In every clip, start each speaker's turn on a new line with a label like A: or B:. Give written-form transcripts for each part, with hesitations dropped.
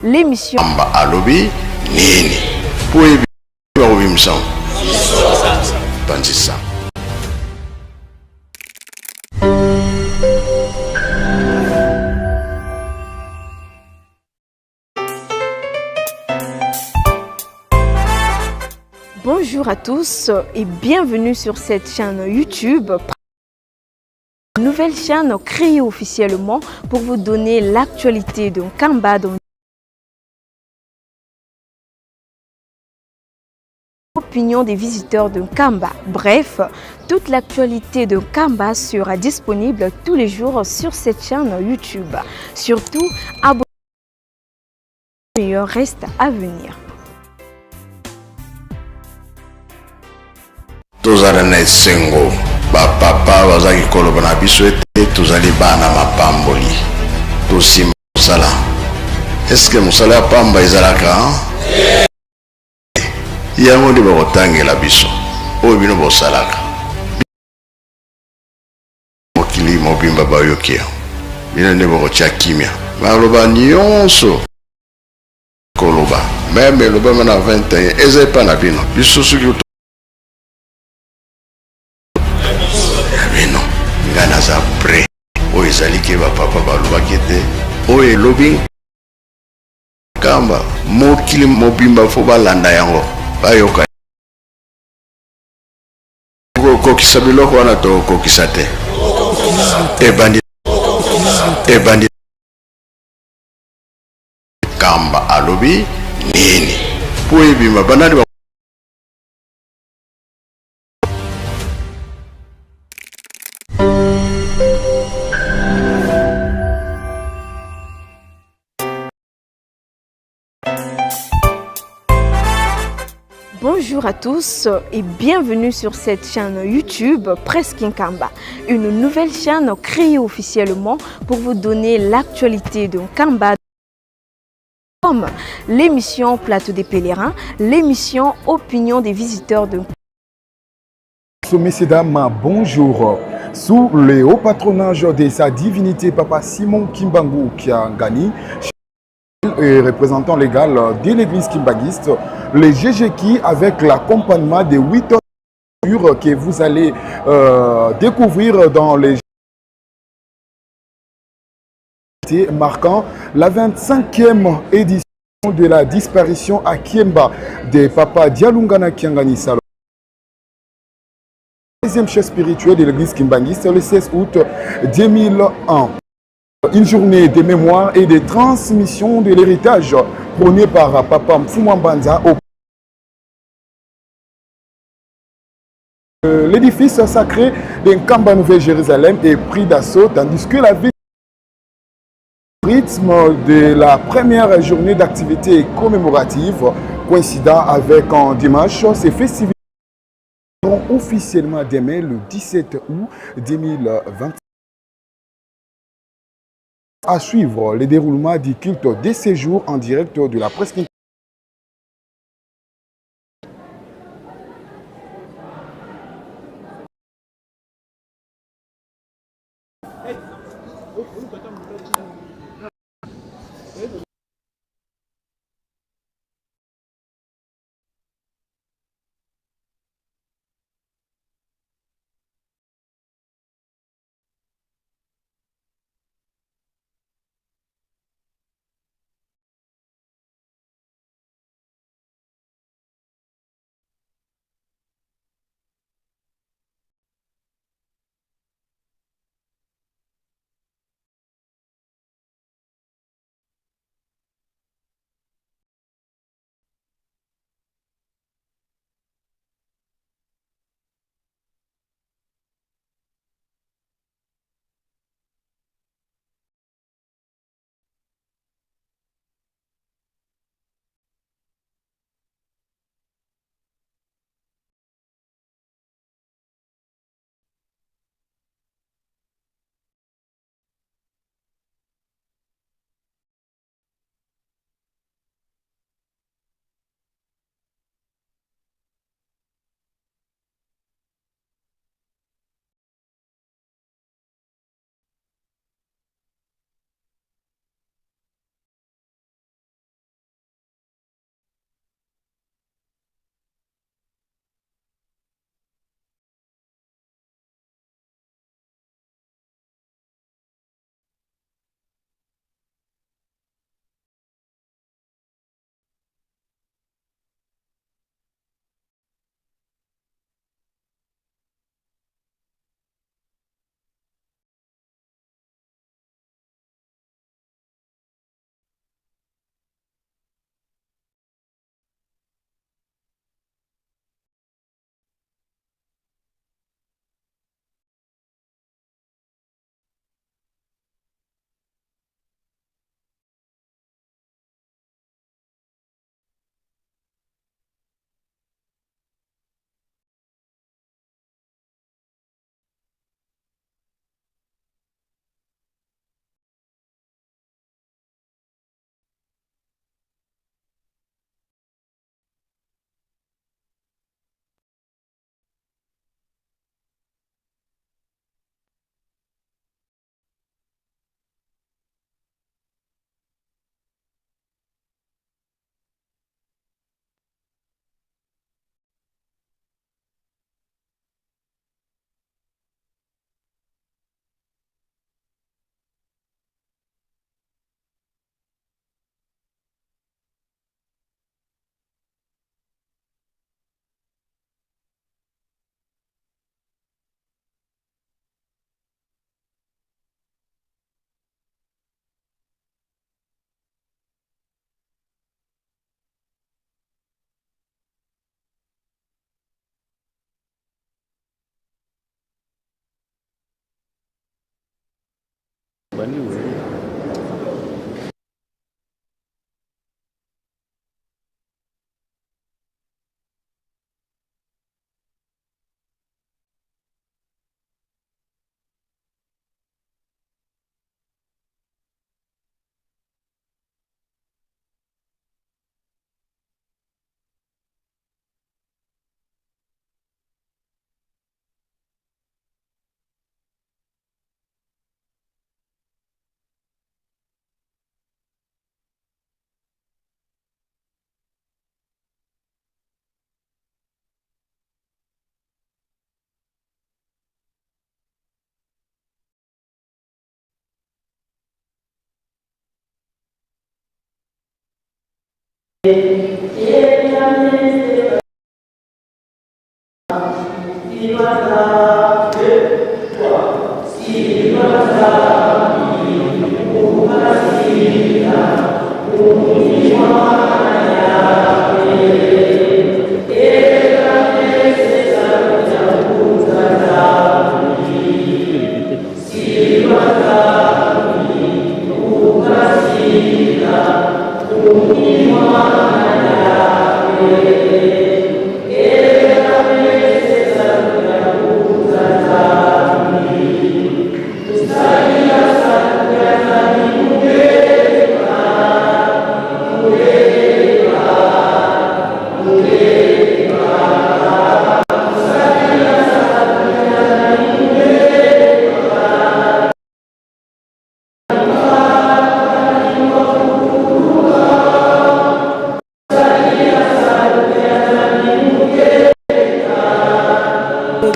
A: L'émission.
B: Amba alobi nini po oyebi bakobimisa panzisa.
A: Bonjour à tous et bienvenue sur cette chaîne YouTube. Nouvelle chaîne créée officiellement pour vous donner l'actualité de Nkamba dans l'opinion des visiteurs de Nkamba. Bref, toute l'actualité de Nkamba sera disponible tous les jours sur cette chaîne YouTube. Surtout, abonnez-vous meilleur reste à venir.
B: Tozala na esengo, ba papa bazaki koloba na biso ete tozali bana mapamboli. Tosimba mosala. Est-ce que mosala ya pamba ezalaka? Yango nde bakotangela biso oyo bino bosalaka. Mokili mobimba bayoki yango. Bino nde bokotia kimia. Maloba nyonso koloba meme elobama na 21 eza epa na bino. Biso soki ya bino, ngai naza prêt. Oyo ezali ke ba papa balobaki ete oyo elobi Nkamba, mokili mobimba fo balanda yango, bayoka. Kokokisa biloko wana tokokisa te. Ebandi ebandi Kamba alobi nini po ebima banani ba
A: Bonjour à tous et bienvenue sur cette chaîne YouTube Presse Nkamba, une nouvelle chaîne créée officiellement pour vous donner l'actualité de Nkamba comme l'émission Plateau des pèlerins, l'émission Opinion des visiteurs de
C: Messieurs, dames, bonjour. Sous le haut patronage de sa divinité Papa Simon Kimbangu Kiangani, et représentant légal de l'église kimbanguiste, le GGKI avec l'accompagnement des 8 heures que vous allez découvrir dans les marquant la 25e édition de la disparition à Kiemba de Papa Dialungana Kiangani Salo. Deuxième chef spirituel de l'église kimbanguiste le 16 août 2001. Une journée de mémoire et de transmission de l'héritage prôné par Papa Mfumua Mbanza au l'édifice sacré de Nkamba Nouvelle-Jérusalem est pris d'assaut, tandis que la ville rythme de la première journée d'activité commémorative coïncidant avec un dimanche, ces festivités seront officiellement demain le 17 août 2020. À suivre le déroulement du culte de ces jours en direct de la presse.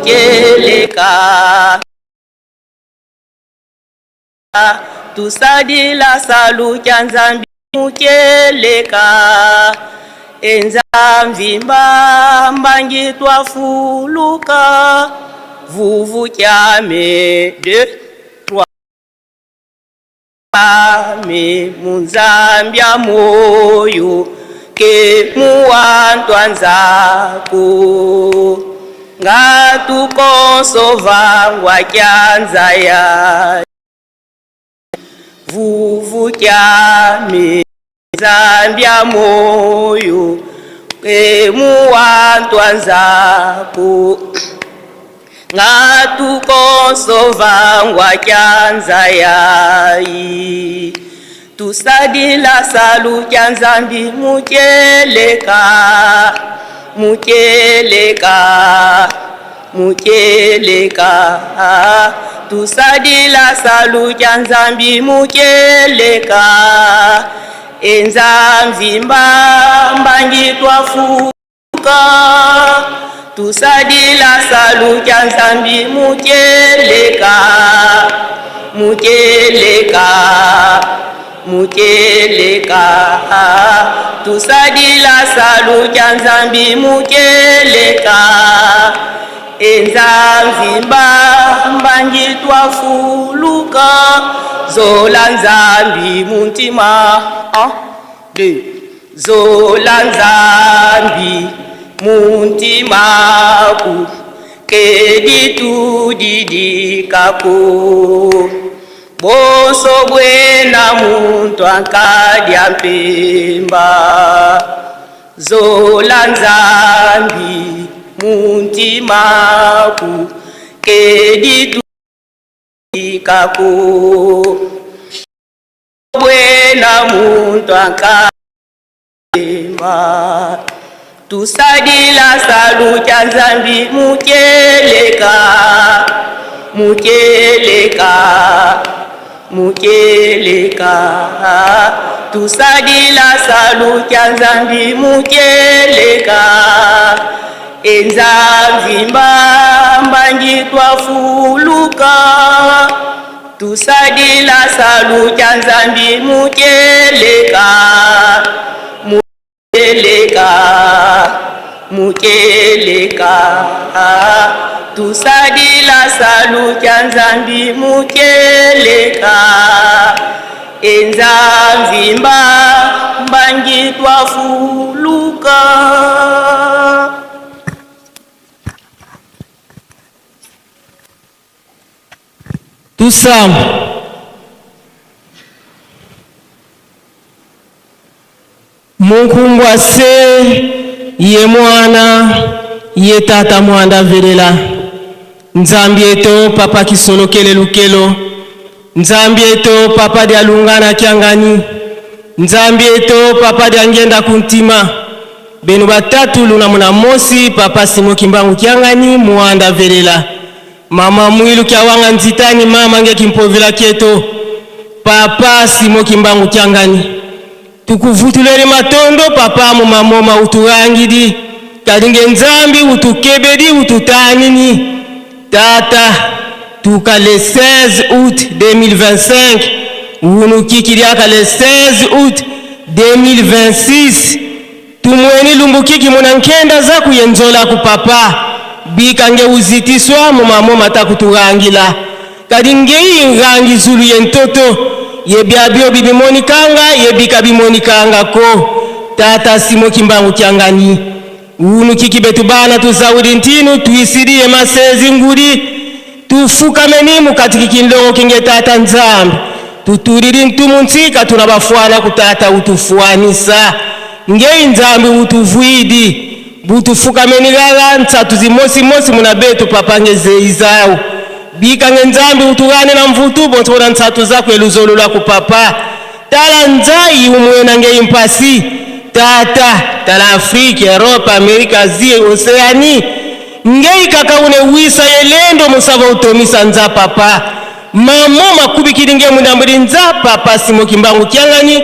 D: Keleka tusadila salu kya Nzambi mukeleka enzambi mbambangi twafuluka vuvu kyame 2 3 me munzambi ya moyo ke muwantwa nzaku ngatukosovangwa kyanza ya vuvu kyame nzambi ya moyo ke muwantwa nzaku ngatukosovangwa kyanza yayi tusadila salu kya Nzambi mukeleka mukeleka mukeleka tusadila salu kya Nzambi mukeleka enzambi mbambangi twafuka tusadila salu kya Nzambi mukeleka mukeleka mukeleka tusadila salu kya Nzambi mukeleka enzambi mbambangi twafuluka zola Nzambi muntima 1 2 zola Nzambi muntima ku keditudidikako bonso bwena muntu akadya mpemba zola Nzambi muntima ku keditudidikako bwena muntu akadya mpemba tusadila salu kya Nzambi mukeleka mukeleka mukeleka tusadila salu kya Nzambi mukeleka enzambi mbambangi twafuluka tusadila salu kya Nzambi mukeleka mukeleka mukeleka tusadila salu kya Nzambi mukeleka enzambi mbambangi twafuluka.
E: Tous.
D: Munkumbwa se ye mwana ye tata mwanda velela Nzambi eto papa kisolokele lukelo Nzambi eto papa dia lungana kiangani Nzambi eto papa dia ngenda kuntima Benu batatu luna muna mosi papa Simon Kimbangu kiangani mwanda velela Mama mwilu kiawanga nzitani mama nge kimpovela kieto Papa Simon Kimbangu kiangani Tukuvutuleli matondo papa mumamoma uturangidi kadi nge Nzambi utukebedi ututanini tata tuka le 16 août 2025 unukiki diaka le 16 août 2026 tumweni lumbukiki muna nkenda zaku yenzola ku papa bika nge uzitiswa mumamoma takuturangila Kadi ngei ngangi zulu ye ntoto ye biabio bibimonikanga ye bika bimonikanga ko tata Simo Kimbangu kiangani unu kiki betu bana tuzaudi ntinu tuisidi ye masezi ngudi tufukameni mukati kikindongo kinge tata Nzambi tutulili ntumu ntsika tuna bafuana ku tata utufuanisa ngei Nzambi utuvuidi butufukameni lala ntsatu zimosi-mosi muna betu papa nge zeizau bika nge Nzambi utugane na mvutu bonso bona ntsatu zaku eluzolo lwaku papa tala nzai umwena nge impasi tata tala Afrique Europe Amerika Asie Oceanie ngei kaka une wisa yelendo musava utomisa nza papa mamo makubikili nge mundambuli nza papa Simo Kimbangu kiangani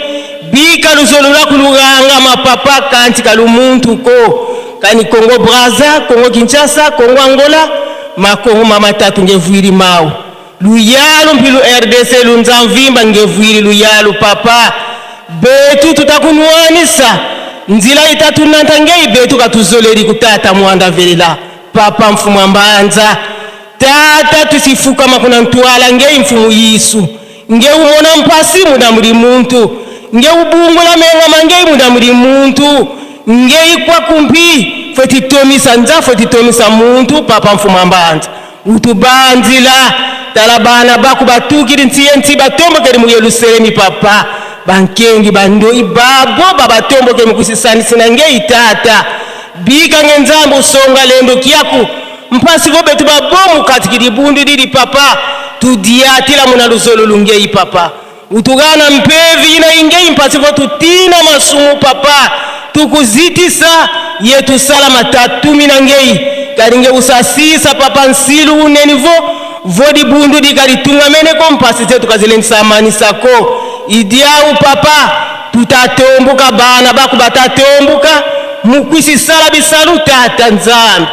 D: bika luzolo lwaku luganga mapapa kanti kalumuntu ko kani Congo Brazza Congo Kinshasa Congo Angola makongo mama tatu nge vuili mau luyalu mpilu RDC lunza mvimba nge vuili luyalu papa betu tutakunuanisa nzila itatu nanta ngei betu katuzoleli kutata mwanda velela papa mfumu ambanza tata tusifukama kuna ntwala ngei mfumu yisu nge umona mpasi munda muli muntu nge ubungula mengama ngei munda muli muntu ngei kwa kumpi fwe titomisa nza fwe titomisa muntu papa mfumu ambanza utubanzila tala bana baku batukili ntiye nti batombokeli mu Yerusalemi papa bankengi bandoi babo babatombokeli mu kusisanisi na ngei tata bika nge Nzambe usonga lendo kiaku mpasi vo betu babomu kati kilibundu lili papa tudiatila muna luzolo lungei papa utugana mpevi ina ingei mpasi vo tutina masumu papa tukuzitisa yetu sala matatumi na ngei kalinge usasisa papa nsilu uneni vo vodi bundu dikalitunga meneko mpasi zetu kazilensamanisa idiau papa tutatomboka bana baku batatomboka mukwisi sala bisalu tata Nzambi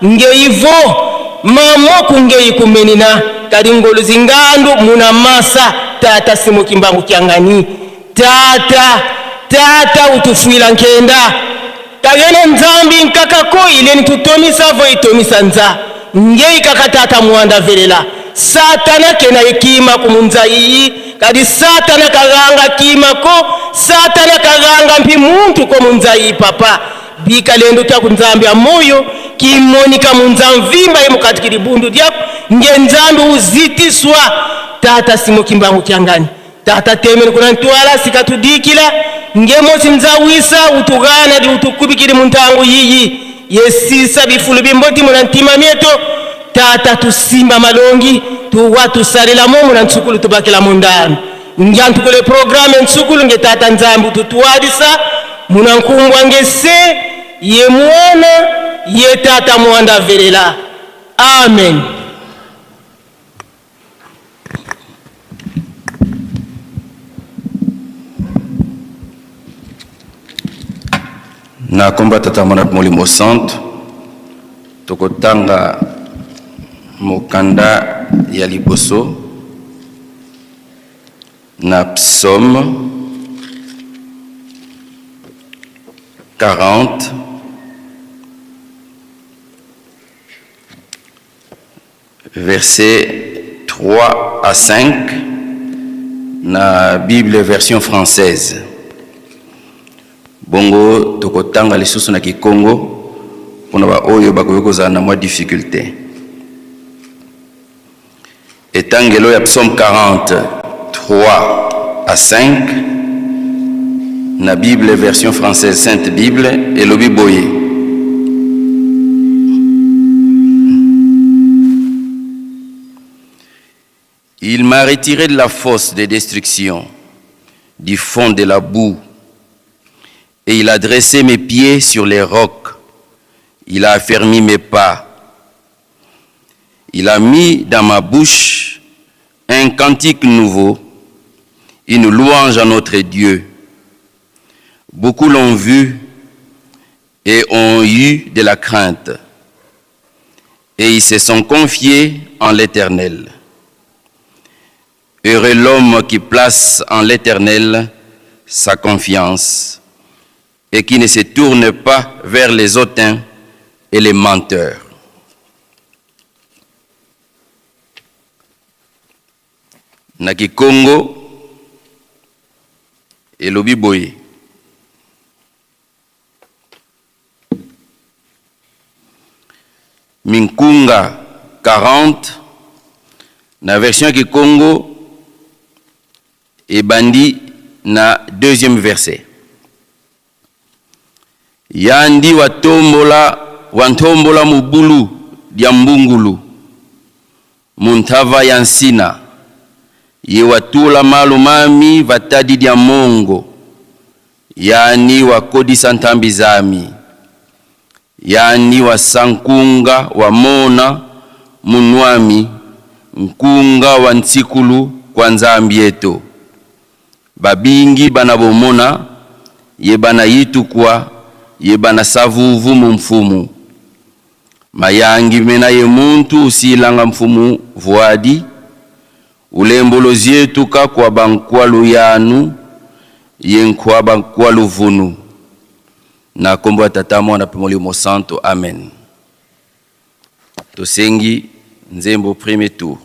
D: ngeivo mamoku ngei kumenina kalingolo zingandu muna masa tata Simo Kimbangu kiangani tata tata utufuila nkenda kagene Nzambi nkakako ileni tutomisa vo itomisa nza ngei kaka tata mwanda velela satana kena ekima kumunza iyi kadi satana kaganga kima ko satana kaganga mpi muntu ko munza iyi papa bika lendo kya kunzambi ya moyo kimonika munza mvimba ye mukati kilibundu dyako nge Nzambi uzitiswa tata Simo Kimbangu kiangani tata temene kuna ntwala sikatudikila nge mosi nzawisa utugana di utukubikili muntangu yiyi yesisa bifulu bimboti muna ntima mieto tata tusimba malongi tuwa tusalila mo muna ntsukulu tubakila mundano njantukule programme ntsukulu nge tata Nzambi ututuadisa muna nkumbwa nge se ye mwana ye tata mwanda velela amen.
B: Na komba tata mwana molimo centre tokotanga mokanda ya liboso na psaume 40 versets 3 à 5 na Bible version française. Bongo tokotanga lisusu na Kikongo mpona baoyo bakoki kozala na mwa difficulté. Etangelo ya psaume 40 3 à 5.
E: Na Bible version française Sainte Bible elobi boye. Il m'a retiré de la fosse de destruction, du fond de la boue, et il a dressé mes pieds sur les rocs. Il a affermi mes pas. Il a mis dans ma bouche un cantique nouveau, une louange à notre Dieu. Beaucoup l'ont vu et ont eu de la crainte, et ils se sont confiés en l'Éternel. Heureux l'homme qui place en l'Éternel sa confiance et qui ne se tourne pas vers les hautains et les menteurs. Na Kikongo elobi boye. Minkunga 40 na version ya Kikongo ebandi na deuxième verset. Yandi watombola wantombola mubulu dia mbungulu muntava ya nsina ye watula malu mami vatadi dia mongo yani wakodisa ntambi zami yani wasankunga wamona munwami nkunga wa ntsikulu kwa nzambi yetu babingi bana bomona ye bana yitukwa ye bana savuvu mu mfumu mayangi mena ye muntu usilanga mfumu vuadi ulembolozi yetu kakwa bankwa luyanu ye nkwa bankwa luvunu na kombo ya Tata, Mwana mpe Molimo Santo, amen. Tosengi nzembo premier tour.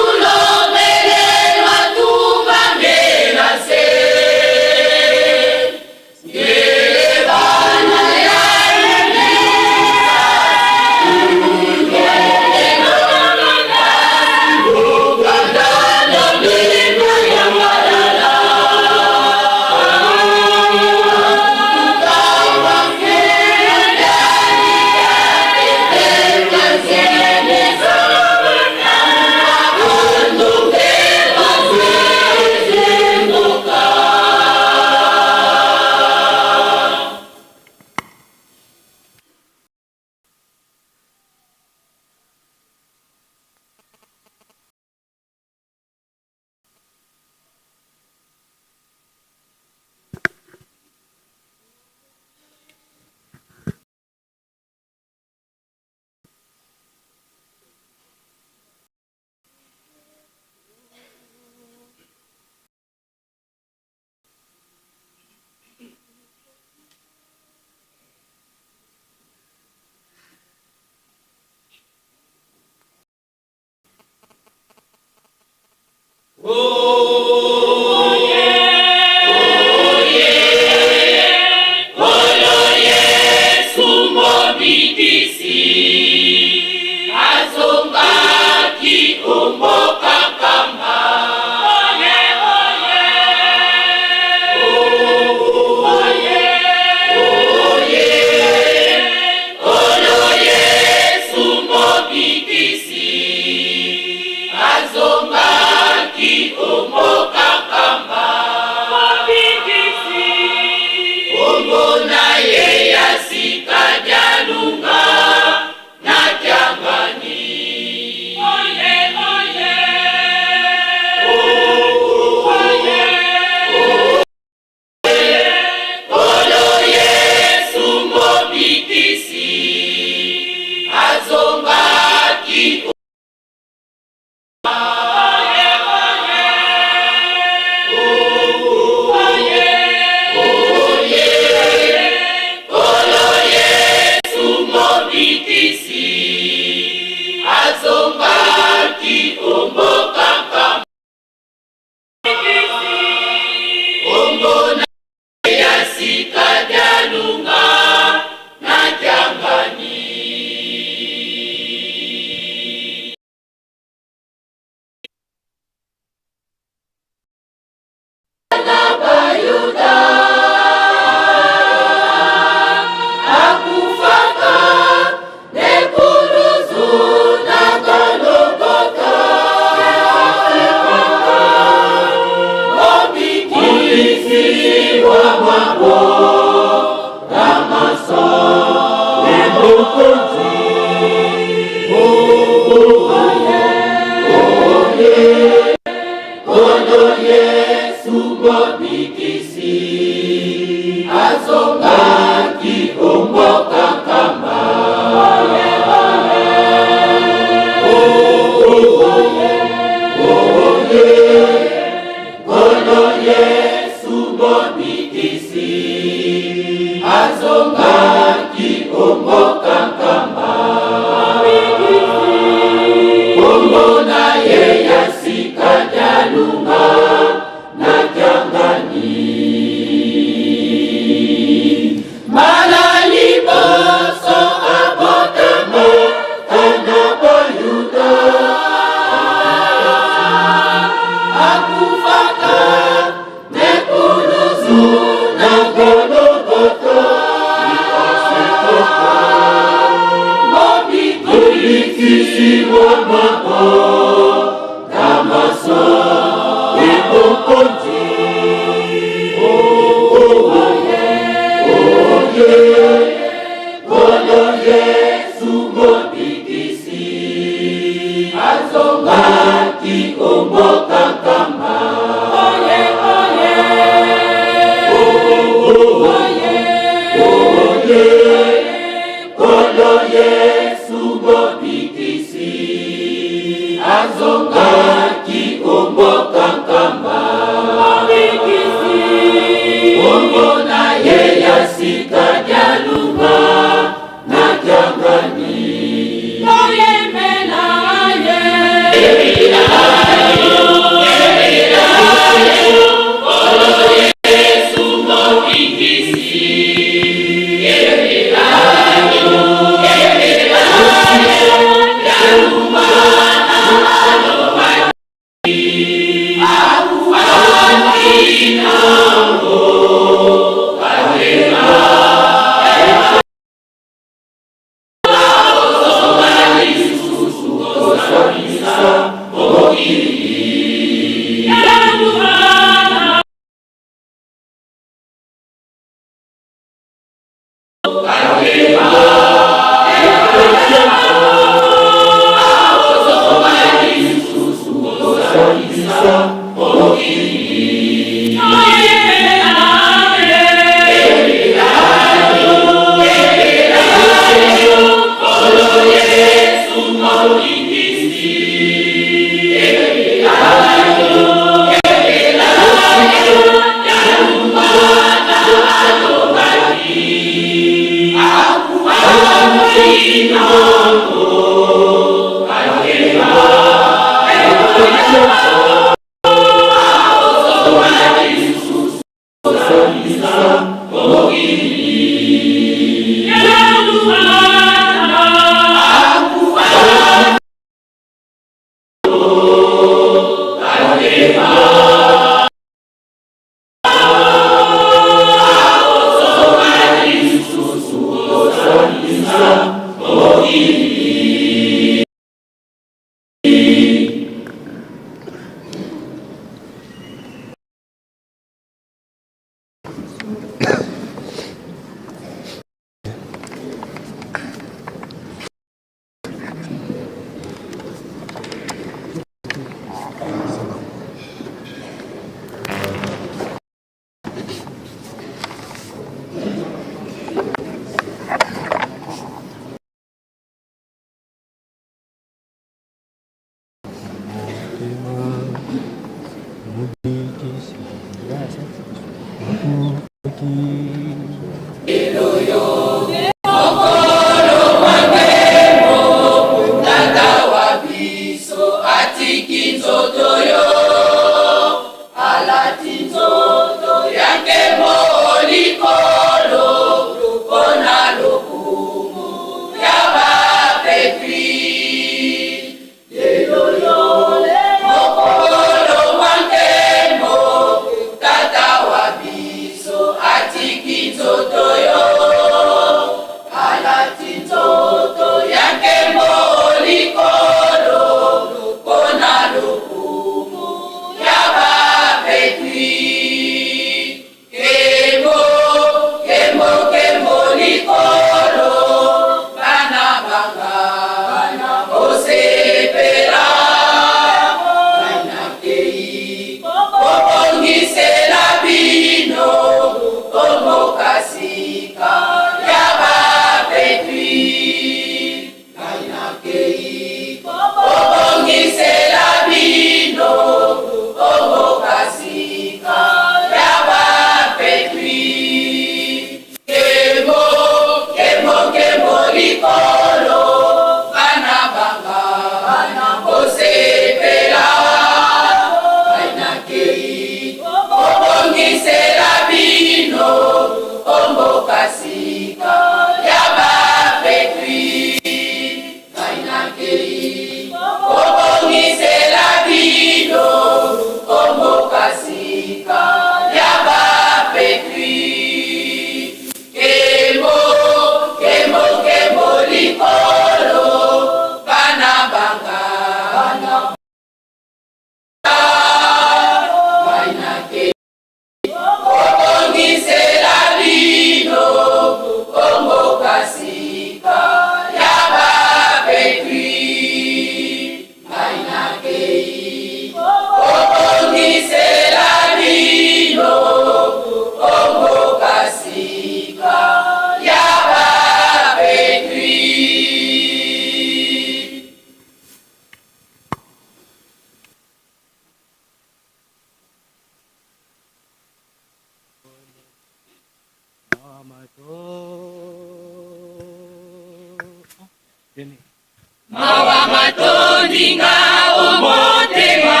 F: Mawa matondi nga o motema,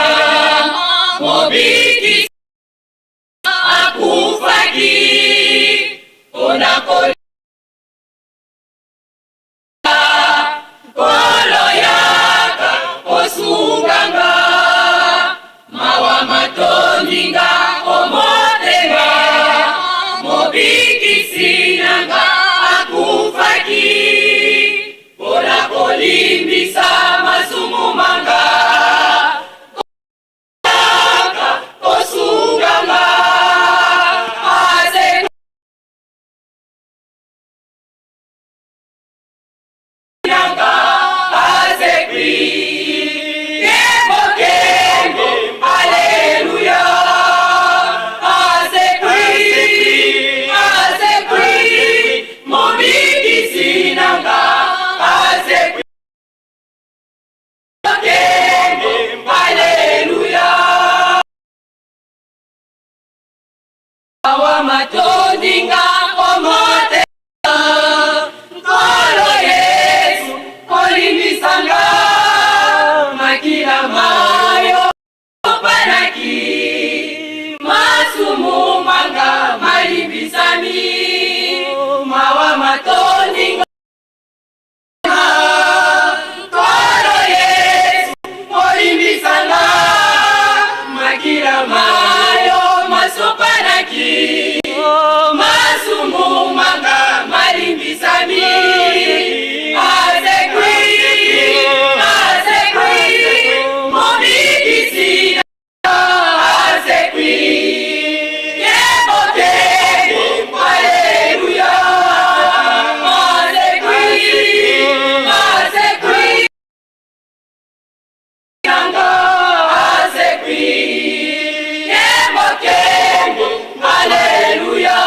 F: Mobikisi akufaki mpona kolia. Nkolo yaka kosunga nga, mawa matondi nga o motema, Mobikisi na nga akufaki mpona kolimbisa masumu manga. Yaka kosunga nga, asekwi na nga, asekwi. Nkembo, nkembo, aleluya. Asekwi, asekwi, Mobikisi na nga, asekwi. Nkembo, aleluya. Mawa matondi nga o motema, Nkolo Yesu kolimbisa nga, makila mayo sopanaki, masumu manga malimbisami. Mawa matondi nga, Nkolo Yesu kolimbisa nga, makila mayo masopanaki, masumu manga malimbisami. Asekwi, asekwi, Mobikisi asekwi. Nkembo, nkembo, aleluya. Asekwi, asekwi nanga, asekwi. Nkembo, nkembo, aleluya.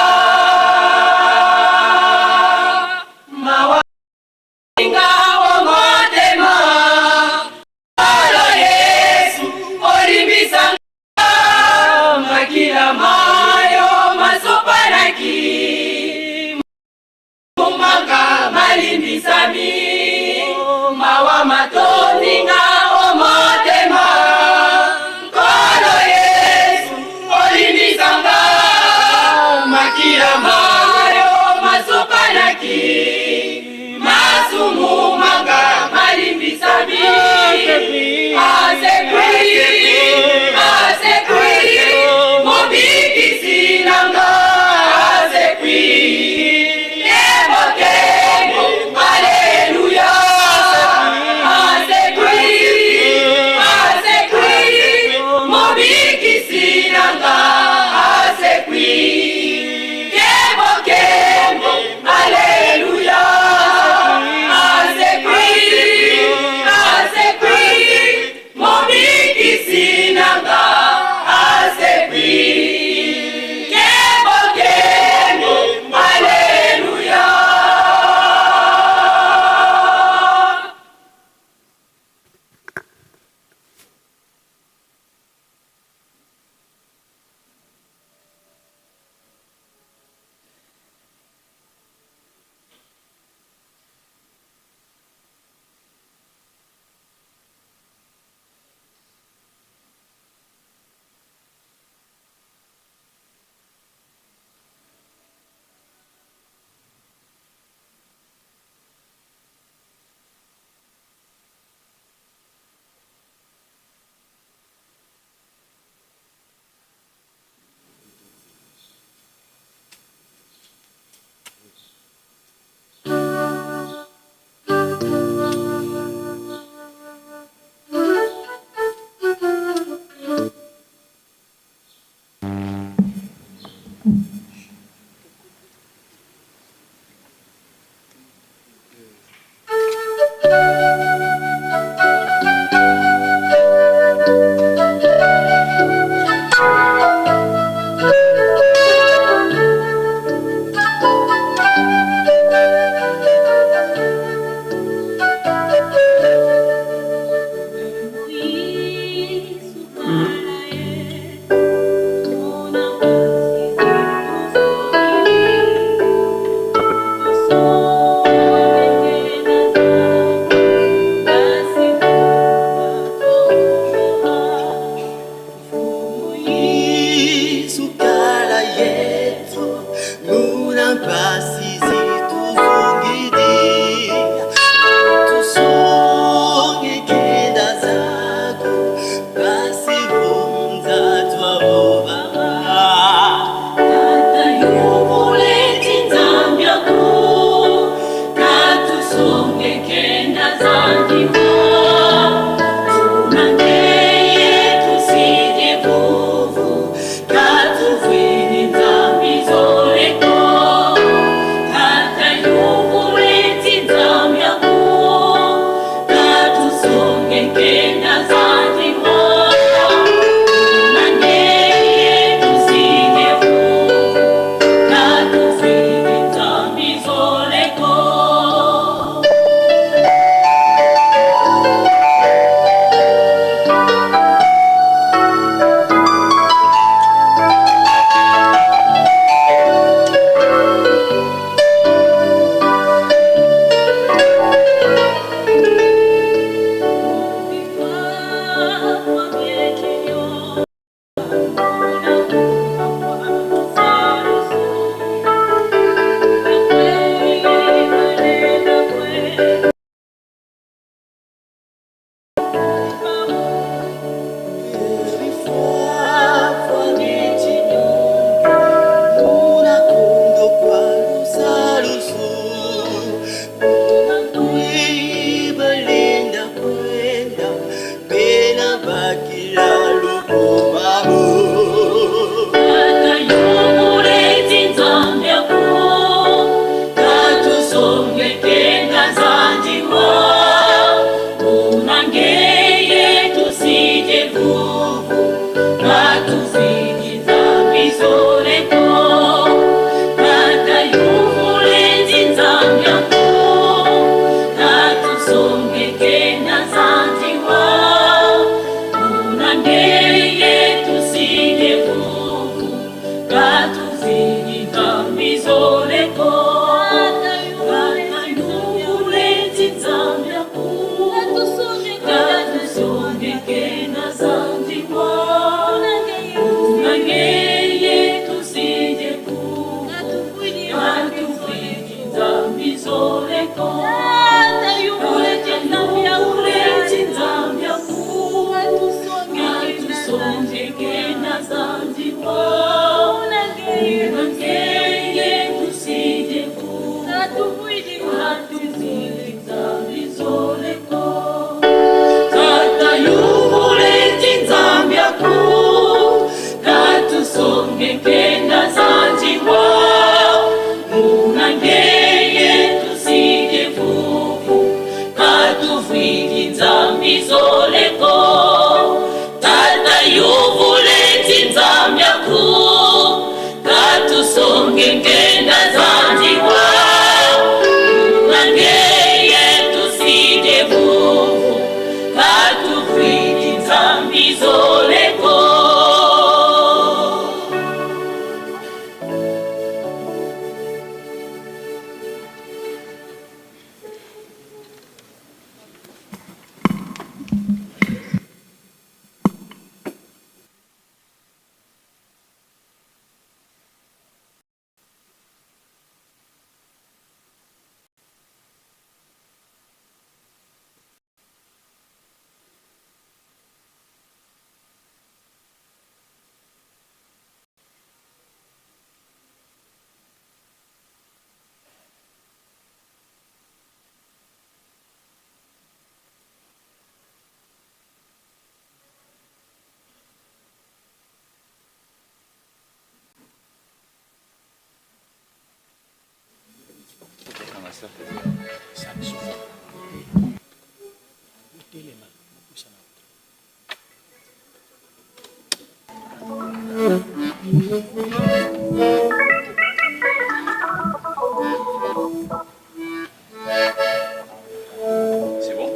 E: C'est bon?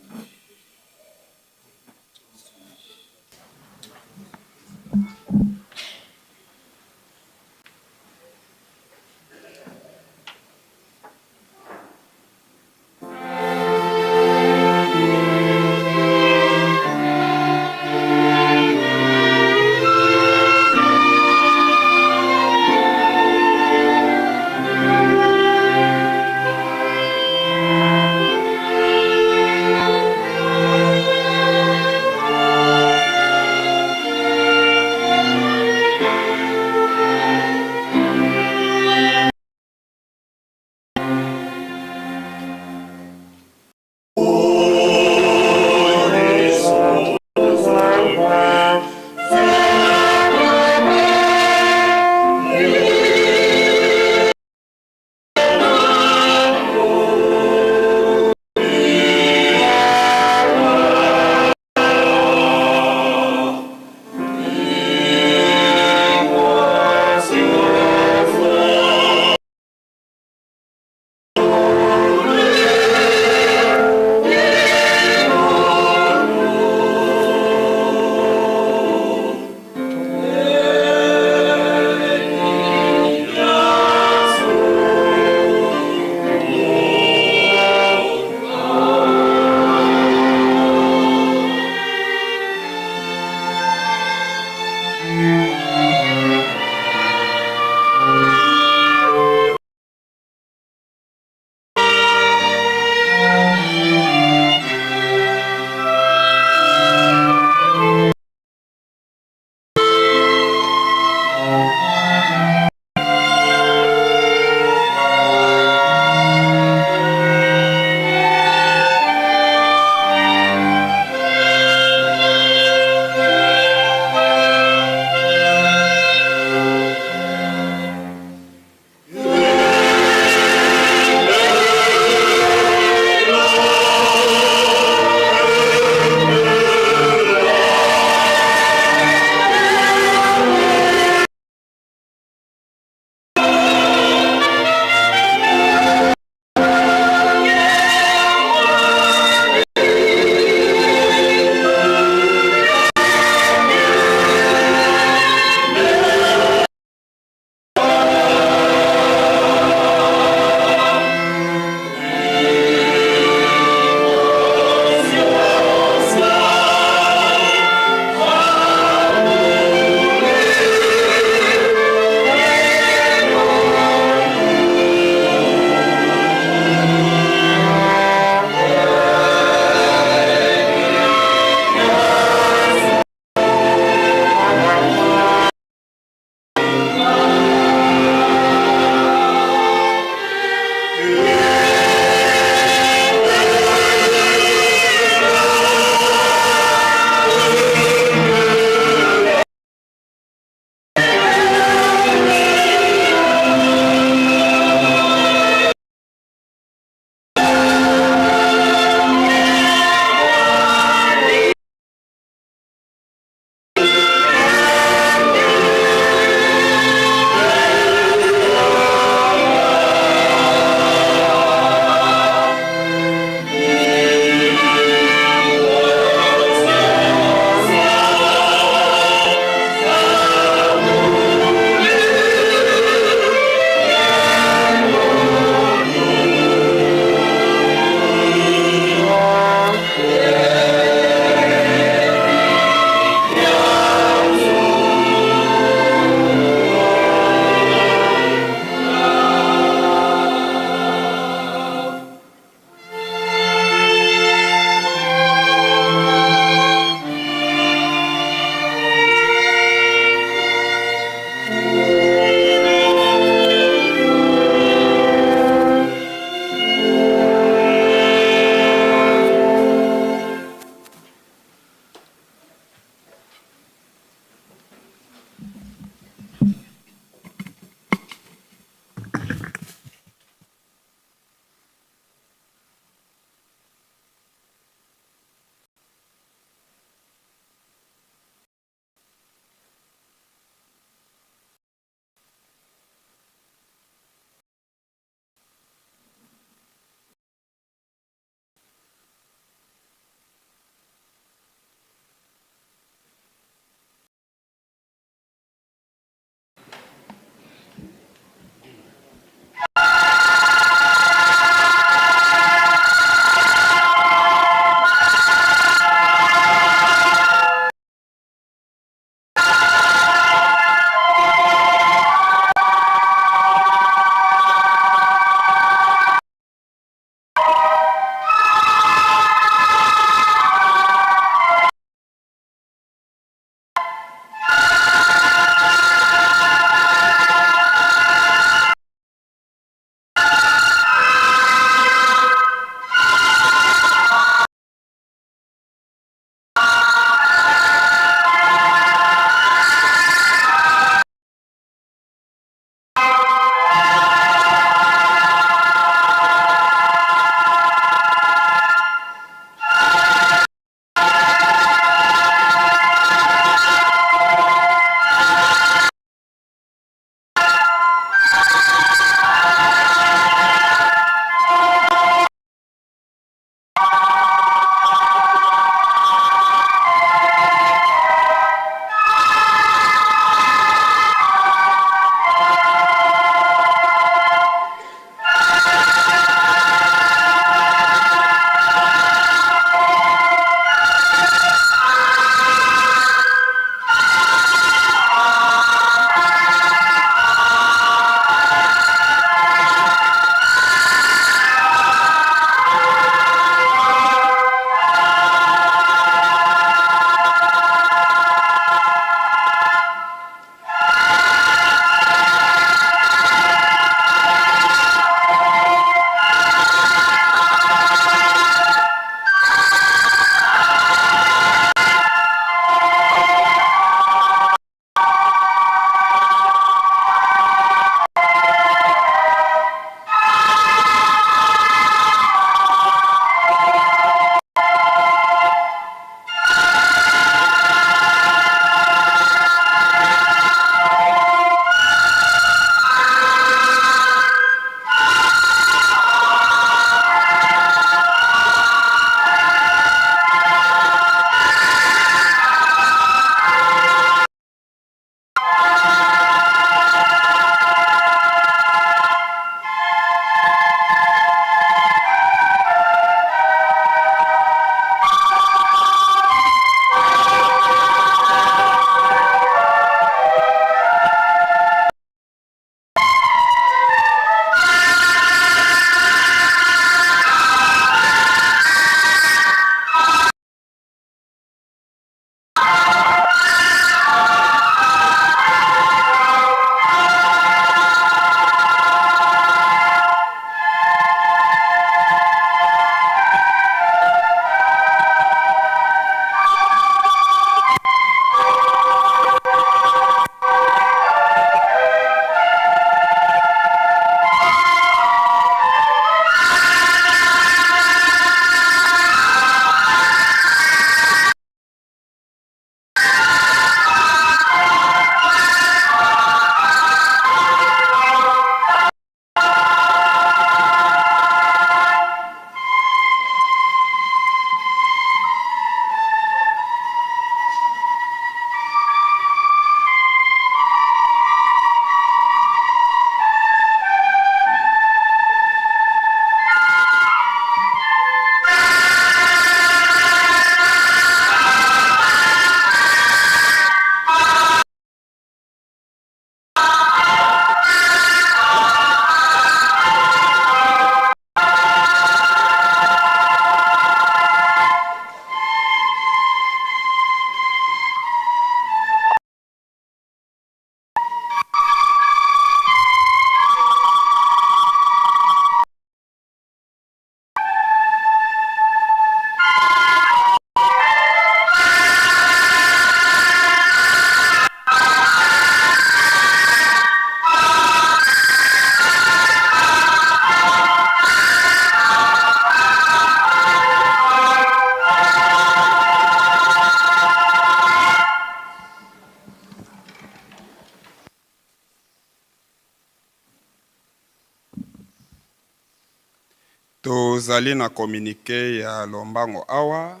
G: Tozali na communique ya lombango awa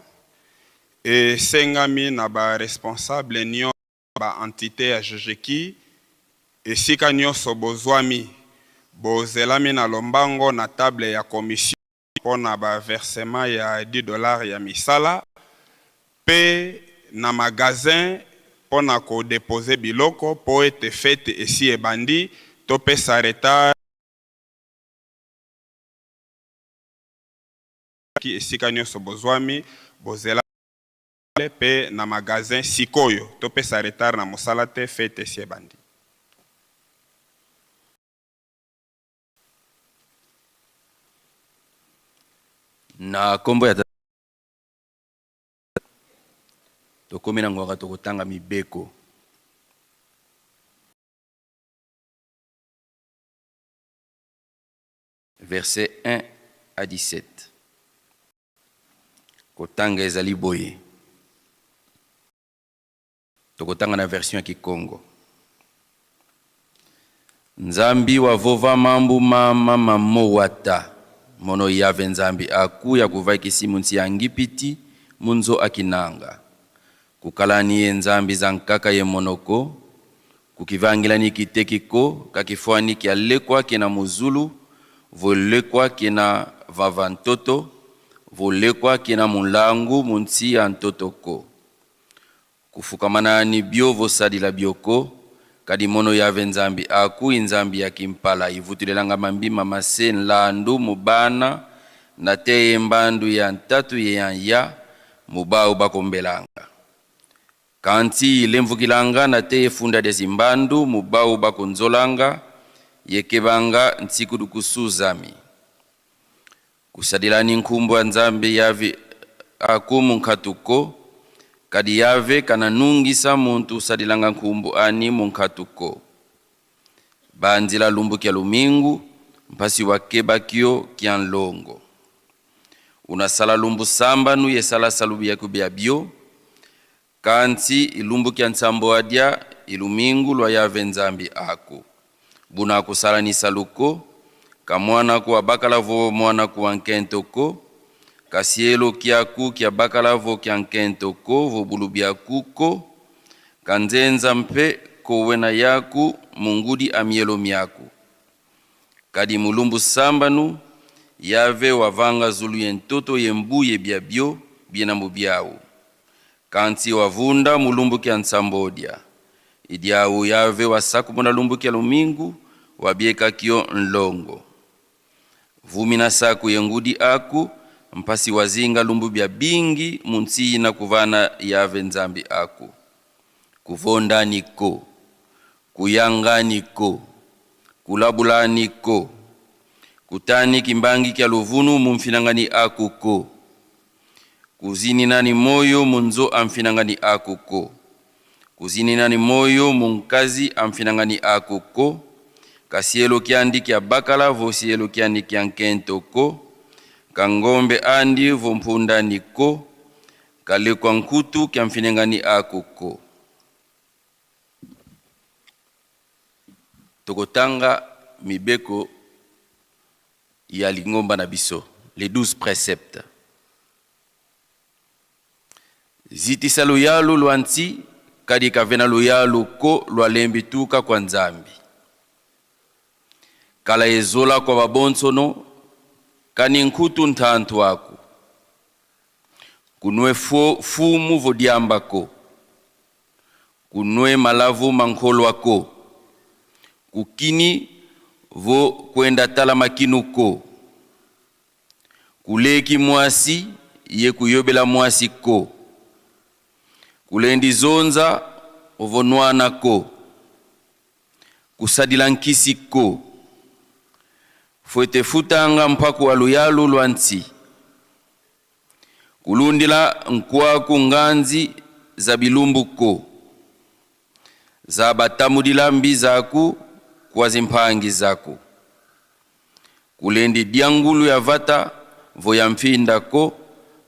G: esengami na ba responsables nionso ya ba entites ya GGKI esika nionso bozwami, bozelami na lombango na table ya commission mpo na ba versement ya 10 dollars ya misala mpe na magasin mpo na ko deposer biloko mpo ete fete esi ebandi, topesa retard esika nyonso bozwami, bozela mpe na magasin sikoyo, topesa retard na mosala te, fete esi ebandi.
E: Na nkombo ya tokomi na ngonga tokotanga mibeko. Versets 1 à 17. Kotanga ezali boye. Tokotanga na version ya Kikongo. Nzambi wa vova mambu mama mamowata mono Yave Nzambi aku ya kuvakisi munsi ya Ngipiti munzo akinanga. Kukalani ye Nzambi za nkaka ye monoko, kukivangilani kiteki ko, kakifwani kialekwa kina muzulu, volekwa kina vava ntoto, volekwa kina mulangu munsi ya ntoto ko. Kufukamanani bio vosadila bioko, kadi mono Yave Nzambi aku inzambi ya kimpala ivutulelanga mambi mamase nlandu mubana na teye mbandu ya ntatu ye ya ya mubau bakombelanga. Kanti ilemvukilanga na teye funda dia zimbandu mubau bakonzolanga yekebanga nsikudukusuzami. Kusadilani nkumbu ya Nzambi Yave aku munkatuko, kadi Yave kananungisa muntu usadilanga nkumbu ani munkatuko. Banzila lumbu kya lumingu, mpasi wakebakio kya nlongo. Unasala lumbu sambanu yesala salubi yaku bya bio, kanti ilumbu kya nsambo adia ilumingu lwa Yave Nzambi aku. Buna kusala ni saluko, ka mwana ku abakala vo mwana ku ankento ko, kasielo kyaku kya bakala vo kya nkento ko, vo bulu byaku ko, kanzenza mpe kowena yaku mungudi amielo miaku. Kadi mulumbu sambanu, Yave wavanga zulu ye ntoto ye mbuye bya bio, biena mubiau. Kanti wavunda mulumbu kya nsambodia. Idiau Yave wasakumuna lumbu kya lumingu, wabieka kio nlongo. Vumi na saku ye ngudi aku, mpasi wazinga lumbu bya bingi munsi na kuvana Yave Nzambi aku. Kuvondani ko, kuyangani ko, kulabulani ko, kutani kimbangi kya luvunu mumfinangani aku ko, kuzininani moyo munzo amfinangani aku ko, kuzininani moyo munkazi amfinangani aku ko, kasielo kyandi kya bakala vosielo kyandi kya nkento ko, kangombe andi vompundani ko, kalekwa nkutu kya mfinengani aku ko. Tokotanga mibeko ya lingomba na biso, les 12 préceptes. Zitisa luyalu lwa nti kadi kavena luyalu ko lwa lembi tuka kwa Nzambi. Kala ezola kwa babonsono kani nkutu ntantu aku. Kunwe fumu vodiambako. Kunwe malavu mankolwako. Kukini vo kwenda tala makinuko. Kuleki mwasi ye kuyobela mwasi ko. Kulendi zonza ovonwana ko. Kusadila nkisi ko. Fwete futanga mpaku wa luyalu lwa nti. Kulundila nkwaku nganzi za bilumbu ko. Za batamudila mbi zaku kwa zimpangi zaku. Kulendi diangulu ya vata voya mfinda ko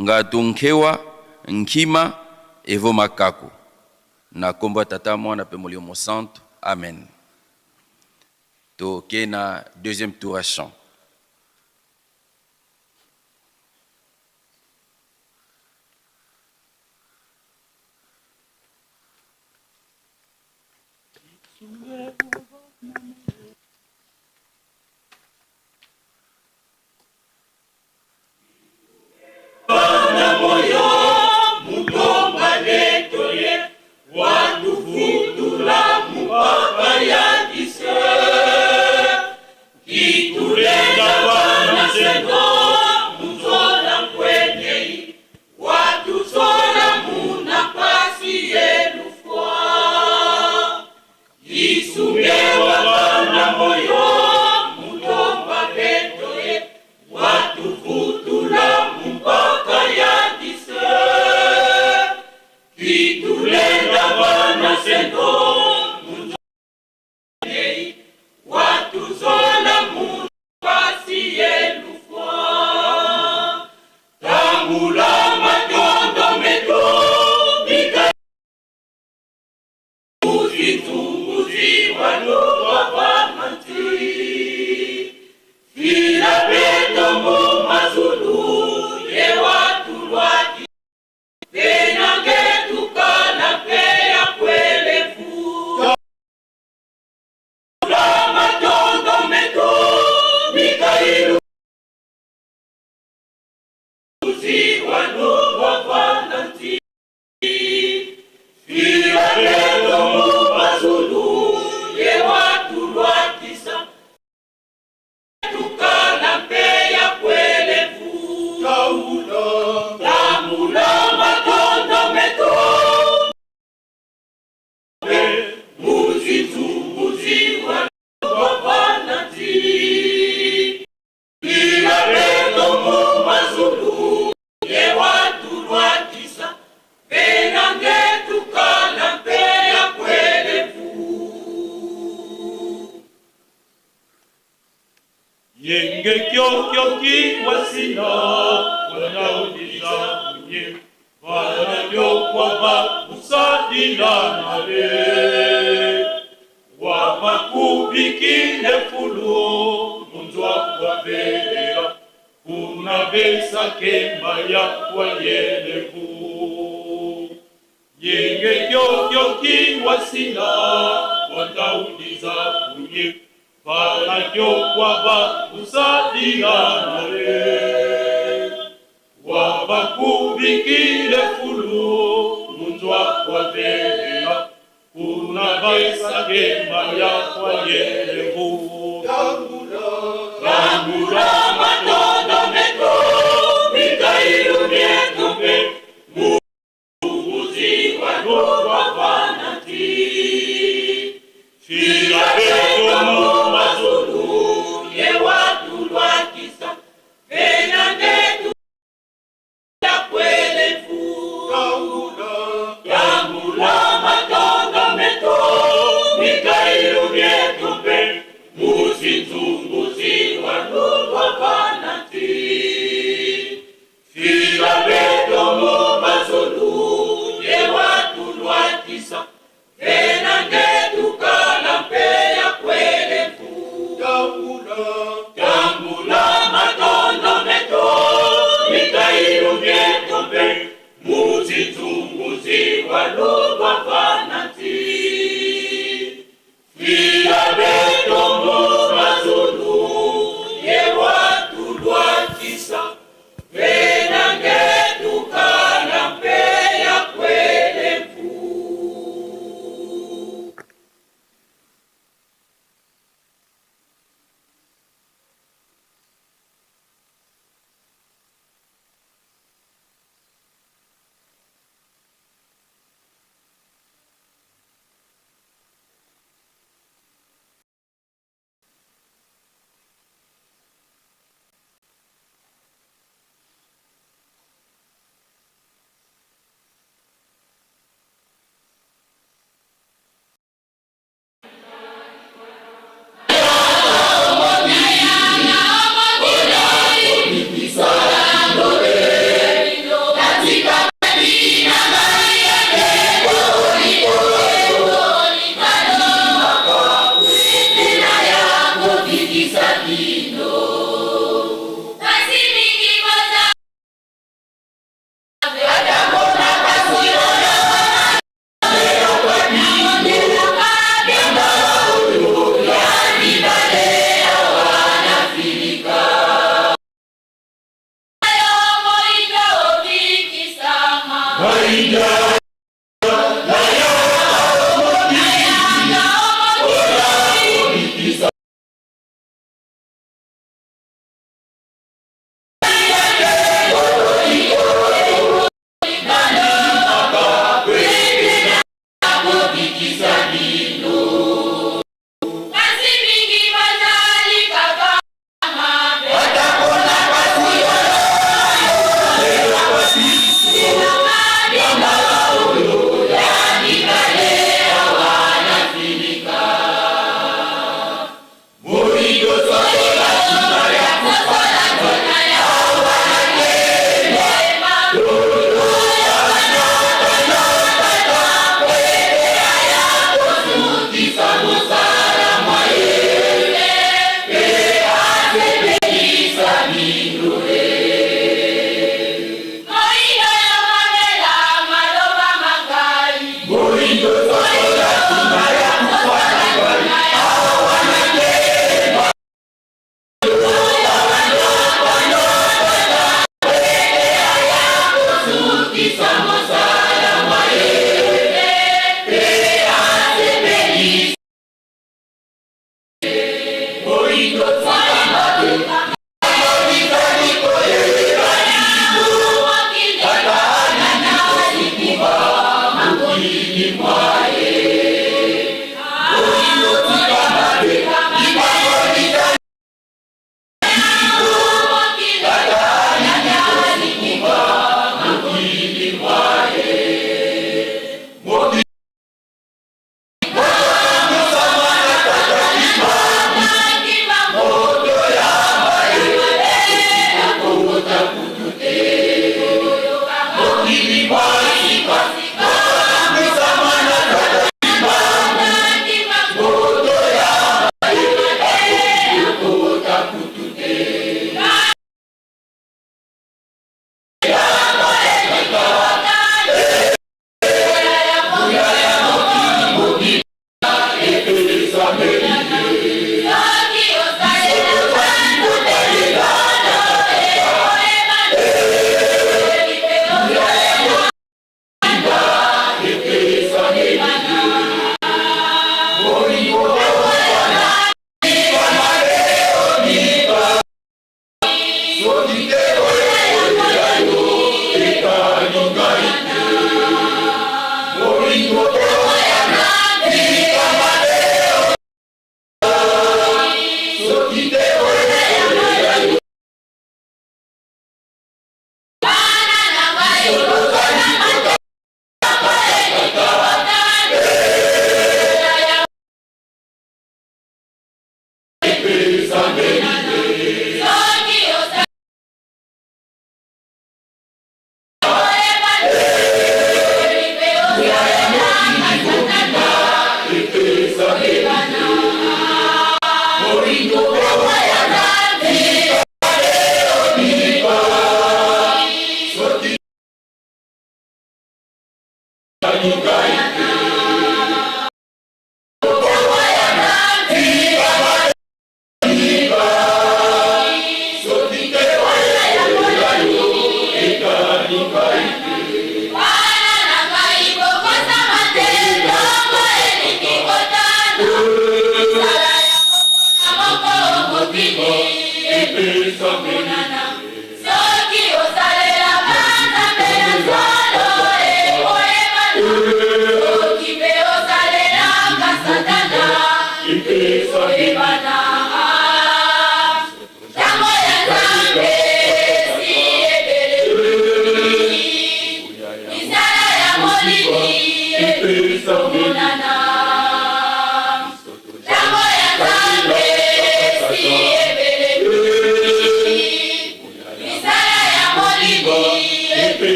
E: ngatu nkewa nkima evo makaku. Na kombo ya Tata Mwana pe Molimo Mosantu. Amen. Toke na deuxième tour à chant.
F: Mikael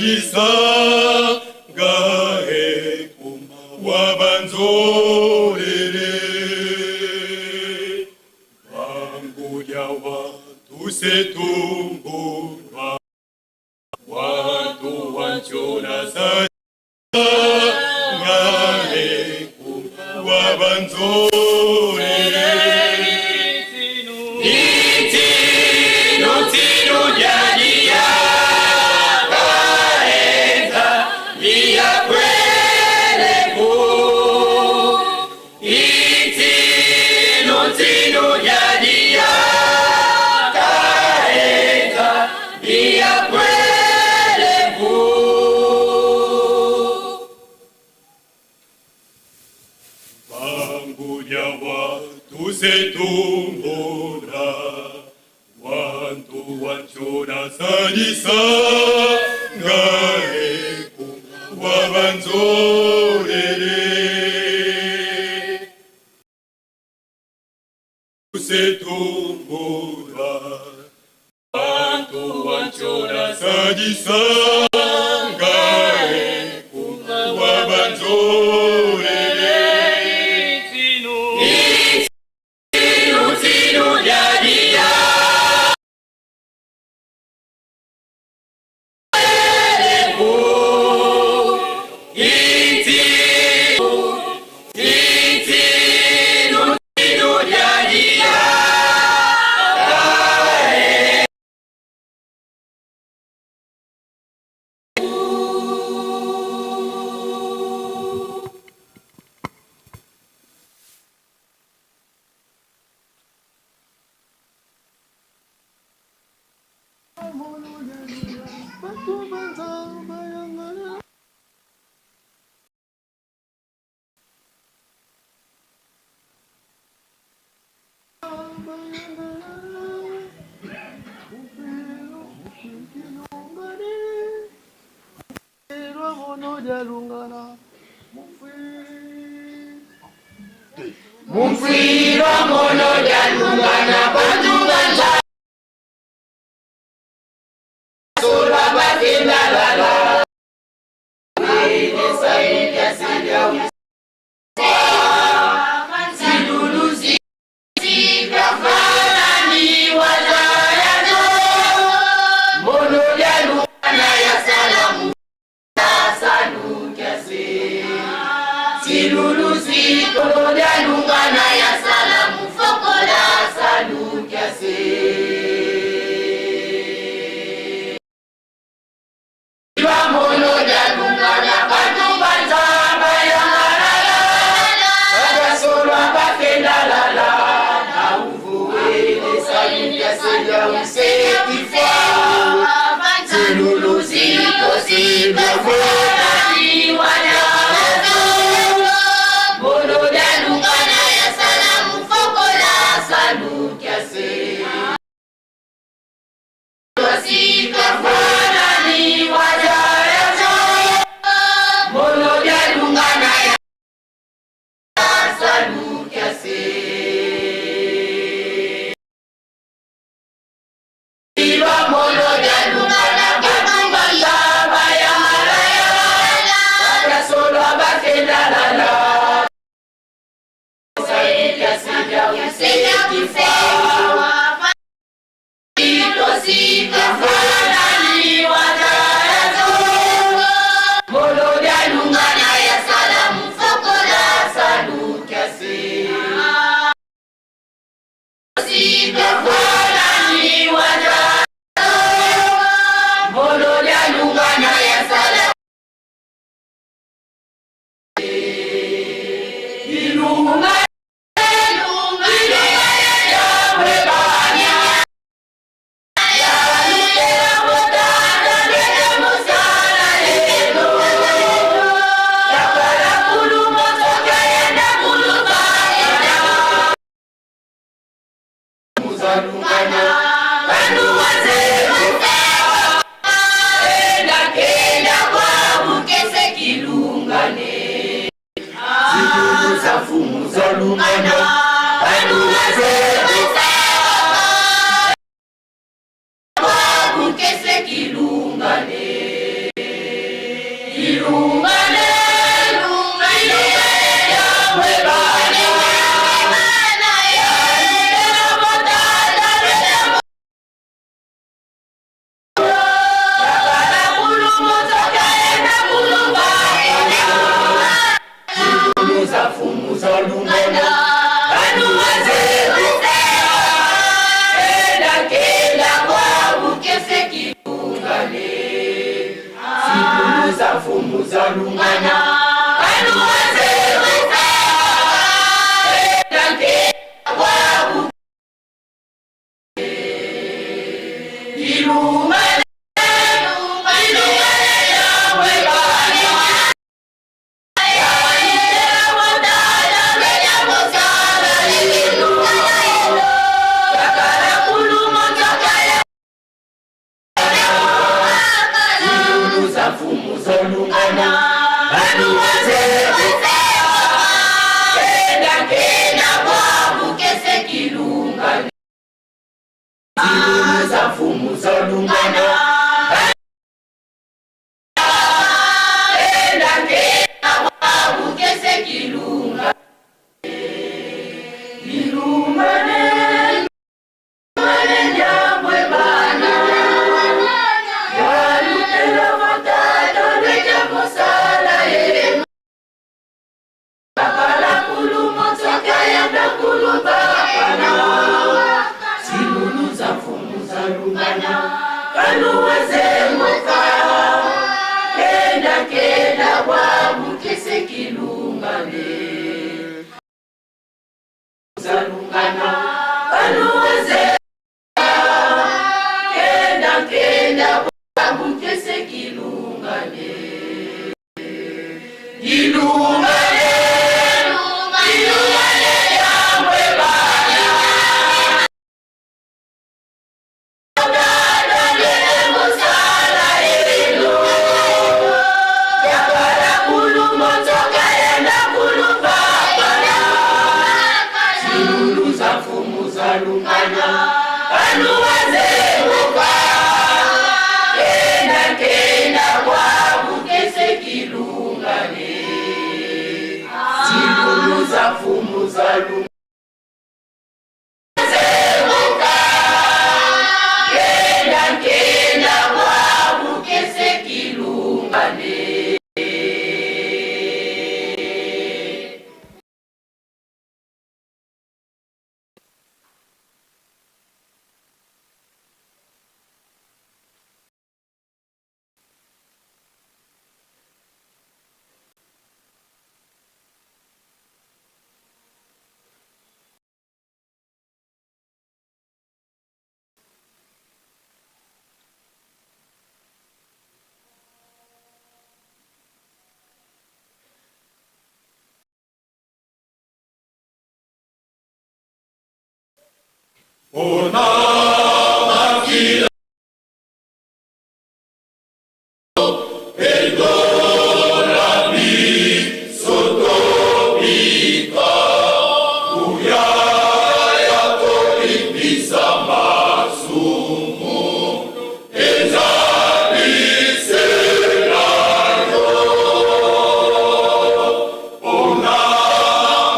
H: Salisa ngae wa banzolele Bangulia wa tusetungulwa Watu wanchona salisa ngae wa banzolele Bangulia wa tusetungula Wantu wanchona salisa ngae wa banzolele Tusetungula Wantu wanchona salisa ngae wa banzolele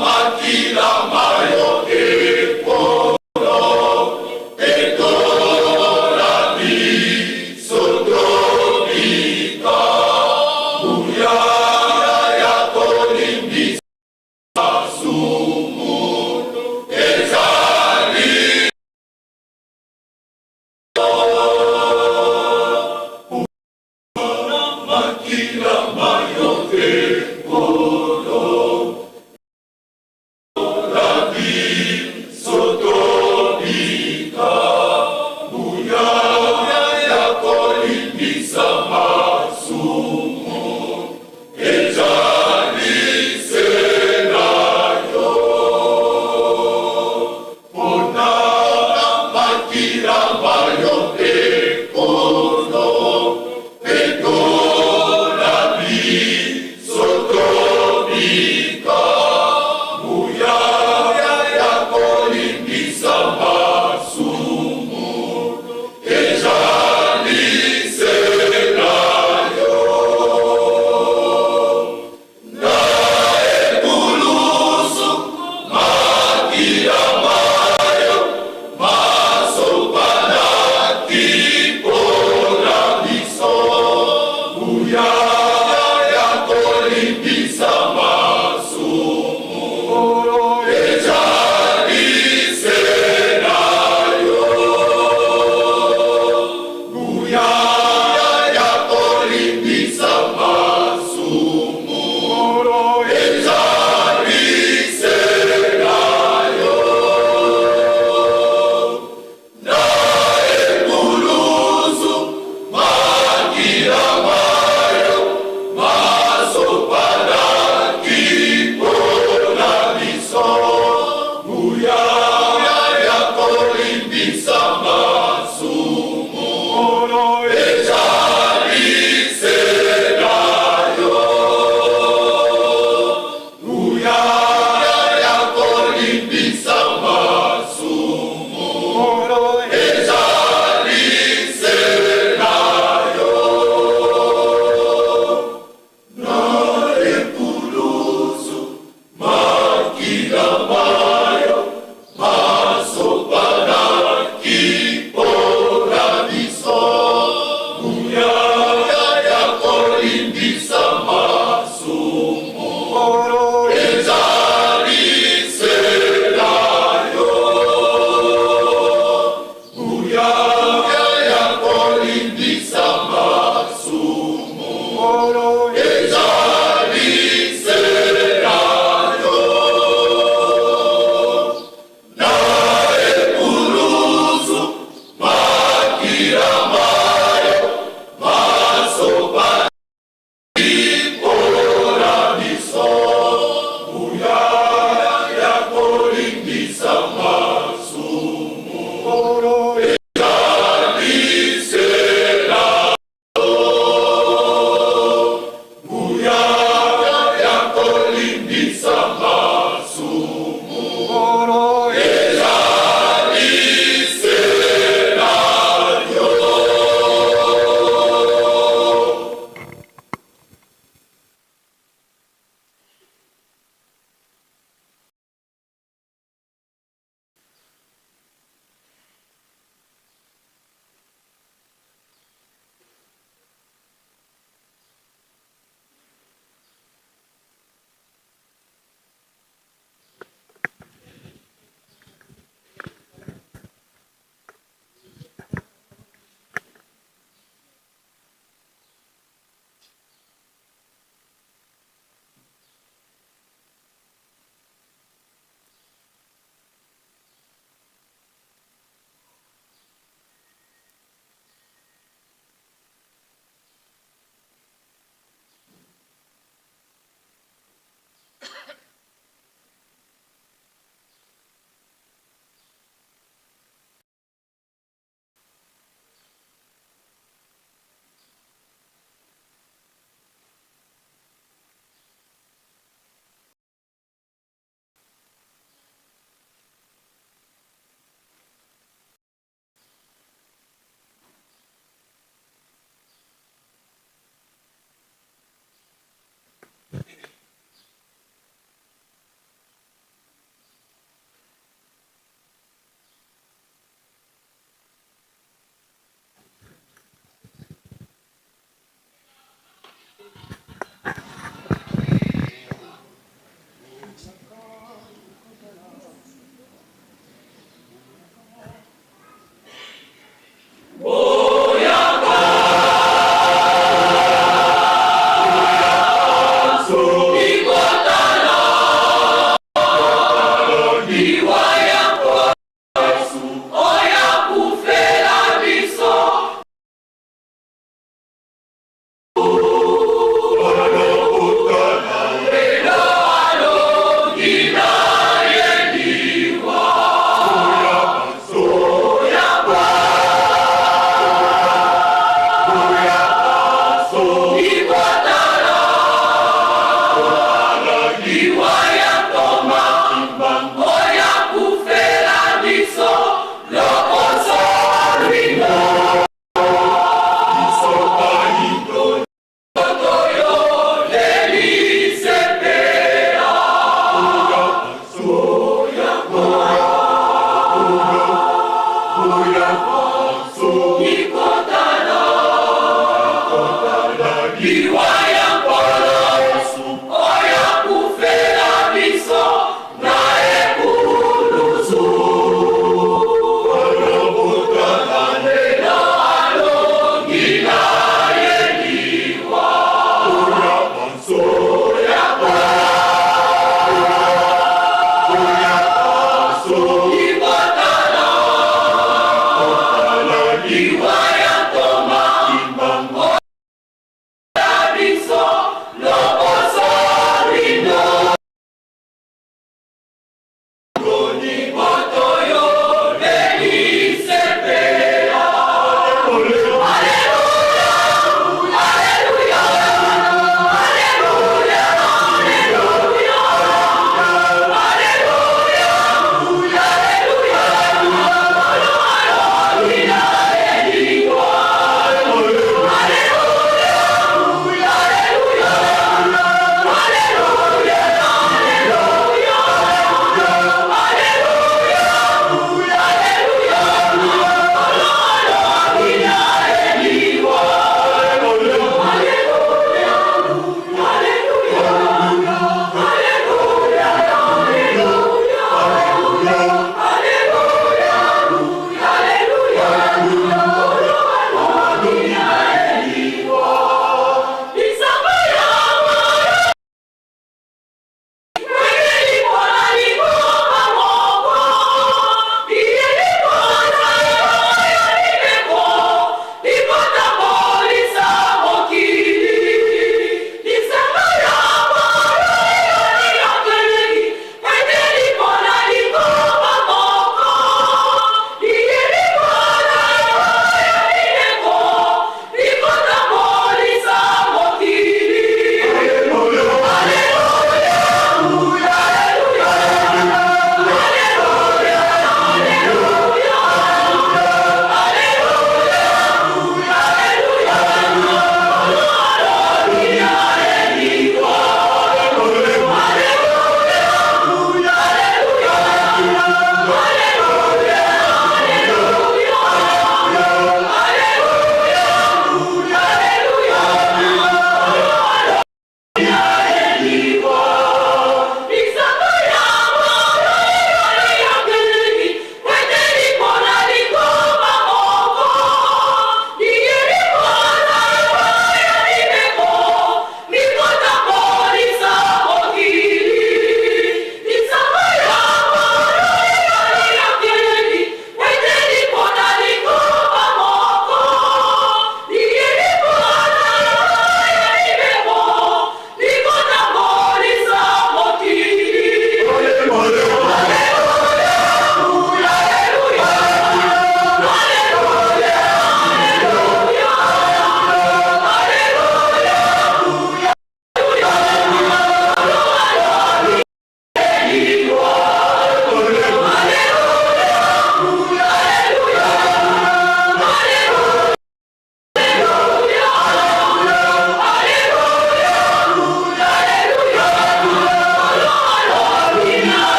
H: Makila mayo e Ezali se na yo na ekulusu makila ma yo masopani mpo na biso nguya ya kolimbisa masumu ezali se na yo nguya.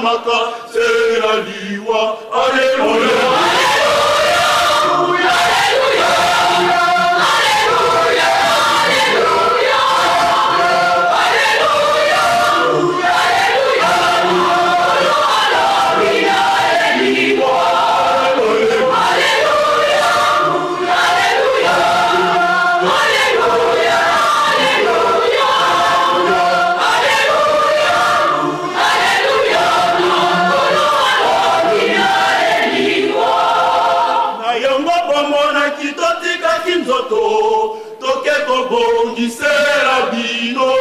H: lipesamaka se na liwa. Aleluya. Na yango bomonaki totikaki nzoto toke kobongisela bino.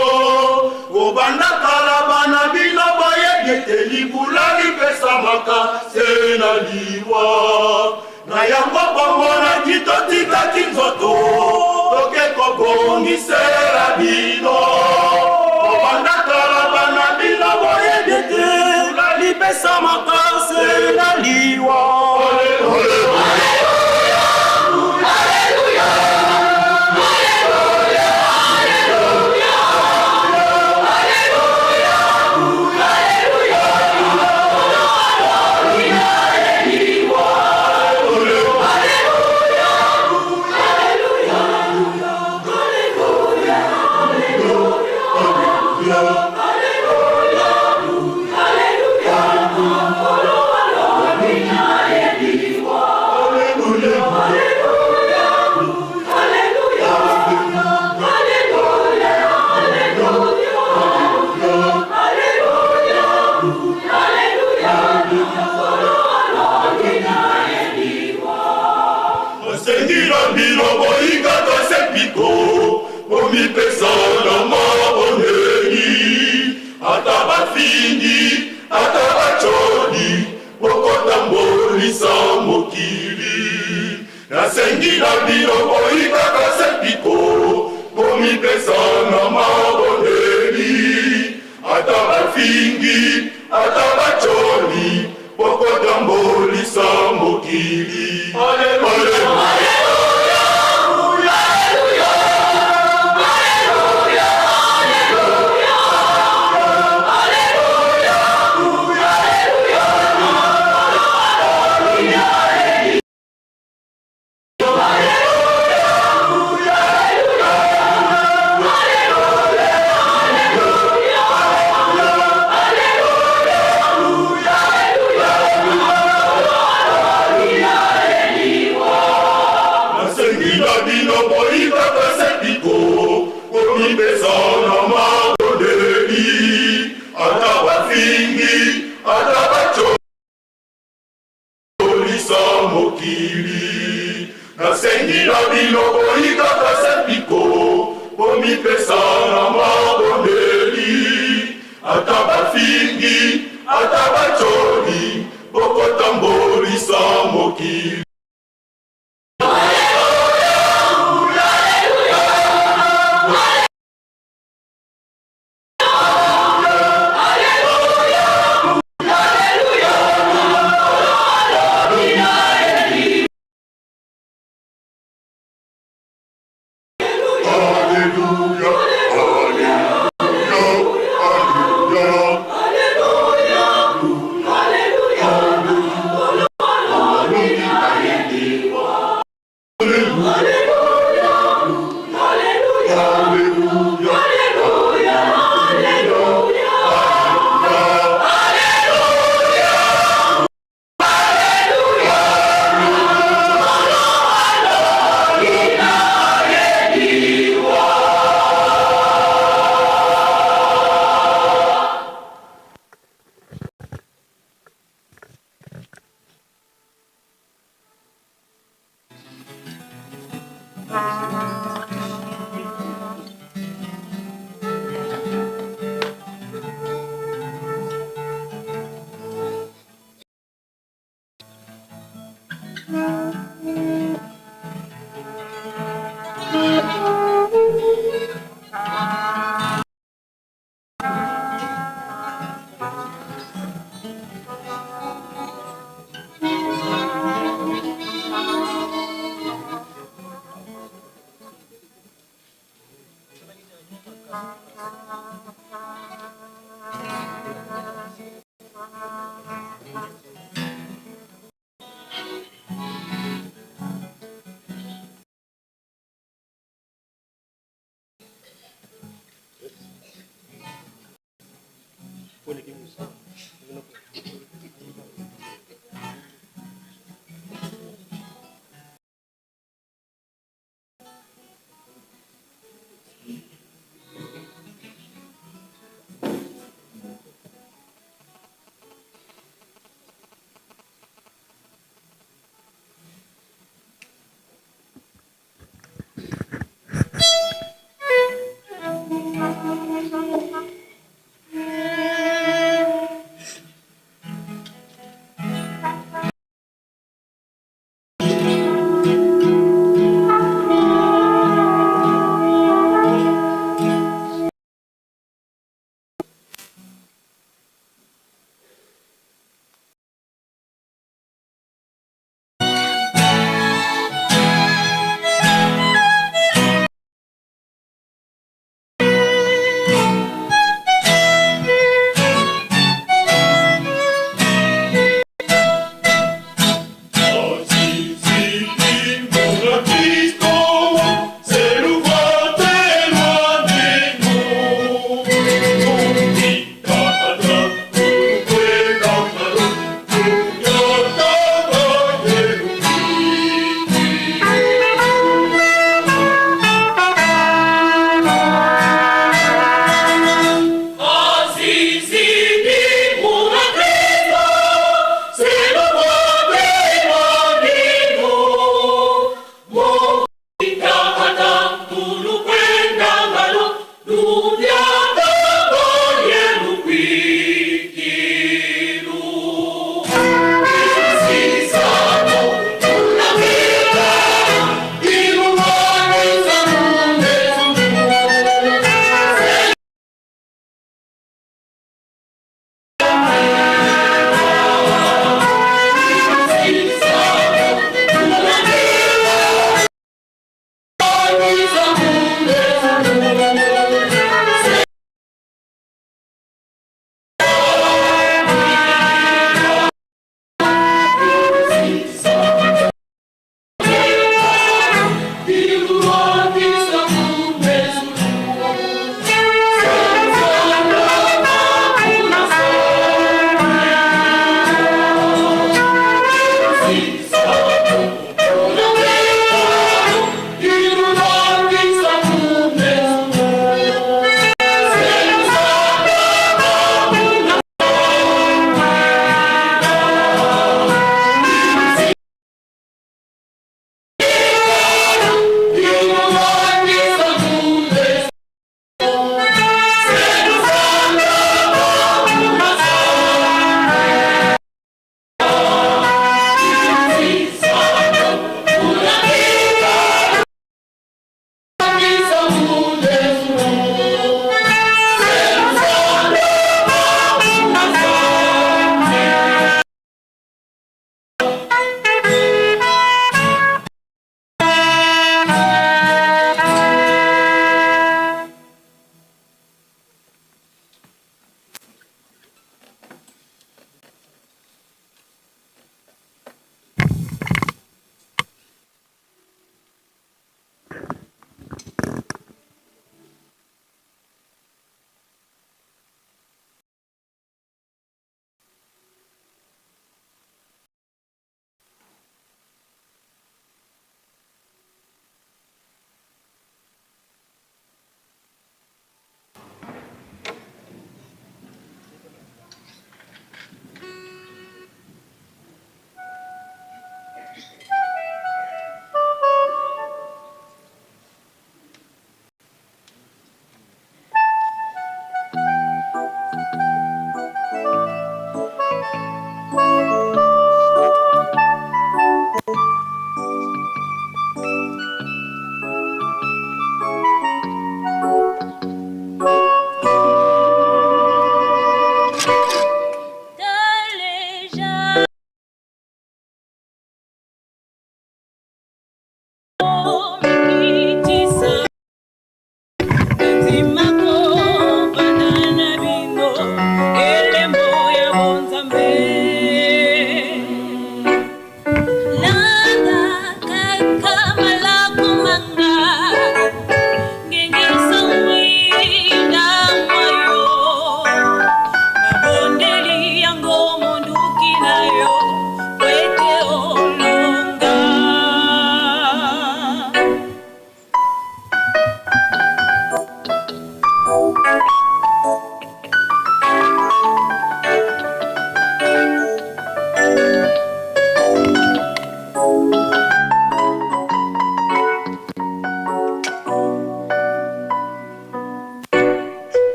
H: Kobanda kala bana bino boyebi ete libula lipesamaka se na liwa. Na yango bomonaki totikaki nzoto toke kobongisela bino. Kobanda kala bana bino boyebi ete libula lipesamaka se na liwa. Nasengi na bino boyikaka se mpiko, bomipesa na mabondeli. Ata bafingi, ata bacoli, bokotambolisa mokili. Nasengi na bino boyikaka se mpiko, bomipesa na mabondeli. Ata bafingi, ata bacoli, bokotambolisa mokili. Aleluya. Nasengi na bino boyikaka se mpiko, bomipesa na mabondeli. Ata bafingi, ata bacolisa mokili. Nasengi na bino boyikaka se mpiko, bomipesa na mabondeli. Ata bafingi, ata bacoli, bokotambolisa mokili. Alleluia, alleluia, alleluia.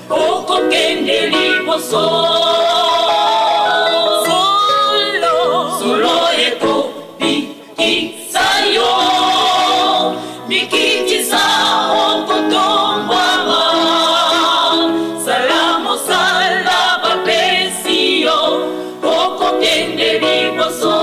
F: Okokende liboso. Solo, solo ekobikisa yo. Mikitisa okotombwama. Sala mosala bapesi yo. Okokende liboso.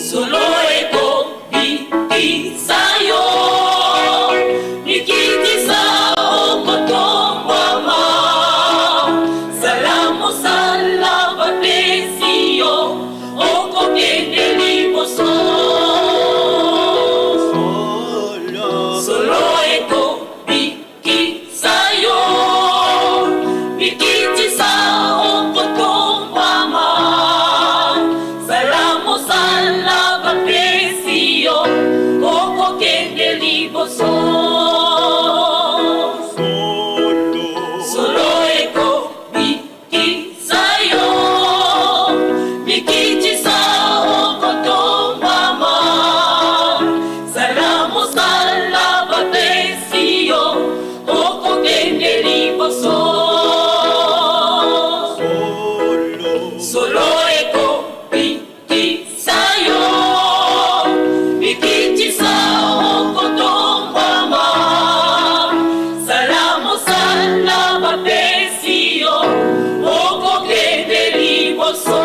F: Solo ekobikisa yo, mikitisa okotombwama. Sala mosala bapesi yo, okokende liboso. Solo ekobikisa yo, mikitisa okotombwama. Sala mosala bapesi yo, okokende liboso. Solo ekobikisa yo, mikitisa okotombwama. Sala mosala bapesi yo, okokende liboso. Solo ekobikisa yo, mikitisa okotombwama. Sala mosala bapesi yo, okokende liboso.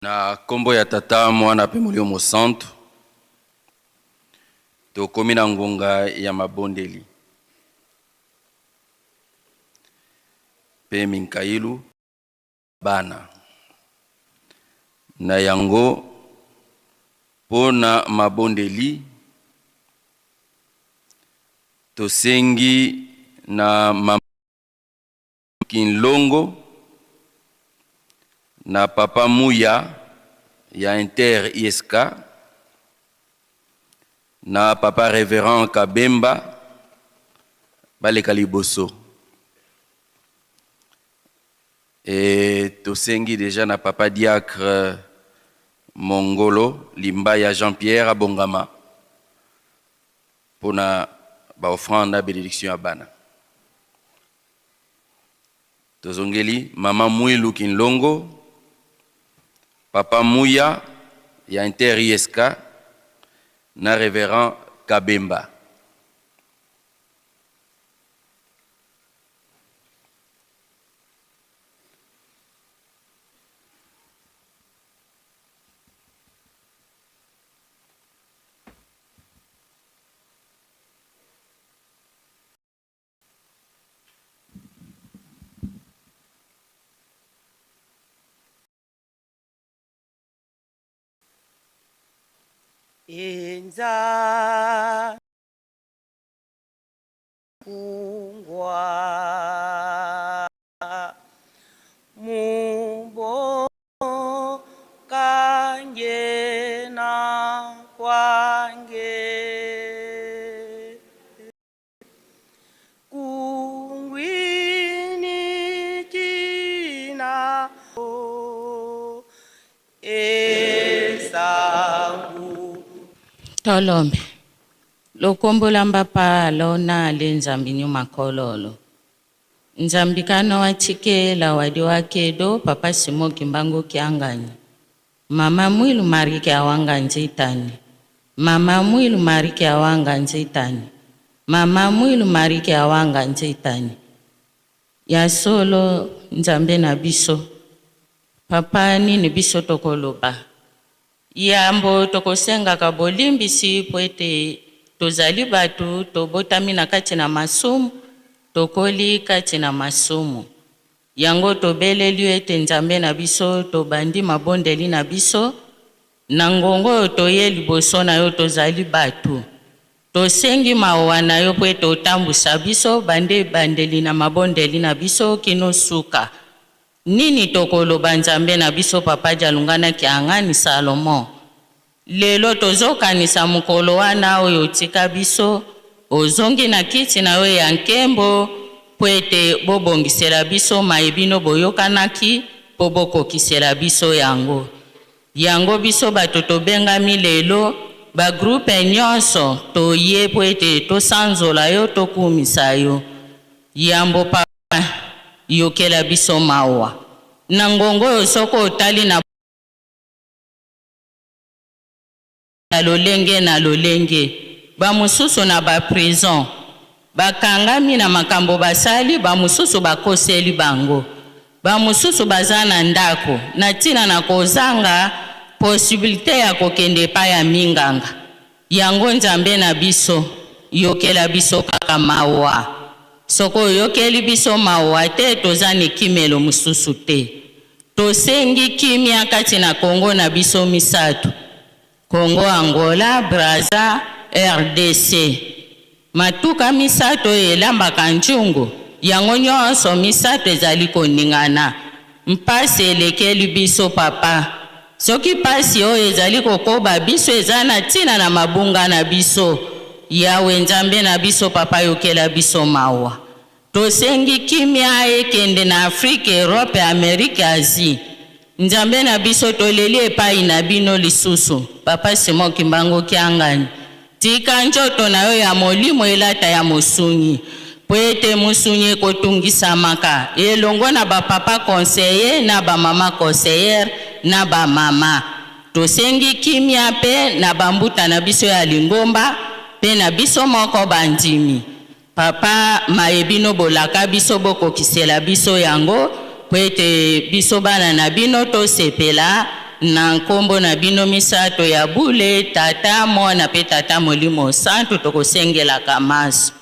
E: Na kombo ya Tata, Mwana pe Molimo Mosantu, tokomi na ngonga ya mabondeli pe minkailu bana. Na yango, po na mabondeli, tosengi na mama Kinlongo na papa Muya ya Inter ISK na papa Reverend Kabemba baleka liboso. Et tosengi dejà na papa diacre Mongolo Limbaya Jean-Pierre abongama pona ba offrande na benediction ya bana. Tozongeli maman Muilu Kinlongo, papa Muya ya Inter ISK na reverend Kabemba.
I: Enza kungwa mubo kangena kwange kungwini kina esangu
J: Tolombe lokombola mbapalo nale nzambi nyuma kololo Nzambi kana wa tshikela wadi wa kedo papa Simo Kimbangu Kiangani Mama Mwilu Marike awanga nzitani Mama Mwilu Marike awanga nzitani Mama Mwilu Marike awanga nzitani Ya solo Nzambe na biso Papa nini biso tokoloba Yambo tokosengaka bolimbisi mpo ete tozali bato tobotami na kati na masumu, tokoli kati na masumu. Yango tobeleli yo ete Nzambe na biso, tobandi mabondeli na biso na ngonga oyo toye liboso na yo, tozali bato. Tosengi mawa na yo mpo ete otambwisa biso banda ebandeli na mabondeli na biso kino suka. Nini tokoloba Nzambe na biso papa Dialungana Kiangani Salomon lelo tozokanisa mokolo wana oyo otika biso ozongi na kiti na yo ya nkembo mpo ete bobongisela biso maye bino boyokanaki mpo bokokisela biso yango yango biso bato tobengami lelo ba groupe nyonso toye mpo ete tosanzola yo tokumisa yo yambo papa Yokela biso mawa. Na ngonga oyo soko otali na ya lolenge na lolenge, ba mosusu na ba prison bakangami na makambo basali, ba mosusu bakoseli bango, ba mosusu baza na ndako na tina na kozanga possibilite ya kokende epai ya minganga. Yango Nzambe na biso, yokela biso kaka mawa. Soki oyokeli biso mawa te, toza na ekimelo mosusu te. Tosengi kimia kati na Congo na biso misatu, Congo Angola, Brazza, rdc. Matuka misato oyo elambaka njungu, yango nionso misato ezali koningana. Mpasi elekeli biso papa. Soki pasi oyo ezali kokoba biso eza na tina na mabunga na biso. Yawe Nzambe na biso papa yokela biso mawa. Tosengi kimia ekende na Afrique, Europe, Amerique, Asie. Nzambe na biso toleli epayi na bino lisusu papa Simon Kimbangu Kiangani tika njoto na yo ya molimo elata ya mosunyi po ete mosunyi ekotungisamaka elongo na ba papa conseiller na ba mama conseillere na ba mama tosengi kimia pe na ba mbuta na biso ya lingomba pe na biso moko bandimi Papa maye bino bolaka biso bokokisela biso yango po ete biso bana na bino tosepela. Na nkombo na bino misato ya bule, Tata, Mwana mpe Tata Molimo Santu, tokosengelaka manso.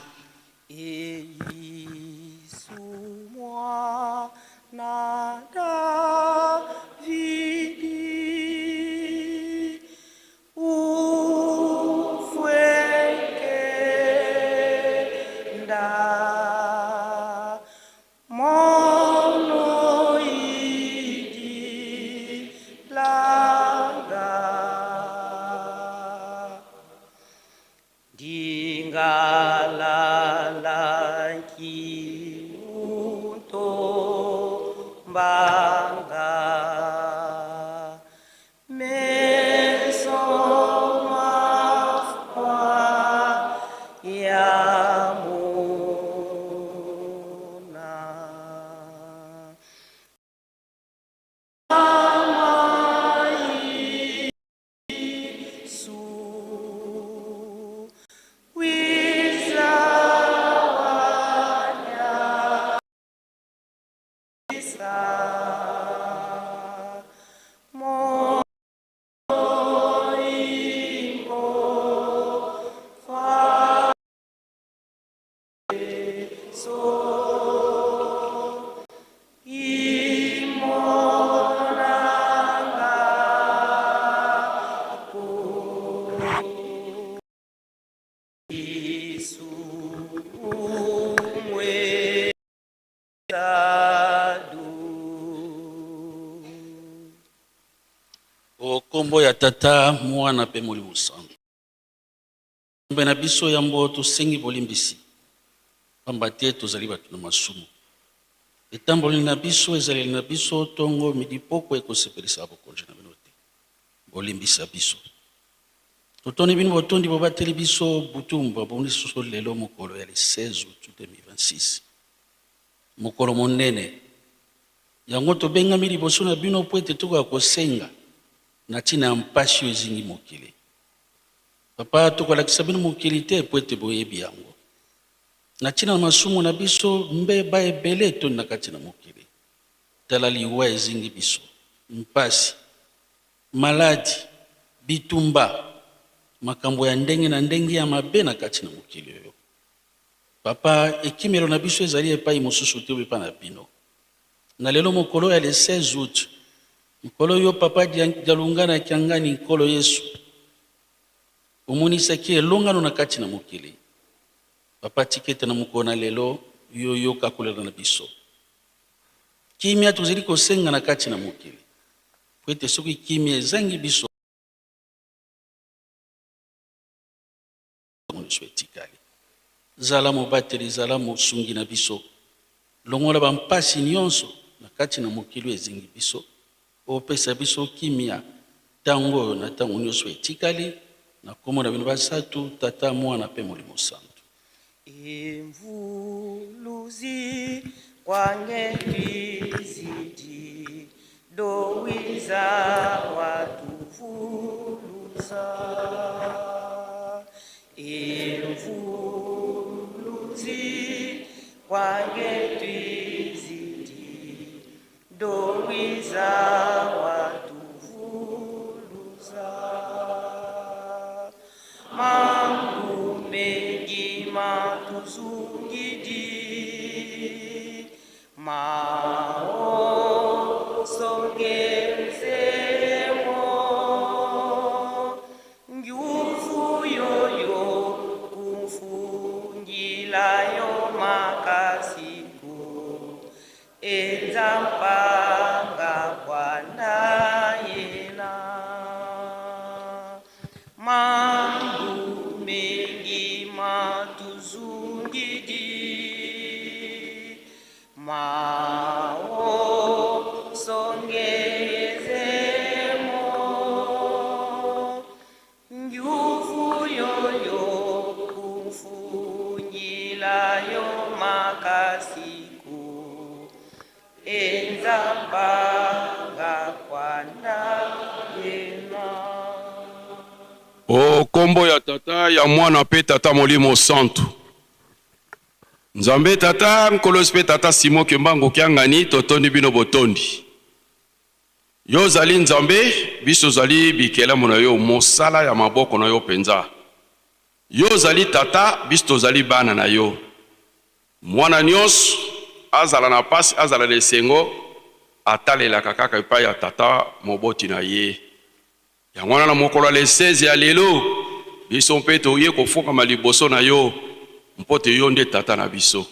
K: O kombo ya Tata, Mwana pe Molimo Santu. Nzambe na biso, yambo tosengi bolimbisi, pamba te tozali bato na masumu. Etamboli na biso, ezaleli na biso, tongo, midi, pokwa ekosepelisa bokonzi na bino te. Bolimbisa biso. Totondi bino botondi bobateli biso butu mba boni lisusu lelo mokolo ya le 16 août 2026. Mokolo monene. Yango tobengami liboso na bino mpo ete tokoka kosenga na ntina ya mpasi oyo ezingi mokili. Papa, tokolakisa bino mokili te mpo ete boyebi yango. Na ntina na masumu na biso, mbeba ebele etondi na kati na mokili. Tala liwa ezingi biso, mpasi, maladi, bitumba, makambo ya ndenge na ndenge ya mabe na kati na mokili oyo. Papa, ekimelo na biso ezali epai mosusu te obe epai na bino. Na lelo mokolo ya le 16 aout, mokolo yo Papa Dialungana Kiangani Nkolo Yesu omonisaki elongano na kati na mokili. Papa, tika ete na mokolo na lelo yo oyoka kolela na biso. Kimia tozali kosenga na kati na mokili, mpo ete soki kimia ezangi biso, Ntango nyonso etikali. Zala mobateli, zala mosungi na biso. Longola ba mpasi nyonso na kati na mokili oyo ezingi biso. Opesa biso kimia ntango oyo na ntango nyonso etikali. Na nkombo na bino basatu, Tata, Mwana mpe Molimo Santu.
I: Imvuluzi kwangelizidi dowiza watuvuluza Imvuluzi kwangelizidi dowiza watuvuluza Mangu mengi matuzungidi Mao songezemo Nguvu yoyo kumfungilayo makasiku Enza mpanga bwana yena Mambu mengi matuzungidi Mao songezemo Nguvu yoyo kumfungilayo makasiku Enza mpanga kwana yena.
L: O kombo ya Tata, ya Mwana mpe Tata Molimo Santu. Nzambe Tata, Nkolo Yesu mpe Tata Simon Kimbangu Kiangani, totondi bino botondi. Yo ozali Nzambe, biso tozali bikelamu na yo, mosala ya maboko na yo mpenza. Yo ozali Tata, biso tozali bana na yo. Mwana nyonso, azala na mpasi, azala na esengo, atalelaka kaka epai ya tata moboti na ye. Yango wana na mokolo ya le 16 ya lelo, biso mpe toye kofukama liboso na yo, mpo te yo nde Tata na biso.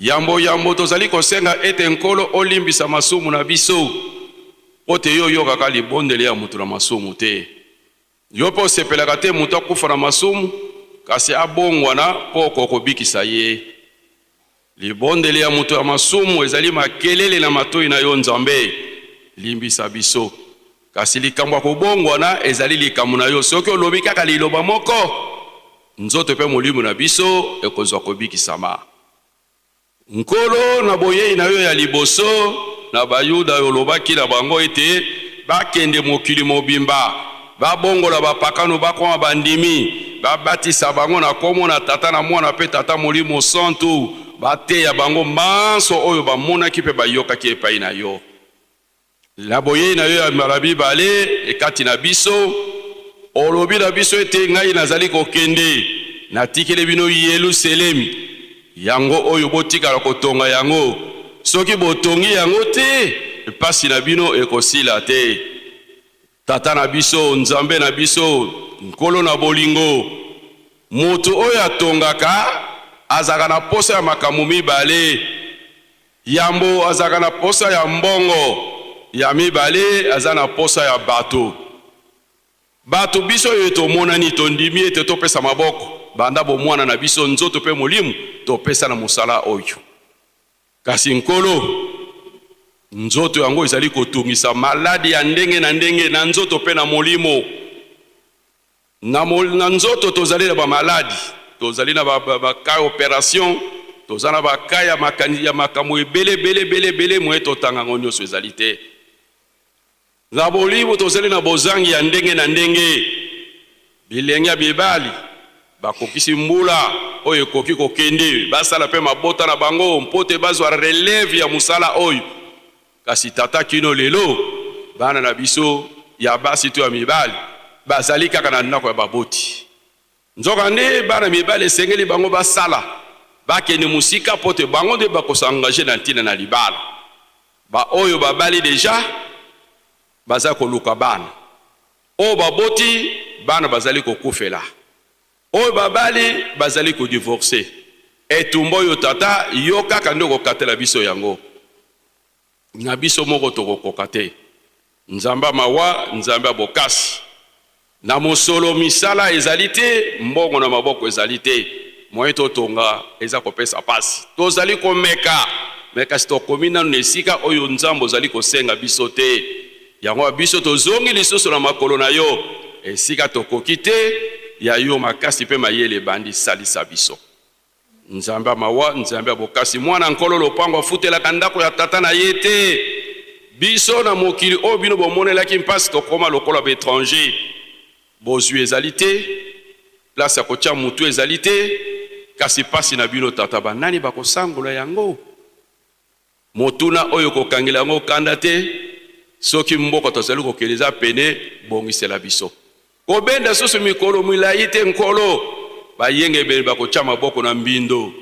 L: Yambo yambo tozali kosenga ete Nkolo olimbisa masumu na biso, mpo te yo oyokaka libondeli ya moto na masumu te. Yo mpe osepelaka te moto akufa na masumu, kasi abongwana mpo okoka kobikisa ye. Libondeli ya moto ya masumu ezali makelele na matoi na yo, Nzambe. Limbisa biso. Kasi likambo ya kobongwana ezali likambo na yo. Soki olobi kaka liloba moko, nzoto mpe molimo na biso ekozwa kobikisama. Nkolo, na boyei na yo ya liboso na Bayuda, olobaki na bango ete bakende mokili mobimba, babongola bapakano bakoma bandimi, babatisa bango na nkombo na Tata na Mwana mpe Tata Molimo Santu, bateya bango manso oyo bamonaki mpe bayokaki epai na yo. Na boyei na yo ya mbala mibale kati na biso, olobi na biso ete, Ngai nazali kokende, natikeli bino Yeluselemi, yango oyo botikala kotonga yango. Soki botongi yango te, mpasi na bino ekosila te. Tata na biso, Nzambe na biso, Nkolo na bolingo, moto oyo atongaka azalaka na mposa ya makambo mibale. Yambo azalaka na posa ya mbongo, ya mibale aza na posa ya bato. Bato biso oyo tomonani tondimi ete topesa maboko banda bomwana na biso, nzoto pe molimo topesa na mosala oyo. Kasi Nkolo, nzoto yango ezali kotungisa maladi ya ndenge na ndenge na nzoto pe na molimo. Na na nzoto tozali na ba maladi, tozali na ba ba cas ya operation, toza na ba cas ya makani ya makambo ebele ebele ebele ebele moyen totanga yango nionso ezali te. Na bolimo tozali na bozangi ya ndenge na ndenge. Bilenge ya mibali bakokisi mbula oyo ekoki kokende basala mpe mabota na bango mpo te bazwa relève ya mosala oyo. Kasi tata kino lelo bana na biso ya basi to ya mibali bazali kaka na ndako ya baboti. Nzokande bana mibali esengeli bango basala, bakende mosika mpo te bango nde bako s'engager na ntina na libala. Ba oyo babali dejà baza koluka bana, oyo baboti bana bazali kokufela, oyo babali bazali ko divorcer. Etumba oyo tata yo kaka nde okokatela biso yango. Na biso moko tokokoka te. Nzambe ya mawa, Nzambe ya bokasi. Na mosolo misala ezali te, mbongo na maboko ezali te. Moyen totonga eza kopesa pasi. Tozali komeka mais kasi tokomi nanu na esika oyo Nzambe ozali kosenga biso te. Yango wa biso tozongi lisusu na makolo na yo esika tokoki te, ya yo makasi pe mayele ebandi salisa biso. Nzambe ya mawa, Nzambe ya bokasi, mwana nkolo lopango afutelaka ndako ya tata na ye te. Biso na mokili oyo bino bomonelaki mpasi tokoma lokola ba etrangers. Bozwi ezali te, place ya kotia mutu ezali te, kasi pasi na bino tata ba nani bakosangola yango? Motuna oyo kokangela yango kanda te, soki mboka tozali kokende eza pene, bongisela biso. Kobenda susu mikolo milayi te Nkolo, bayengebene bakotia maboko na mbindo.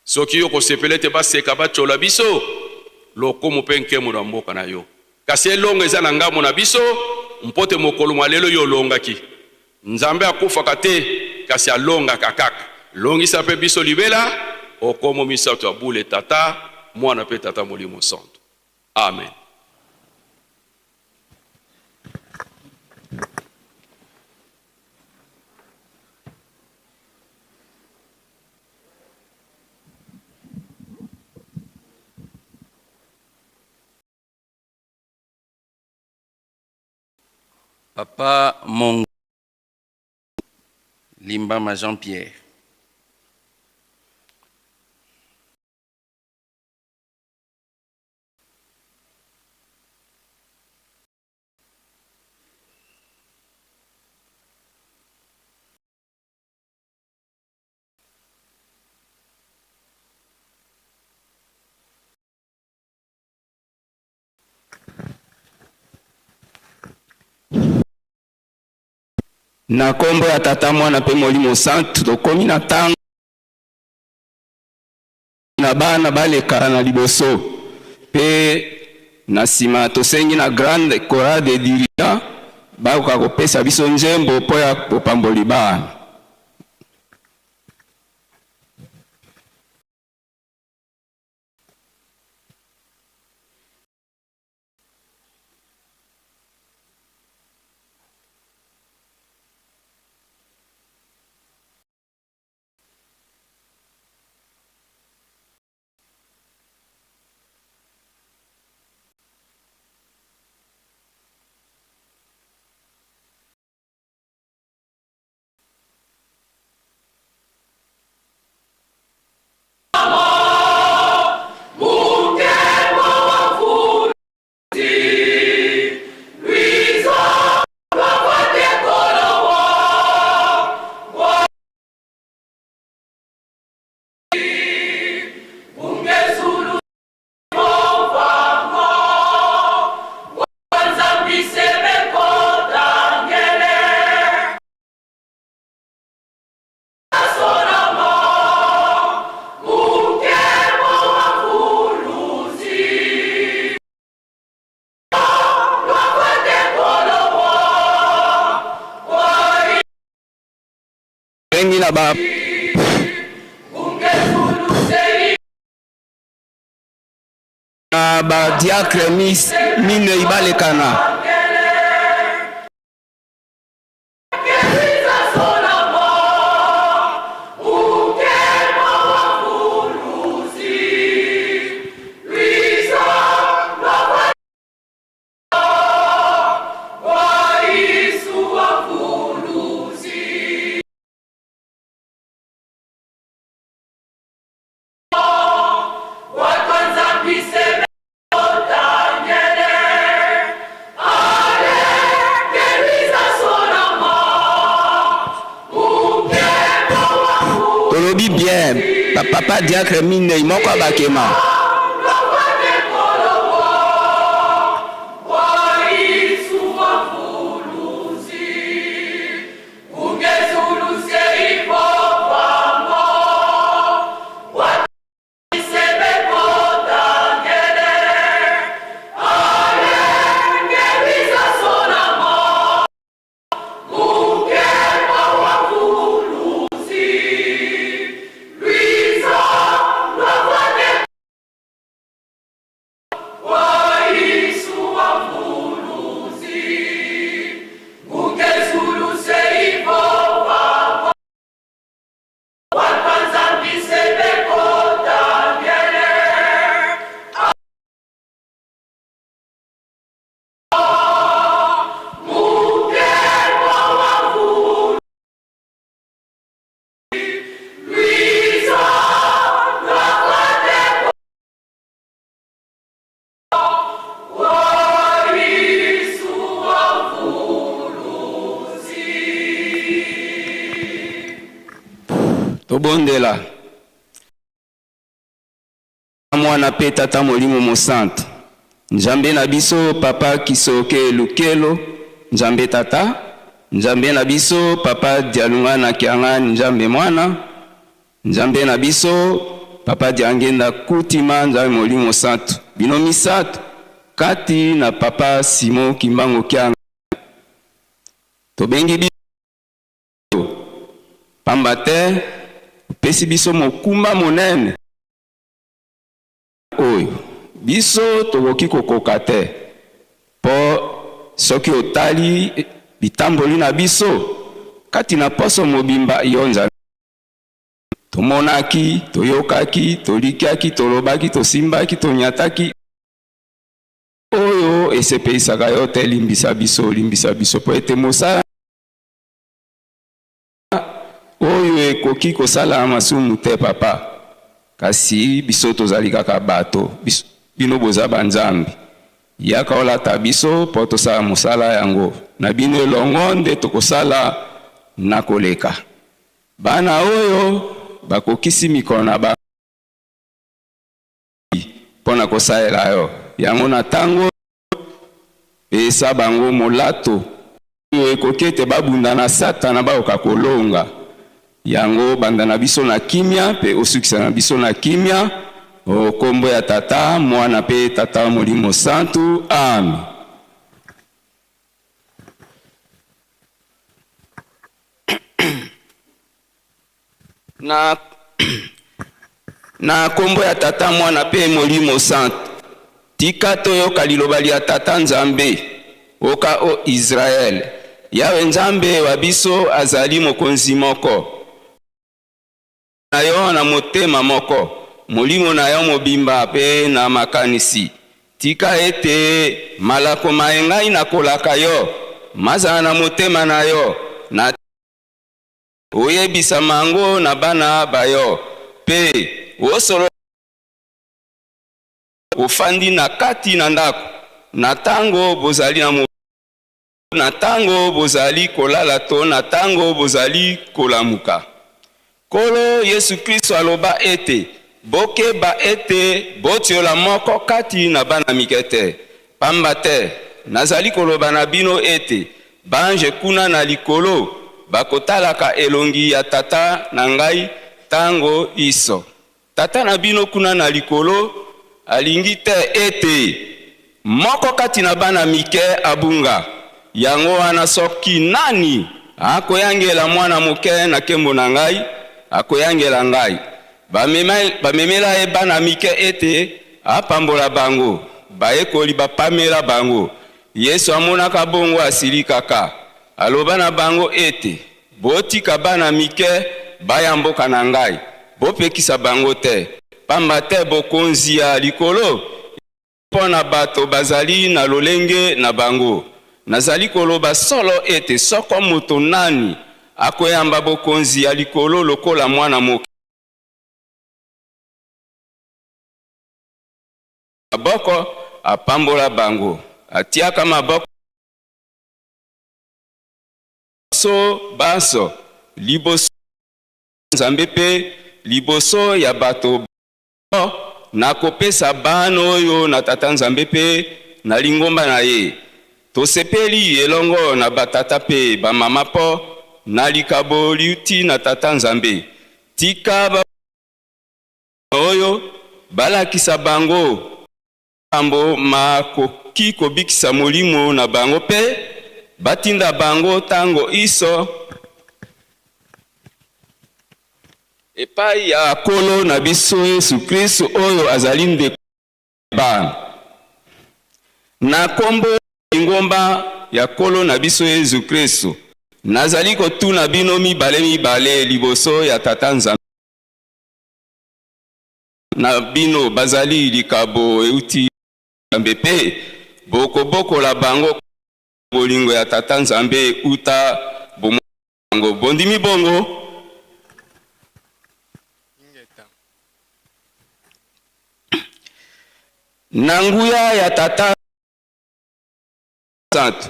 L: Soki yo okosepela ete baseka batyola biso, lokumu mpe nkembo na mboka na yo. Kasi elonga eza na ngambo na biso, mpo te mokolo mwa lelo yo olongaki. Nzambe akufaka te, kasi alongaka kaka. Longisa mpe biso libela o kombo misato ya bule, Tata, Mwana mpe Tata Molimo Santu. Amen.
E: Papa Mongo Limbama Jean Pierre.
M: Na kombo ya Tata, Mwana pe Molimo Santu, tokomi na tango na bana baleka na liboso pe na sima tosengi na grande chorale de dirigeants bakoka kopesa biso nzembo po ya bopamboli bana. Bengi na ba na ba diacre minei balekana. Tolobi bien ba papa diacre minei moko abakema. Tobondela. Mwana pe Tata Molimo Mosantu, Nzambe na biso Papa Kisoke Lukelo, Nzambe Tata, Nzambe na biso Papa Dialungana Kiangani, Nzambe Mwana, Nzambe na biso Papa Diangenda Kutima, Nzambe Molimo Santu, bino misato kati na Papa Simon Kimbangu Kiangani, tobengi bino pamba te opesi biso mokumba monene oyo biso tokoki kokoka te, po soki otali bitamboli na biso kati na poso mobimba, yo Nzambe, tomonaki, toyokaki, tolikiaki, tolobaki, tosimbaki, tonyataki, oyo esepelisaka yo te. Limbisa biso, limbisa biso, po ete mosala oyo ekoki kosala masumu te, Papa. Kasi biso tozali kaka bato, bino boza banzambe. Yaka olata biso po tosala mosala yango na bino elongo, nde tokosala na koleka. Bana oyo bakokisi mikolo na bango mpo na kosalela yo yango na ntango, pesa bango molato. Oyo ekoki ete babunda na Satana bakoka kolonga yango. Banda na biso na kimia mpe osukisa na biso na kimia. O kombo ya Tata, Mwana mpe Tata Molimo Santu. Amen. Na na kombo ya Tata, Mwana pe Molimo Santu, tika toyoka liloba lia Tata Nzambe. Oka o Israel, Yawe Nzambe wa biso azali Mokonzi moko. Na yo na motema moko, molimo na yo mobimba pe na makanisi. Tika ete malako maye ngai nakolaka yo mazala na motema na yo, na. Oyebisa mango na bana ba yo, mpe osolola ofandi na kati na ndako, na tango bozali na na tango bozali kolala to na tango bozali kolamuka. Nkolo Yesu Klisto aloba ete, Bokeba ete botiola moko kati na bana mike te, pamba te nazali koloba na bino ete Banje kuna na likolo bakotalaka elongi ya Tata na ngai tango inso. Tata na bino kuna na likolo alingi te ete moko kati na bana mike abunga. Yango wana soki nani akoyangela mwana moke na nkembo na ngai, akoyangela ngai. Bamemela ye bana mike ete apambola bango. Bayekoli bapamela bango. Yesu amonaka bongo asilikaka. Aloba na bango ete, Botika bana mike baya mboka na ngai, bopekisa bango te, pamba te bokonzi ya likolo ezali mpo na bato bazali na lolenge na bango. Nazali koloba solo ete soko moto nani akoyamba bokonzi ya likolo lokola mwana moke, Maboko, apambola bango. Atiaka maboko biso banso liboso ya Nzambe mpe liboso ya bato. Nakopesa bana oyo na Tata Nzambe mpe na lingomba na ye. Tosepeli elongo na batata mpe bamama mpo na likabo liuti na Tata Nzambe. Tika ba oyo balakisa bango makambo makoki kobikisa molimo na bango mpe batinda bango ntango inso epai ya Nkolo na biso Yesu Kristo oyo azali ndeko bana. Na nkombo ya lingomba ya Nkolo na biso Yesu Kristo, nazali kotuna bino mibale mibale liboso ya Tata Nzambe na bino bazali likabo euti Nzambe mpe bokobokola bango bolingo ya Tata Nzambe uta bomwana bango. Bondimi bongo? Na nguya ya Tata Santu,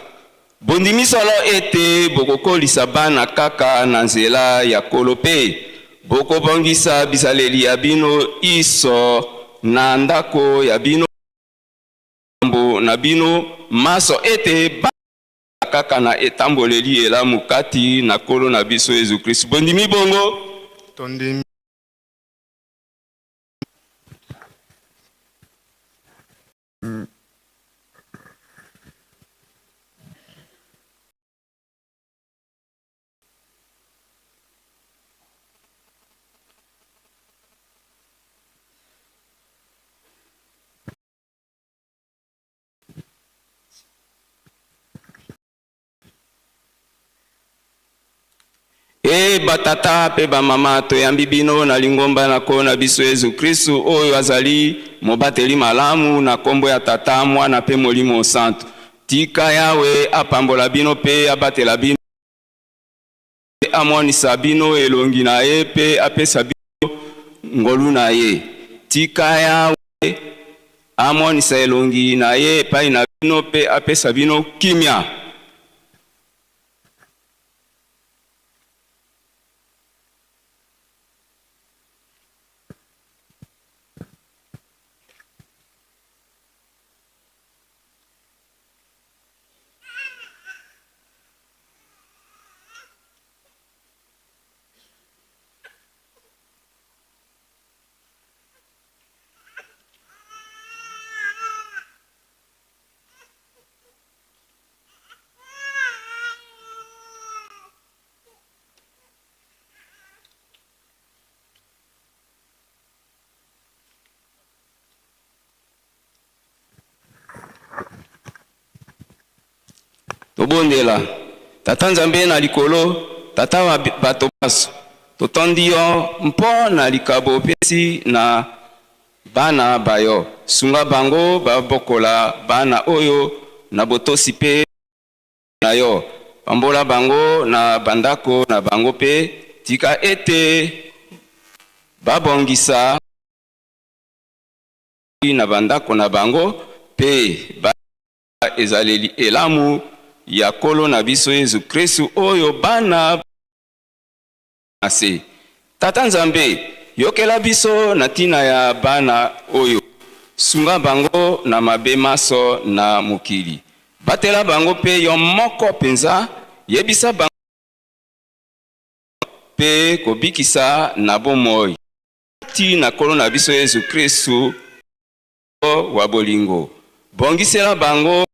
M: bondimi solo ete bokokolisa bana kaka na nzela ya Nkolo mpe bokobongisa bizaleli ya bino inso na ndako ya bino makambo na bino manso ete ba kaka na etamboleli elamu kati na Nkolo na biso Yesu Kristu. Bondimi bongo?
G: Tondimi.
M: E batata mpe bamama, toyambi bino na lingomba na Nkolo na biso Yesu Kristu, oyo azali mobateli malamu, na nkombo ya Tata, Mwana mpe Molimo Santu. Tika Yawe apambola bino mpe abatela bino, amonisa bino elongi na ye mpe apesa bino ngolu na ye. Tika Yawe amonisa elongi na ye epai na bino mpe apesa bino kimia. Tobondela. Tata Nzambe na likolo, Tata wa bato banso, totondi yo mpo na likabo opesi na bana ba yo. Sunga bango babokola bana oyo na botosi mpe na yo. Pambola bango na bandako na bango mpe tika ete babongisa na bandako na bango mpe ba ezaleli elamu ya Nkolo na biso Yezu Kristu oyo bana na se. Tata Nzambe, yokela biso na tina ya bana oyo. Sunga bango na mabe manso na mokili. Batela bango mpe yo moko mpenza yebisa bango mpe kobikisa na bomoi ti na Nkolo na biso Yezu Kristu wa bolingo. Bongisela bango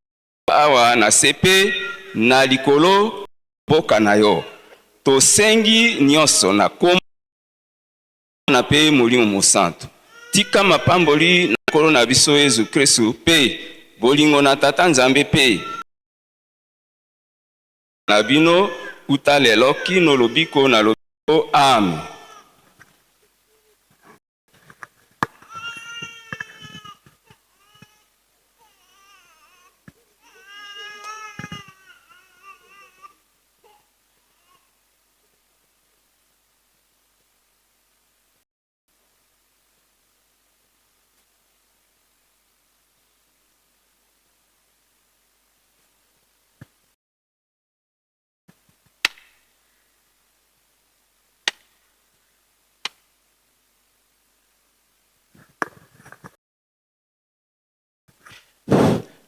M: awa na se mpe na likolo mboka na yo. Tosengi nionso na kombo na mpe Molimo Mosantu. Tika mapamboli na Nkolo na biso Yezu Kristu mpe bolingo na Tata Nzambe mpe na bino uta lelo kino lobiko na lobiko. Amen.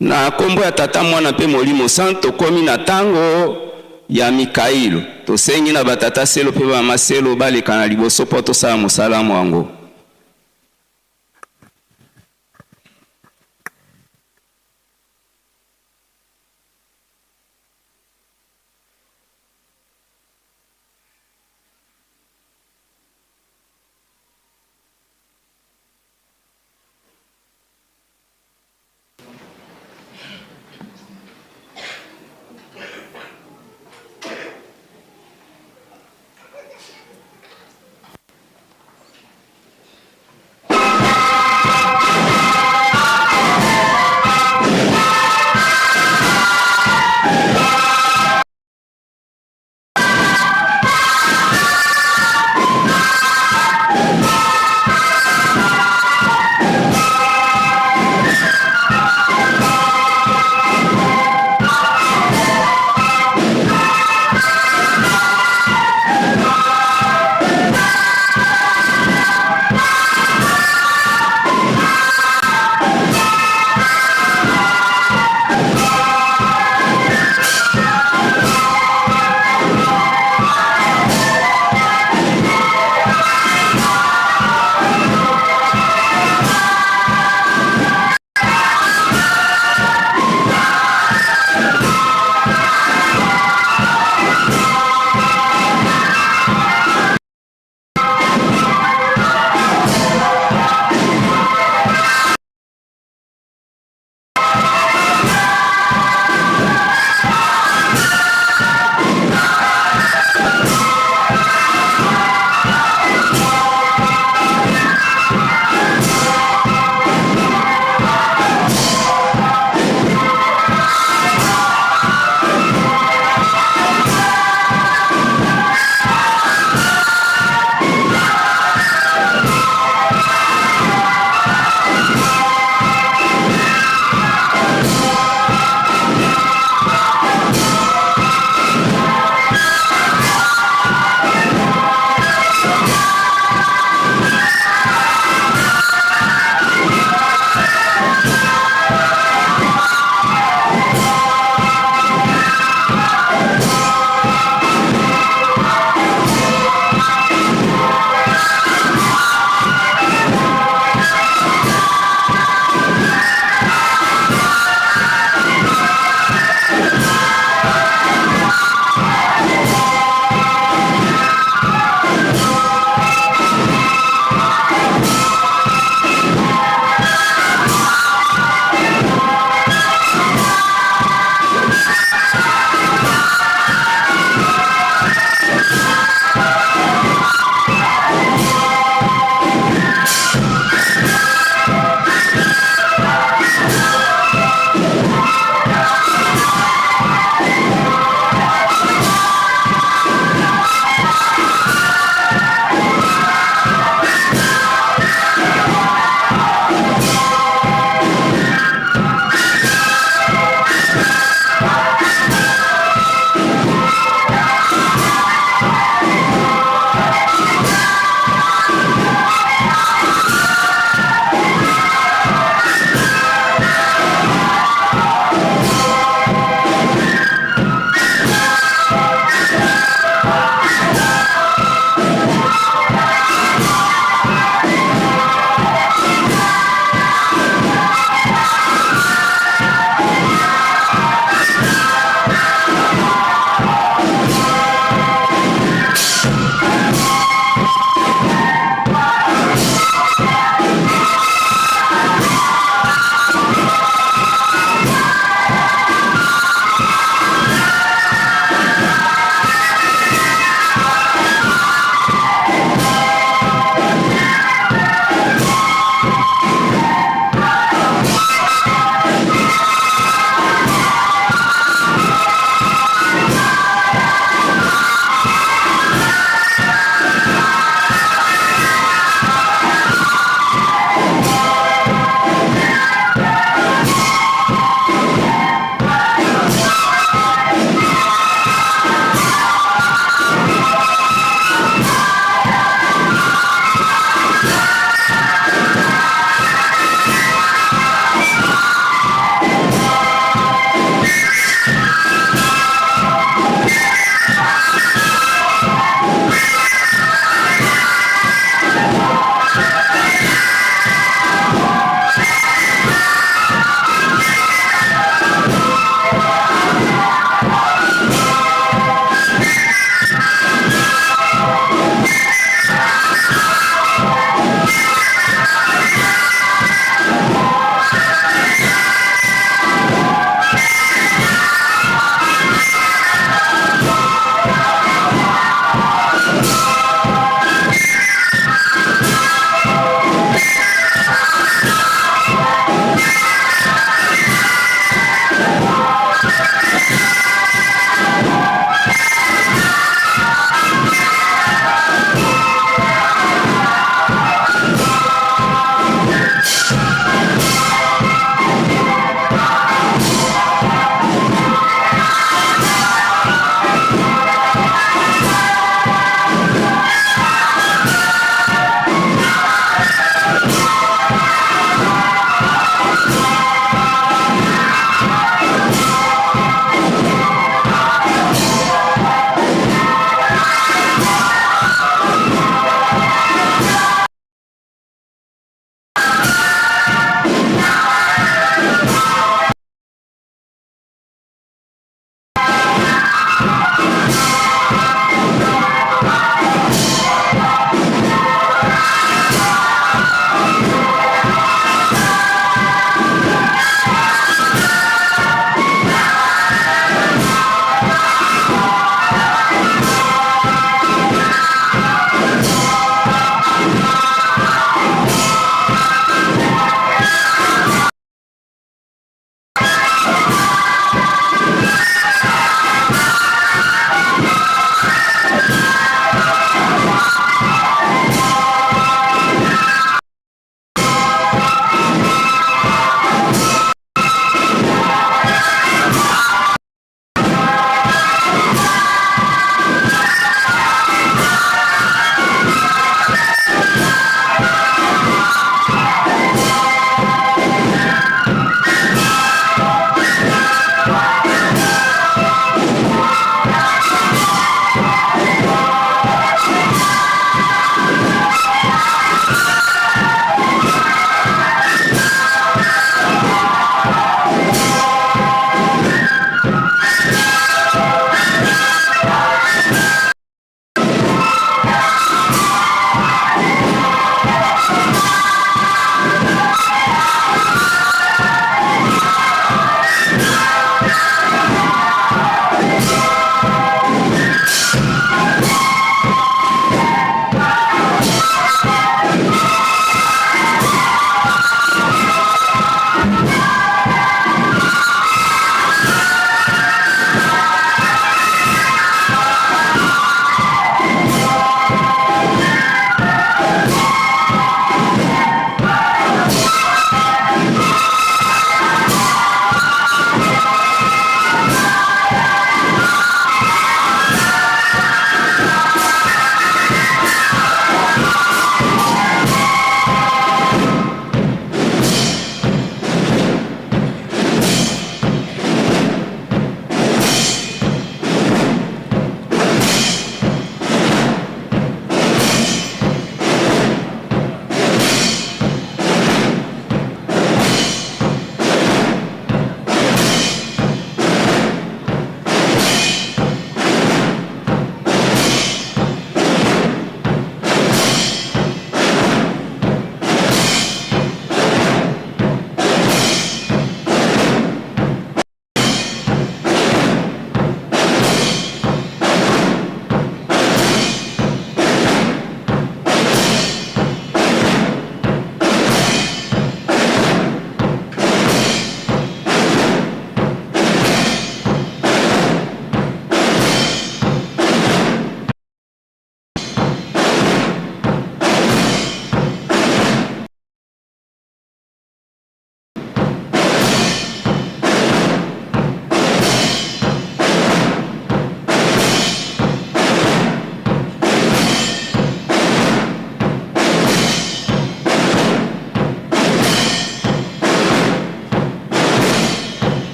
M: Na kombo ya Tata, Mwana mpe Molimo Santu, tokomi na tango ya Mikailo. Tosengi na batata selo mpe bamama selo baleka na liboso mpo tosala mosala mwango.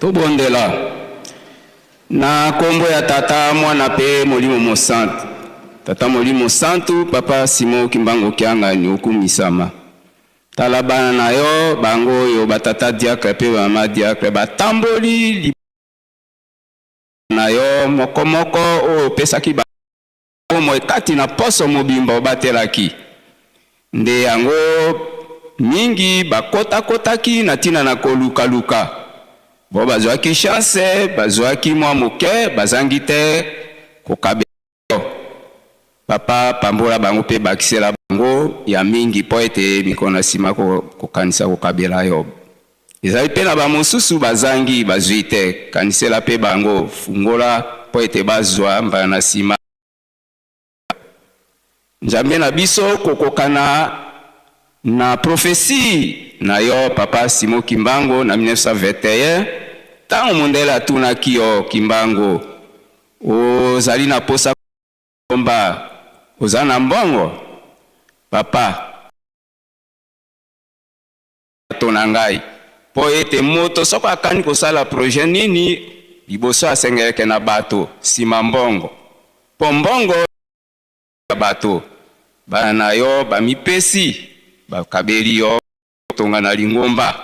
M: Tobondela. Na kombo ya Tata, Mwana pe Molimo Mosantu. Tata Molimo Santu, Papa Simon Kimbangu Kiangani, okumisama. Tala bana na yo, bango oyo ba tata diacre pe ba mama diacre batamboli liboso na yo moko moko oyo opesaki bango bomoi kati na poso mobimba obatelaki. Nde yango mingi bakotakotaki na ntina na kolukaluka. Bo bazwaki chance, bazwaki mwa moke, bazangi te kokabela yo. Papa, pambola bango mpe bakisela bango ya mingi mpo ete mikolo na nsima kokanisa kokabela yo. Ezali mpe na bamosusu bazangi, bazwi te. Kanisela mpe bango, fungola mpo ete bazwa mbala na nsima. Nzambe na biso kokokana na prophetie na yo papa Simon Kimbangu na 1921 tango mondele atunaki yo Kimbangu ozali na posa komba oza na mbongo papa bato na ngai mpo ete moto soko akani kosala projet nini liboso asengeleke na bato sima mbongo mpo mbongo ya bato bana na yo bamipesi bakabeli yo kotonga na lingomba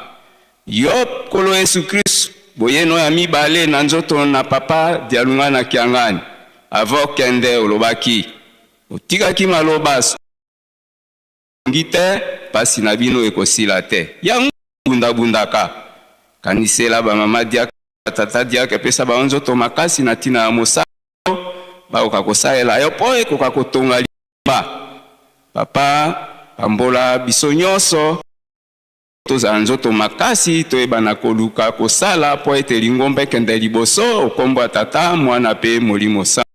M: yo Nkolo Yesu Kristu boyeno ya mibale na nzoto na papa Dialungana Kiangani avant okende olobaki otikaki maloba Ngi te, pasi na bino ekosila te. Yango bunda bundaka. Kanisela ba mama diacre, ba tata diacre, pesa bango nzoto makasi na tina ya mosala oyo bakoka kosalela yo po ekoka kotonga lingomba. Papa, pambola biso nionso tozala nzoto makasi, toyebana koluka kosala po ete lingomba ekende liboso, okombo ya Tata, Mwana pe Molimo Santu.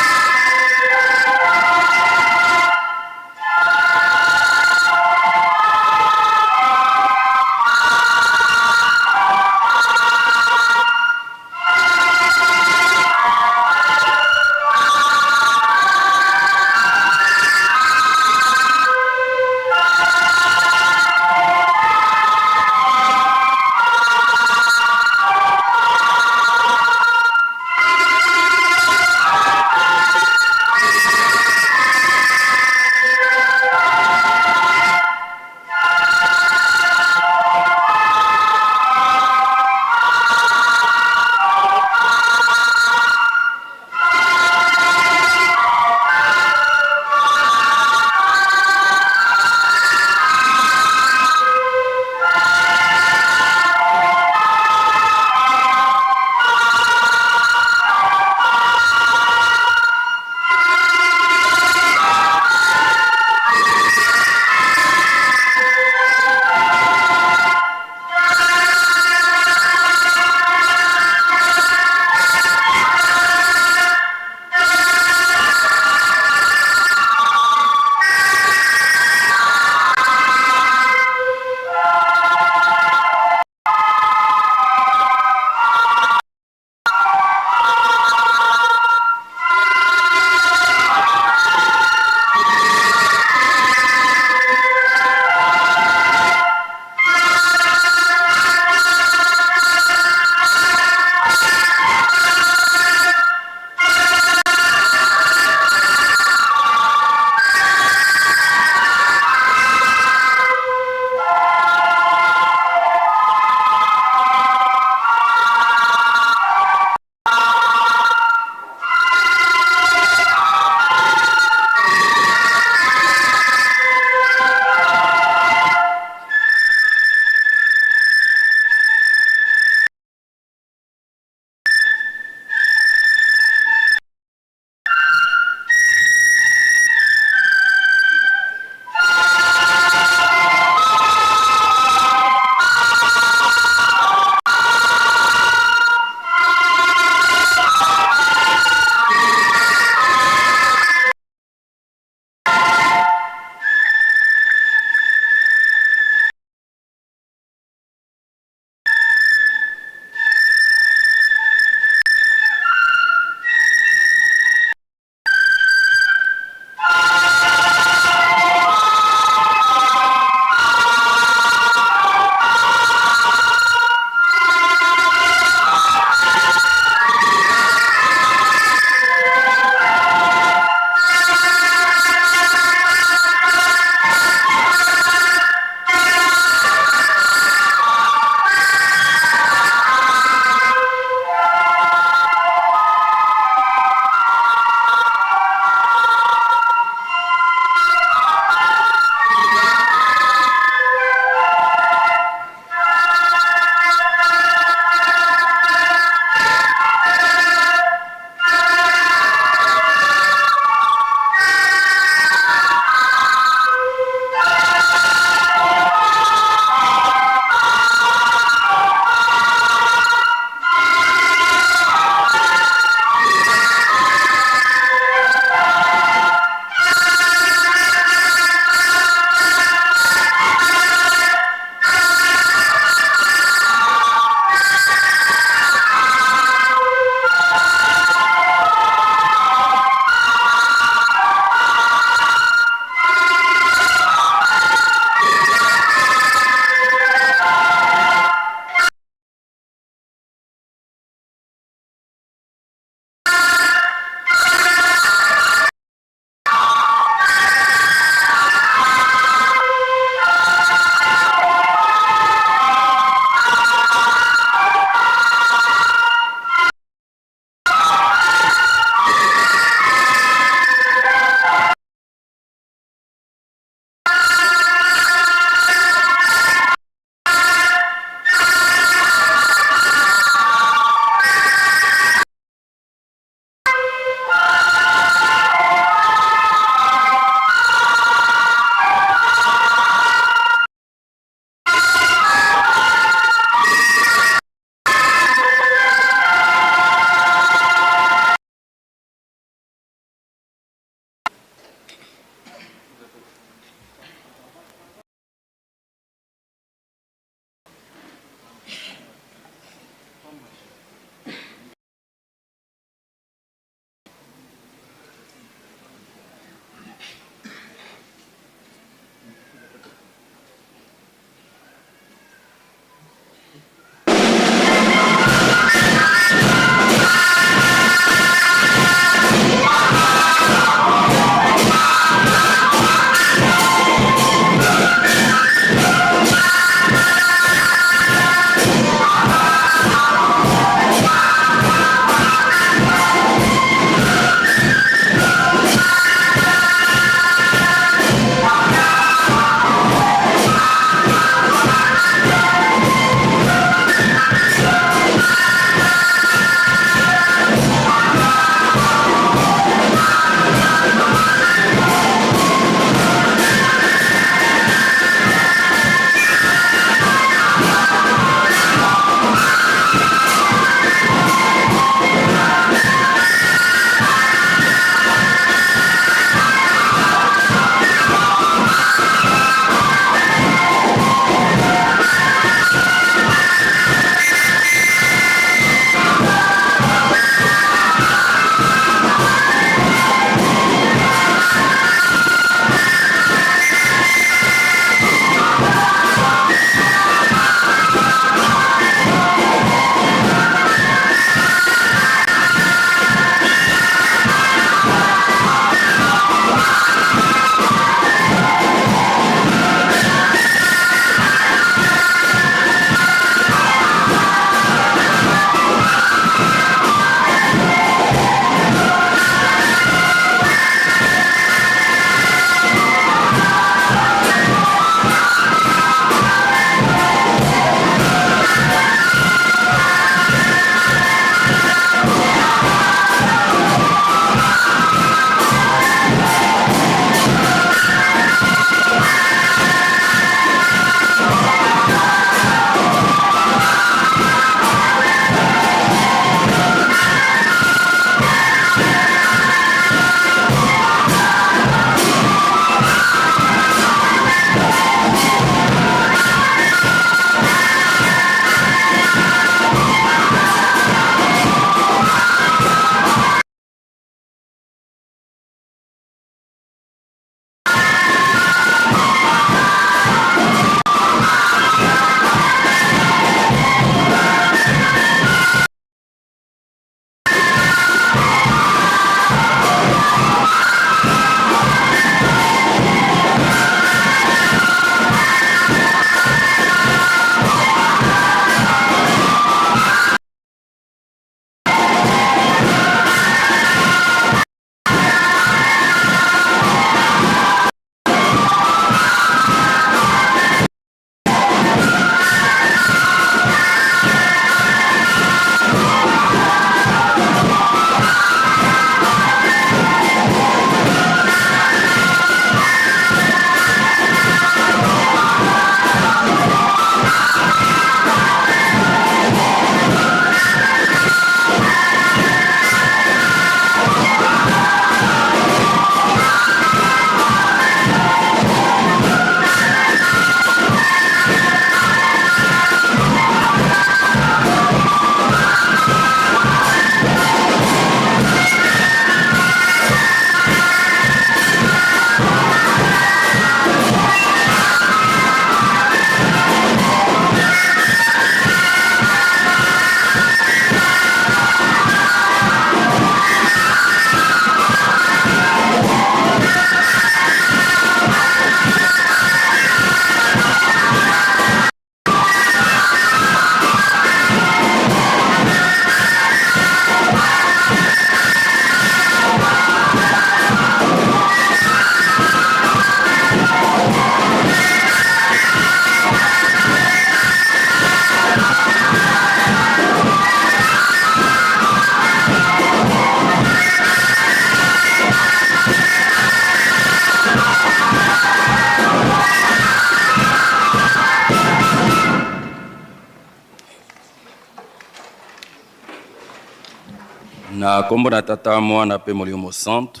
E: Na kombo na Tata, Mwana pe Molimo Mosantu,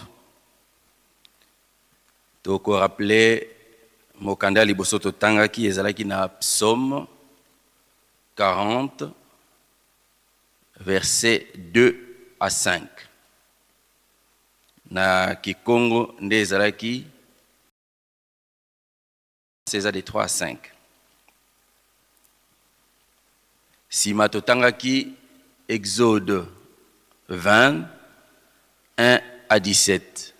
E: toko rappeler mokanda ya liboso totangaki ezalaki na Psaume 40 verset 2 à 5. Na Kikongo nde ezalaki eza de 3 à 5. Sima totangaki Exode 20, 1 à 17.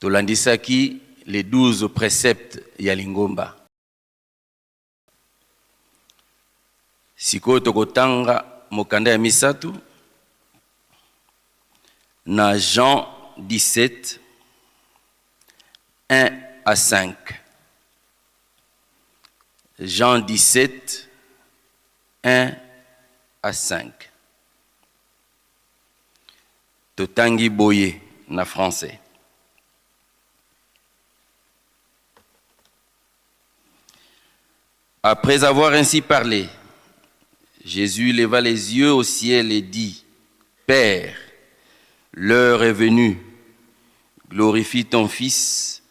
E: Tolandisaki les 12 préceptes ya lingomba. Sikoyo tokotanga mokanda ya misato na Jean 17, 1 à 5. Jean 17, 1 à 5. Totangi boye na français. Après avoir ainsi parlé, Jésus leva les yeux au ciel et dit, Père, l'heure est venue, glorifie ton Fils,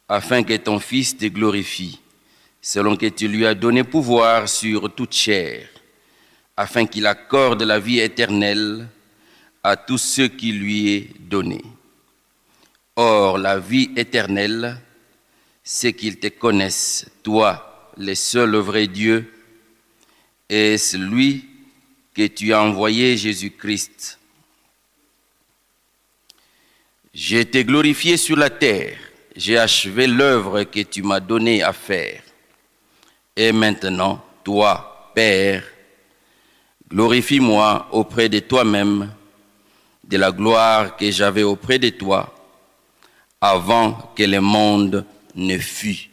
E: afin que ton Fils te glorifie, selon que tu lui as donné pouvoir sur toute chair, afin qu'il accorde la vie éternelle à tous ceux qui lui est donné. Or, la vie éternelle, c'est qu'ils te connaissent, toi, le seul vrai Dieu, et celui que tu as envoyé, Jésus-Christ. J'ai été glorifié sur la terre, j'ai achevé l'œuvre que tu m'as donnée à faire. Et maintenant, toi, Père, glorifie-moi auprès de toi-même de la gloire que j'avais auprès de toi avant que le monde ne fût.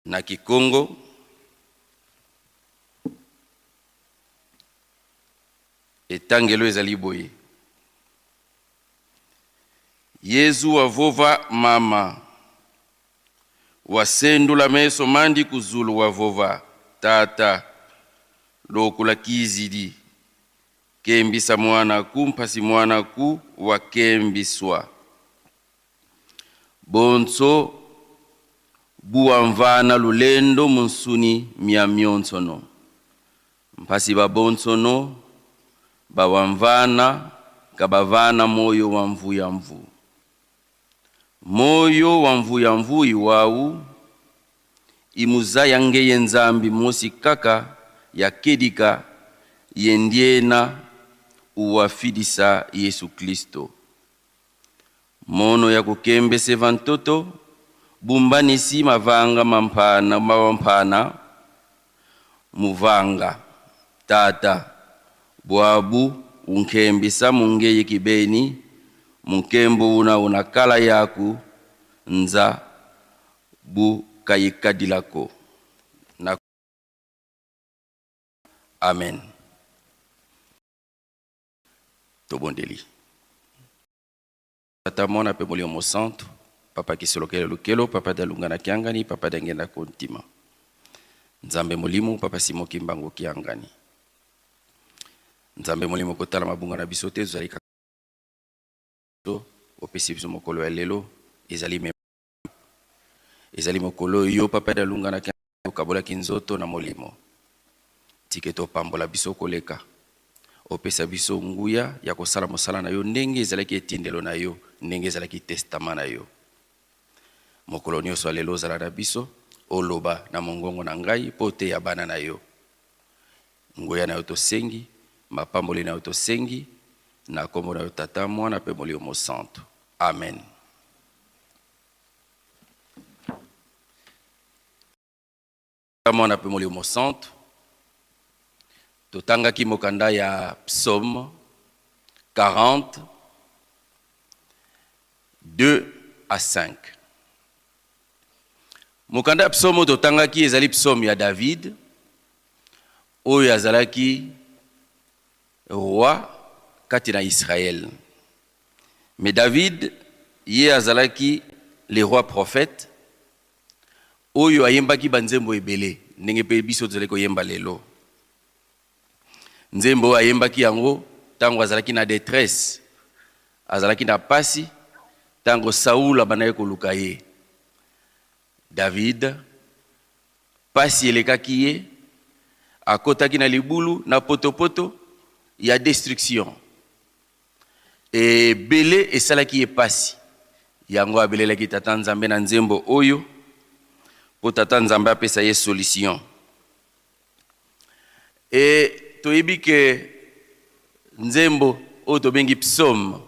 E: Na Kikongo, etangelo ezali boye. Yezu wavova mama, wasendula meso mandi kuzulu wavova tata, lokula kizidi, kembisa mwana ku mpasi mwana ku wakembiswa. Bonso buwamvana lulendo munsuni mia mionsono. Mpasi ba bonsono bawamvana kabavana moyo wa mvuyamvu. Moyo wa mvuyamvu iwawu imuzaya ngeye Nzambi mosi kaka ya kedika yendiena uwafidisa Yesu Kristo. Mono ya kukembese vantoto bumbanisi mavanga mampana mawampana muvanga tata bwabu unkembisa mungeye kibeni munkembo una unakala yaku nza bu kayikadilako na amen. Tobondeli. Tata Mwana pe Molimo Mosantu, Papa Kisolokele Lukelo, Papa Dalunga na Kiangani, Papa Dangenda Kontima. Nzambe Molimo, Papa Simon Kimbangu Kiangani. Nzambe Molimo kotala mabunga na biso te, tozali kaka biso, opesi biso mokolo ya lelo, ezali me ezali mokolo yo Papa Dalunga na Kiangani okabolaki nzoto na molimo. Tike topambola biso koleka. Opesa biso nguya ya kosala mosala na yo ndenge ezalaki etindelo na yo, ndenge ezalaki testament na yo. Mokolo nyonso ya lelo ozala na biso, oloba na mongongo na ngai mpo oteya bana na yo. Nguya na yo tosengi, mapamboli na yo tosengi, na kombo na yo Tata, Mwana mpe Molimo Mosantu. Amen. Mwana mpe Molimo Mosantu. Totangaki mokanda ya Psaume 40, 2 à 5. Mokanda ya Psaume oyo totangaki ezali Psaume ya David oyo azalaki roi kati na Israël. Mais David ye azalaki le roi prophète oyo ayembaki banzembo ebele ndenge mpe biso tozali koyemba lelo. Nzembo oyo ayembaki yango ntango azalaki na detresse, azalaki na pasi ntango Saul abandaki koluka ye. David, pasi elekaki ye, akotaki na libulu na potopoto ya destruction. Ebele esalaki ye pasi, yango abelelaki Tata Nzambe na nzembo oyo mpo Tata Nzambe apesa ye solution. E toyebi ke nzembo oyo tobengi psaume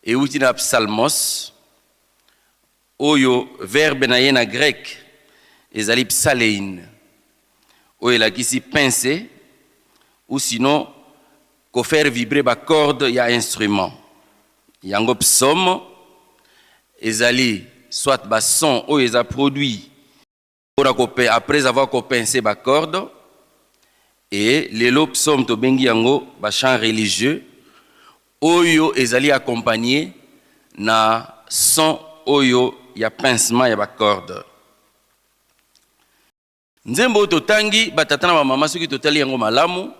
E: euti na psalmos, oyo verbe na ye na grec ezali psalein, oyo elakisi pince ou sinon ko faire vibrer ba cordes ya instrument. Yango psaume ezali soit ba son oyo eza produit pona ko après avoir ko pincer ba cordes, et lelo psaume tobengi yango ba chants religieux oyo ezali accompagner na son oyo ya pincement ya ba cordes. Nzembo oyo totangi, ba tata na ba mama, soki totali yango malamu,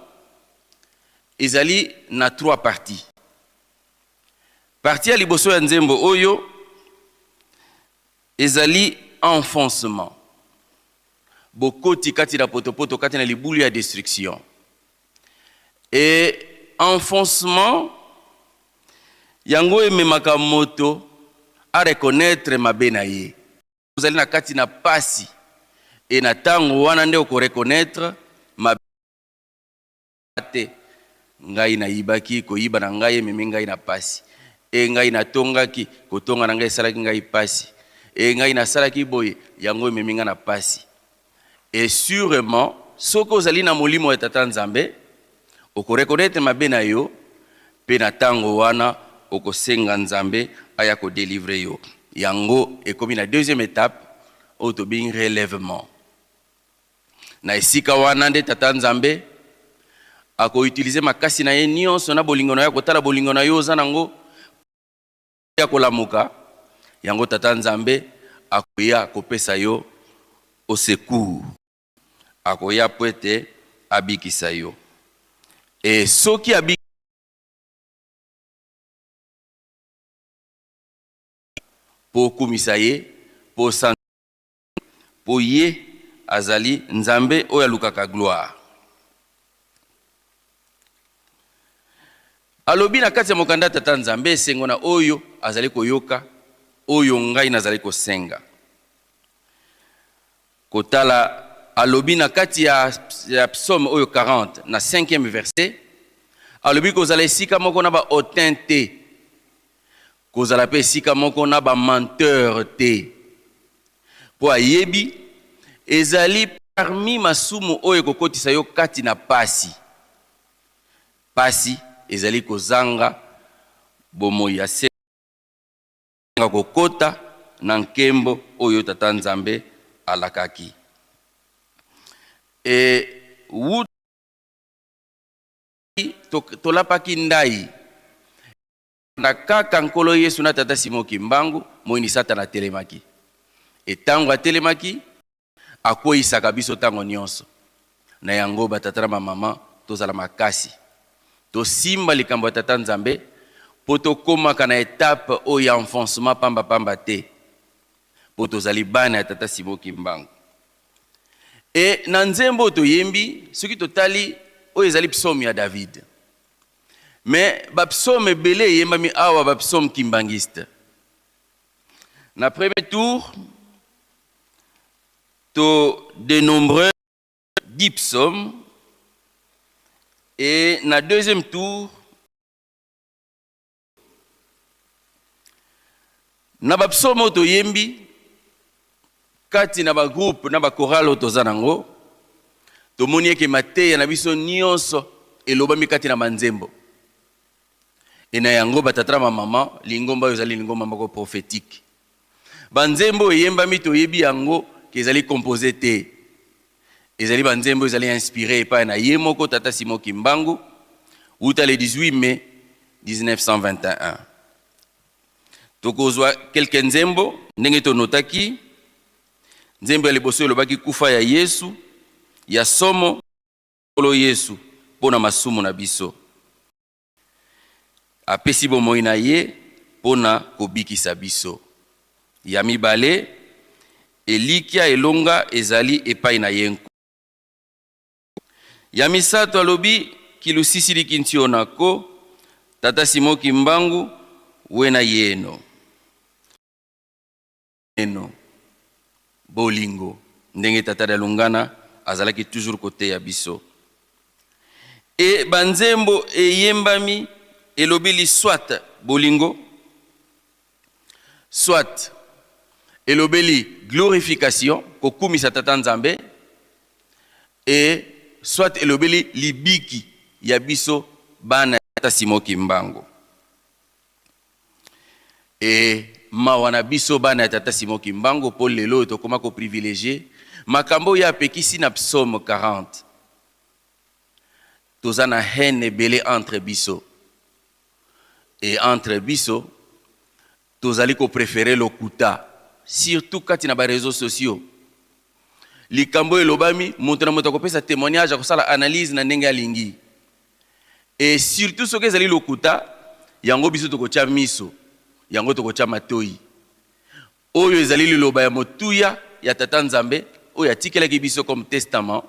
E: ezali na trois parties. Partie ya liboso ya nzembo oyo ezali enfoncement, bokoti kati na potopoto, kati na libulu ya destruction. Et enfoncement yango ememaka moto a reconnaitre mabe na ye. Ozali na kati na pasi et na tango wana nde oko reconnaitre mabe te. Ngai nayibaki, koyiba na ngai ememi ngai na pasi. E ngai natongaki, kotonga na ngai esalaki ngai pasi. E ngai nasalaki boye, yango ememi ngai na pasi. Et surement, soki ozali na Molimo ya Tata Nzambe, oko reconnaitre mabe na yo, pe na tango wana okosenga Nzambe aya ko delivrer yo. Yango ekomi na deuxième etape oyo tobengi relèvement. Na esika wana nde Tata Nzambe ako utiliser makasi na ye nionso na bolingo na yo, akotala bolingo na yo oza nango ya kolamuka, yango Tata Nzambe akoya kopesa yo au secours, akoya mpo ete abikisa yo. Et soki abi mpo okumisa ye, mpo osanzola ye, mpo ye azali Nzambe oyo alukaka gloire. Alobi na kati ya mokanda Tata Nzambe, esengo na oyo azali koyoka oyo ngai nazali kosenga. Kotala, alobi na kati ya, ya psaume oyo 40 na 5e verset, alobi kozala esika moko na ba hautains te, kozala pe esika moko na ba menteurs te, po ayebi ezali parmi masumu oyo ekokotisa yo kati na pasi. Pasi ezali kozanga bomoi ya seko kokota na nkembo oyo Tata Nzambe alakaki. E wuta tolapaki ndayi na kaka Nkolo Yesu na Tata Simon Kimbangu, moyini Satana atelemaki. E tango atelemaki, Akweisaka biso ntango nyonso. Na yango, batata na bamama, tozala makasi. Tosimba likambo ya Tata Nzambe mpo tokomaka na etape oyo ya enfoncement pamba pamba te, mpo tozali bana ya Tata Simon Kimbangu. E na nzembo oyo toyembi, soki totali, oyo ezali psaume ya David. Mais ba psaume ebele eyembami awa, ba psaume kimbanguiste. Na premier tour, to denombre 10 psaumes et na deuxième tour, na ba psaume oyo toyembi kati na ba groupe na ba chorale oyo toza nango, tomoni eke mateya na biso nyonso elobami kati na banzembo. Et na yango ba tata na ba maman, lingomba oyo ezali lingomba moko prophetique. Ba nzembo oyo eyembami toyebi yango ke ezali compose te. Ezali ba nzembo ezali inspire epai na ye moko tata Simon Kimbangu wuta le 18 mai 1921. Tokozwa quelques nzembo ndenge tonotaki. Nzembo ya liboso elobaki kufa ya Yesu ya somo. Nkolo Yesu. mpo na masumu na biso. Apesi bomoi na ye mpo na kobikisa biso. Ya mibale, elikya elonga ezali epai na ye Nkolo. Ya misato, alobi kilusisili kintiona ko Tata Simon Kimbangu wena yeno. Eno bolingo ndenge tata Dialungana azalaki toujours koteya biso. Et ba nzembo eyembami elobeli soit bolingo, soit elobeli glorification, kokumisa tata Nzambe, et soit elobeli libiki ya biso bana ya tata Simon Kimbangu. Et mawa na biso bana ya tata Simon Kimbangu po lelo oyo tokoma ko privilegier makambo oyo ye apekisi na psaume 40. Toza na haine ebele entre biso et entre biso tozali ko preferer lokuta surtout kati na ba reseaux sociaux. Likambo oyo elobami, moto na moto akopesa temoignage, akosala analyse na ndenge alingi. Et surtout soki ezali lokuta, yango biso tokotia miso, yango tokotia matoyi. Oyo ezali liloba ya motuya ya Tata Nzambe oyo atikelaki biso comme testament,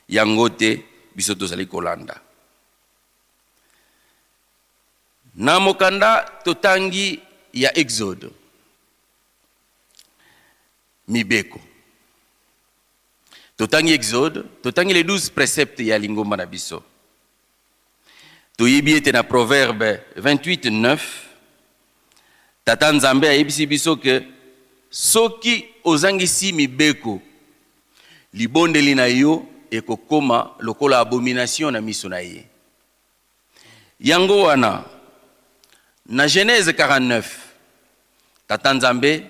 E: yango te biso tozali kolanda. Na mokanda totangi ya Exode, mibeko. Totangi Exode, totangi les 12 preceptes ya lingomba na biso. Toyebi ete na Proverbe 28, 9, Tata Nzambe ayebisi biso ke soki ozangisi mibeko, libondeli na yo ekokoma lokola abomination na miso na ye. Yango wana, na Genèse 49, Tata Nzambe,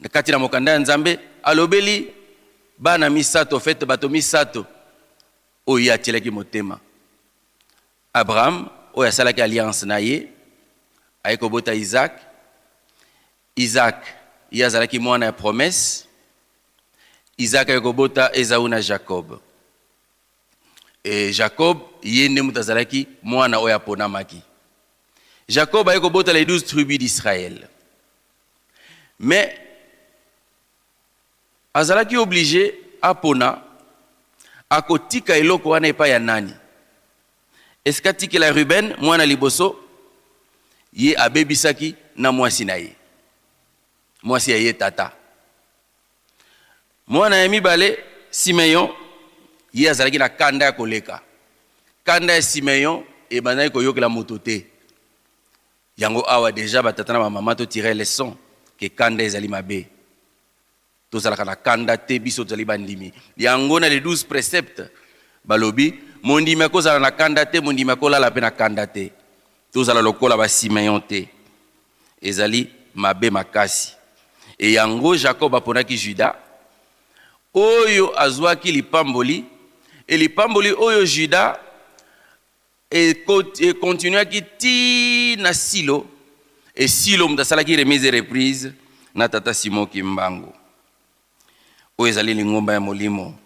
E: na kati na mokanda ya Nzambe, alobeli bana misato, en fait, bato misato oyo ye atielaki motema. Abraham, oyo asalaki alliance na ye, aye kobota Isaac. Isaac, ye azalaki mwana ya promesse. Isaac aye kobota Esau na Jacob. Et Jacob, ye nde moto azalaki mwana oyo aponamaki. Jacob aye kobota les 12 tribus d'Israël. Mais azalaki obligé apona akotika eloko wana epai ya nani. Est-ce qu'atikela Ruben mwana liboso, ye abebisaki na mwasi na ye, mwasi ya ye tata. Mwana ya mibale, Simeon, ye azalaki na kanda ya koleka. Kanda ya Simeon ebandaki koyokela moto te. Yango awa dejà ba tata na ba mama to tirer leçon que kanda ezali mabe. Tozalaka na kanda te biso tozali bandimi. Yango na les 12 preceptes balobi mondimi akozala na kanda te, mondimi akolala pe na kanda te. Tozala lokola ba Simeon te. Ezali mabe makasi. Et yango Jacob aponaki Judas oyo azuaki lipamboli, et lipamboli oyo Judas e continuaki ti na Silo, et Silo moto asalaki remise et reprise na tata Simon Kimbangu. Oyo ezali lingomba ya molimo.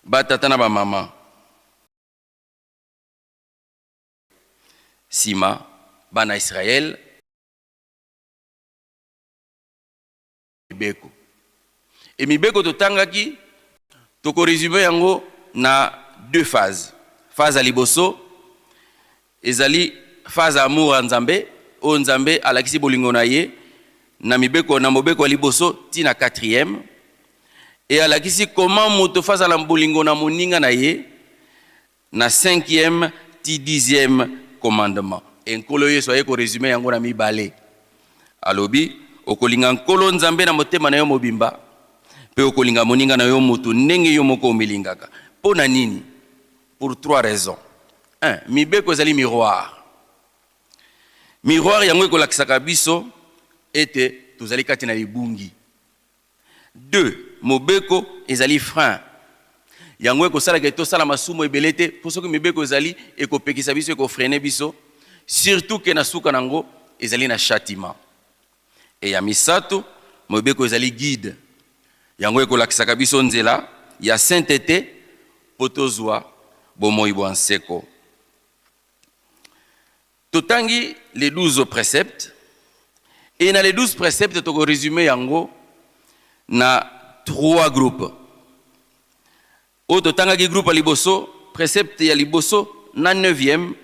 E: Ba tata na ba mama. Sima, bana Israël. Mibeko. Et mibeko totangaki, toko resumer yango na deux phases. Phase ya liboso ezali phase ya amour ya Nzambe, oyo Nzambe alakisi bolingo na ye na mibeko, na mobeko ya liboso ti na quatrième, et alakisi comment moto faut azala bolingo na moninga na ye na cinquième ti dixième commandement. Et Nkolo Yesu aye ko resumer yango na mibale. Alobi, okolinga Nkolo Nzambe na motema na yo mobimba, pe okolinga moninga na yo moto ndenge yo moko omilingaka. Po na nini? Pour trois raisons. Un, mibeko ezali miroir. Miroir yango ekolakisaka biso ete tozali kati na libungi. Deux, mobeko ezali frein. Yango ekosala ke tosala masumu ebele te, po soki mibeko ezali, ekopekisa biso, eko freiner biso, surtout ke na suka nango ezali na chatiment. Et ya misato, mobeko ezali guide. Yango ekolakisaka biso nzela ya sainteté po tozua. bomoi bwa nseko. Totangi les 12 preceptes et na les 12 preceptes toko resumer yango na trois groupes. Oyo totangaki groupe ya liboso, precepte ya liboso na neuvième,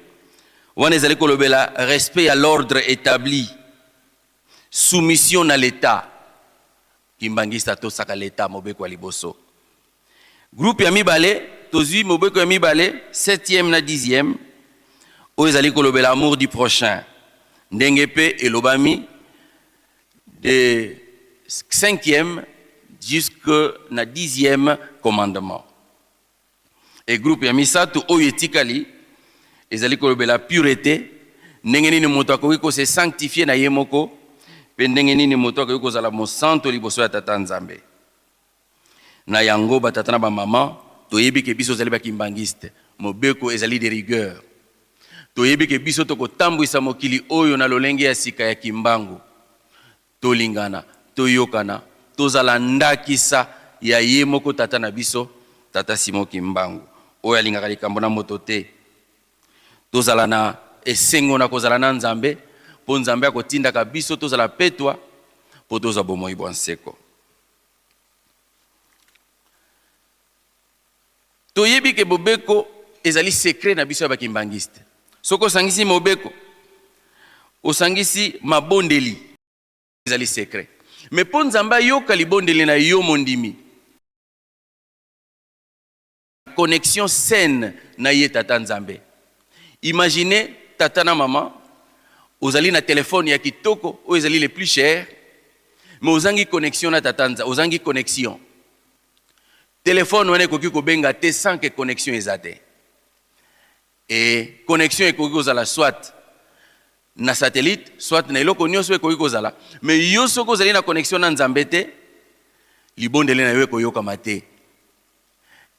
E: wana ezali kolobela respect ya l'ordre etabli, soumission na l'Etat. Kimbanguiste atosaka l'Etat, mobeko ya liboso. Groupe ya mibale, tozui mobeko ya mibale, septième na dixième, oyo ezali kolobela amour du prochain, ndenge pe elobami de cinquième jusque na dixième commandement. Et groupe ya misato oyo etikali ezali kolobela purete, ndenge nini moto akoki ko se sanctifier na ye moko, pe ndenge nini moto akoki kozala mosanto liboso ya Tata Nzambe. Na yango ba tata na ba maman, toyebi ke biso tozali ba kimbanguiste, mobeko ezali de rigueur. Toyebi ke biso tokotambwisa mokili oyo na lolenge ya sika ya Kimbangu. Tolingana, toyokana, tozala ndakisa ya ye moko tata na biso, tata Simon Kimbangu, oyo alingaka likambo na moto te. Tozala na esengo na kozala na Nzambe, mpo Nzambe akotindaka biso tozala petwa mpo tozwa bomoi bwa nseko. Toyebi ke bobeko ezali secret na biso ya ba kimbanguiste. Soki osangisi mobeko, osangisi mabondeli, ezali secret. Mais po Nzambe ayoka libondeli na yo mondimi, connexion saine na ye tata Nzambe. Imaginez tata na maman, ozali na telephone ya kitoko oyo ezali le plus cher, mais ozangi connexion na tata Nzambe, ozangi connexion. Telephone wana ekoki kobenga te sans que connexion eza te. Et connexion ekoki kozala soit na satellite, soit na eloko nionso ekoki kozala, mais yo soki ozali na connexion na Nzambe te, libondeli na yo ekoyokama te.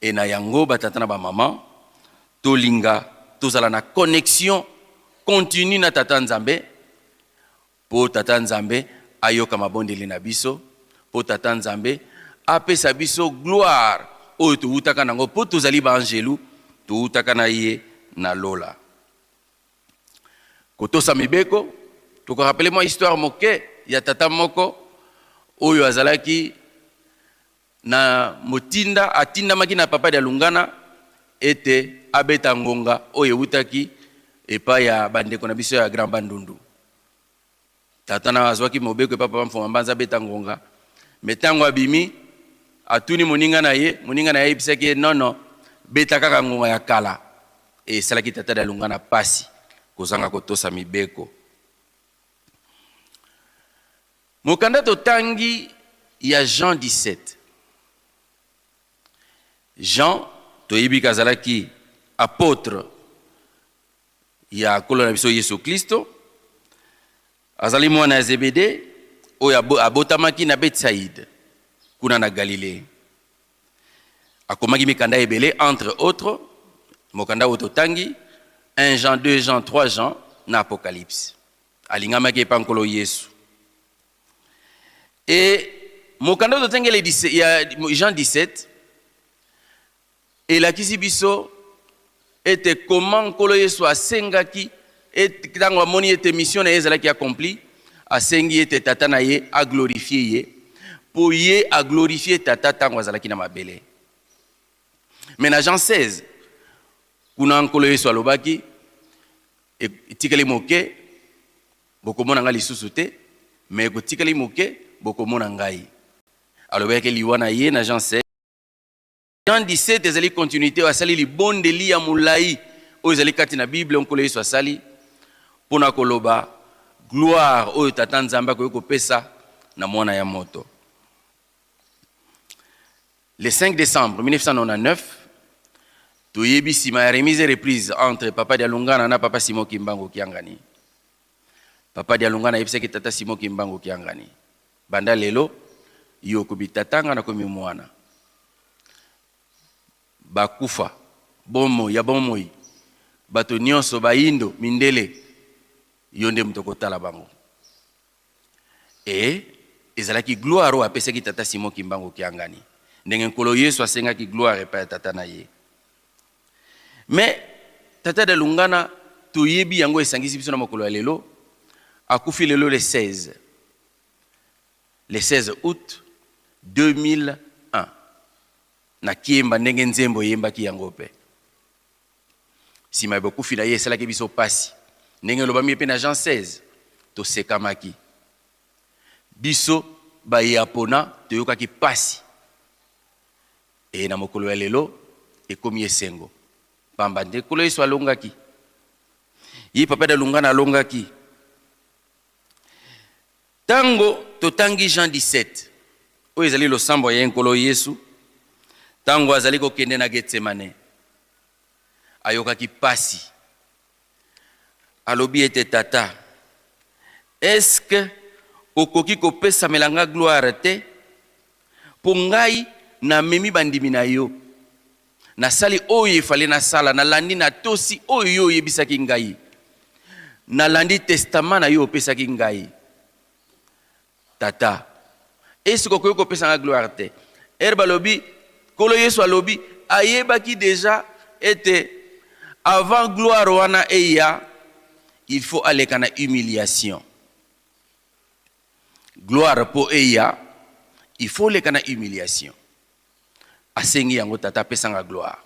E: Et na yango ba tata na ba maman, tolinga tozala na connexion continue na Tata Nzambe, Po Tata Nzambe ayoka mabondeli na biso, po Tata Nzambe apesa biso gloire oyo towutaka nango, po tozali ba anjelu, towutaka na ye na lola. Kotosa mibeko, toko rappeler mwa histoire moke ya tata moko oyo azalaki na motinda, atindamaki na Papa Dialungana ete abeta ngonga oyo ewutaki epai ya bandeko na biso ya Grand Bandundu. Tata na azwaki mobeko epai Papa Mfuma Mbanza abeta ngonga, mais tango abimi, atuni moninga na ye, moninga na ye ayebisaki ye non non, beta kaka ngonga ya kala. Esalaki Tata Dialungana pasi kozanga kotosa mibeko. Mokanda totangi ya Jean 17. Jean toyebi ke azalaki apotre ya Nkolo na biso Yesu Klisto. Azali mwana ya Zebede oyo abotamaki na Betsaide kuna na Galilee. Akomaki mikanda ebele, entre autres mokanda oyo totangi 1 Jean, 2 Jean, 3 Jean na Apocalypse. Alingamaki epa Nkolo Yesu. E mokanda oyo totangi ya Jean 17 elakisi biso ete comment Nkolo Yesu asengaki ntango amoni ete mission na ye ezalaki accompli, asengi ete Tata na ye aglorifie ye, mpo ye aglorifie Tata ntango azalaki na mabele. Mais na Jean 16, kuna Nkolo Yesu alobaki, Etikali moke, bokomona ngai lisusu te, mais ekotikali moke, bokomona ngai. Alobelaki liwa na ye na Jean 16. Jean 17 ezali continuité oyo asali libondeli ya molai oyo ezali kati na Bible oyo Nkolo Yesu asali mpo na koloba gloire oyo Tata Nzambe akoki kopesa na Mwana ya moto. Le 5 décembre 1999, toyebi nsima ya remise et reprise entre Papa Dialungana na Papa Simon Kimbangu Kiangani. Papa Dialungana ayebisaki Tata Simon Kimbangu Kiangani, banda lelo yo okomi tata, nga nakomi mwana. Bakufa bomoi ya bomoi bato nyonso bayindo mindele, yo nde moto okotala bango. Et ezalaki gloire oyo apesaki Tata Simon Kimbangu Kiangani, ndenge Nkolo Yesu asengaki gloire epai ya Tata na ye. Mais Tata Dialungana toyebi yango esangisi biso na mokolo ya lelo, akufi lelo le 16, le 16 aout 2001 na Kiemba ndenge nzembo eyembaki yango pe. Sima ya bokufi na ye esalaki biso pasi, ndenge elobami pe na Jean 16, tosekamaki. Biso baye apona toyokaki pasi. Ee, na mokolo ya lelo, ekomi esengo, pamba nde Nkolo Yesu alongaki. Ye Papa Dialungana alongaki. Tango totangi Jean 17, oyo ezali losambo ya ye Nkolo Yesu, tango azali kokende na Getsemane, ayokaki pasi. Alobi ete, Tata, est-ce que okoki kopesamela nga gloire te? Mpo ngai namemi bandimi na yo. Nasali oyo efale nasala, nalandi, natosi oyo yo oyebisaki ngai. Nalandi testament na yo opesaki ngai. Tata, est-ce que okoki kopesa nga gloire te? Heure balobi, Nkolo Yesu alobi, ayebaki dejà ete avant gloire wana eya, il faut aleka na humiliation. Gloire po eya, il faut oleka na humiliation. Asengi yango, Tata pesa nga gloire.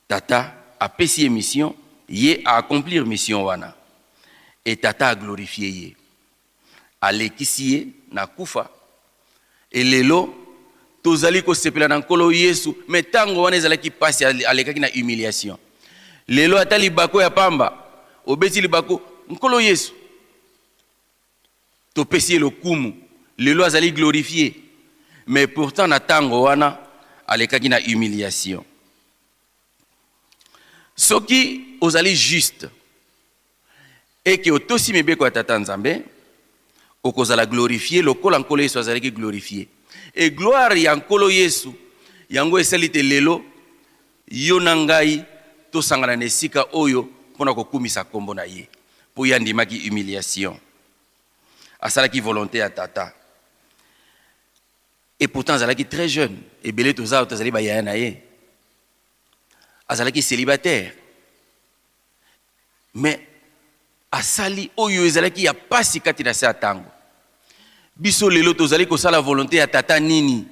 E: Tata apesi ye mission, ye a accomplir mission wana. Et Tata a glorifier ye. Alekisi ye na kufa. Et lelo tozali kosepela na Nkolo Yesu, mais tango wana ezalaki pasi, alekaki na humiliation. Lelo ata libako ya pamba, obeti libako, Nkolo Yesu. Topesi ye lokumu, lelo azali glorifie, mais pourtant na tango wana alekaki na humiliation. Soki ozali juste et que otosi mibeko ya Tata Nzambe, okozala glorifie lokola Nkolo Yesu azalaki glorifie. Et gloire ya Nkolo Yesu yango esali te lelo yo na ngai tosangana na esika oyo pona kokumisa kombo na ye. Po ye andimaki humiliation. Asalaki volonte ya Tata. Et pourtant azalaki très jeune. Ebele toza awa tozali ba yaya na ye. Azalaki celibataire. Mais asali oyo ezalaki ya pasi kati na se ya tango. Biso lelo tozali kosala volonte ya Tata nini?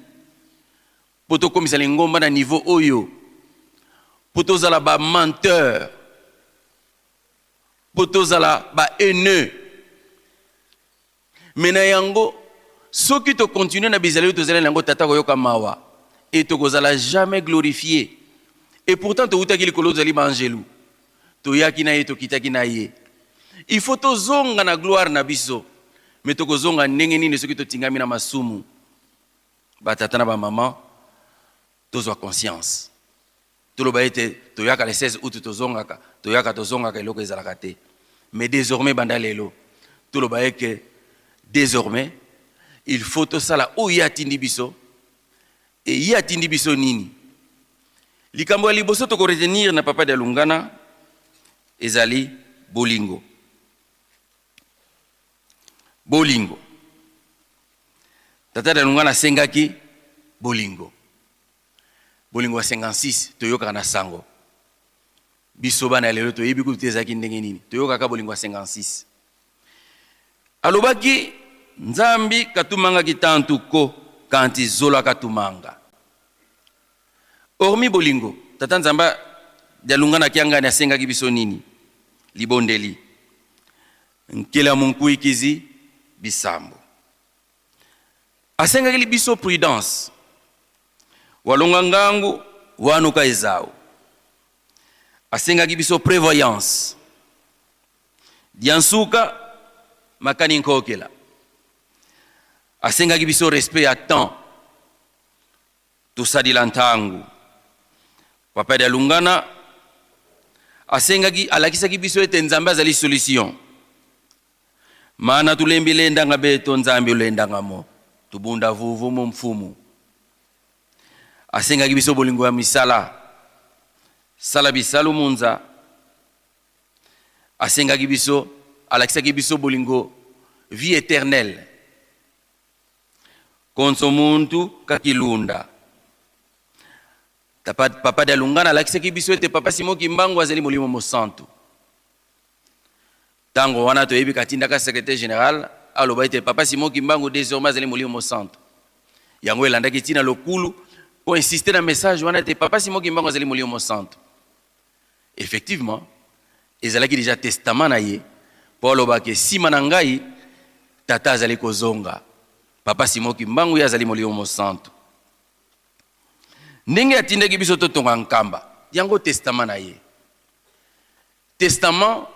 E: Po tokomisa lingomba na niveau oyo? Po tozala ba menteurs? Po tozala ba haineux? Mais na yango, soki to continuer na bizaleli tozali na yango, Tata akoyoka mawa et tokozala jamais glorifier. Et pourtant towutaki likolo, tozali ba angelu. Toyaki na ye, tokitaki na ye. Il faut tozonga na gloire na biso. Mais tokozonga ndenge nini soki totingami na masumu? Ba tata na ba maman, tozwa conscience. Toloba ete toyaka le 16 aout tozongaka, toyaka tozongaka eloko ezalaka te. Mais desormais banda lelo toloba eke desormais il faut tosala oyo ye atindi biso. Et ye atindi biso nini? Likambo ya liboso toko retenir na Papa Dialungana ezali bolingo. Bolingo. Tata Dialungana asengaki bolingo. Bolingo ya 56 toyokaka na sango. Biso bana ya lelo toyebi kutu te ezalaki ndenge nini. Toyokaka bolingo ya 56. Alobaki Nzambi katumangaki tantu ko kanti zola katumanga. Hormis bolingo, Tata Nzambe Dialungana Kiangani asengaki biso nini? Libondeli. Nkela munkuikizi bisambo. Asengaki biso prudence. Walonga ngangu wanuka Ezau. Asengaki biso prevoyance. Diansuka makani nkokela. Asengaki biso respect ya temps. Tosadila ntangu. Papa Dialungana asengaki, alakisaki biso ete Nzambe azali solution. Mana tulembi lendanga beto Nzambi olendanga mo tubunda vuvu mu mfumu. Asengaki biso bolingo ya misala. Sala bisalu munza. Asengaki biso, alakisaki biso bolingo vie eternelle. Konso muntu kakilunda. Tapa, Papa Dialungana alakisaki biso ete Papa Simon Kimbangu azali Molimo Mosantu. Tango wana toyebi katindaka secretaire general aloba ete Papa Simon Kimbangu désormais azali Molimo Mosantu. Yango elandaki tina lokulu ko insister na message wana ete Papa Simon Kimbangu azali Molimo Mosantu. Effectivement, ezalaki deja testament na ye mpo aloba ke nsima na ngai tata azali kozonga. Papa Simon Kimbangu ye azali Molimo Mosantu. Ndenge atindaki biso totonga Nkamba, yango testament na ye. Testament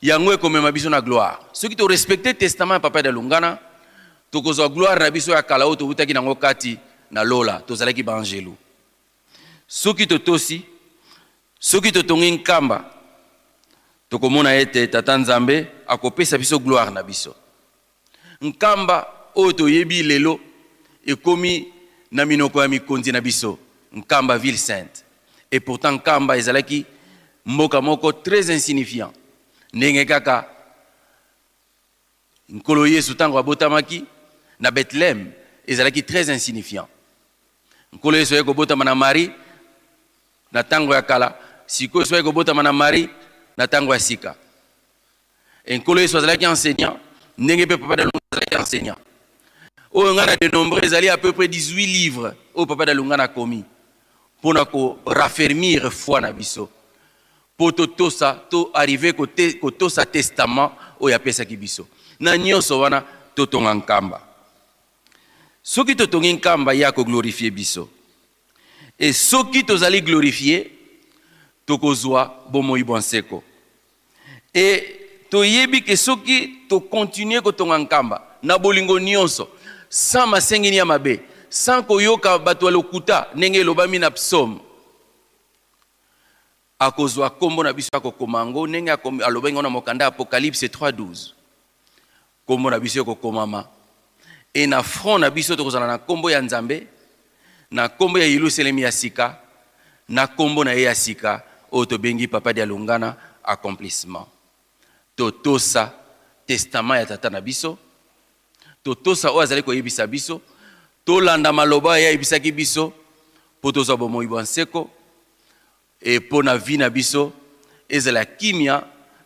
E: yango ekomema biso na gloire. Soki to respecter testament ya Papa Dialungana, tokozwa gloire na biso ya kala oyo towutaki nango kati na lola, tozalaki ba angelu. Soki totosi, soki totongi Nkamba, tokomona ete Tata Nzambe akopesa biso gloire na biso. Nkamba oyo toyebi lelo ekomi na minoko ya mikonzi na biso, Nkamba ville sainte. Et pourtant Nkamba ezalaki mboka moko très insignifiant. Ndenge kaka Nkolo Yesu tango abotamaki na Bethlehem ezalaki très insignifiant. Nkolo Yesu aye kobotama na Marie na tango ya kala, sikoyo Yesu aye kobotama na Marie na tango ya sika. Et Nkolo Yesu azalaki enseignant, ndenge pe Papa Dialungana azalaki enseignant. Oyo ngai na denombre ezali à peu près 18 livres oyo Papa Dialungana akomi pona ko raffermir foi na biso po totosa, to arriver kotosa testament oyo apesaki biso. Na nionso wana totonga Nkamba. Soki totongi Nkamba ye ako glorifier biso. Et soki tozali glorifier, tokozua bomoi bwa nseko. Et toyebi ke soki to continuer kotonga Nkamba na bolingo nionso, sans masengini ya mabe, sans koyoka bato ya lokuta ndenge elobami na psaume, akozua kombo na biso akokoma yango ndenge alobaki yango na mokanda ya Apocalypse 3:12. Kombo na biso ekokomama et na front na biso tokozala na kombo ya Nzambe, na kombo ya Yelusalemi ya sika, na kombo na ye ya sika oyo tobengi Papa Dialungana Accomplissement. Totosa testament ya tata na biso, totosa oyo azali koyebisa biso, tolanda maloba oyo ye ayebisaki biso mpo tozwa bomoi bwa nseko. Et po na vie na biso ezala kimia,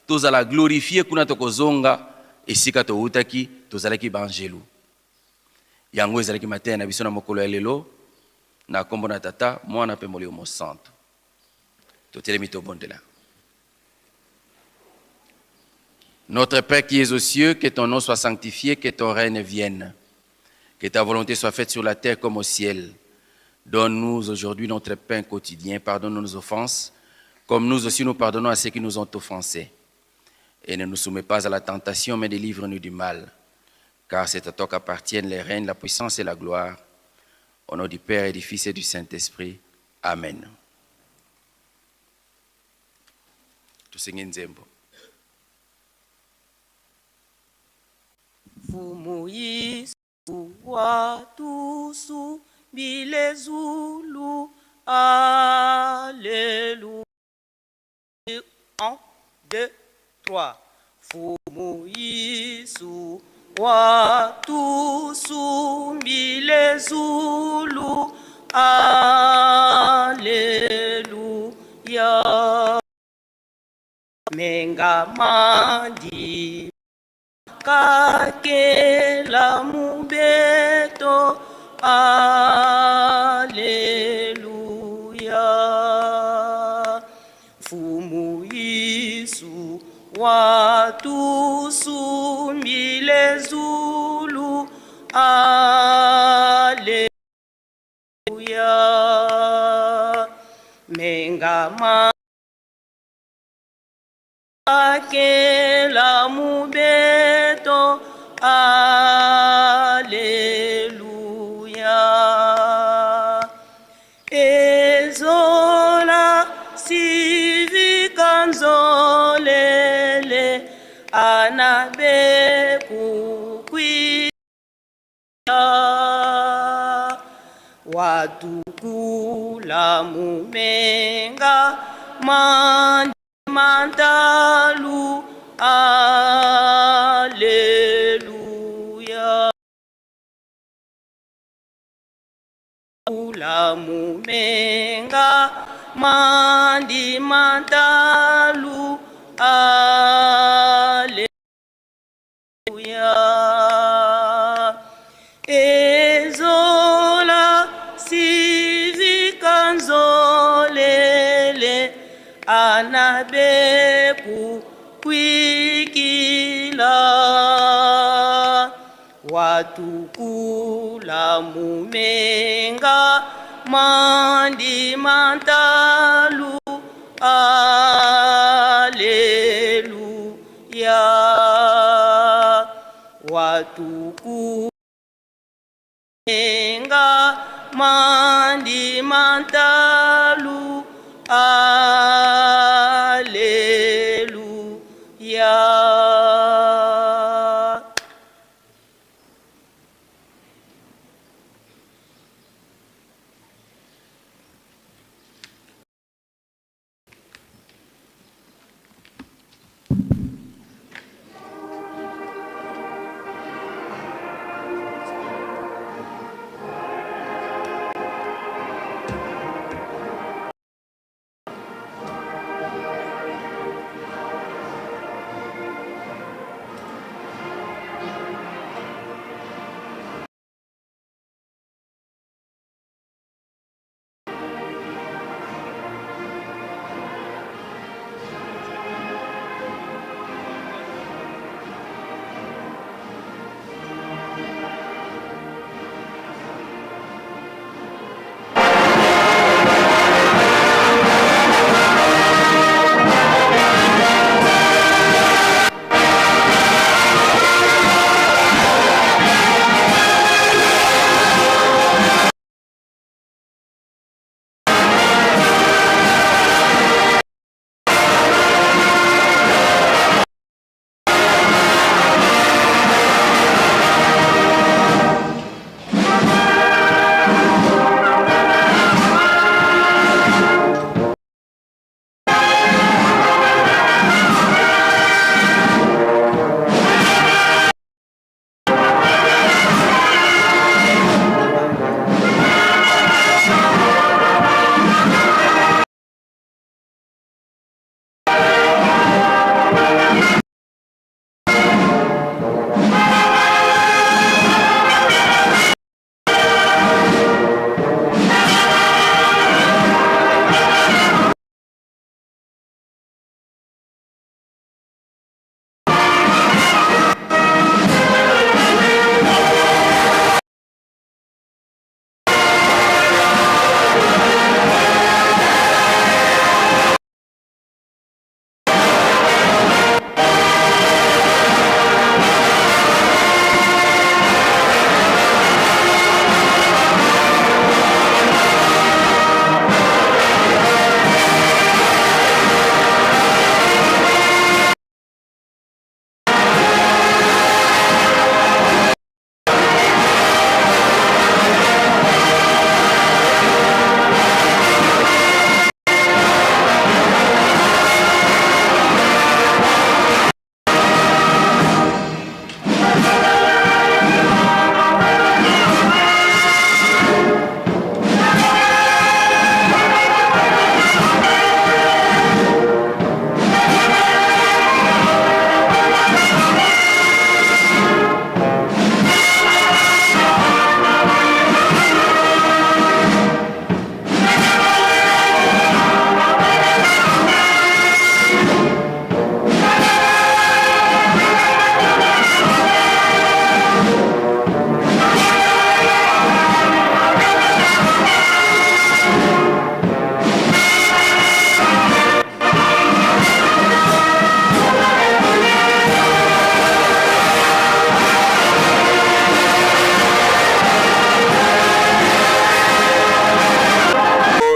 E: tozala glorifie kuna tokozonga esika towutaki, tozalaki ba angelu. Yango ezalaki mateya na biso na mokolo ya lelo, na kombo na Tata, Mwana pe Molimo Mosantu. Totelemi tobondela. Notre Père qui es aux cieux, que ton nom soit sanctifié, que ton règne vienne. Que ta volonté soit faite sur la terre comme au ciel. Donne-nous aujourd'hui notre pain quotidien. Pardonne-nous nos offenses, comme nous aussi nous pardonnons à ceux qui nous ont offensés. Et ne nous soumets pas à la tentation, mais délivre-nous du mal. Car c'est à toi qu'appartiennent les règnes, la puissance et la gloire. Au nom du Père et du Fils et du Saint-Esprit. Amen. Tosengi nzembo.
I: Mfumu Yesu watusu bile zulu Alleluia. 1, 2, 3. Mfumu Yesu watusu bile zulu Alleluia. Menga mandi kakela mubeto Alleluia. Mfumu Yesu watusumbile zulu Alleluia. Menga Akela mubeto Alleluia. Ezola sivika nzolele anabe kukwi Watukula mumenga mantalu Alleluia. Kula mumenga mandi mantalu Alleluia. Ezola sivika nzolele anabeku kwikila watukula mumenga mandi mantalu Alleluia watukula mandi mantalu Alleluia.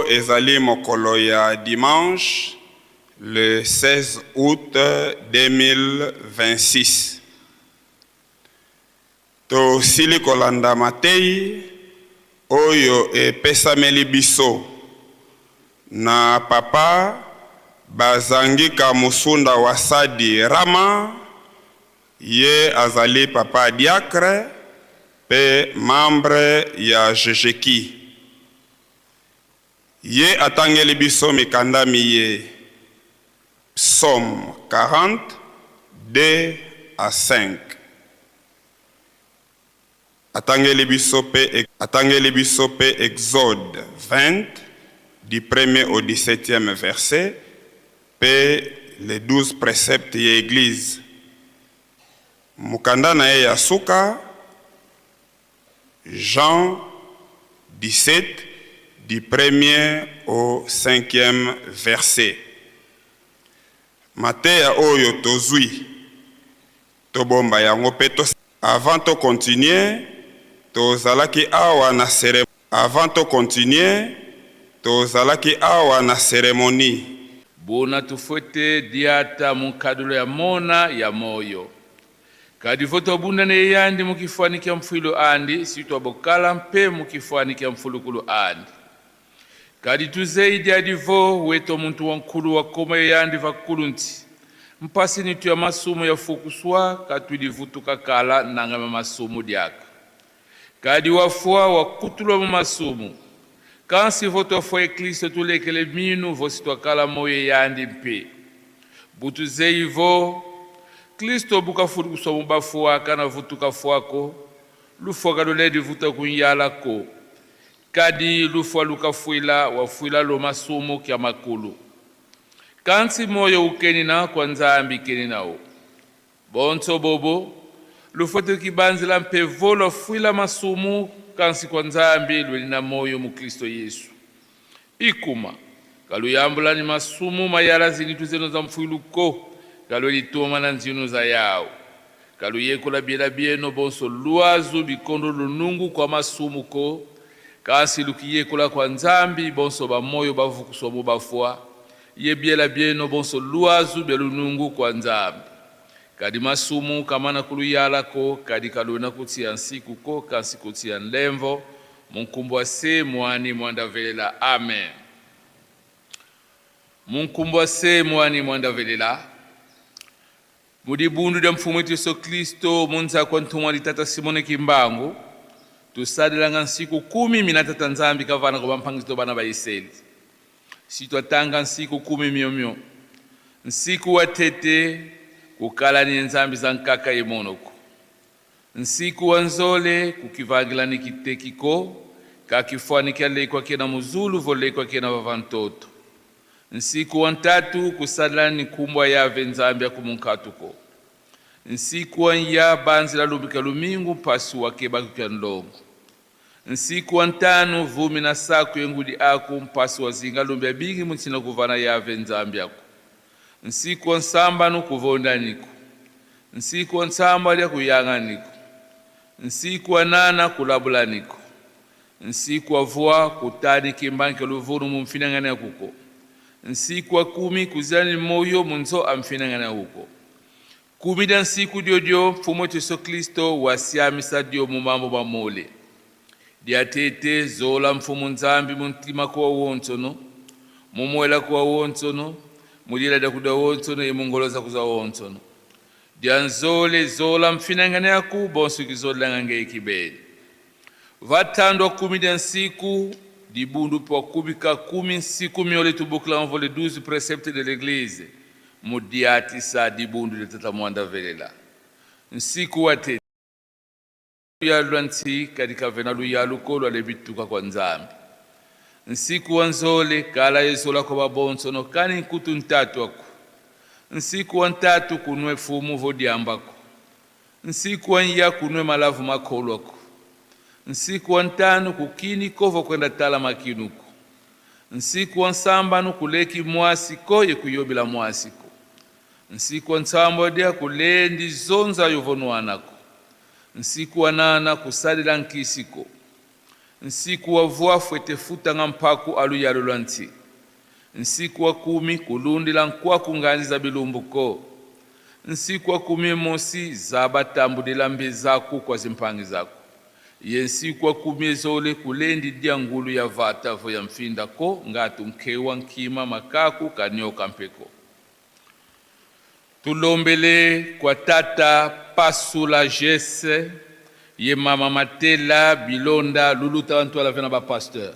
G: Ezali mokolo ya dimanche le 16 août 2026. Tosili kolanda mateyi oyo epesameli biso na Papa Bazangika Musunda Wasadi Rama, ye azali Papa diacre pe membre ya Jejeki. Ye atangeli biso mikanda miye, Psaume 40, 2 à 5. Atangeli biso pe atangeli biso pe Exode 20, du premier au dix-septième verset, pe les 12 preceptes ya Eglise. Mokanda na ye ya suka, Jean 17, du premier au cinquième verset. Mateya oyo tozui, tobomba yango pe to. Avant to continuer, tozalaki awa na cere. Avant to continuer, tozalaki awa na ceremonie.
N: Buna tufwete diata mu nkadulo ya mona ya moyo. Kadi vo twabunda ne yandi mu kifwani kya mfwilu andi, si twabokala mpe mu kifwani kya mfulukulu andi. Kadi tuzeyi diadi vo weto muntu wa nkulu wakoma yandi vakulu nti, mpasi nitu ya masumu ya fukuswa katwidi vutuka kala nanga ma masumu diaka. Kadi wafwa wakutulwa mu masumu. Kansi vo twafwa ye Kristo tulekele minu vosi twakala moyo yandi mpe. Butuzeyi vo, Kristo bukafudukuswa mu bafwa kana vutuka fwako, lufwa kaluledi vuta kunyalako. Kadi lufwa lukafwila wafwila lo masumu kya makulu. Kansi moyo ukenina kwa Nzambi keninawo. Bonso bobo, lufwa tukibanzila mpe vo lwafwila masumu kansi kwa Nzambi lwelina moyo mu Kristo Yesu. Ikuma, kaluyambulani masumu mayala zinitu zeno za mfwiluko, kalwelitoma na nzinu za yawo. Kaluyekola biela bieno bonso lwazu bikondo lunungu kwa masumu ko, kasi lukiyekola kwa Nzambi bonso ba moyo bavukuswa mu bafwa, ye biela bieno bonso lwazu bia lunungu kwa Nzambi. Kadi masumu kamana kuluyalako, kadi kalwena kutia nsiku ko, kasi kutia nlemvo, munkumbwa se mwani mwandavelela. Amen. Munkumbwa se mwani mwandavelela. Mudibundu dia Mfumu wetu Yesu Kristo, munza kwa ntumwa di Tata Simone Kimbangu, tusadilanga nsiku 10 mina Tata Nzambi kavana kwa bampangito bana ba Iseli. Si twatanga nsiku 10 myomyo. Nsiku wa tete kukala ni nzambi za nkaka yemonoko. Nsiku wa nzole kukivangila ni kitekiko, kakifwani kya lekwa kena muzulu volekwa kena vavantoto. Nsiku wa ntatu kusadila ni kumbwa yave nzambi ya kumunkatuko. Nsiku wa nya banzila lumbika lumingu mpasu wa kebaki kya ndongo. Nsiku wa ntanu vumi na saku yengudi aku mpasu wa zinga lumbi ya bingi mutsina kuvana yave nzambi yako. Nsiku wa nsambanu kuvondaniko. Nsiku wa nsamba lya kuyanganiko. Nsiku wa nana kulabulaniko. Nsiku wa vua kutani kimbanke luvunu mumfinangana kuko. Nsiku wa 10 kuzani moyo munzo amfinangana huko. 10 da nsiku diodio mfumo wetu Yesu Kristo wasiamisa dio mumambo mamole. Diatete zola mfumu nzambi muntima kwa wonsono, mumwela kwa wonsono, mudila da kuda wonsono imungoloza kuza wonsono. Dianzole zola mfinangana yaku bonsu kizola ngange ikibeli. Vatandwa 10 da nsiku dibundu pa kubika 10 nsiku miole tubukla envole 12 préceptes de l'église. Mudiati sa dibundu de tata mwanda velela. Nsiku wate ya lwanti kadika vena luya lukolo alebituka kwa nzambi. Nsiku wa nzole kala yezola kwa babonso no kani nkutu ntatu aku. Nsiku wa ntatu kunwe fumu vodiambako. Nsiku wa nya kunwe malavu makolo aku. Nsiku wa ntanu kukini kovo kwenda tala makinuku. Nsiku wa nsambanu kuleki mwasi ko yekuyobela mwasi ko. Nsiku wa nsambo dia kulendi zonza yovonwanako. Nsiku wa nana kusalila nkisiko. Nsiku wa vua fwete futa nga mpaku alu yalo lwa nti. Nsiku wa 10 kulundila nkwa kunganzi za bilumbuko. Nsiku wa 10 mosi zabatambudila mbe zaku kwa zimpangi zaku. Ye nsiku wa 10 ezole kulendi dia ngulu ya vata vo ya mfinda ko ngatu nkewa nkima makaku kanyoka mpeko. Tulombele kwa tata pasula jese ye mama matela bilonda luluta bantu ala vena ba pasteur.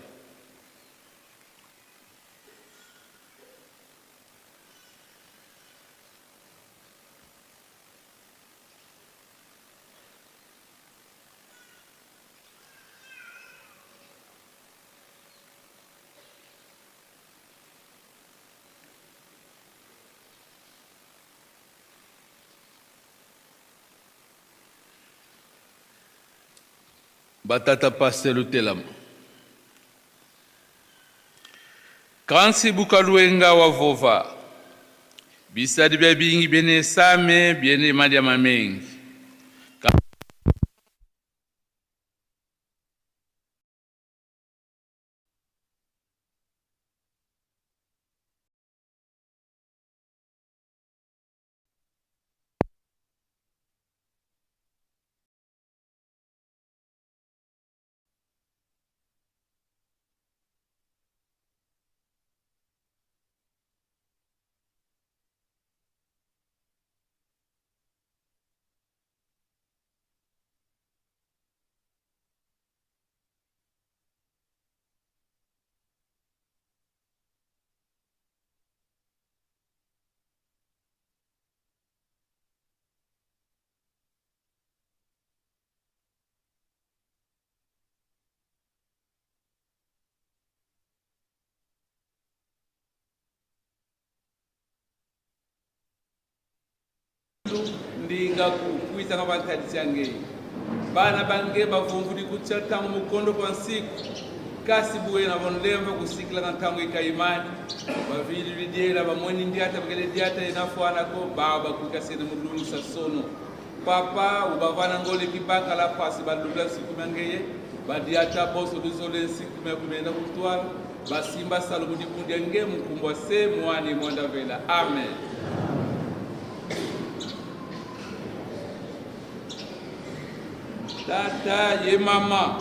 N: Batata pasteur lutelama. Kansi bukaluenga wa vova. Bisadi bia bingi biene same biene madia mamengi. Ndinga kuitanga bantadisyange bana bange bavumvuli kutya ntango mukondo kwa nsiku kasi buye na vonlemva kusikilanga ntango ikaimani bavili lidyela bamweni ndiata bakele diata inafuanako bawa bakuika sene mulungisa sono papa ubavana ngole kibaka la pasi balubla nsiku mangeye badiata boso luzole nsiku mekumenda kutwala basimba salomo dibundia nge mukumbwa se mwani mwandavela amen. Tata ye mama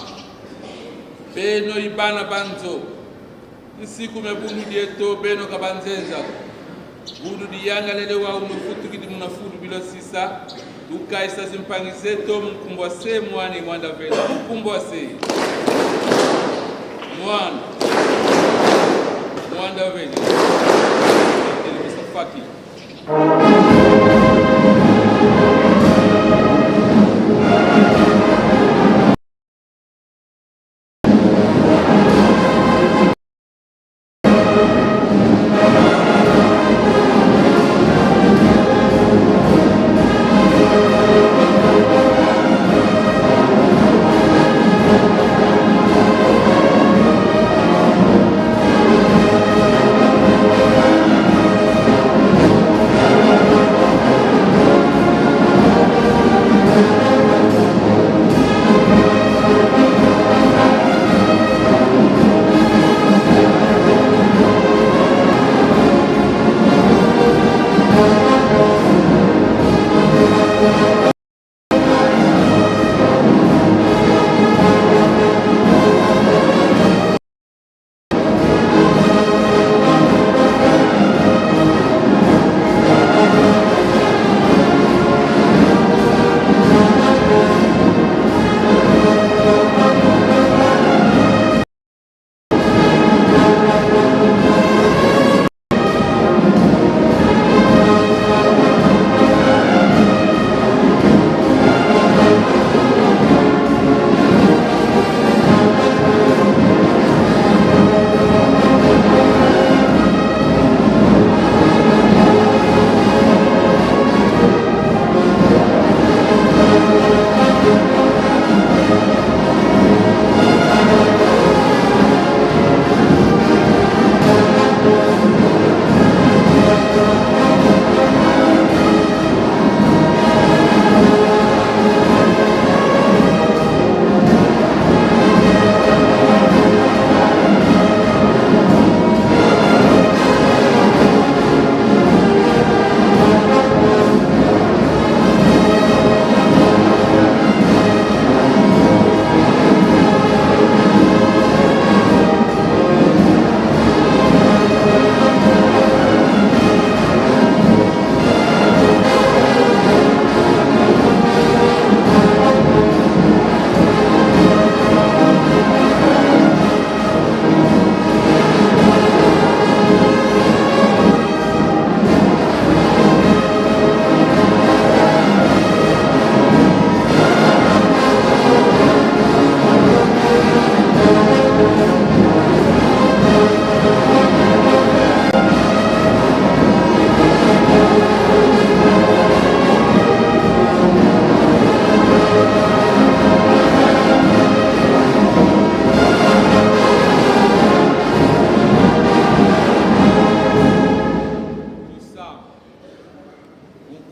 N: beno ibana banzo nsiku me bundu dieto beno kabanzenza bundu diyanga lele wa umufutukidi munafudu bilo sisa tukaisa zimpangi zeto mukumbwa se mwani mwandavela mukumbwa se mwana mwandavela Faki.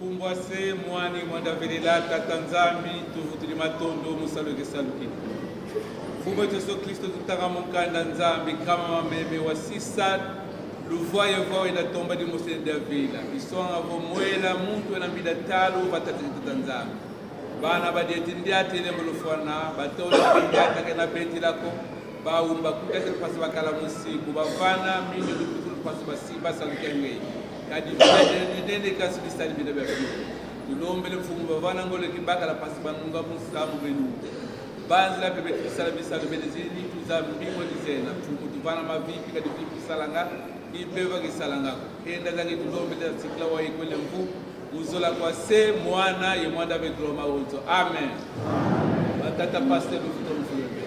N: Mukumbwa se mwani mwandavelela tata Nzambi tuvutuli matondo musaluke saluki. Mfumu wetu Yesu Kristo tutanga mukanda Nzambi kama mameme wa sisa luvua yeva wenda tomba di Mose ne Davila bisonga vo muela muntu wena mbila talu vatata tata Nzambi bana badieti ndiatele mulufwana batola ndiata kena betilako baumba kutasa lupasi bakala musiku bavana minyo lukutu lupasi basiba salukengei kadi nene kasi bisali bina bya biyo tulombele mfumu bavana ngolo kibakala pasi banunga musamu benu banzila pepe tisala bisalo bene zini tuza mbingo dizena mfumu tuvana mavipi kadi vipi salanga ibeva kisalangako enda zange tulombele sikla wa ikwele mfu uzola kwa se mwana ye mwana betroma uzo amen batata pasteur lufuto mfulebe.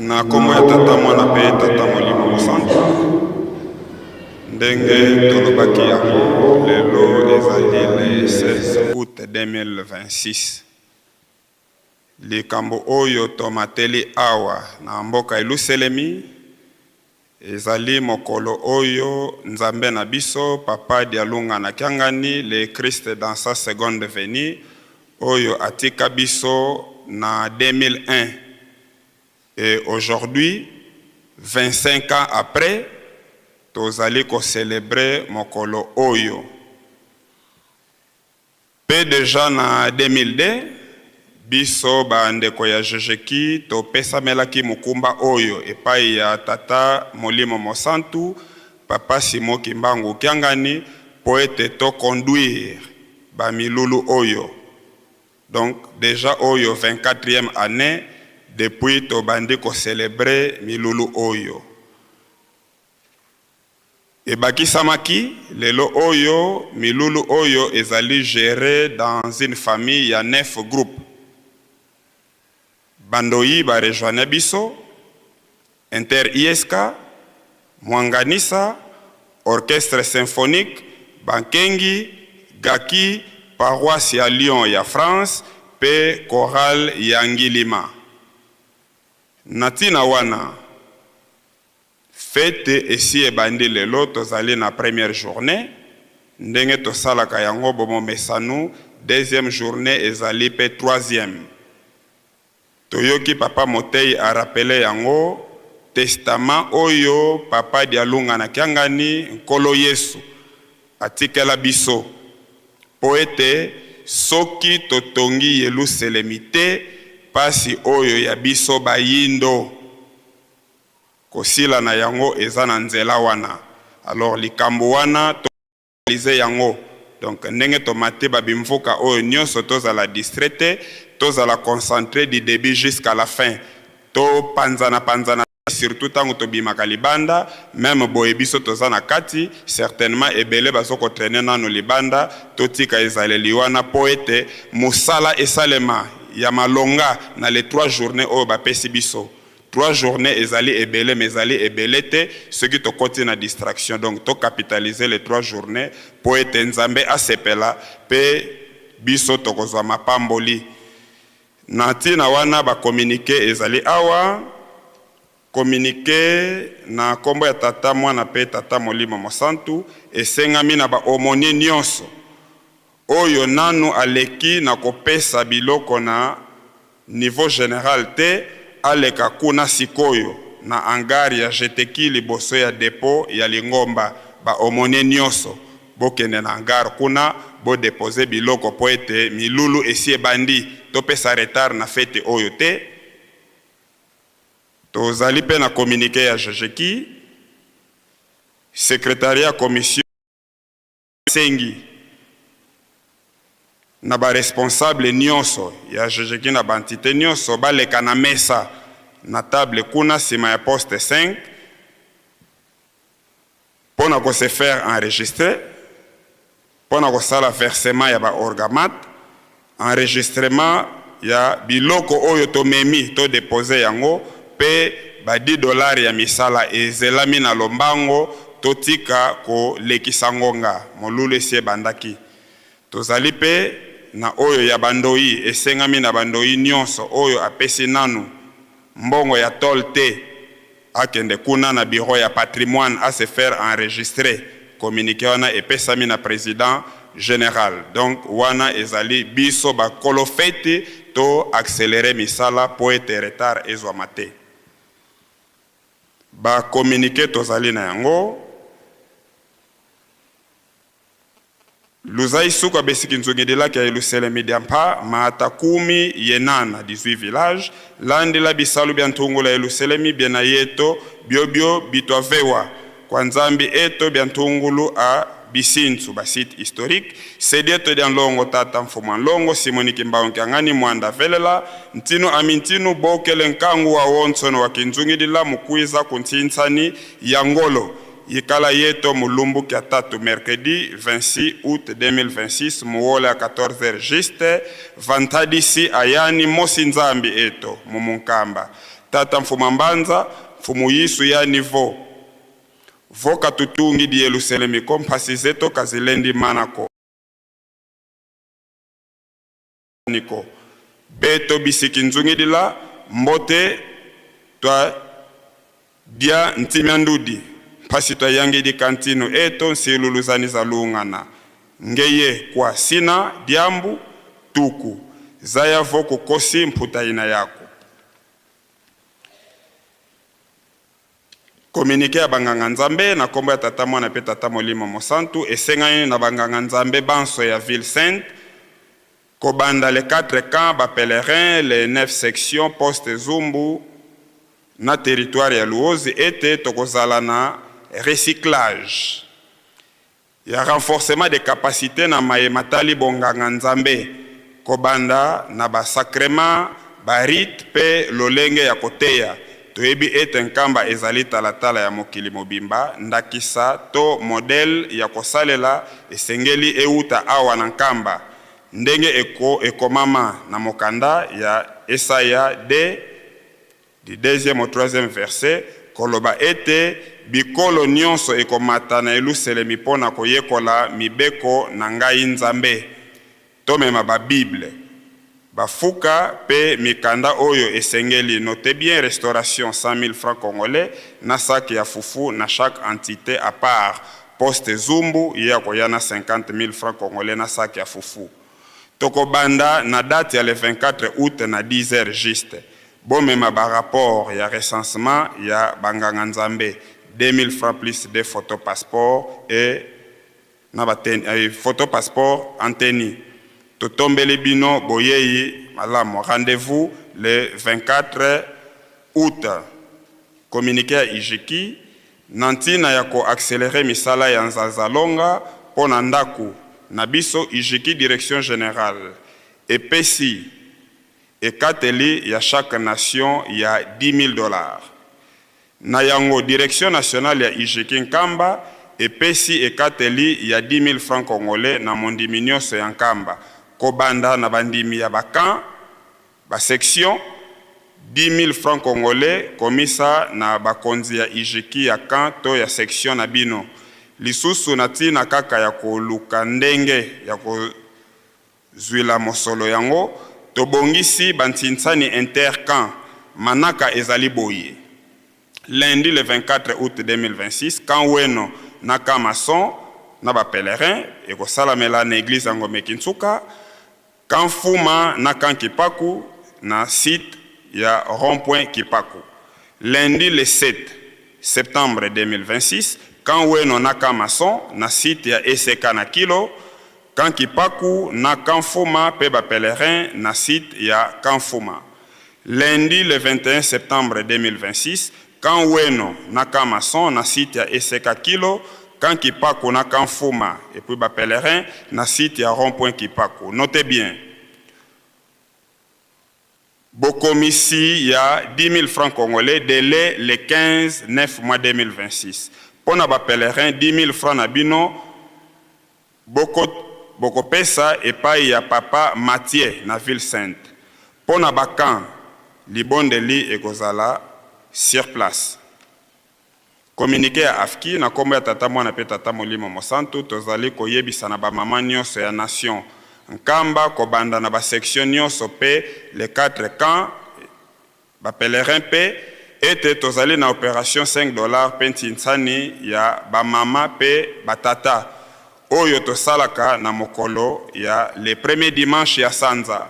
G: Na nkombo ya Tata, Mwana mpe Tata Molimo Mosantu, ndenge tolobaki yango, lelo ezali le 16 août 2026. Likambo oyo tomateli awa na mboka Eluselemi ezali mokolo oyo Nzambe na biso Papa Dialungana Kiangani, le Christ dans sa seconde venue, oyo atika biso na 2001 et aujourd'hui 25 ans après tozali ko celebrer mokolo oyo. Pe dejà na 2002, biso ba ndeko ya GGQ topesamelaki mokumba oyo epayi ya Tata Molimo Mosantu, Papa Simon Kimbangu Kiangani, po ete to conduire ba milulu oyo. Donc dejà oyo 24ième annee depuis tobandi ko celebrer milulu oyo. Ebakisamaki, lelo oyo milulu oyo ezali gerer dans une famille ya 9 groupes. Ba ndoyi ba rejoigna biso, Inter ISK, Mwanganisa, Orchestre symphonique, Bankengi, Gaki, paroisse ya Lyon ya France mpe chorale ya Ngilima. Na ntina wana, Fete esi ebandi lelo tozali na première journee ndenge tosalaka yango bomomesanu deuxième journee ezali pe troisième toyoki papa moteyi a rappeler yango testament oyo papa Dialungana Kiangani Nkolo Yesu atikela biso po ete soki totongi Yeluselemi te pasi oyo ya biso bayindo Kosila na yango eza na nzela wana alors likambu wana to realiser yango donc ndenge tomati ba bimvuka oyo nionso tozala distrait te tozala concentre du debut jusqu'à la fin to panzana panzana te surtout tango tobimaka libanda meme boye biso toza na kati certainement ebele bazo ko trainer nanu libanda totika ezaleli wana po ete musala esalema ya malonga na les trois journees oyo bapesi biso. Trois journees ezali ebele mais ezali ebele te soki tokoti na distraction donc to capitaliser les trois journees po ete Nzambe asepela pe biso tokozua mapamboli na tina wana ba communiques ezali awa communique na kombo ya Tata Mwana pe Tata Molimo Mosantu esengami na ba aumoniers nionso Oyo nanu aleki na kopesa biloko na niveau general te aleka kuna sikoyo na hangar ya GTQ liboso ya depot ya lingomba ba aumoniers nioso bokende na hangar kuna bo deposer biloko po ete milulu esi ebandi topesa retard na fete oyo te tozali pe na communique ya GGQ secretariat commission Esengi na ba responsables nionso ya GGQ na ba entites nionso baleka na mesa na table kuna sima ya poste 5 mpo na ko se faire enregistrer mpo na kosala versement ya ba orgamat, enregistrement ya biloko oyo tomemi to deposer yango pe ba 10 dollars ya misala ezelami na lombango totika kolekisa ngonga molulu esi ebandaki. Tozali pe na oyo ya ba ndoyi esengami na ba ndoyi nionso oyo apesi nanu mbongo ya tole te akende kuna na bureau ya patrimoine a se faire enregistrer, communique wana epesami na president general donc wana ezali biso ba kolo feti to accelerer misala po ete retard ezwama te. Ba communiques tozali na yango. Luzai suka besiki nzungidilaki ya Yeluselemi dia mpa maata kumi yenana, 18 villages, landila bisalu bia ntungula Yeluselemi biena yeto biobio bituavewa kua Nzambi eto bia ntungulu a bisintsu, ba sites historiques, sedieto dia nlongo tata mfumu a nlongo Simoni Kimbangu Kiangani muanda velela ntinu ami ntinu bokele nkangu wa wonsono wa kinzungidila mukuiza ku ntshintsani ya ngolo Yikala yeto mulumbu kia tatu mercredi 26 aout 2026 muwola ya 14 heures juste, vantadisi ayani mosi Nzambi eto mu munkamba. Tata Mfuma Mbanza, Mfumu Yisu ya nivo Voka tutungi di Yeluselemi ko mpasi zeto kazilendi mana ko niko Beto bisiki nzungidila mbote tua dia ntimia ndudi mpasi tua yangidi kantinu eto nsilulu zani za lungana ngeye kua sina diambu tuku zaya vo kukosi mputa ina yako. Communiqué ya banganga Nzambe na kombo ya Tata Mwana pe Tata Molimo Mosantu esengami na banganga Nzambe banso ya Ville Sainte kobanda les 4 camps ba pèlerins, les 9 sections poste Zumbu na territoire ya Luozi ete tokozala na recyclage ya renforcement des capacites na maye matali bonganga Nzambe, kobanda na ba sacrements, ba rites mpe lolenge ya koteya. Toyebi ete Nkamba ezali talatala ya mokili mobimba, ndakisa to modèle ya kosalela esengeli ewuta awa na Nkamba, ndenge ekomama na mokanda ya Esaya de Du deuxième au troisième verset, koloba ete bikolo nionso ekomata na Yeluselemi mpo na koyekola mibeko na ngai Nzambe. Tomema ba Bible, ba fuka mpe mikanda oyo esengeli, notez bien restauration 100.000 francs congolais na sac ya fufu na chaque entite à part poste Zumbu ye akoya na 50.000 francs congolais na sac ya fufu. Tokobanda na date ya le 24 aout na 10 heures juste. Bomema ba rapports ya recensement ya ba nganga nzambe, 2000 francs plus deux photos passeport et na ba photos passeport en tenue. Totombeli bino boyeyi malamu. Rendez-vous le 24 aout. Communique ya IGKI na ntina ya ko accelerer misala ya Nzalzalonga mpo na ndaku na biso IGKI Direction Generale epesi ekateli ya chaque nation ya 10.000 dollars. Na yango Direction nationale ya IGKI Nkamba epesi ekateli ya 10.000 francs congolais na mondimi nionso ya Nkamba kobanda na bandimi ya ba camps, Ba sections, 10.000 francs congolais komisa na bakonzi ya IGKI ya camp to ya section na bino. Lisusu na tina kaka ya koluka ndenge ya kozuila mosolo yango, tobongisi ba ntsinsani inter camps. Manaka ezali boye. Lundi le 24 aout 2026, camp Weno na camp Maçon na ba pèlerins ekosalamela na eglise ya Ngombe Kinsuka. Camp Fuma na camp Kipaku na site ya rond point Kipaku. Lundi le 7 septembre 2026, camp Weno na camp Maçon na site ya ECK na Kilo, camp Kipaku na camp Fuma pe ba pèlerins na site ya camp Fuma. Lundi le 21 septembre 2026, camp Weno na camp Maçon na site ya ECK Kilo, camp Kipaku na camp Fuma et puis ba pèlerins na site ya rond point Kipaku. Notez bien. Bokomisi ya 10.000 francs congolais delai le 15 9 mois 2026. Pona ba pèlerins 10.000 francs na bino Boko bokopesa epayi ya papa Mathieu na ville sainte. Po na ba camps, libondeli ekozala sur place. Communique ya AFKI, Na kombo ya Tata, Mwana pe Tata Molimo Mosantu, tozali koyebisa na ba mama nionso ya nation Nkamba kobanda na ba sections nionso pe les quatre camps, Ba pèlerins pe ete tozali na operation 5 dollars pe ntsinsani ya ba mama pe ba tata oyo tosalaka na mokolo ya le premier dimanche ya sanza.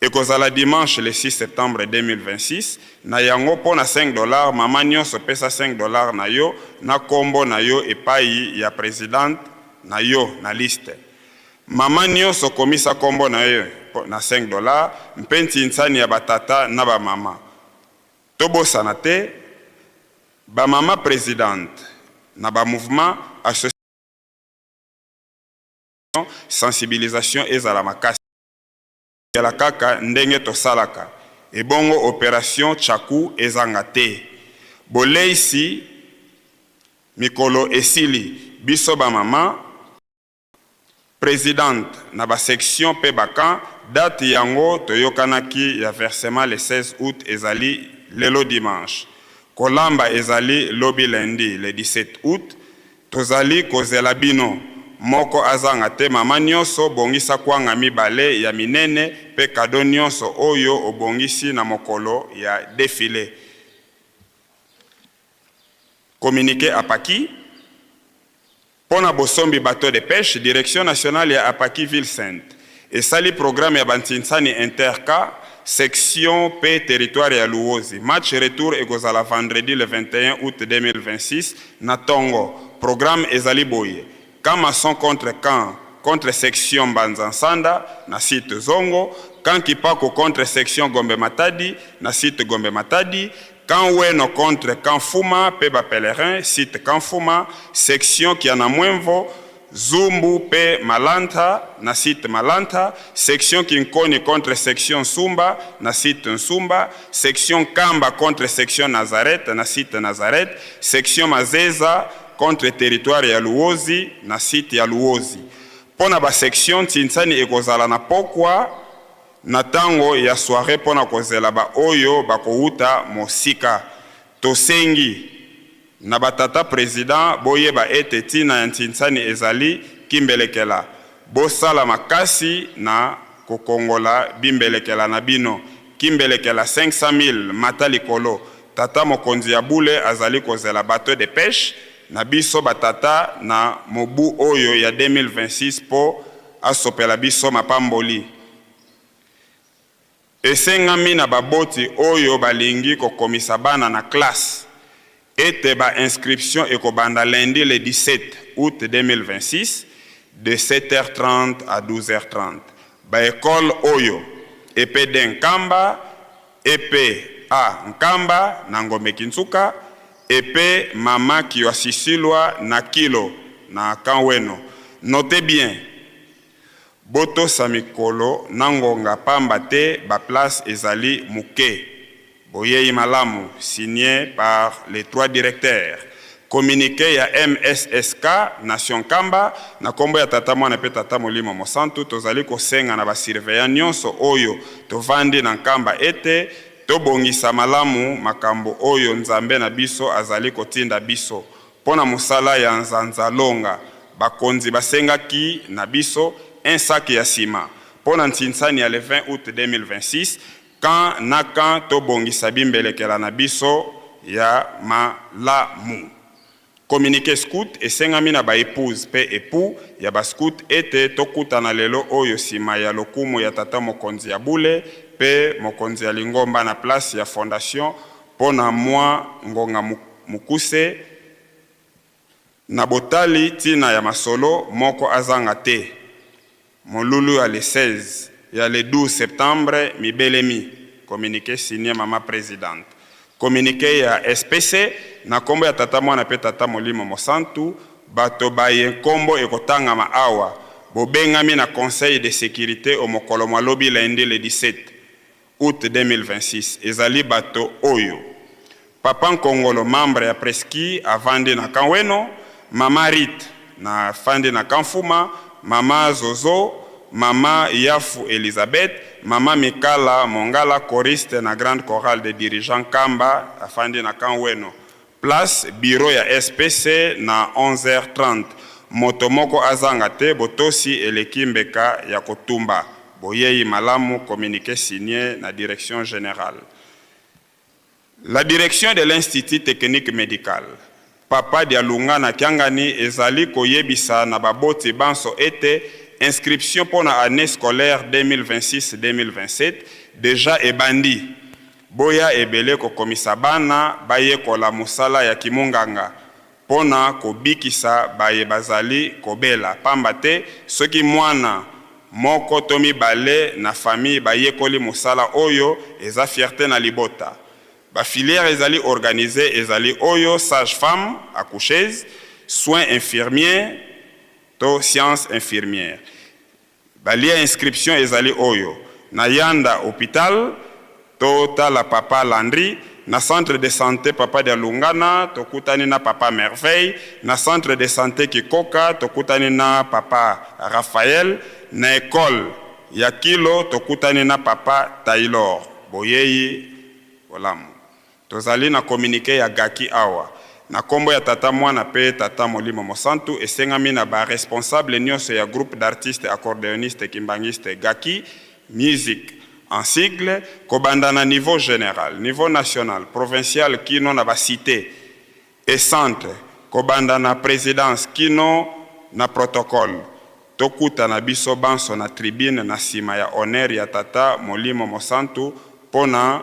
G: Ekozala dimanche le 6 septembre 2026, na yango po na 5 dollars mama nionso pesa 5 dollars na yo na kombo na yo epayi ya presidente na yo na liste. Mama nionso komisa kombo na yo na 5 dollars mpe ntsinsani ya ba tata na ba mama. Tobosana te ba mama presidente na ba mouvement, association, sensibilisation ezala makasi. Ezala kaka ndenge tosalaka ebongo operation tshaku ezanga te. Boleisi mikolo esili biso ba mama. Presidente na ba sections pe ba camps, date yango toyokanaki ya versement le 16 aout ezali lelo dimanche. Kolamba ezali lobi lundi le 17 aout. Tozali kozela bino. Moko azanga te mama nionso bongisa kwanga mibale ya minene pe cadeau nionso oyo obongisi na mokolo ya defile. Communique APAKI. Mpo na bosombi bateau de peche, Direction nationale ya APAKI Ville Sainte esali programme ya ba ntsinsani inter cas, section mpe territoire ya Luwozi. Match retour ekozala vendredi le 21 aout 2026 na tongo. Programme ezali boye, Camp Maçon contre camp contre section Mbanza Nsanda na site Zongo, Camp Kipako contre section Gombe Matadi na site Gombe Matadi, Camp Weno contre Camp Fuma pe ba pèlerins, site Camp Fuma, section Kianamwemvo, Zumbu pe Malantha na site Malantha, section Kinkoni contre section Nsumba na site Nsumba, section Nkamba contre section Nazareth na site Nazareth, section Mazeza contre territoire ya Luozi na site ya Luozi. Mpo na ba sections, ntsinsani ekozala na pokwa Na tango ya soiree mpo na kozela ba oyo bakowuta mosika. Tosengi na ba tata president boyeba ete tina ya ntsinsani ezali kimbelekela. Bosala makasi na kokongola bimbelekela na bino. Kimbelekela 500.000 mata likolo. Tata mokonzi ya bule azali kozela bateau de peche na biso ba tata na mobu oyo ya 2026 mpo asopela biso mapamboli. Esengami na baboti oyo balingi kokomisa bana na classe ete ba inscriptions ekobanda lundi le 17 aout 2026 de 7h30 à 12h30. Ba ecoles oyo, EPD Nkamba, EPA Nkamba na Ngombe Kinsuka, EP Mama Kiwasisilwa na Kilo na Kamweno. Notez bien, botosa mikolo na ngonga pamba te ba places ezali muke. Boyeyi malamu, signe par les trois directeurs. Communique ya MSSK Nation Nkamba, na kombo ya Tata Mwana pe Tata Molimo Mosantu, tozali kosenga na ba surveillants nionso oyo tovandi na Nkamba ete tobongisa malamu makambo oyo Nzambe na biso azali kotinda biso mpo na mosala ya Nzanza Longa. Bakonzi basengaki na biso un sac ya sima mpo na ntsinsani ya le 20 aout 2026, Camp na camp tobongisa bimbelekela na biso ya malamu. Communique Scout esengami na ba epouses pe epoux ya ba scouts ete tokutana lelo oyo sima ya lokumu ya tata mokonzi ya bule pe mokonzi ya lingomba na place ya fondation po na mwa ngonga mokuse na botali tina ya masolo moko azanga te. Molulu ya le 16 ya le 12 septembre mibelemi, communique signe mama presidente. Communique ya SPC, na kombo ya Tata Mwana pe Tata Molimo Mosantu, bato baye nkombo ekotangama awa, bobengami na Conseil de securite o'mokolo mwa lobi lundi le 17 aout 2026. Ezali bato oyo, Papa Nkongolo membre ya Presqui avandi na Kamweno, Mama Rite na afandi na Kamfuma, Mama Zozo, Mama Yafu Elisabeth, Mama Mikala Mongala choriste na Grande Chorale des Dirigeants Nkamba afandi na Kamweno. Place bureau ya SPC na 11h30. Moto moko azanga te, botosi eleki mbeka ya kotumba. Boyeyi malamu, communique signe na direction generale. La direction de l'Institut technique medical Papa Dialungana Kiangani ezali koyebisa na baboti banso ete inscription mpo na annee scolaire 2026-2027 dejà ebandi. Boya ebele kokomisa bana bayekola mosala ya kimonganga mpo na kobikisa baye bazali kobela, pamba te soki mwana moko to mibale na famille bayekoli mosala oyo, eza fierte na libota. Ba filières ezali organisees ezali oyo, sage-femme, accoucheuse, soins infirmiers to sciences infirmières. Ba lieux ya inscription ezali oyo, na Yanda hopital, to tala papa Landry, Na centre de sante Papa Dialungana, tokutani na Papa Merveille. Na centre de sante Kikoka, tokutani na Papa Raphaël. Na ecole ya Kilo, tokutani na Papa Taylor. Boyeyi bolamu. Tozali na communique ya Gaki awa. Na kombo ya Tata Mwana pe Tata Molimo Mosantu, esengami na ba responsables nionso ya Groupe d'artistes accordéonistes kimbanguistes Gaki Music en sigle, kobanda na niveau general, niveau national, provincial kino na ba cites et centres, kobanda na presidence kino na protocole, tokutana biso banso na tribune na sima ya honneur ya Tata Molimo Mosantu mpo na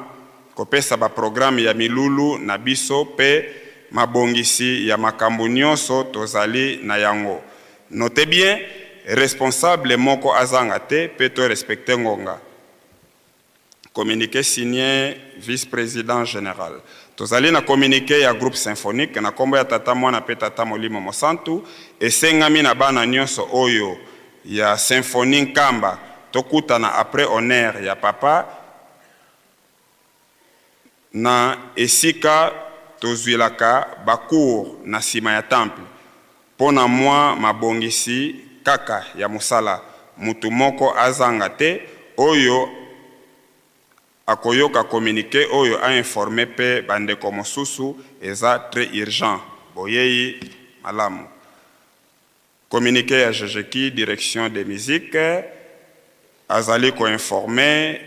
G: kopesa ba programmes ya milulu na biso mpe mabongisi ya makambo nionso tozali na yango. Notez bien, responsable moko azanga te mpe to respecter ngonga. Communique signe vice-president general. Tozali na communique ya groupe symphonique na kombo ya Tata Mwana mpe Tata Molimo Mosantu. Esengami na bana nionso oyo ya symphonie Nkamba tokutana après honneur ya Papa na esika tozuilaka ba cours na sima ya temple mpo na mwa mabongisi kaka ya mosala. Mutu moko azanga te oyo akoyoka communique oyo a informer pe ba ndeko mosusu eza tres urgent. Boyeyi malamu. Communique ya Jejeki direction de musique azali ko informer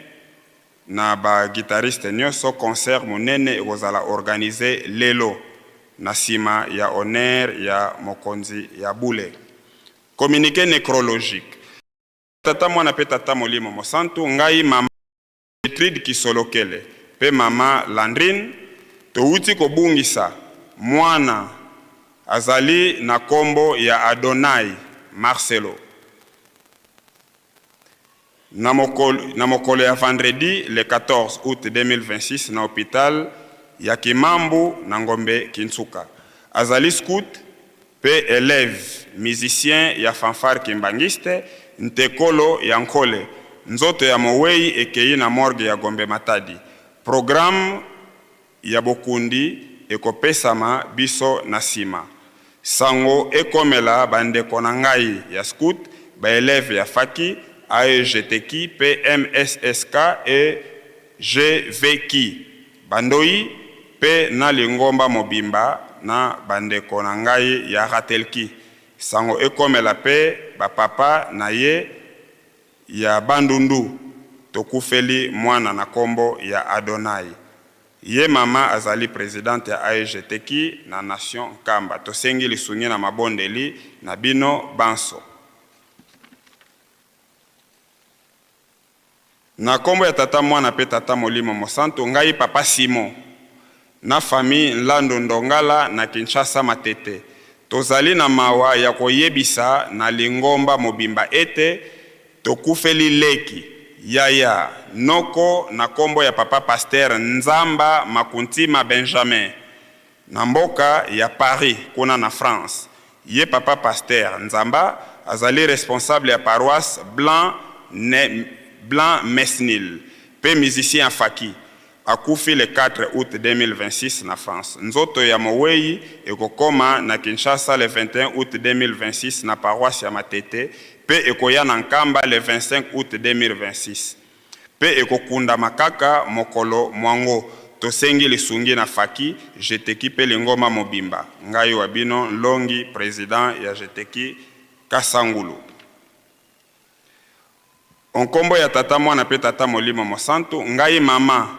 G: na ba guitaristes nioso concert munene ekozala organiser lelo na sima ya honneur ya mokonzi ya bule. Communique necrologique. Tata Mwana pe Tata Molimo Mosantu, ngai mama Gertrude Kisolokele pe mama Landrine towuti kobungisa mwana azali na kombo ya Adonai Marcelo na na mokolo ya vendredi le 14 aout 2026 na hopital ya Kimambu na Ngombe Kinsuka. Azali scout pe elève musicien ya fanfare kimbanguiste Ntekolo ya Nkole. Nzoto ya moweyi ekeyi na morgue ya Gombe Matadi. Programme ya bokundi ekopesama biso na sima. Sango ekomela ba ndeko na ngai ya scout, ba elèves ya faki, aegtki pe mssk et gvki. Ba ndoyi pe na lingomba mobimba na ba ndeko na ngai ya Ratelki. Sango ekomela pe ba papa na ye ya Bandundu tokufeli mwana na kombo ya Adonai. Ye mama azali presidente ya AEGTki na nation Nkamba. Tosengi lisungi na mabondeli na bino banso. Na kombo ya Tata Mwana pe Tata Molimo Mosantu, ngai Papa Simon na famille Nlandu Ndongala na Kinshasa Matete, tozali na mawa ya koyebisa na lingomba mobimba ete tokufeli leki, yaya, noko na kombo ya Papa Pasteur Nzamba Makuntima Benjamin na mboka ya Paris kuna na France. Ye Papa Pasteur Nzamba azali responsable ya paroisse Blanc ne Blanc Mesnil pe musicien ya Faki. Akufi le 4 aout 2026 na France. Nzoto ya moweyi ekokoma na Kinshasa le 21 aout 2026 na paroisse ya Matete pe ekoya na Nkamba le 25 aout 2026. Mpe ekokundama kaka mokolo mwango. Tosengi lisungi na Faki, Geteki mpe lingomba mobimba. Ngai wa bino Nlongi, president ya Geteki Kasangulu. O nkombo ya Tata Mwana mpe Tata Molimo Mosantu, ngai mama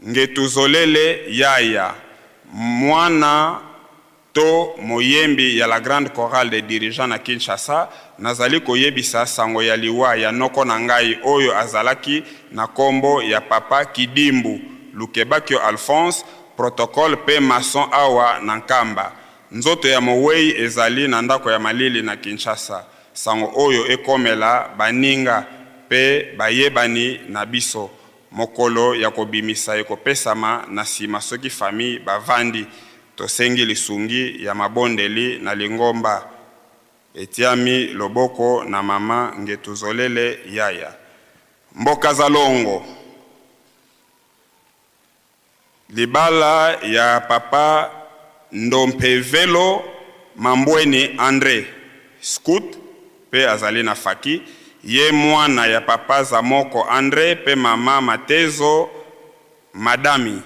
G: Ngetuzolele Yaya, mwana to moyembi ya la Grande Chorale des Dirigeants na Kinshasa, nazali koyebisa sango ya liwa ya noko na ngai oyo azalaki na kombo ya Papa Kidimbu Lukebakio Alphonse, protocole pe maçon awa na Nkamba. Nzoto ya moweyi ezali na ndako ya malili na Kinshasa. Sango oyo ekomela baninga pe bayebani na biso. Mokolo ya kobimisa ekopesama na sima soki famille bavandi. Tosengi lisungi ya mabondeli na lingomba etiami loboko na mama Ngetuzolele Yaya. Mboka Zalongo. Libala ya papa Ndompevelo Mambweni Andre, scout pe azali na Faki, ye mwana ya papa Zamoko Andre pe mama Matezo Madami.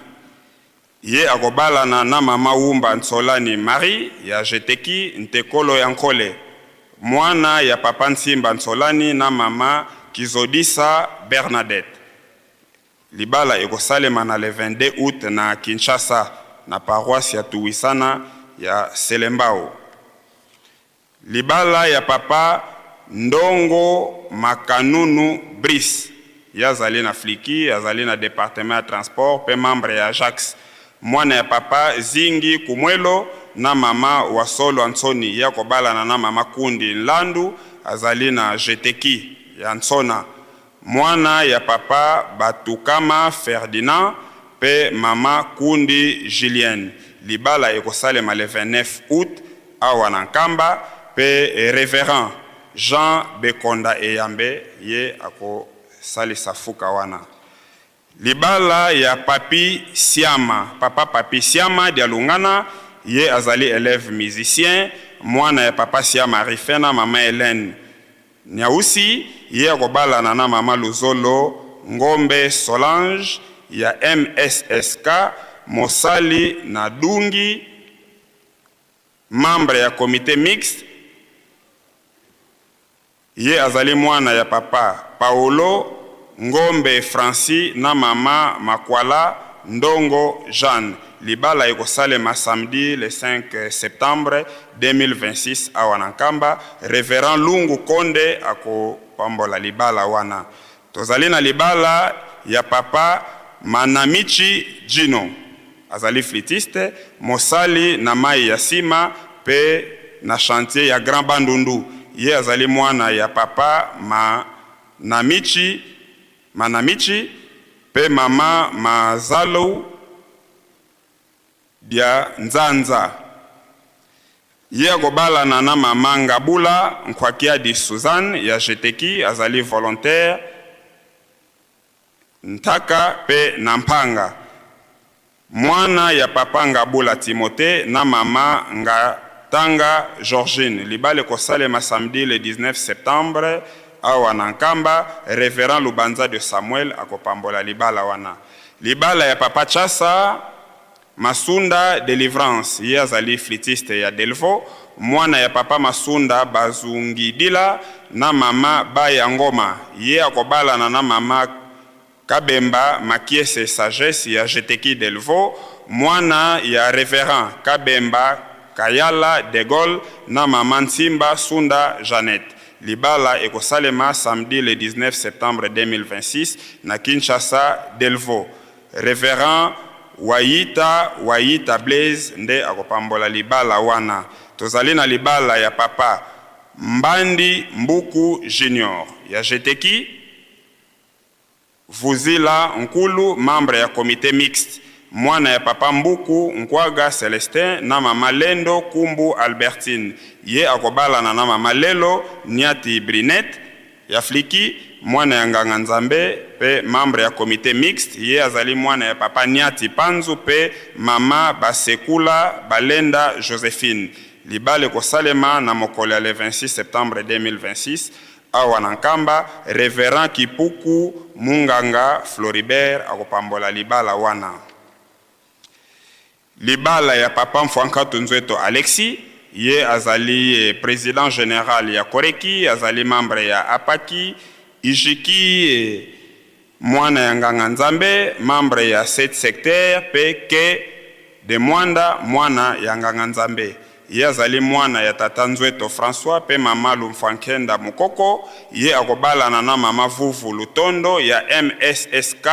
G: Ye akobalana na mama Wumba Nsolani Marie ya Jeteki Ntekolo ya Nkole, mwana ya papa Nsimba Nsolani na mama Kizodisa Bernadette. Libala ekosalema na le 22 aout na Kinshasa, na paroisse ya Tuwisana ya Selembao. Libala ya papa Ndongo Makanunu Brice, ye azali na Fliki, azali na departement ya transport pe membre ya Ajax. Mwana ya papa Zingi Kumwelo na mama Wasolwa Nsoni, ye akobalana na mama Kundi Nlandu, azali na Jeteki ya Nsona. Mwana ya papa Batukama Ferdinand pe mama Kundi Julienne. Libala ekosalema le 29 aout awa na Nkamba pe Reverend Jean Bekonda Eyambe ye akosalisa fuka wana. Libala ya Papy Siama, Papa Papy Siama Dialungana, ye azali elève musicien, mwana ya Papa Siama Rufin na mama Helène Niausi, ye akobalana na mama Luzolo Ngombe Solange ya MSSK, mosali na Dungi, membre ya comite mixte, ye azali mwana ya papa Paolo Ngombe Francis na mama Makwala Ndongo Jeanne. Libala ekosalema samedi le 5 septembre 2026 awa na Nkamba. Reverend Lungu Konde akopambola libala wana. Tozali na libala ya papa Manamichi Djino, azali flûtiste, mosali na mayi ya sima pe na chantier ya Grand Bandundu. Ye azali mwana ya papa Manamichi, Manamichi pe mama Mazalou Dia Nzanza. Ye akobalana na mama Ngabula Nkhwakiadi Suzanne ya Jeteki, azali volontaire Ntaka pe na Mpanga. Mwana ya papa Ngabula Timothee na mama Ngatanga Georgine. Libala ekosalema samedi le 19 septembre awa na Nkamba. Reverend Lubanza de Samuel akopambola libala wana. Libala ya papa Chassa Masunda Delivrance, ye azali flûtiste ya Delvaux, mwana ya papa Masunda Bazungidila na mama Baya Ngoma. Ye akobalana na mama Kabemba Makiese Sagesse ya Jeteki Delvaux, mwana ya Reverend Kabemba Kayala De Gaulle na mama Nsimba Sunda Jeannette. Libala ekosalema samedi le 19 septembre 2026 na Kinshasa, Delvaux. Reverend Wayita Wayita Blaise nde akopambola libala wana. Tozali na libala ya papa Mbandi Mbuku Junior ya Jeteki, Vuzila Nkulu, membre ya comite mixte, mwana ya papa Mbuku Nkwaga Celestin na mama Lendo Kumbu Albertine. Ye akobalana na mama Lelo Niati Brinette ya Fliki, mwana ya nganga Nzambe pe membre ya comite mixte. Ye azali mwana ya papa Niati Panzu pe mama Basekula Balenda Josephine. Libala ekosalema na mokolo ya le 26 septembre 2026 awa na Nkamba. Reverend Kipuku Munganga Floribert akopambola libala wana. Libala ya papa Mfuankatu Nzueto Alexis, ye azali president general ya Koreki, azali membre ya Apaki, Ijiki, mwana ya nganga Nzambe, membre ya 7 secteur pe ke de Mwanda, mwana ya nganga Nzambe. Ye azali mwana ya tata Nzueto François pe mama Lumfuankenda Mukoko. Ye akobalana na mama Vuvu Lutondo ya MSSK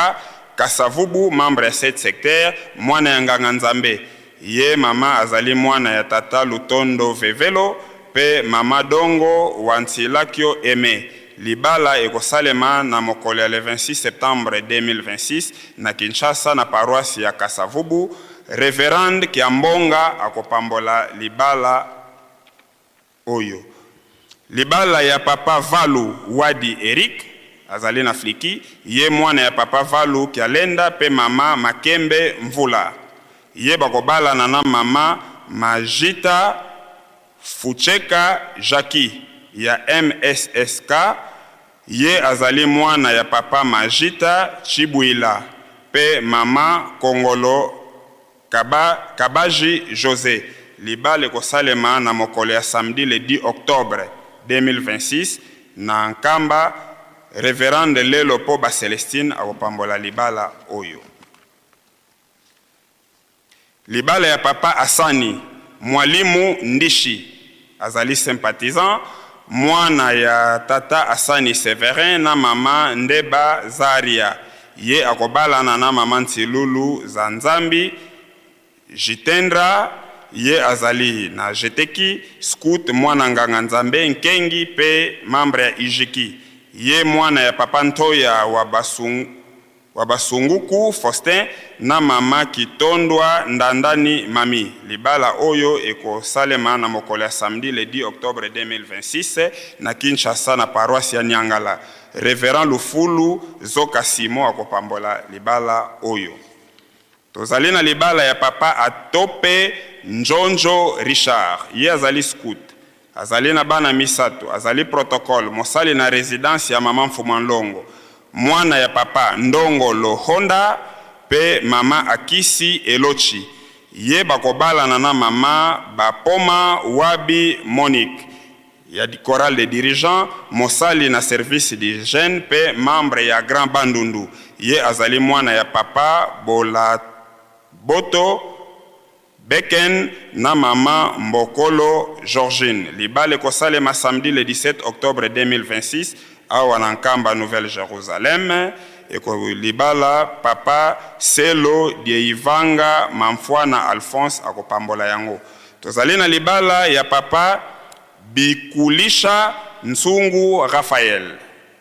G: Kasavubu, membre ya 7 secteur, mwana ya nganga Nzambe. Ye mama azali mwana ya tata Lutondo Vevelo pe mama Dongo wa Nsilakio Aime. Libala ekosalema na mokolo ya le 26 septembre 2026 na Kinshasa na paroisse ya Kasavubu. Reverend Kiambonga akopambola libala oyo. Libala ya papa Valu Wadi Eric, azali na Fliki, ye mwana ya papa Valu Kialenda pe mama Makembe Mvula. Ye bakobalana na mama Majita Fucheka Jackie ya MSSK, ye azali mwana ya papa Majita Tshibuila pe mama Kongolo Kaba, Kabaji Jose. Libala ekosalema na mokolo ya samedi le 10 octobre 2026 na Nkamba. Reverende Lelo Poba Celestine akopambola libala oyo. Libala ya papa Asani Mwalimu Ndishi, azali sympathisant, mwana ya tata Asani Severin na mama Ndeba Zaria. Ye akobalana na mama Nsilulu za Nzambi Jitendra, ye azali na Jeteki, scout, mwana nganga Nzambe Nkengi pe membre ya Ijiki. Ye mwana ya papa Ntoya wa Basung, wa Basunguku Faustin na mama Kitondwa Ndandani Mami. Libala oyo ekosalema na mokolo ya samedi le 10 octobre 2026 na Kinshasa na paroisse ya Niangala. Reverend Lufulu Zoka Simon akopambola libala oyo. Tozali na libala ya papa Atope Njonjo Richard. Ye azali scout. Azali na bana misato. Azali protocole, mosali na residence ya mama Mfumua Nlongo. Mwana ya papa Ndongo Lohonda pe mama Akisi Elochi. Ye bakobalana na mama Bapoma Wabi Monique ya chorale des dirigeants, mosali na service d'hygiène pe membre ya Grand Bandundu. Ye azali mwana ya papa Bolaboto Beken na mama Mbokolo Georgine. Libala ekosalema samedi le 17 octobre 2026 awa na Nkamba Nouvelle Jerusalem. Eko libala papa Selo Dieivanga Mamfwana Alphonse akopambola yango. Tozali na libala ya papa Bikulisha Nsungu Raphaël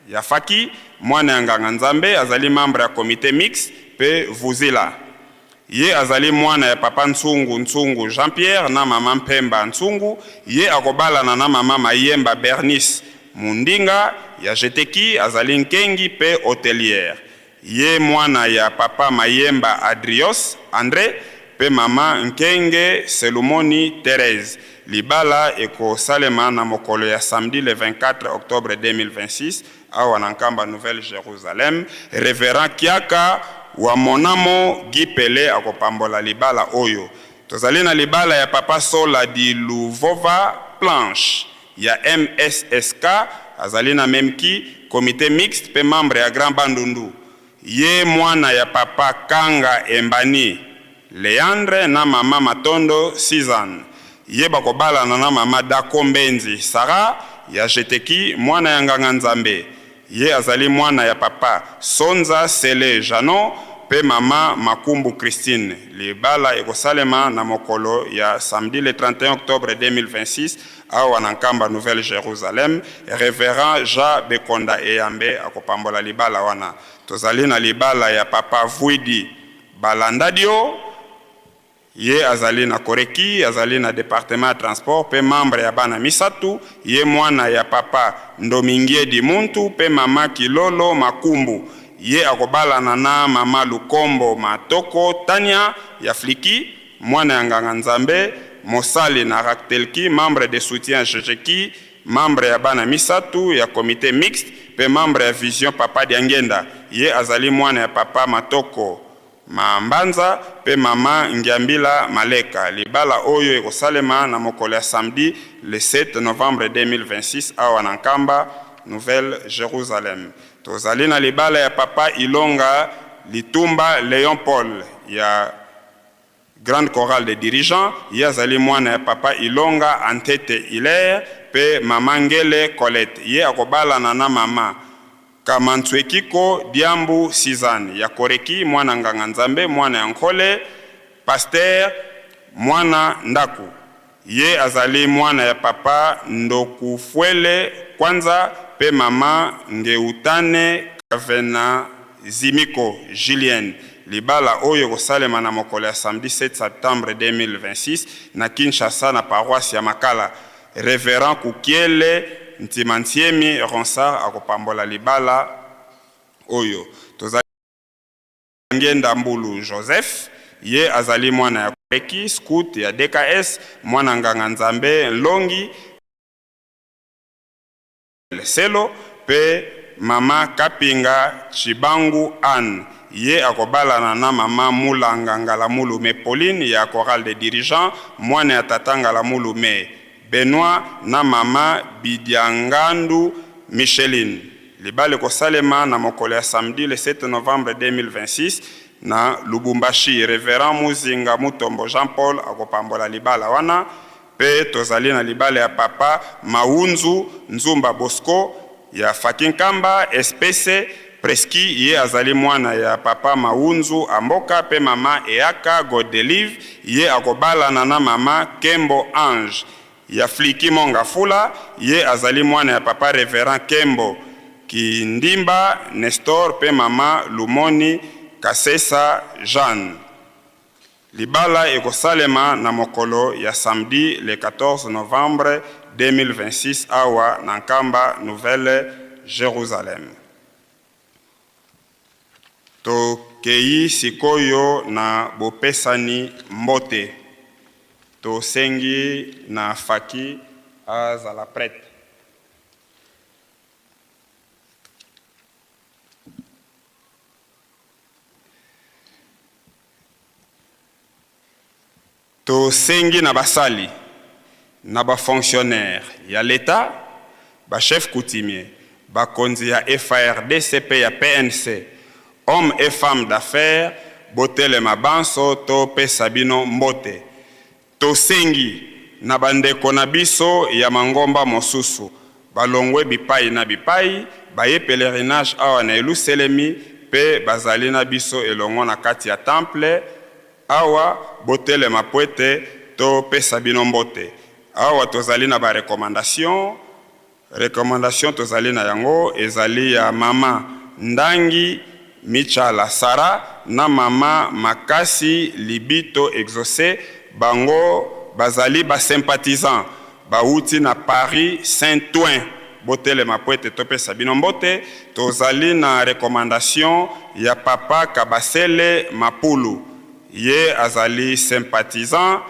G: ya Faki, mwana ya nganga Nzambe, azali membre ya comite mixte pe Vuzila. Ye azali mwana ya papa Nsungu Nsungu Jean-Pierre na mama Mpemba Nsungu. Ye akobalana na mama Mayemba Bernice Mundinga ya Jeteki, azali nkengi pe hotelière. Ye mwana ya papa Mayemba Adrios Andre pe mama Nkenge Selumoni Therèse. Libala ekosalema na mokolo ya samedi le 24 octobre 2026 awa na Nkamba Nouvelle Jerusalem. Reverend Kiaka wa Monamo Guy Pele akopambola libala oyo. Tozali na libala ya papa Sola di Luvova Planche ya MSSK, azali na Memki, comite mixte pe membre ya Grand Bandundu. Ye mwana ya papa Kanga Embani Leandre na mama Matondo Suzanne. Ye bakobalana na mama Dako Mbenzi Sarah ya Jeteki, mwana ya nganga Nzambe. Ye azali mwana ya papa Sonza Sele Jeannot pe mama Makumbu Christine. Libala ekosalema na mokolo ya samedi le 31 octobre 2026 awa na Nkamba Nouvelle Jerusalem. Reverend Jean Bekonda Eyambe akopambola libala wana. Tozali na libala ya papa Vuidi Balandadio. Ye azali na Koreki, azali na departement ya transport pe membre ya bana misatu. Ye mwana ya papa Ndomingiedi Muntu pe mama Kilolo Makumbu. Ye akobalana na mama Lukombo Matoko Tania ya Fliki, mwana ya nganga Nzambe, mosali na Ractelki, membre de soutien Jejeki, membre ya bana misatu ya comite mixte pe membre ya Vision Papa Diangenda. Ye azali mwana ya papa Matoko Ma Mbanza pe mama Ngiambila Maleka. Libala oyo ekosalema na mokolo ya samedi le 7 novembre 2026 awa na Nkamba, Nouvelle Jerusalem. Tozali na libala ya papa Ilonga Litumba Leon Paul ya Grande Chorale des Dirigeants. Ye azali mwana ya papa Ilonga Antete Hilaire pe mama Ngele Colette. Ye akobalana na mama Kamantsuekiko Diambu Suzanne ya Koreki, mwana nganga Nzambe, mwana ya Nkole, pasteur, mwana ndaku. Ye azali mwana ya papa Ndokufuele Kwanza pe mama Ngeutane Kavena Zimiko Julienne. Libala oyo ekosalema na mokolo ya samedi 7 septembre 2026 na Kinshasa na paroisse ya Makala. Reverend Kukiele Ntimantiemi Ronsard akopambola libala. oyo. Tozali Ngenda Mbulu Joseph, ye azali mwana ya Koleki, scout ya DKS, mwana nganga Nzambe Nlongi Selo pe mama Kapinga Tshibangu Anne, ye akobalana na mama Mulanga Ngalamulume Pauline ya chorale des dirigeants, mwana ya tata Ngalamulume Benoit na mama Bidiangandu Micheline. Libala ekosalema na mokolo ya samedi le 7 novembre 2026 na Lubumbashi. Reverend Muzinga Mutombo Jean Paul akopambola libala wana. Pe tozali na libala ya papa Maunzu Nzumba Bosco ya Faki Nkamba, SPC, Preski, ye azali mwana ya papa Maunzu Amboka pe mama Eaka Godelive, ye akobalana na mama Kembo Ange ya Fliki Mont-Ngafula, ye azali mwana ya papa Reverend Kembo Kindimba Nestor pe mama Lumoni Kasesa Jeanne. Libala ekosalema na mokolo ya samedi le 14 novembre 2026 awa na Nkamba Nouvelle Jerusalem. Tokeyi sikoyo na bopesani mbote. Tosengi na Faki azala prete. Tosengi na basali na ba fonctionnaires ya l'Etat, ba chefs coutumiers, bakonzi ya FARDC pe ya PNC, hommes et femmes d'affaires, botelema banso topesa bino mbote. Tosengi na bandeko na biso ya mangomba mosusu balongwe bipai na bipai, baye pelerinage awa na Yeluselemi pe bazali na biso elongo na kati ya temple awa, botelema pwete topesa bino mbote. Awa tozali na ba recommandations. Recommandation tozali na yango ezali ya mama Ndangi Mitshala Sarah na mama Makasi Libito Exauce, bango bazali ba sympathisants bawuti na Paris Saint Ouen. Botelema po ete topesa bino mbote. Tozali na recommandation ya papa Kabasele Mapulu, ye azali sympathisant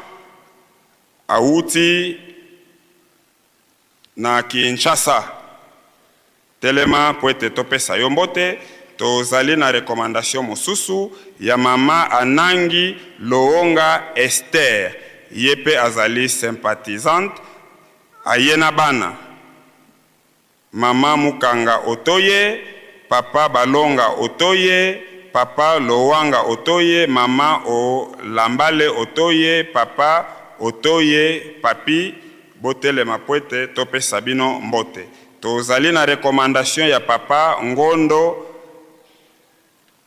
G: awuti Na Kinshasa. Telema mpo ete topesa yo mbote. Tozali na recommandation mosusu ya mama Anangi Loonga Esther, ye mpe azali sympathisante, aye na bana. Mama Mukanga Otoye, Papa Balonga Otoye, Papa Lowanga Otoye, Mama Olambale Otoye, Papa Otoye Papy, botelema pwete topesa bino mbote. Tozali na recommandation ya Papa Ngondo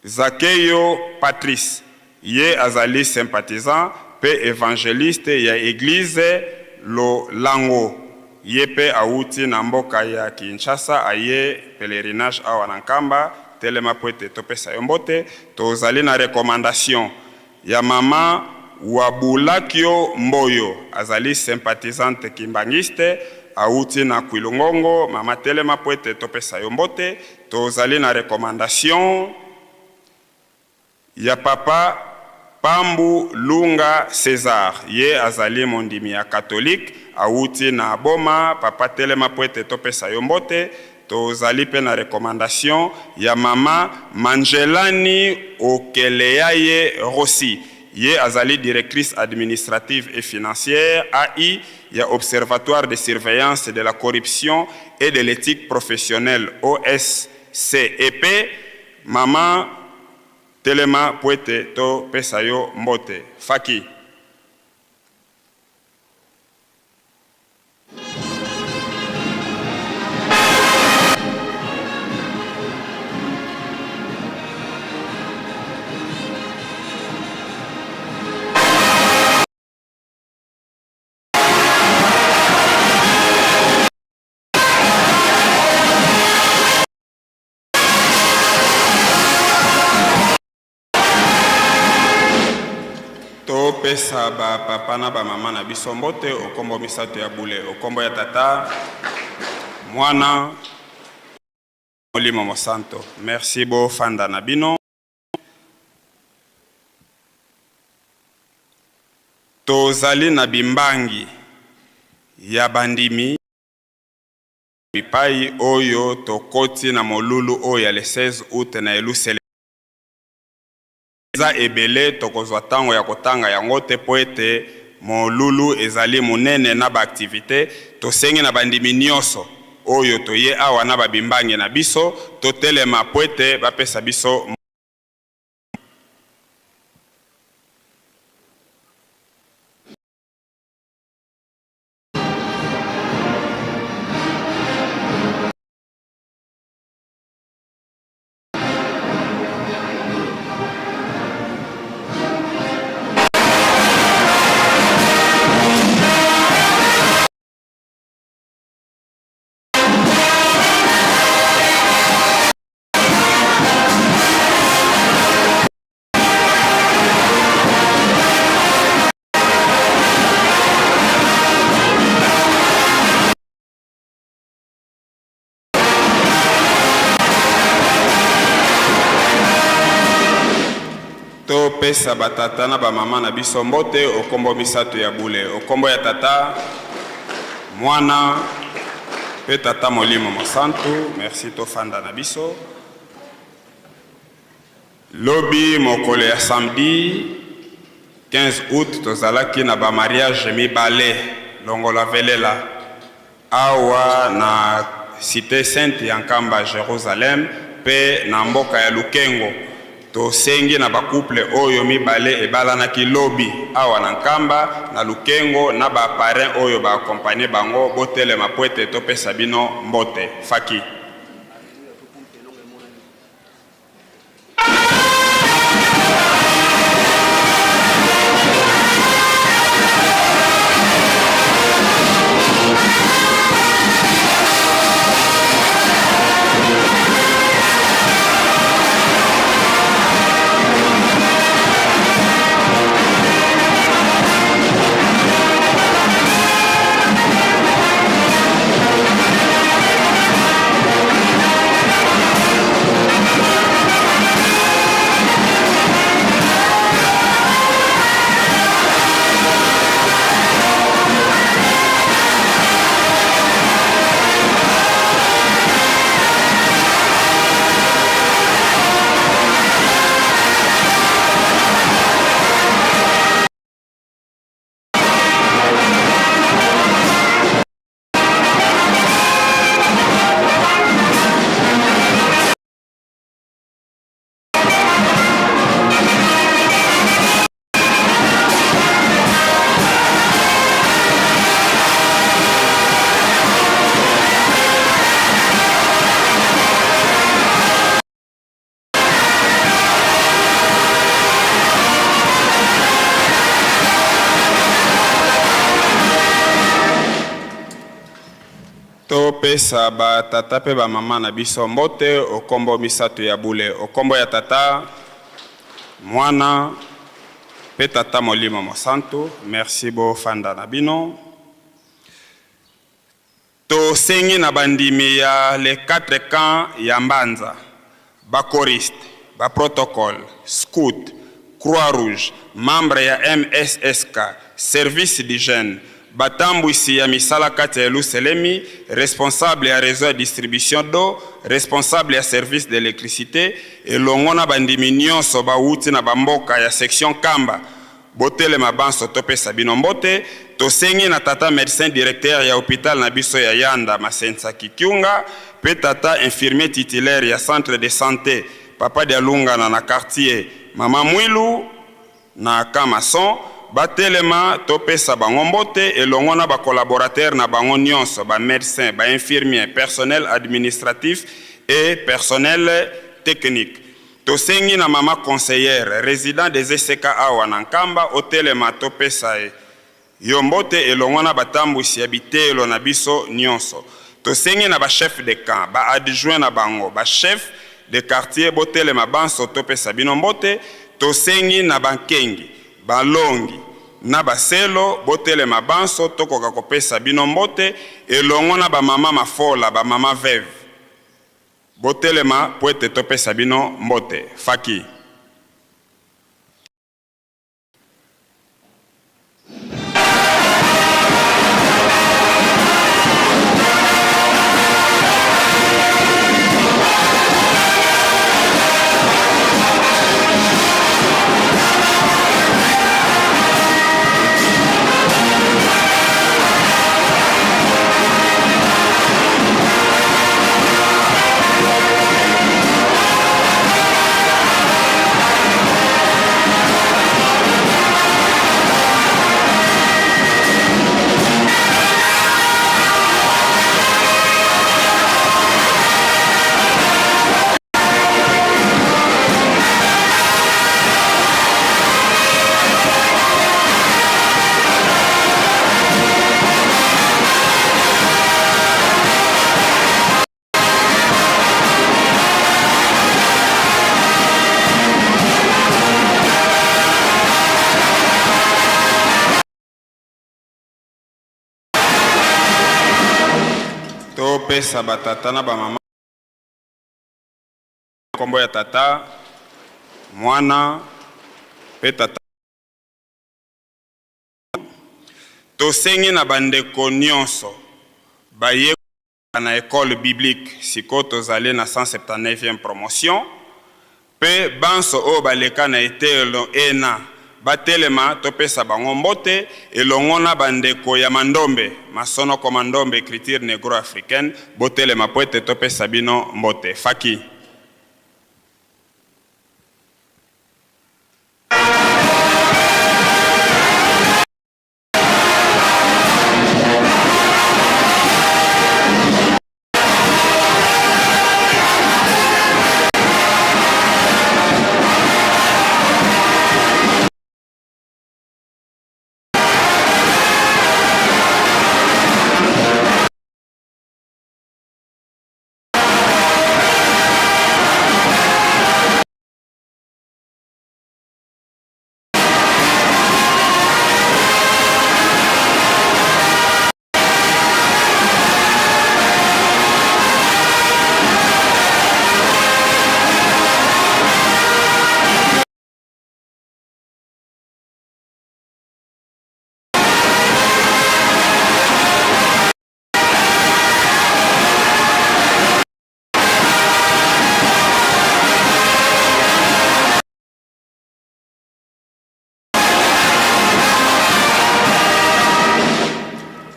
G: Zakeyo Patrice, ye azali sympathisant pe evangeliste ya eglise Lolango, ye pe awuti na mboka ya Kinshasa aye pelerinage awa na Nkamba, telema po ete topesa yo mbote, tozali na recommandation ya mama Wabulakio Mboyo, azali sympathisante kimbanguiste, awuti na Kwilu-Ngongo, mama telema po ete topesa yo mbote, tozali na recommandation ya papa Pambu Lunga Cesar, ye azali mondimi ya catholique, awuti na Boma, papa telema po ete topesa yo mbote, Tozali pe na recommandation ya mama Mangelani Okeleyaye Rossi, ye azali directrice administrative et financière, AI, ya Observatoire de surveillance de la corruption et de l'ethique professionnelle, OSCEP. Mama, telema po ete topesa yo mbote. Faki. Topesa ba papa na ba mama na biso mbote okombo misato ya bule, okombo ya Tata, Mwana. Molimo Mosanto. Merci bofanda na bino. Tozali na bimbangi ya bandimi bipai oyo tokoti na molulu oyo ya le 16 août na Yelusalemi. Eza ebele, tokozwa tango ya kotanga yango te mpo ete molulu ezali monene na ba activites. Tosengi na bandimi nionso oyo toye awa na ba bimbangi na biso totelema mpo ete bapesa biso. Topesa batata na bamama na biso mbote okombo misato ya bule, okombo ya Tata, Mwana mpe Tata Molimo Mosantu. Merci, tofanda na biso. Lobi mokolo ya samedi 15 aout tozalaki na ba mariage mibale longola velela awa na Cite Sainte ya Nkamba Jerusalem pe na mboka ya Lukengo. Tosengi na ba couple oyo mibale ebalanaki lobi awa na Nkamba na Lukengo na ba parrain oyo ba accompagner bango botelema pwete topesa bino mbote. Faki. Topesa ba tata pe ba mama na biso mbote o kombo misato ya bule, o kombo ya Tata, Mwana, pe Tata Molimo Mosantu. Merci bo fanda na bino. Tosengi na bandimi ya les quatre camps ya Mbanza, ba choristes, ba protocoles, scouts, Croix Rouge, membres ya MSSK, service d'hygiène, batambwisi ya misala kati ya Yeluselemi, responsable ya reseau ya distribution d'eau, responsable ya service d'electricite, elongo na bandimi nionso bawuti na ba mboka ya section Nkamba, Botelema banso topesa bino mbote. Tosengi na tata medecin directeur ya hopital na biso ya Yanda Masensa Kikiunga pe tata infirmier titulaire ya centre de sante Papa Dialungana na quartier Mama Mwilu na Camp Maçon batelema topesa bango mbote elongo na ba collaborateurs na bango nionso ba medecins, ba infirmiers, personnel administratif et personnel technique. Tosengi na mama conseillère resident des ECK awa na Nkamba otelema topesa yo mbote elongo na batambwisi ya biteyelo na biso nionso. Tosengi na ba chefs de camp, ba adjoints na bango, ba chefs de quartier botelema banso topesa bino mbote. Tosengi na ba nkengi, balongi na baselo botelema banso tokoka kopesa bino mbote elongo na ba mama mafola, ba mama veuve. Botelema mpo ete topesa bino mbote. Faki. Topesa batata na bamama nkombo ya Tata, Mwana mpe Tata. Tosengi na bandeko nyonso baye na ecole biblique, sikoyo tozali na 179e promotion, mpe banso oyo baleka na eteyelo ena batelema topesa bango mbote elongo na bandeko ya Mandombe, Masonoko Mandombe, Ecriture Negro-Africaine, botelema mpo ete topesa bino mbote. Faki.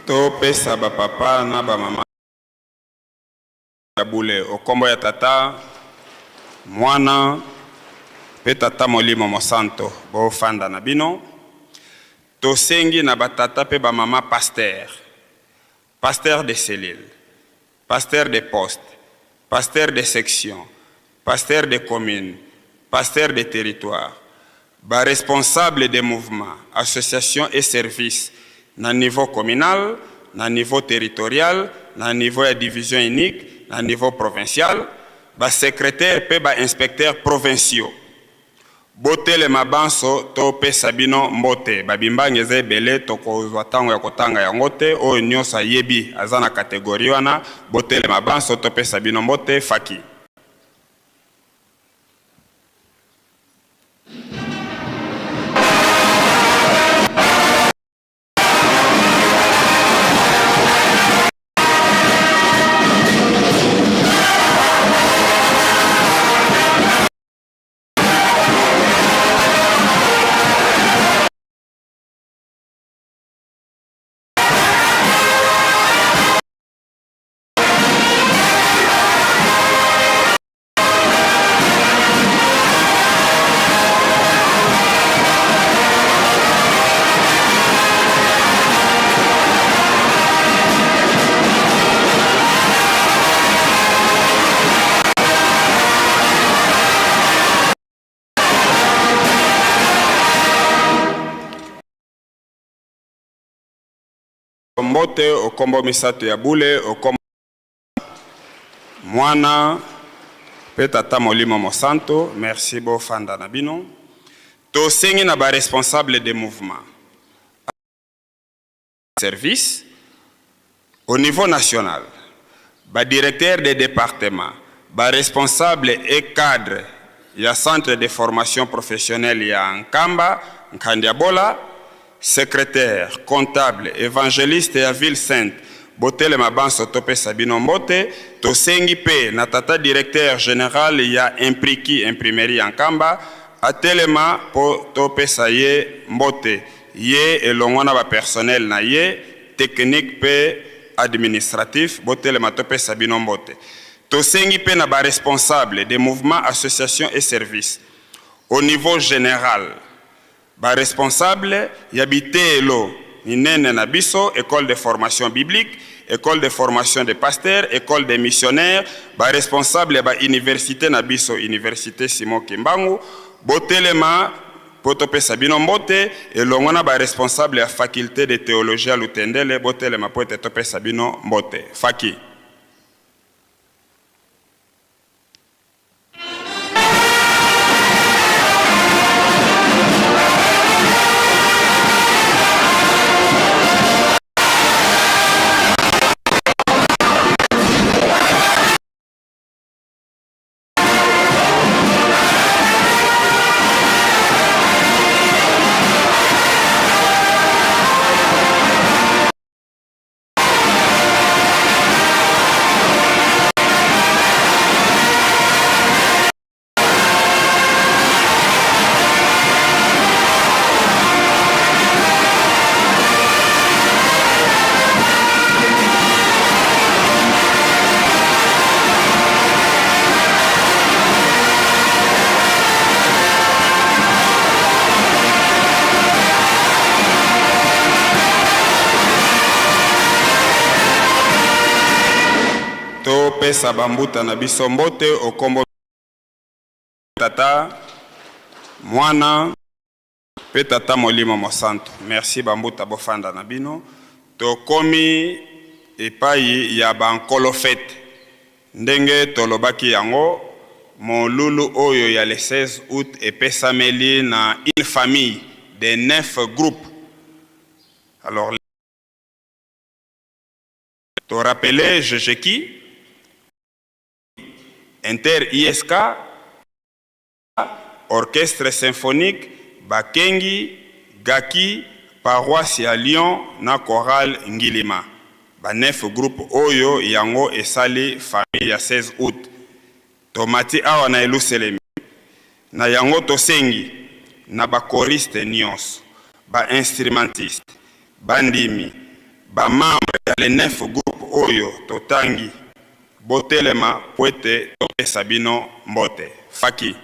G: Topesa ba papa na ba mama ya bule okombo ya Tata, Mwana mpe Tata Molimo Mosanto. Bofanda na bino. Tosengi na ba tata mpe ba mama pasteur, pasteur de cellule, pasteur de poste, pasteur de section, pasteur de commune, pasteur de territoire, ba responsables de mouvements, associations et services na niveau communal, na niveau territorial, na niveau ya division unique, na niveau provincial, ba secretaires mpe ba inspecteurs provinciaux. Botelema banso to pesa bino mbote. Ba bimbangi eza ebele tokozwa tango ya kotanga yango te, oyo nionso ayebi aza na categorie wana, botelema banso to pesa bino mbote. Faki. Mbote okombo misato ya bule okombo Mwana pe Tata Molimo Mosanto. Merci bofanda na bino. Tosengi na ba responsables de mouvement service au niveau national, ba directeurs de departements, Ba responsables et cadres ya Centre de formation professionnelle ya Nkamba, Nkandiabola, secretaire, comptable, evangeliste ya ville sainte, botelema banso topesa bino mbote. Tosengi pe na tata directeur general ya Impriki, imprimerie ya Nkamba, atelema po topesa ye mbote, ye elongo na ba personnels na ye technique pe administratif, botelema topesa bino mbote. Tosengi pe na ba responsables des mouvements, associations et services au niveau general, ba responsables ya biteyelo minene na biso, ecole de formation biblique, ecole de formation des pasteurs, ecole des missionnaires, ba responsables ya ba universites na biso, universite Simon Kimbangu, botelema po topesa bino mbote, elongo na ba responsables ya faculte de theologie ya Lutendele, botelema po ete topesa bino mbote. Faki. Topesa bambuta na biso mbote okombo Tata, Mwana pe Tata Molimo Mosantu. Merci bambuta, bofanda na bino. Tokomi epayi ya ba nkolo fete. Ndenge tolobaki yango, molulu oyo ya le 16 aout epesameli na une famille de neuf groupes. Alors, to rappeler Jejeki, Inter ISK, Orchestre symphonique Bakengi, Gaki, paroisse ya Lyon na chorale Ngilima. Ba neuf groupes oyo yango esali famille ya 16 août. Tomati awa na Eluselemi. Na yango tosengi na ba choristes nionso, ba instrumentistes, bandimi, ba membres ya les neuf groupes oyo totangi, Botelema mpo ete topesa bino mbote. Faki.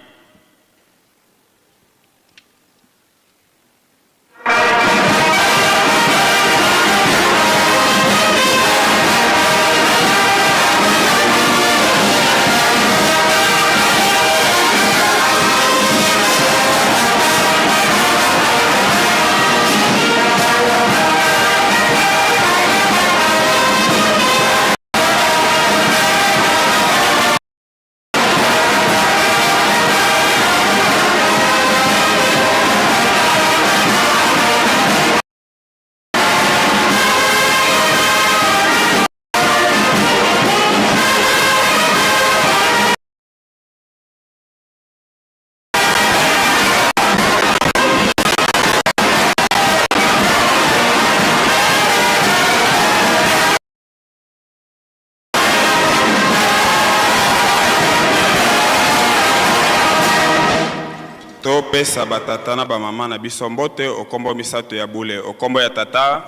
G: Topesa batata na bamama na biso mbote okombo misato ya bule, okombo ya Tata,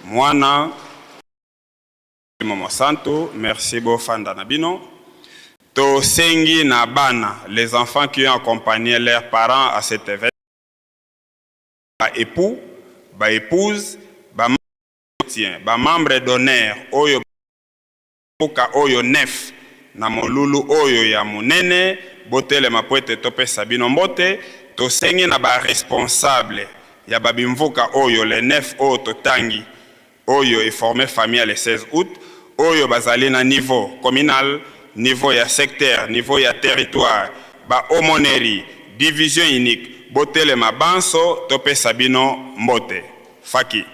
G: Mwana, Molimo Mosantu. Merci, bofanda na bino. Tosengi na bana, les enfants qui ont accompagné leurs parents à cet événement, ba époux, ba épouses, ba soutien, ba membres d'honneur oyo mboka oyo nef na molulu oyo ya monene, botelema po ete topesa bino mbote. Tosengi na ba responsables ya ba bimvuka oyo les nef oyo totangi, oyo e former famille ya le 16 aout, oyo bazali na niveau communal, niveau ya secteur, niveau ya territoire, ba aumoneries, division unique, botelema banso topesa bino mbote. Faki.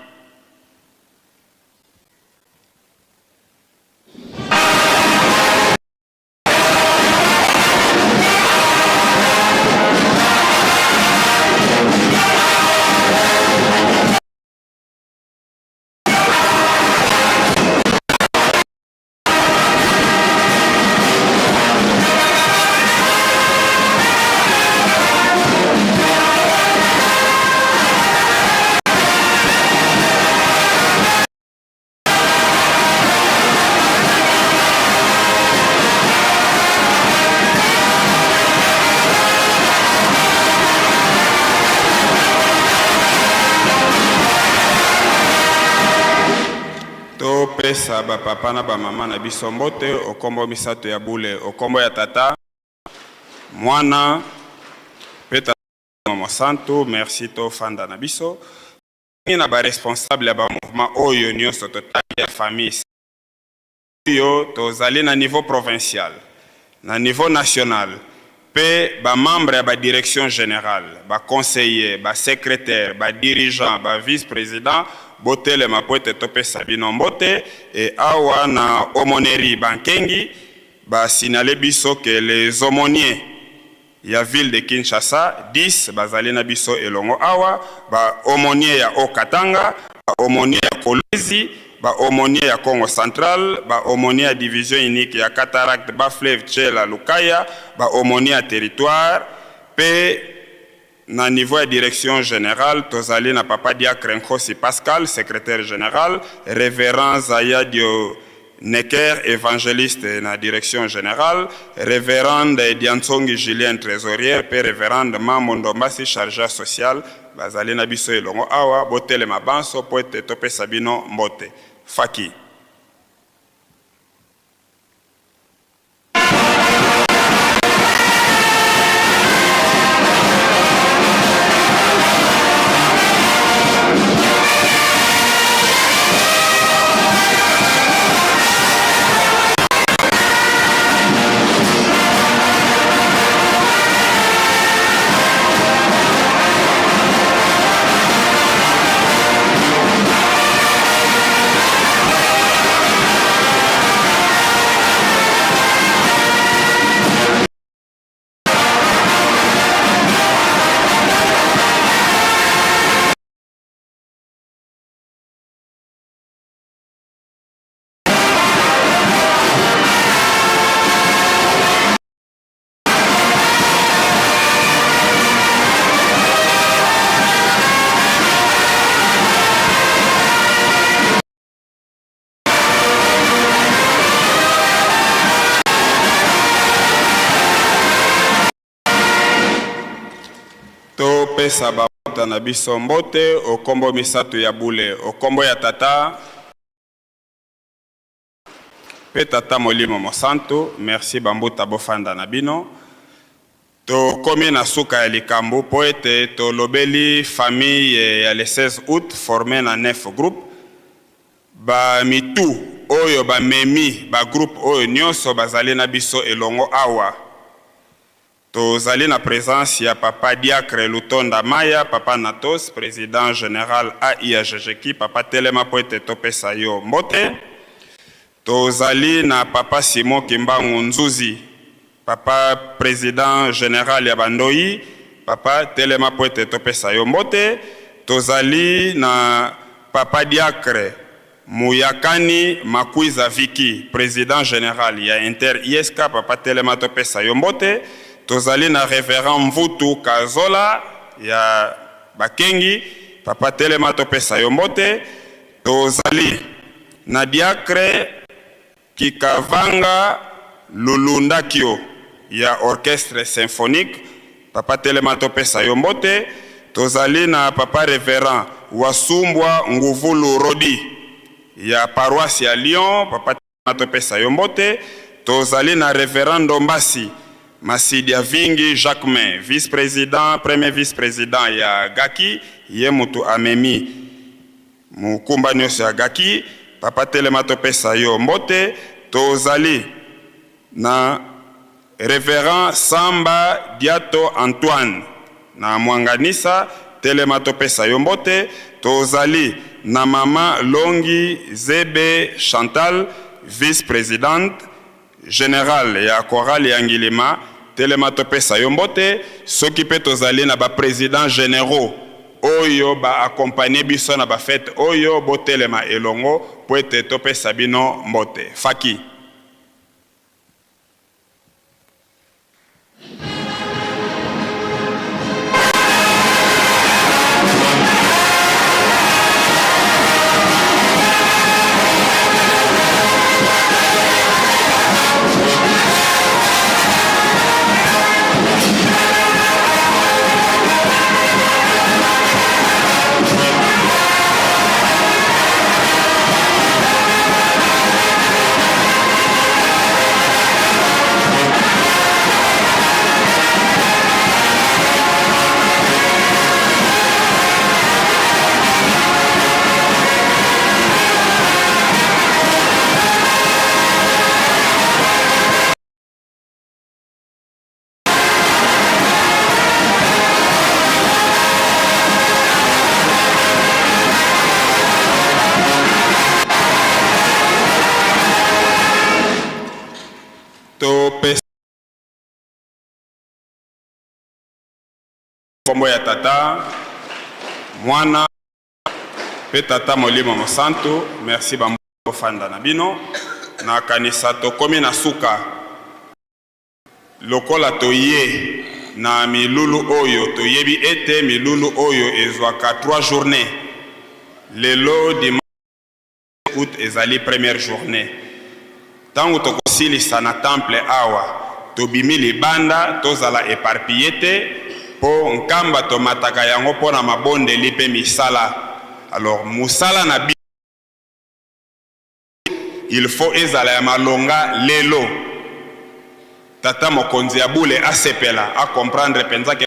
G: Topesa ba papa na ba mama na biso mbote okombo misato ya bule, okombo ya Tata, Mwana pe Tata Mosantu. Merci, tofanda na biso. Na ba responsable ya ba mouvement oyo nyonso totangi ya famille oyo, tozali na niveau provincial, na niveau national, mpe bamembre ya badirection générale, baconseiller, basecrétaire, badirigeant, bavice-président, botelema po ete topesa bino mbote. E awa na aumônerie bankengi basignale biso ke les aumôniers ya ville de Kinshasa 10 bazali na biso elongo awa, ba-aumônier ya Haut-Katanga, ba-aumônier ya Kolwezi, ba-aumônier ya Congo Central, ba-aumônier ya division unique ya Cataracte, Bas-Fleuve, Tshela, Lukaya, ba-aumônier ya territoire. Mpe na niveau ya direction générale, tozali na papa diacre Nkosi Pascal, secrétaire général, révérend Zayadio Necker, évangéliste na direction générale, révérend Diansongi Julien, trésorier, mpe révérend Mambo Ndombasi, chargé social, bazali na biso elongo awa. Botelema banso po ete topesa bino mbote. Faki. Topesa bauta na biso mbote okombo misato ya bule, okombo ya Tata mpe Tata Molimo Mosantu. Merci bambuta, bofanda na bino. Tokomi na suka ya likambo mpo ete tolobeli famille ya le 16 août formé na 9 groupe. Bamitu oyo bamemi bagroupe oyo nyonso bazali na biso elongo awa. Tozali na présence ya papa diacre Lutonda Maya, papa Natos, président général AIAGGK. Papa, telema mpo ete topesa yo mbote. Tozali na papa Simon Kimbangu Nzuzi, papa président général ya bandoi. Papa, telema mpo ete topesa yo mbote. Tozali na papa diacre Muyakani Makwiza Viki, président général ya Inter ISK. Papa, telema topesa yo mbote. Tozali na révérend Mvutu Kazola ya Bakengi. Papa, telema topesa yo mbote. Tozali na diacre Kikavanga Lulundakio ya orchestre symphonique. Papa, telema topesa yo mbote. Tozali na papa révérend Wasumbwa Nguvulu Rodi ya paroisse ya Lyon. Papa, telema topesa yo mbote. Tozali na révérend Ndombasi Masidia Vingi Jacquemain, vice-président, premier vice-président ya Gaki, ye mutu amemi mokumba nyonso ya Gaki. Papa, telema topesa yo mbote. Tozali na révérend Samba Diato Antoine na Mwanganisa, telema topesa yo mbote. Tozali na mama Longi Zebe Chantal, vice-présidente générale ya chorale ya Ngilima, telema topesa yo mbote. Soki mpe tozali na baprésident généraux oyo baaccompagne biso na bafete oyo, botelema elongo po ete topesa bino mbote. Faki. Kombo ya Tata, Mwana pe Tata Molimo Mosantu. Merci ba bofanda na bino. Nakanisa tokomi na suka. Lokola toye na milulu oyo, toyebi ete milulu oyo ezwaka 3 journees. Lelo dimanche aout ezali première journee. Tango tokosilisa na temple awa, tobimi libanda, tozala eparpille te, po Nkamba tomataka yango po na mabondeli pe misala. Alors musala na biso il faut ezala ya malonga lelo. Tata mokonzi ya bule asepela, a comprendre penza ke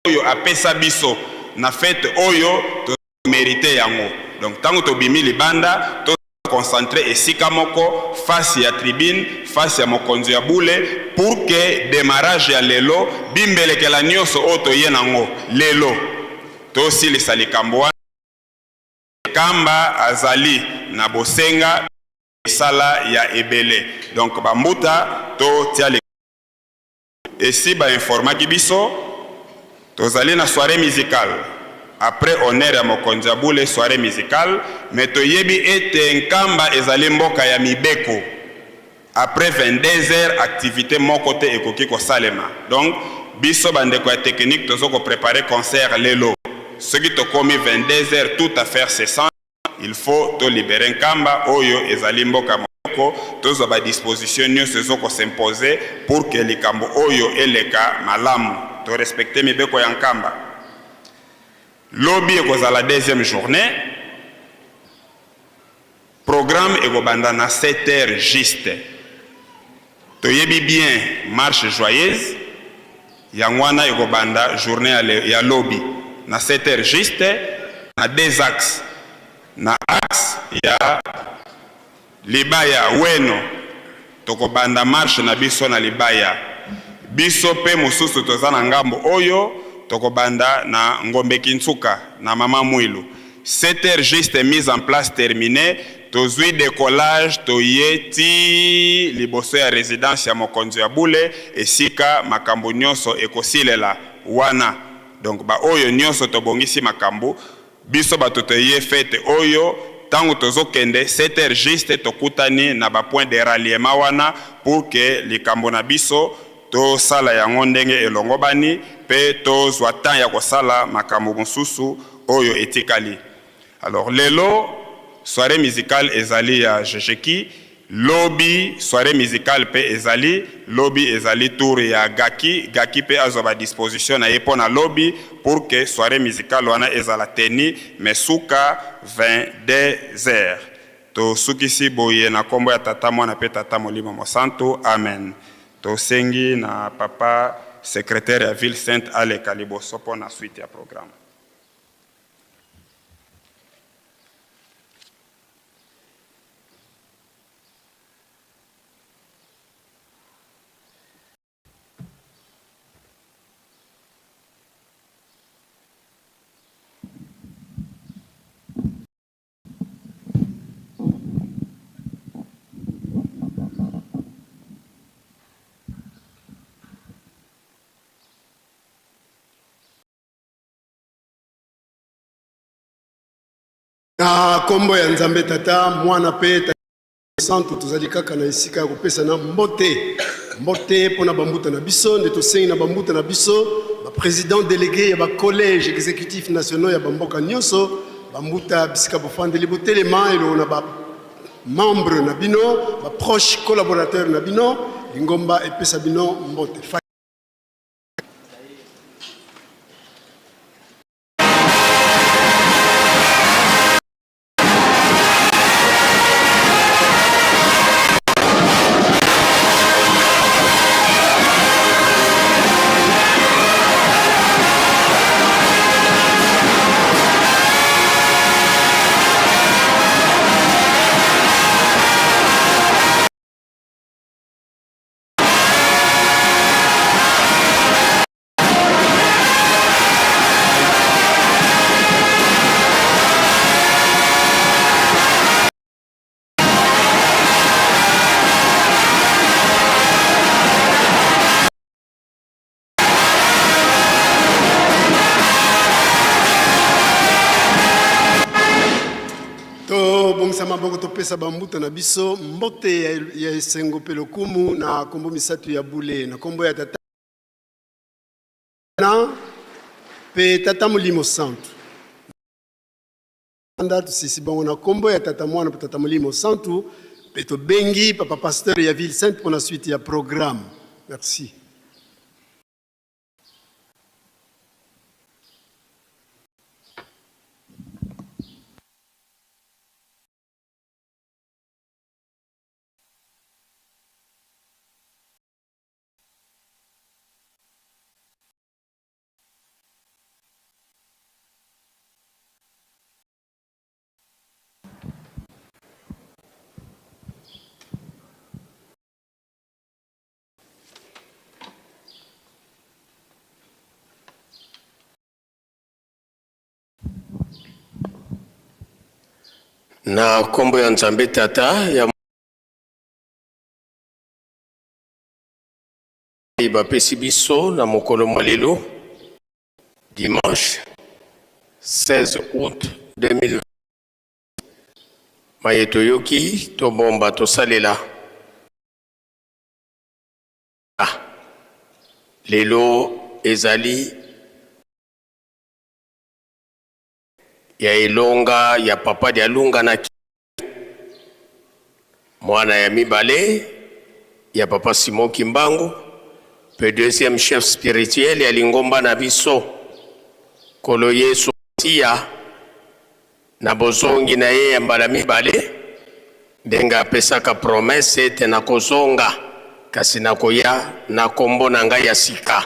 G: oyo apesa biso na fete oyo to merite yango. Donc tango tobimi libanda to concentre esika moko face ya tribune, face ya mokonzi ya bule pour que demarrage ya lelo bimbelekela nioso oyo toye nango lelo tosilisa likambo wana. Kamba azali na bosenga misala ya ebele donc ba mbuta to tia Esi ba informaki biso tozali na soiree musicale après honneur ya mokonzi ya bule soiree musicale mais toyebi ete Nkamba ezali mboka ya mibeko après 22 heures activite moko te ekoki kosalema donc biso ba ndeko ya technique tozo ko preparer concert lelo soki tokomi 22 heures tout à faire cessant Il faut to liberer Nkamba oyo ezali mboka mobeko, tozwa ba dispositions nionso ezo ko s'imposer pour que likambo oyo eleka malamu. To respecter mibeko ya Nkamba. Lobi ekozala deuxième journee, programme ekobanda na 7 heures juste. Toyebi bien marche joyeuse yango wana ekobanda journee ya lobi na 7 heures juste na deux axes na axe ya libaya weno tokobanda marche na biso na libaya biso pe mosusu toza na ngambo oyo tokobanda na ngombe kintsuka na mama mwilu 7 heures juste mise en place termine tozui decollage toye ti liboso ya residence ya mokonzi ya bule esika makambo nionso ekosilela wana donc ba oyo nionso tobongisi makambo biso bato toye fete oyo tango tozo kende 7 heures juste tokutani na ba point de ralliement wana pour que likambo na biso Tosala yango ndenge elongobani pe tozwa temps ya kosala makambo mosusu oyo etikali. Alors lelo soiree musicale ezali ya Jejeki, lobi soiree musicale pe ezali, lobi ezali tour ya Gaki, Gaki pe azwa ba dispositions na ye po na lobi pour que soiree musicale wana ezala tenue mais suka 22 heures. Tosukisi boye na kombo ya Tata, Mwana pe Tata Molimo Mosantu. Amen. Tosengi na papa secretaire ya ville sainte aleka liboso po na suite ya programme.
O: Na kombo ya Nzambe Tata, Mwana pe Santu, tozali kaka na esika ya kopesana mbote. Mbote mpo na bambuta na biso, nde tosengi na bambuta na biso, ba presidents delegues ya ba collèges executifs nationaux ya bamboka nyonso, bambuta bisika bofandeli, botelema elongo na ba membres na bino, ba proches collaborateurs na bino, lingomba epesa bino mbote. Tobongisa maboko topesa bambuta na biso mbote ya, ya esengo mpe lokumu na kombo misato ya bule na kombo ya tata na mpe tata molimo santu Anda tosisi bongo na kombo ya tata mwana mpe tata molimo santu mpe tobengi papa pasteur ya ville sainte mpo na suite ya programme. Merci.
P: Na nkombo ya Nzambe Tata ya bapesi biso na mokolo mwa lelo dimanche 16 août 2020 maye toyoki tobomba tosalela ah, lelo ezali ya elonga ya papa Dialunga na mwana ya mibale ya papa Simon Kimbangu mpe deuxième chef spirituel ya lingomba na biso Nkolo Yesu Masiya na bozongi na ye ya mbala mibale ndenge apesaka promesse ete nakozonga kasi nakoya na kombo na ngai ya sika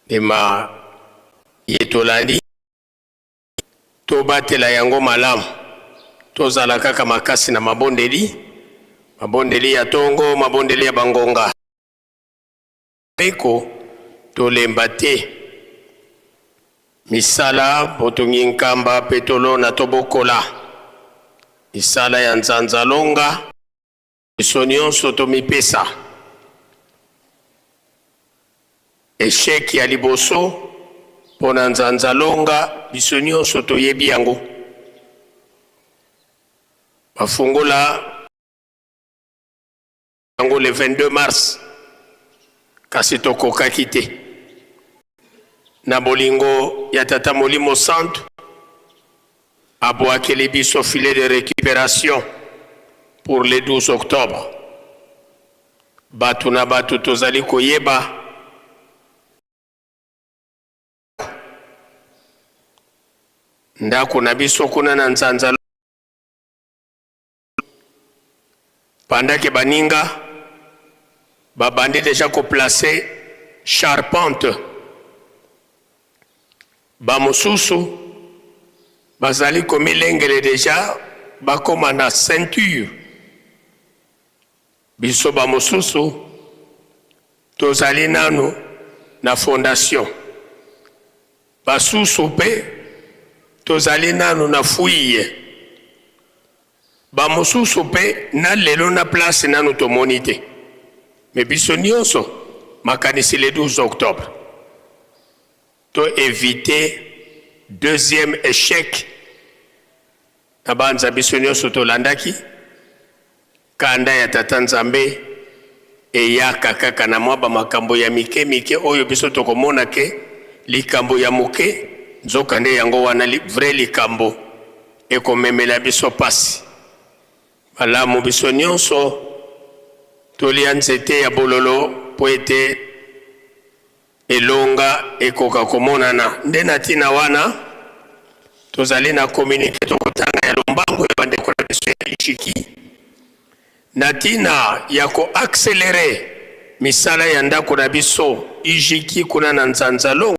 P: ndema ye tolandi Tobatela yango malamu. Tozala kaka makasi na mabondeli, mabondeli ya tongo, mabondeli ya bangonga. Meko, tolemba te. Misala, botongi nkamba pe tolona tobokola. Misala ya nzanza longa. Biso nionso tomipesa. Echec ya liboso pona Nzanza Longa biso nionso toyebi yango. Bafungola yango le 22 mars kasi tokokaki te. Na bolingo ya Tata Molimo Santu abuakeli biso filet de recuperation pour le 12 octobre. Batu na batu tozali koyeba ndako na biso kuna na Nzanza pendant que baninga babandi deja ko placer charpente ba mosusu bazali komilengele deja bakoma na ceinture biso ba mosusu tozali nanu na fondation basusu pe tozali nanu na fouille Ba mosusu pe na lelo na place nanu tomoni te mais biso nionso makanisi le 12 octobre to eviter deuxième echec na banza biso nionso tolandaki kanda ya tata Nzambe eyaka kaka na mwa ba makambo ya mike mike oyo biso tokomona ke likambo ya moke nzoka nde yango wana vrai likambo ekomemela biso pasi. Malamu biso nionso tolia nzete ya bololo mpo ete elonga ekoka komonana. Nde na tina wana tozali na communique tokotanga ya lombango ya bandeko na biso ya Ishiki na tina ya ko accelerer misala ya ndako na biso Ijiki kuna na Nzanzalongo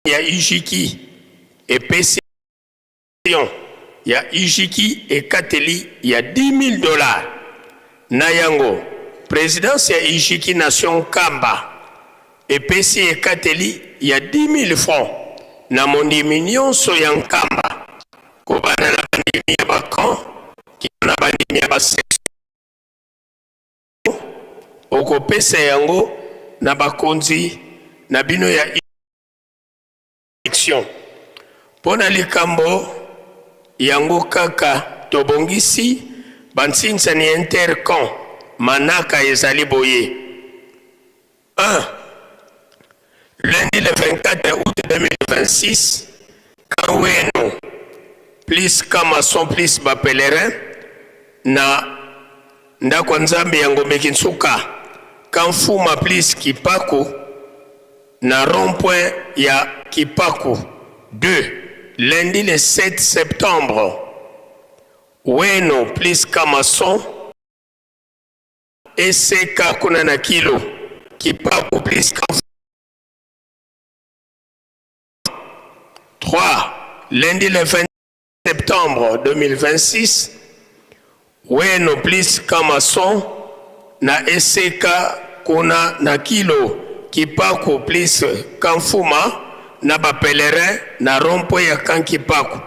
P: ya Ijiki epesi ya Ijiki ekateli ya 10.000 dollars. Na yango, presidence ya Ijiki Nation Nkamba epesi ekateli ya 10.000 francs na mondimi nionso ya Nkamba, kobanda na bandimi ya ba camps kino na bandimi ya ba sections. Okopesa yango na bakonzi na bino ya section mpo na likambo Yango kaka tobongisi bansinsani intercamp manaka ezali boye 1 lundi le 24 août 2026 Kaweno plus Kamason plus ba pèlerins na ndako ya Nzambe ya Ngombe Kinsuka, Kamfuma plus Kipaku na rond point ya Kipaku 2 lundi le 7 septembre Weno plus Kamason Eseka kuna na Kilo Kipaku plus Kamfuma 3 lundi le 20 septembre 2026 Weno plus Kamason na Eseka kuna na Kilo Kipaku plus Kamfuma na ba pèlerins na rond-point ya Camp Kipaku.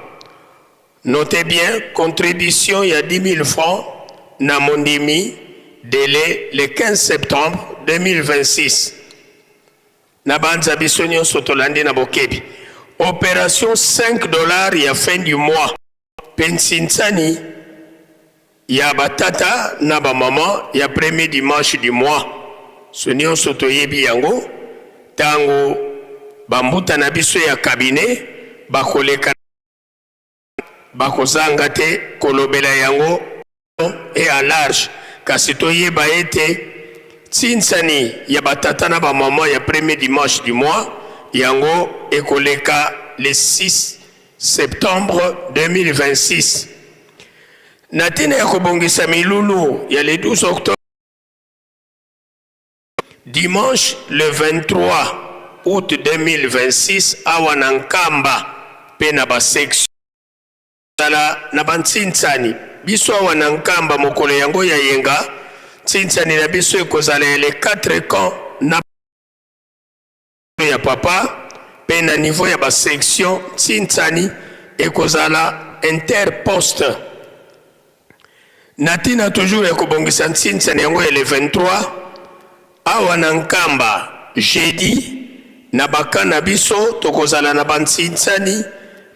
P: Notez bien contribution ya 10 000 francs na mondimi délai le 15 septembre 2026. Nabanza biso nyonso tolandi na bokebi operation 5 dollars ya fin du mois mpe nsinsani ya batata na bamama ya premier dimanche du mois. So nyonso toyebi yango ntango bambuta na biso ya cabinet bakoleka, bakozanga te kolobela yango et en large. Kasi toyeba ete nsinsani ya batata na bamama ya premier dimanche du mois yango ekoleka le 6 septembre 2026 na ntina ya kobongisa milulu ya le 12 octobre. Dimanche le 23 août 2026 awa na Nkamba mpe na basection tala na bantsinsani biso awa na Nkamba mokolo yango ya yenga, ntsinsani na biso ekozala ya le 4 camps na ya papa mpe na niveau ya basection ntsinsani ekozala interposte. Na ntina toujours ya kobongisa ntsinsani yango ya le 23 awa na Nkamba, jeudi na baka na biso tokozala na bantsinsani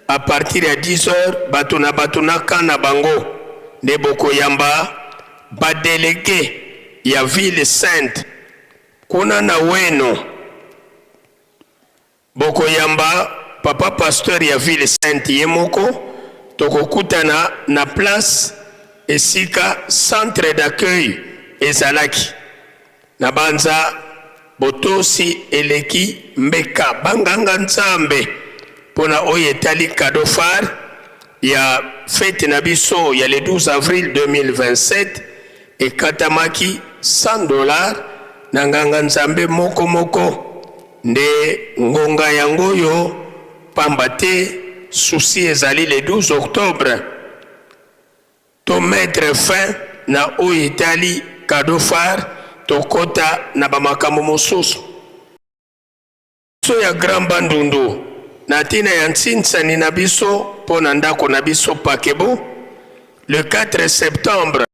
P: à partir ya 10 heures, bato na bato na camp na bango nde bokoyamba badélégué ya ville sainte kuna na Weno. Bokoyamba papa pasteur ya ville sainte ye moko. Tokokutana na place esika centre d'accueil ezalaki na banza botosi eleki mbeka banganga Nzambe mpona oyo etali cadeau phare ya fête na biso ya le 12 avril 2027 ekatamaki 100 $ na nganga Nzambe moko moko. Nde ngonga yango oyo, pamba te susi ezali le 12 octobre tomettre fin na oyo etali cadeau phare, tokɔta na bamakambo mosusu so ya Grand Bandundu na ntina ya ntsinsani na biso mpo na ndako na biso Pakebo le 4 septembre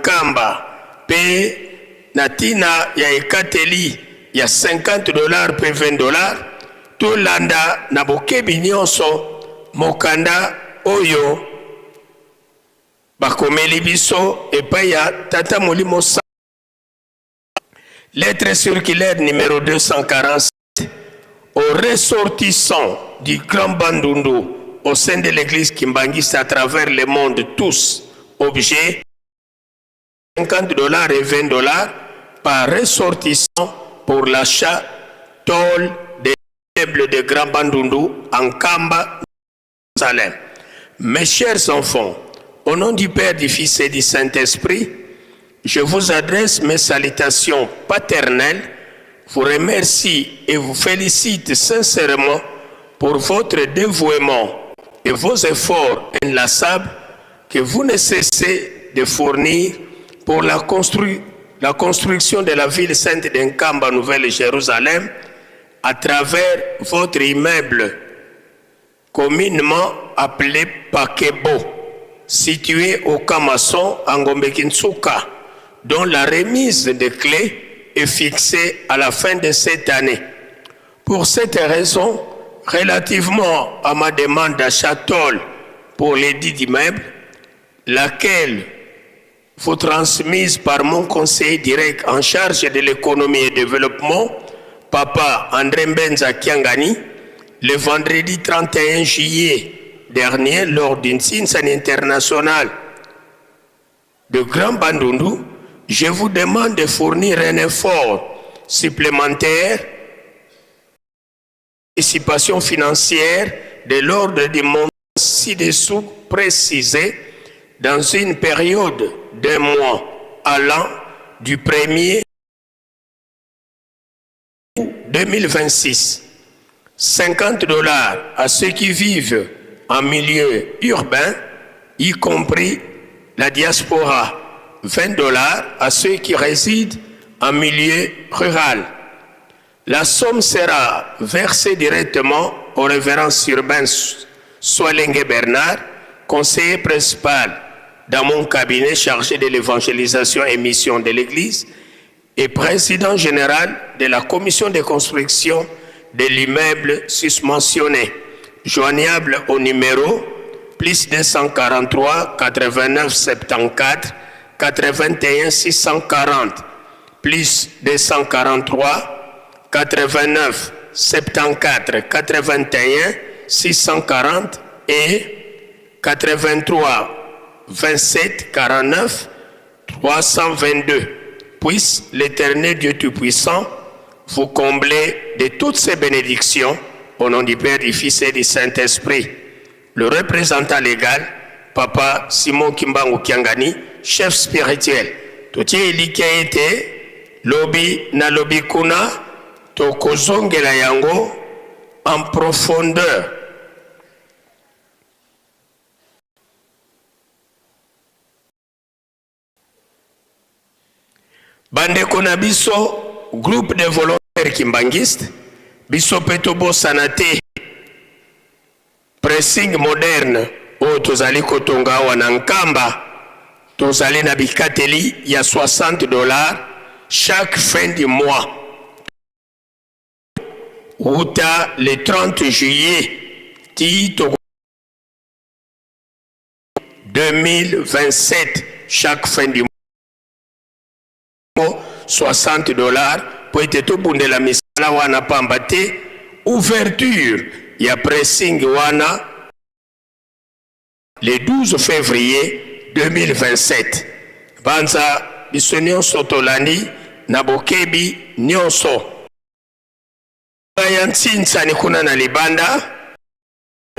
P: Kamba mpe na ntina ya ekateli ya 50 $ mpe 20 $. Tolanda na bokebi nyonso mokanda oyo bakomeli biso epai ya tata Molimo. Lettre circulaire numéro 247 aux ressortissants du Grand Bandundu au sein de l'église Kimbanguiste à travers le monde tous. Objet: 50 $ et 20 $ par ressortissant pour l'achat tôle des meubles de Grand Bandundu en Kamba Salem. Mes chers enfants, au nom du Père, du Fils et du Saint-Esprit, je vous adresse mes salutations paternelles, vous remercie et vous félicite sincèrement pour votre dévouement et vos efforts inlassables que vous ne cessez de fournir pour la construction de la ville sainte de Nkamba, Nouvelle-Jérusalem, à travers votre immeuble communément appelé Pakebo, situé au Kamason, en Ngombe Kinsuka, dont la remise des clés est fixée à la fin de cette année. Pour cette raison, relativement à ma demande d'achat tôle pour l'édit d'immeuble, laquelle vous transmise par mon conseiller direct en charge de l'économie et développement, Papa André Mbenza Kiangani, le vendredi 31 juillet dernier lors d'une Sinsan internationale de Grand Bandundu, je vous demande de fournir un effort supplémentaire participation financière de l'ordre du montant ci-dessous précisé dans une période d'un mois allant du 1er 2026. 50 dollars à ceux qui vivent en milieu urbain, y compris la diaspora. 20 dollars à ceux qui résident en milieu rural. La somme sera versée directement au révérend Urbain Soalengue Bernard, conseiller principal dans mon cabinet chargé de l'évangélisation et mission de l'Église et président général de la commission de construction de l'immeuble susmentionné, joignable au numéro plus 243 89 74 81 640 plus 243 89 74 81 640 et 83 27 49 322. Puisse l'Éternel Dieu Tout-Puissant vous combler de toutes ses bénédictions au nom du Père, du Fils et du Saint-Esprit. Le représentant légal, Papa Simon Kimbangu Kiangani, chef spirituel. Totie elikya ete lobi na lobi kuna tokozongela yango en profondeur. Bandeko na biso groupe de volontaires kimbanguiste, biso pe tobosana te pressing moderne oyo tozali kotonga awa na Nkamba. Tozali na bikateli ya 60 dollars chaque fin du mois wuta le 30 juillet ti toko 2027 chaque fin du mois 60 dollars po ete tobundela misala wana pamba te ouverture ya pressing wana le 12 février 2027. Banza biso nyonso tolandi na bokebi nyonso ya ntsinsani kuna na libanda.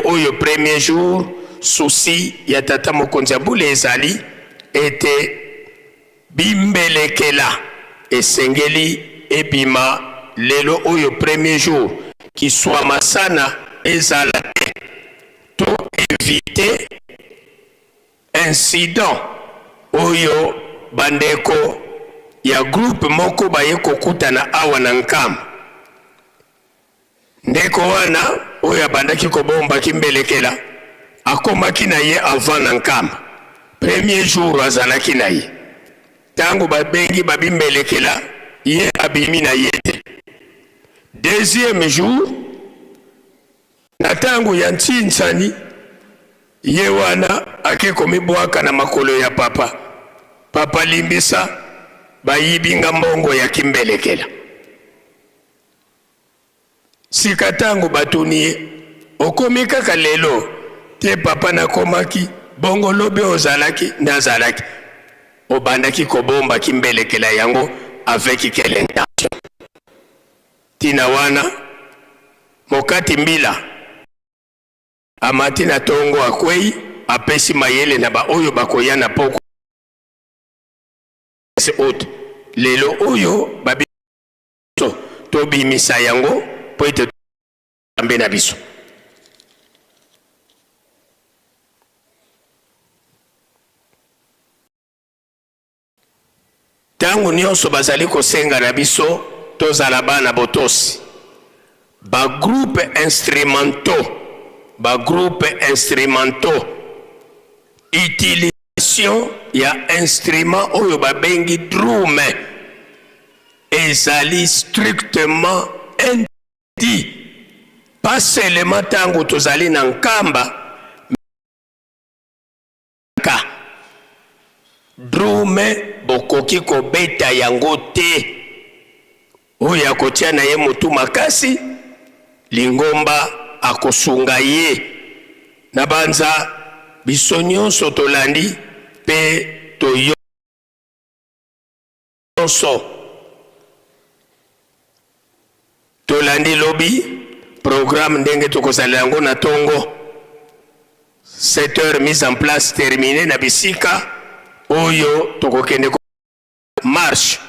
P: Oyo premier jour, souci ya tata mokonzi ya bule ezali ete bimbelekela esengeli ebima lelo oyo premier jour, kiswa masana ezala te to eviter incident oyo bandeko ya groupe moko baye kokutana awa na Nkamba. Ndeko wana oyo abandaki kobomba kimbelekela akomaki na ye avant na Nkamba. Premier jour azalaki na ye. Tango babengi babimbelekela ye abimi na ye te. Deuxième jour na tango ya ntsinsani ye wana ake komibwaka na makolo ya papa. Papa limbisa bayibi nga mbongo ya kimbelekela. Sika tango batuni ye, okomi kaka lelo? Te papa nakomaki, bongo lobi ozalaki? Nazalaki. Obandaki kobomba kimbelekela yango avec quelle intention? Tina wana mokati mbila amati na tongo akweyi, apesi mayele na ba oyo bakoya na pokwa aout. Lelo oyo ba biso tobimisa yango mpo ete Nzambe na biso. Ntango nyonso bazali kosenga na biso tozala bana botosi, ba groupes instrumentaux, ba groupes instrumentaux, utilisation ya instrument oyo babengi drum ezali strictement interdit, pas seulement ntango tozali na Nkamba. Mais bokoki kobeta yango te. Oyo akotia na ye motu makasi, lingomba akosunga ye. Nabanza biso nyonso tolandi mpe toyo nyonso tolandi lobi programme ndenge tokozalela yango na tongo 7 heures mise en place termine na bisika oyo tokokende marche.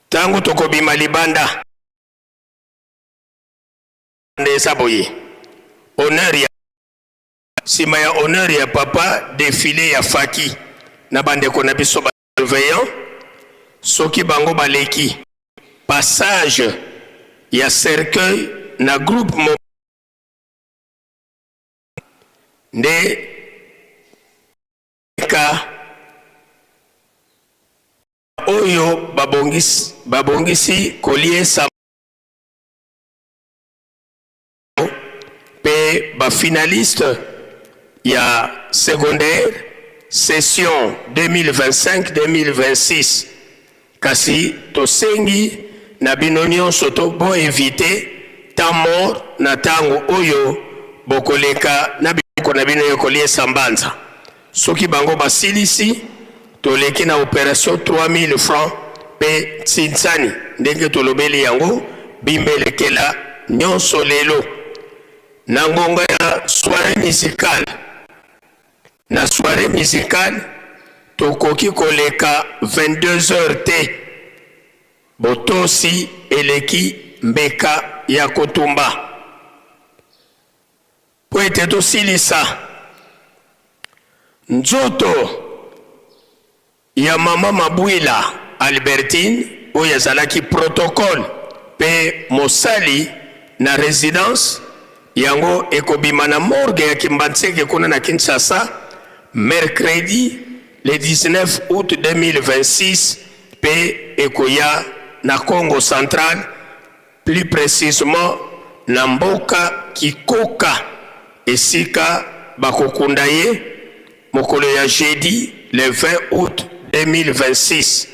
P: Ntango tokobima libanda nde eza boye honneur ya nsima ya honneur ya papa defile ya faki na bandeko na biso ba surveillant soki bango baleki passage ya cercueil na groupe mo nde ka oyo babongisi, babongisi koliesa mpe ba finaliste ya secondaire session 2025-2026. Kasi tosengi na bino nyonso to bo eviter temps mort na tango oyo bokoleka na biloko na bino ya koliesa mbanza. Soki bango basilisi, toleki na operation 3000 francs mpe ntsinsani ndenge tolobeli yango bimbelekela nyonso lelo na ngonga ya soiree musicale. Na soiree musicale tokoki koleka 22 heures te. Botosi eleki mbeka ya kotumba. Mpo ete tosilisa nzoto ya mama Mabuila Albertine oyo azalaki protocole mpe mosali na residence yango ekobima na morgue ya Kimbanseke kuna na Kinshasa mercredi le 19 août 2026 mpe ekoya na Kongo Central plus precisement na mboka Kikoka esika bakokunda ye mokolo ya jeudi le 20 aout 2026.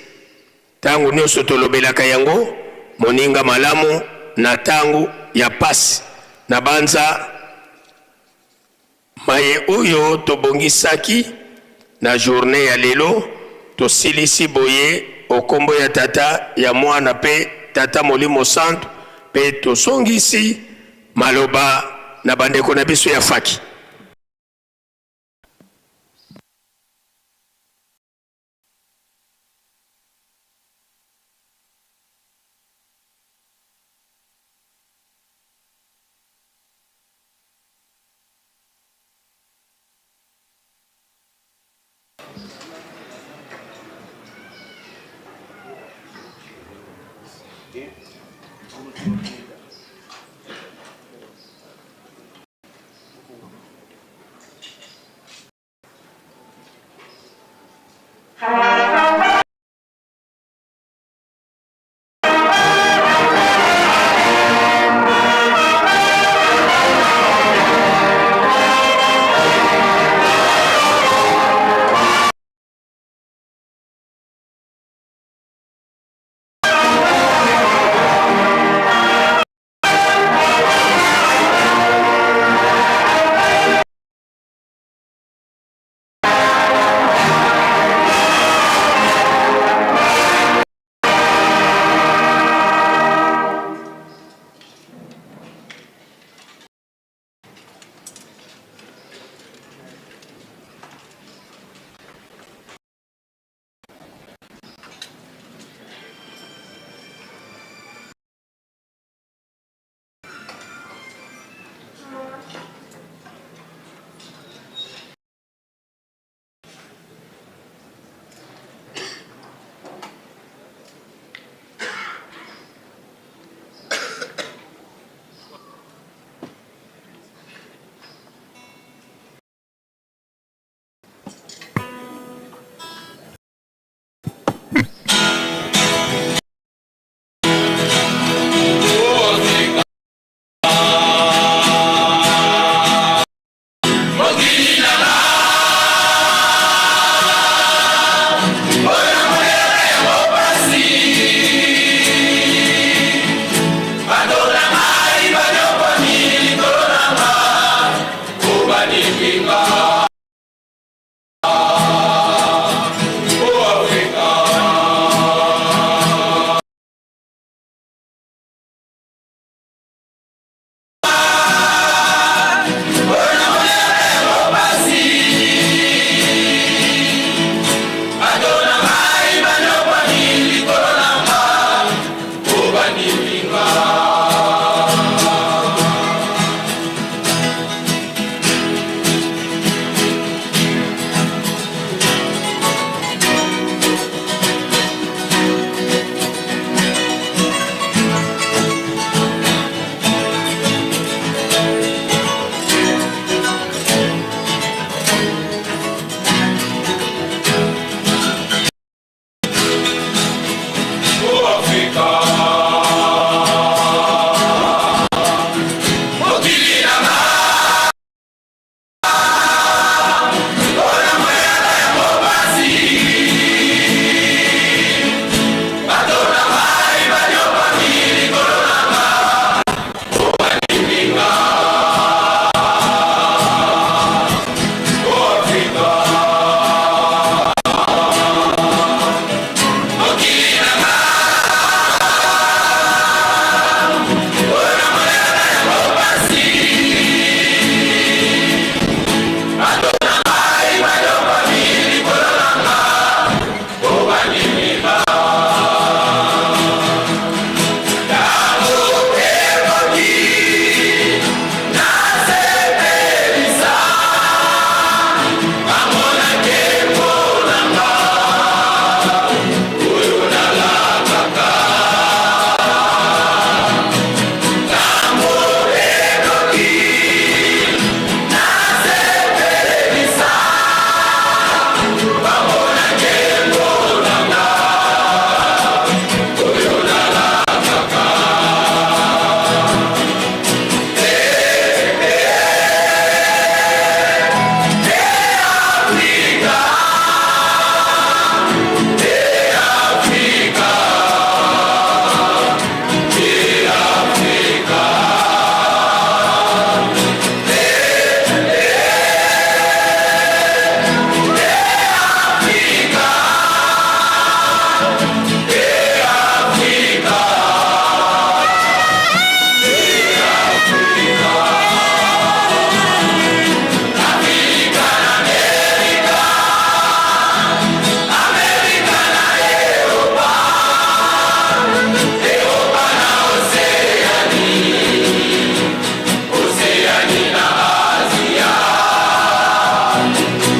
P: Tango nionso tolobelaka yango, moninga malamu na tango ya pasi. Nabanza Maye oyo tobongisaki na journee ya lelo, tosilisi boye o kombo ya Tata, ya Mwana pe Tata Molimo Santu, pe tozongisi maloba na bandeko na biso ya faki.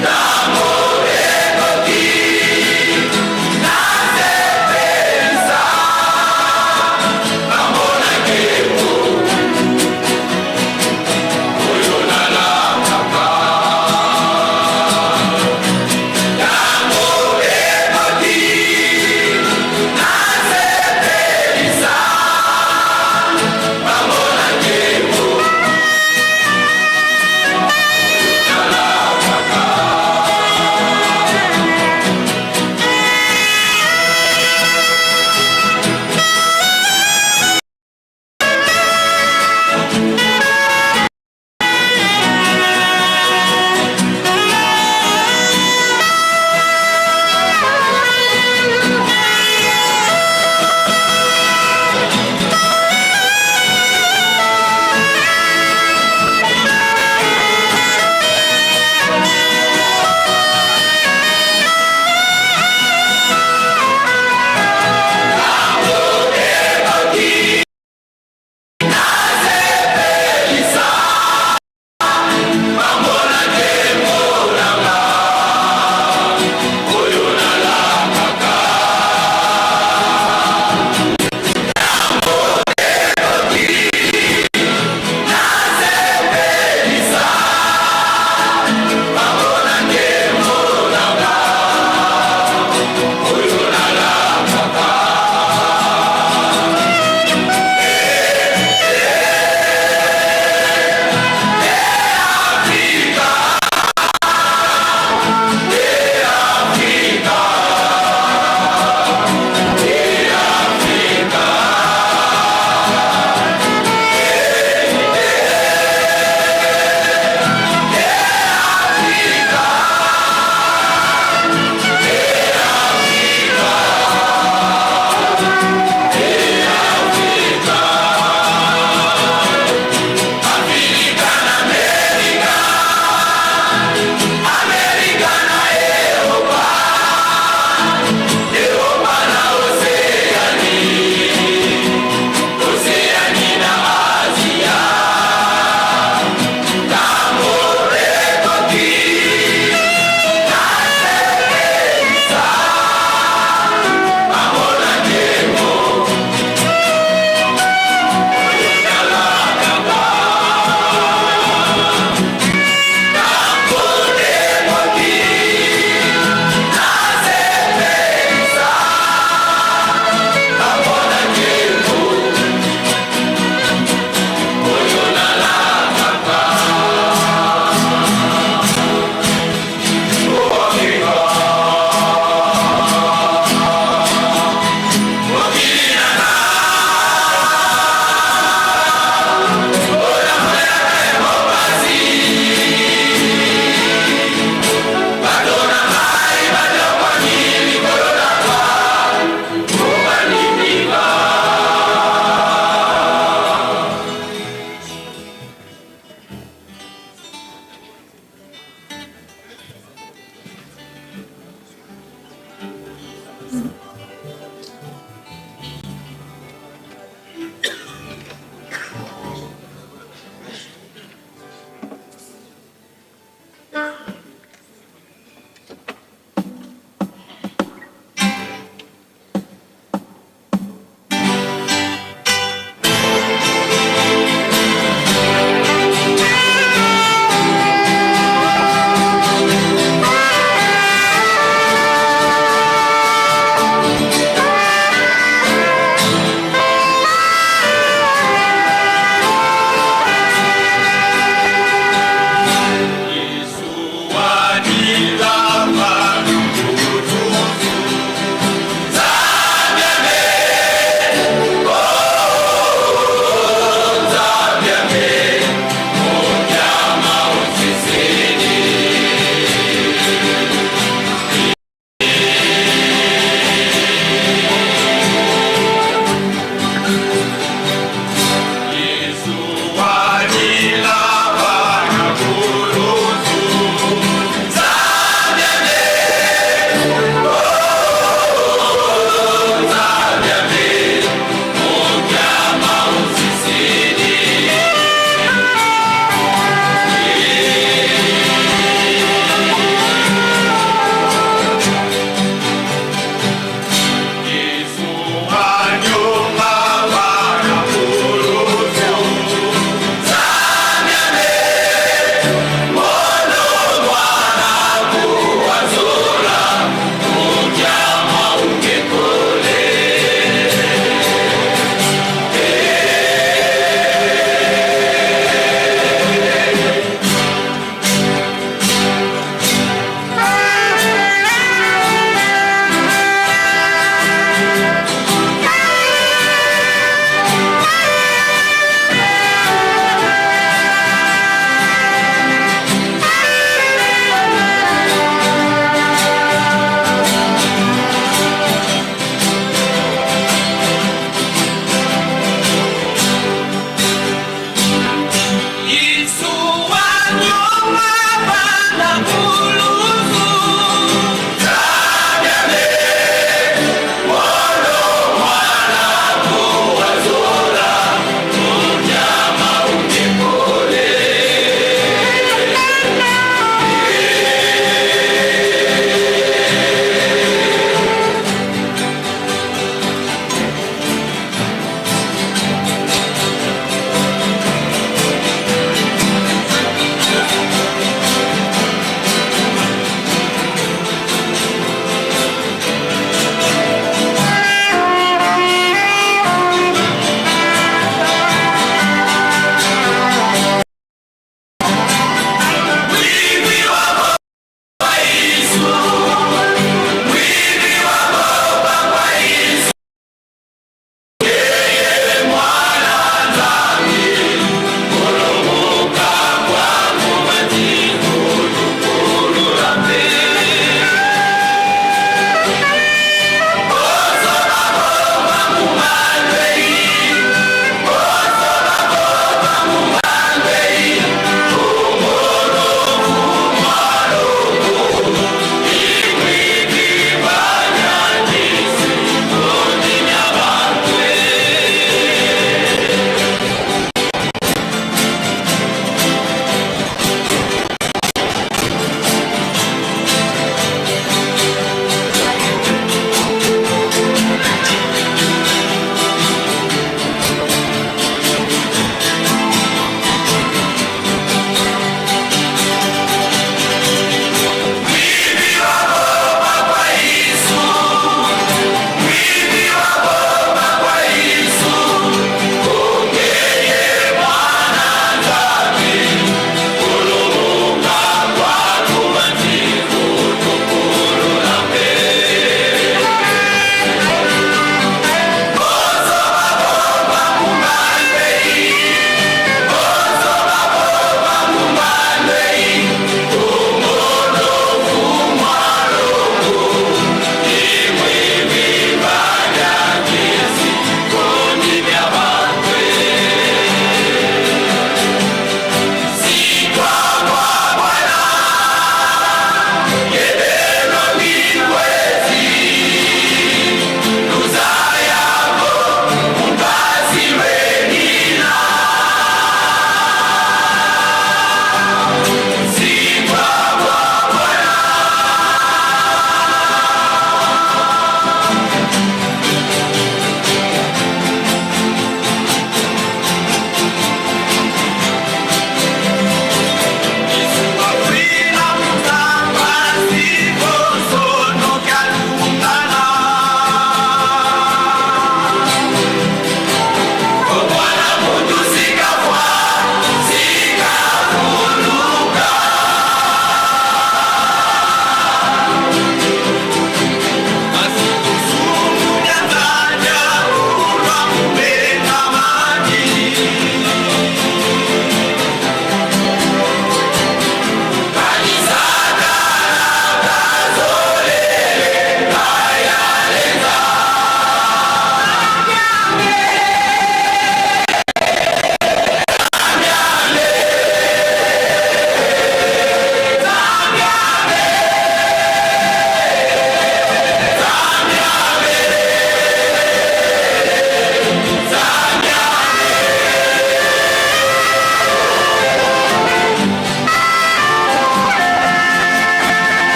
F: Ntango ekoki, na se.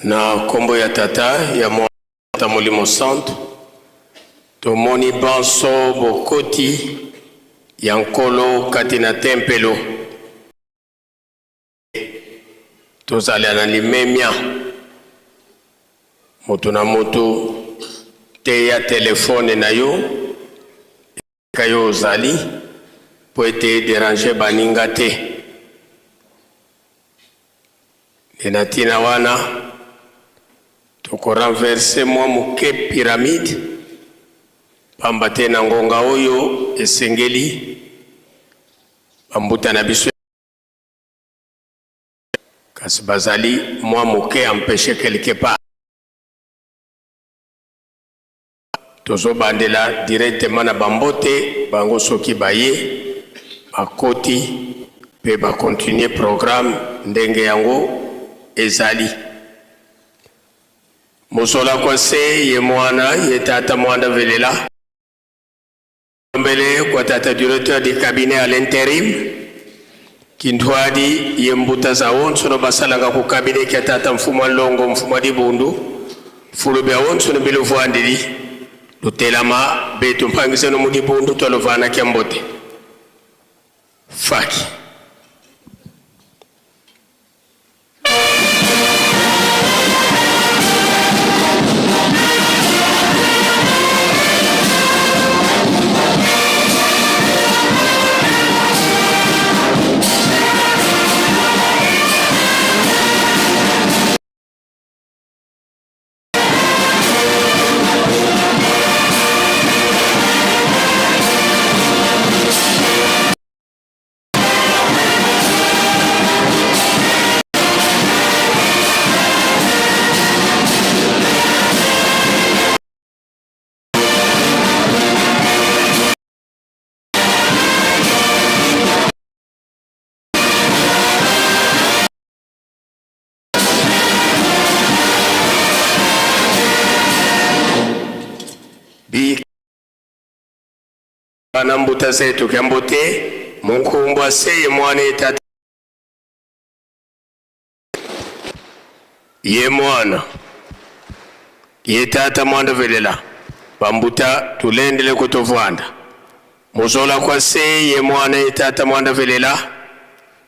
P: Na nkombo ya Tata, ya Mwana ta Molimo Santu, tomoni banso bokoti ya Nkolo kati na tempelo. Tozala na limemia, moto na moto teya telefone na yo esika yo ozali mpo ete ederange baninga te. Nde na ntina wana toko renverser mwa moke pyramide, pamba te na ngonga oyo esengeli bambuta na biso kasi bazali mwa moke empeche quelque part. Tozobandela directement na bambote bango soki baye bakoti pe ba continuer programme ndenge yango ezali. Mosola kwa se ye mwana ye tata mwanda velela. Mbele kwa tata directeur du cabinet à l'interim Kintuadi ye mbuta za onso no basalaka ku cabinet kia tata mfumu wa Longo mfumu wa Dibundu fulu bia onso no biluvuandili lutelama betu mpangizeno mu Dibundu twaluvana kia mbote faki. Bana mbuta zetu kya mbote munkumbwa seye mwana etata ye mwana ye tata mwanda velela bambuta tulendele kutovwanda muzola kwa seye mwana ye tata mwanda velela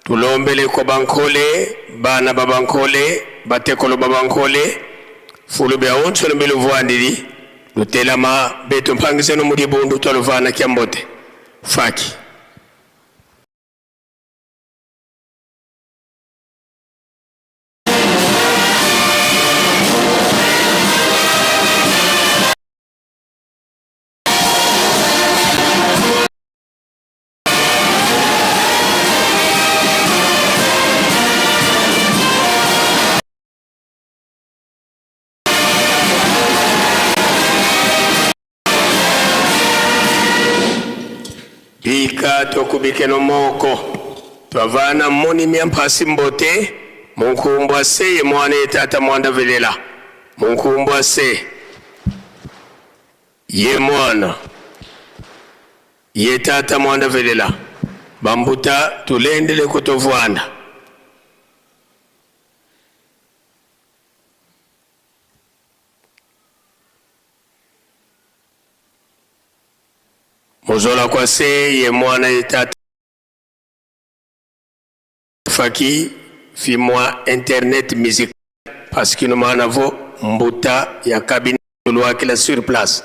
P: tulombele kwa bankole bana ba bankole batekolo ba bankole fulu bya onso biluvwandili lutelama betu mpangiseno mudibundu twaluvana kya mbote faki. Bika tokubikeno moko twavana moni mya mphasi mbote munkumbwa se ye mwana ye tata mwanda velela munkumbwa se ye mwana ye tata mwanda velela bambuta tulendele kutovwanda. Mozola kwa se ye mwana ye tata faki fi mwa internet musical parce que no mana vo mbuta ya cabine lwakila sur place.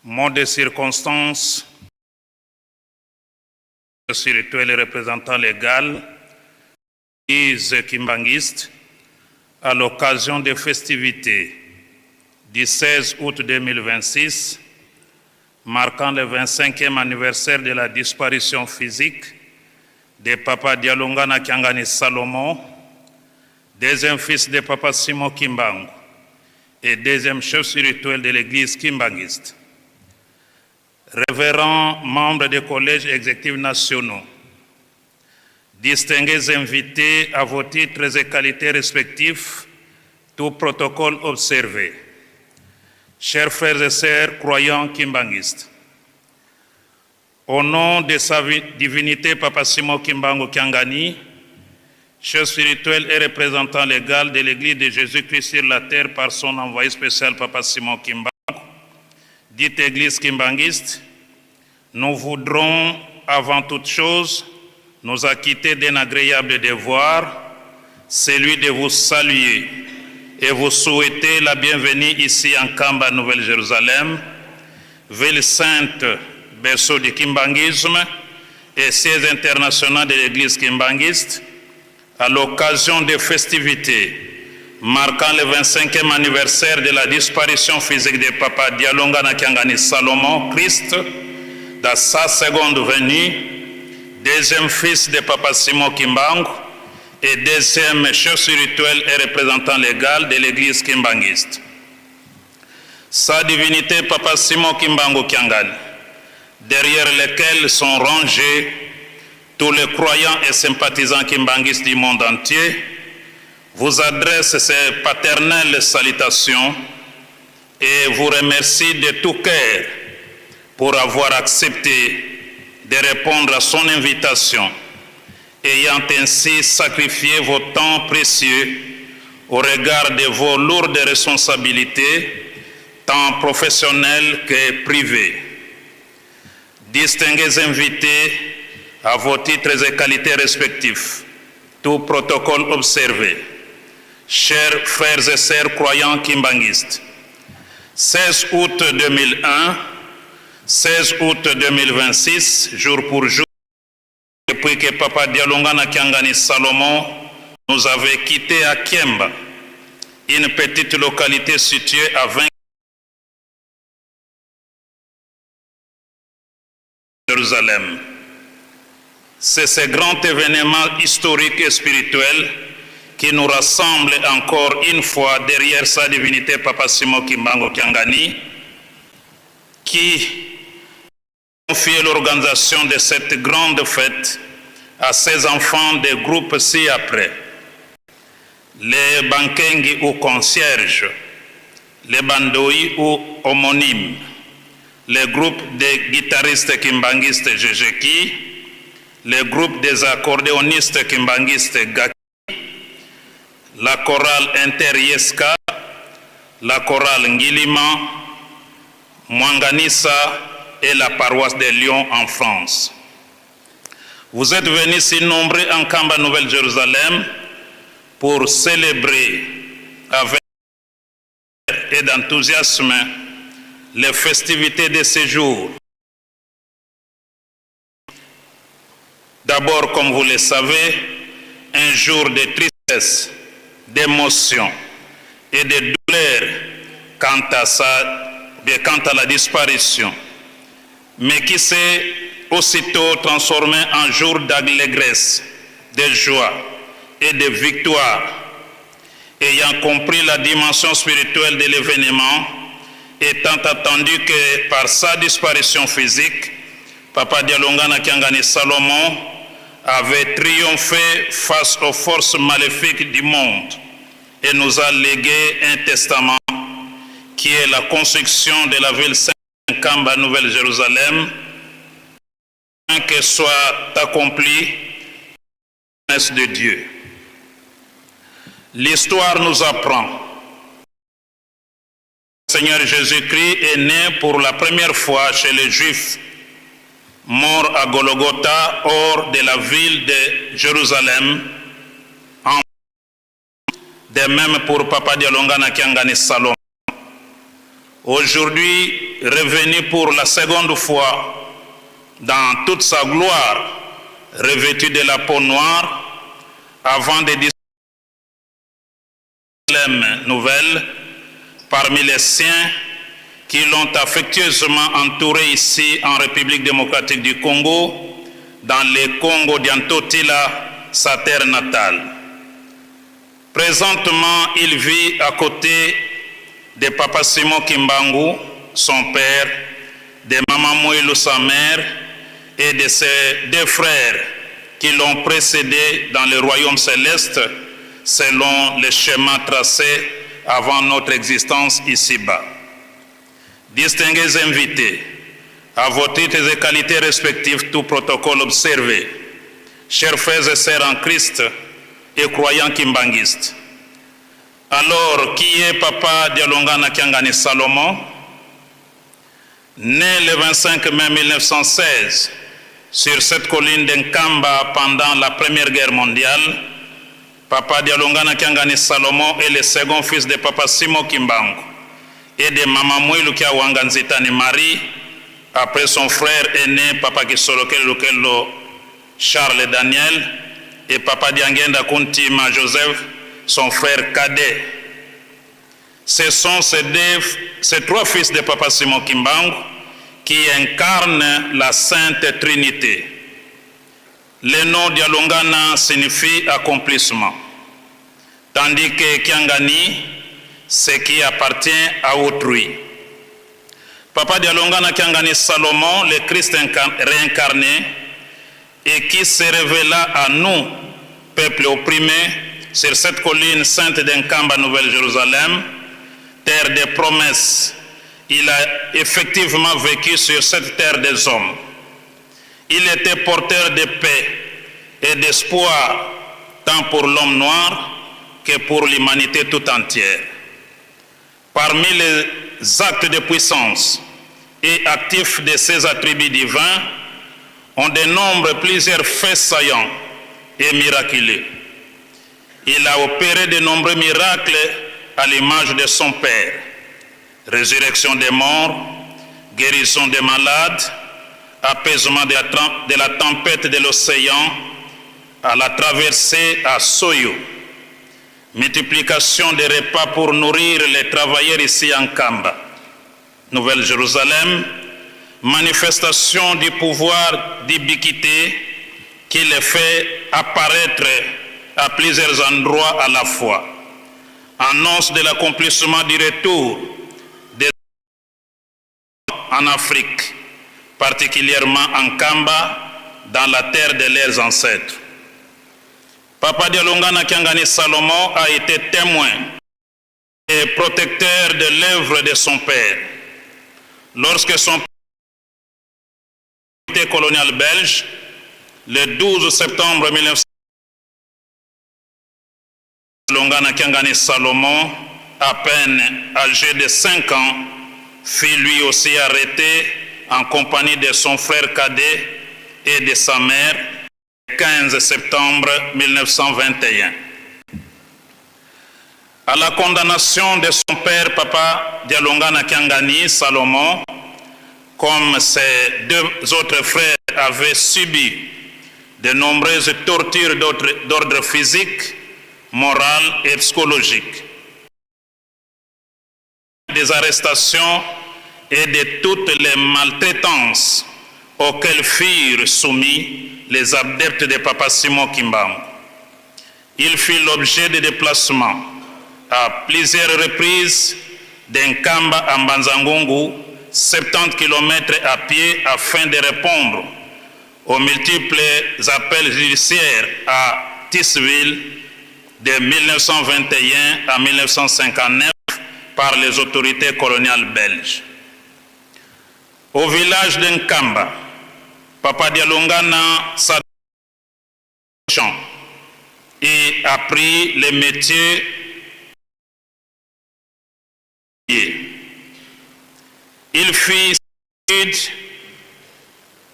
Q: Mot de circonstance spirituel et représentant légal, Église kimbanguiste, à l'occasion des festivités du 16 août 2026, marquant le 25e anniversaire de la disparition physique de Papa Dialungana Kiangani Salomon, deuxième fils de Papa Simon Kimbangu et deuxième chef spirituel de l'église kimbanguiste. Révérend membre des collèges exécutifs nationaux, distingués invités à vos titres et qualités respectifs, tout protocole observé. Chers frères et sœurs croyants kimbanguistes, au nom de sa divinité Papa Simon Kimbangu Kiangani, chef spirituel et représentant légal de l'Église de Jésus-Christ sur la terre par son envoyé spécial Papa Simon Kimbangu, dite Église kimbanguiste, nous voudrons avant toute chose nous acquitter d'un agréable devoir, celui de vous saluer et vous souhaiter la bienvenue ici en Kamba, Nouvelle-Jérusalem, ville sainte, berceau du kimbanguisme et siège international de l'Église kimbanguiste, à l'occasion des festivités marquant le 25e anniversaire de la disparition physique de Papa Dialungana Kiangani Salomon Christ, dans sa seconde venue, deuxième fils de Papa Simon Kimbangu et deuxième chef spirituel et représentant légal de l'église kimbanguiste. Sa divinité Papa Simon Kimbangu Kiangani, derrière lequel sont rangés tous les croyants et sympathisants kimbanguistes du monde entier, vous adresse ses paternelles salutations et vous remercie de tout cœur pour avoir accepté de répondre à son invitation, ayant ainsi sacrifié vos temps précieux au regard de vos lourdes responsabilités, tant professionnelles que privées. Distingués invités à vos titres et qualités respectifs, tout protocole observé, chers frères et sœurs croyants kimbanguistes, 16 août 2001, 16 août 2026, jour pour jour, depuis que Papa Dialungana Kiangani Salomon nous avait quittés à Kiemba, une petite localité située à 20 Jérusalem. C'est ce grand événement historique et spirituel qui nous rassemble encore une fois derrière sa divinité Papa Simon Kimbangu Kiangani, qui confié l'organisation de cette grande fête à ses enfants des groupes ci-après. Les Bankengi ou concierges, les Bandoi ou homonymes, les groupes des guitaristes kimbanguistes Jejeki, les groupes des accordéonistes kimbanguistes Gaki, la chorale Interieska, la chorale Ngilima, Mwanganissa et la paroisse de Lyon en France. Vous êtes venus si nombreux en Kamba Nouvelle-Jérusalem pour célébrer avec et d'enthousiasme les festivités de ces jours. D'abord, comme vous le savez, un jour de tristesse, d'émotion et de douleur quant à, sa, quant à la disparition, mais qui s'est aussitôt transformé en jour d'allégresse, de joie et de victoire. Ayant compris la dimension spirituelle de l'événement, étant attendu que par sa disparition physique, Papa Dialungana Kiangani Salomon avait triomphé face aux forces maléfiques du monde et nous a légué un testament qui est la construction de la ville Sainte Kamba Nouvelle-Jérusalem, que soit accomplie la promesse de Dieu. L'histoire nous apprend. Le Seigneur Jésus-Christ est né pour la première fois chez les Juifs, mort à Golgotha, hors de la ville de Jérusalem, en de même pour Papa Dialungana Kiangani Salomon. Aujourd'hui, revenu pour la seconde fois dans toute sa gloire, revêtu de la peau noire, avant de nouvelle parmi les siens qui l'ont affectueusement entouré ici en République démocratique du Congo, dans les Congo d'Antotila, sa terre natale. Présentement, il vit à côté de Papa Simon Kimbangu, son père, de Maman Mouilou, sa mère, et de ses deux frères qui l'ont précédé dans le royaume céleste selon le schéma tracé avant notre existence ici-bas. Distingués invités, à vos titres et qualités respectives, tout protocole observé, chers frères et sœurs en Christ et croyants kimbanguistes, alors, qui est Papa Dialungana Kiangani Salomon? Né le 25 mai 1916 sur cette colline d'Nkamba pendant la Première Guerre mondiale, Papa Dialungana Kiangani Salomon est le second fils de Papa Simon Kimbangu et de Mama Mwilu Kiawanga Nzitani Marie, après son frère aîné Papa Kisolokele Lukelo Charles Daniel et Papa Diangienda Kuntima Joseph, son frère cadet. Ce sont ces, deux, ces trois fils de Papa Simon Kimbangu qui incarnent la Sainte Trinité. Le nom Dialungana signifie accomplissement, tandis que Kiangani, ce qui appartient à autrui. Papa Dialungana Kiangani Salomon, le Christ réincarné, et qui se révéla à nous, peuple opprimé, sur cette colline sainte d'Nkamba, Nouvelle-Jérusalem, terre des promesses. Il a effectivement vécu sur cette terre des hommes. Il était porteur de paix et d'espoir, tant pour l'homme noir que pour l'humanité tout entière. Parmi les actes de puissance et actifs de ses attributs divins, on dénombre plusieurs faits saillants et miraculeux. Il a opéré de nombreux miracles à l'image de son Père. Résurrection des morts, guérison des malades, apaisement de la, de la tempête de l'océan, à la traversée à Soyo, multiplication des repas pour nourrir les travailleurs ici en Kamba, Nouvelle-Jérusalem, manifestation du pouvoir d'ubiquité qui les fait apparaître à plusieurs endroits à la fois. Annonce de l'accomplissement du retour des en Afrique, particulièrement en Kamba, dans la terre de leurs ancêtres. Papa Dialungana Kiangani Salomon a été témoin et protecteur de l'œuvre de son père. Lorsque son père colonial belge, le 12 septembre 1900, Dialungana Kiangani Salomon, à peine âgé de 5 ans, fut lui aussi arrêté en compagnie de son frère cadet et de sa mère le 15 septembre 1921. À la condamnation de son père, Papa Dialungana Kiangani Salomon, comme ses deux autres frères avaient subi de nombreuses tortures d'ordre physique, moral et psychologique, des arrestations et de toutes les maltraitances auxquelles furent soumis les adeptes de Papa Simon Kimbangu. Il fut l'objet de déplacements à plusieurs reprises d'Nkamba à Mbanza-Ngungu, 70 km à pied afin de répondre aux multiples appels judiciaires à Thysville de 1921 à 1959 par les autorités coloniales belges. Au village d'Nkamba, Papa Dialungana champ et appris le métier. Il fit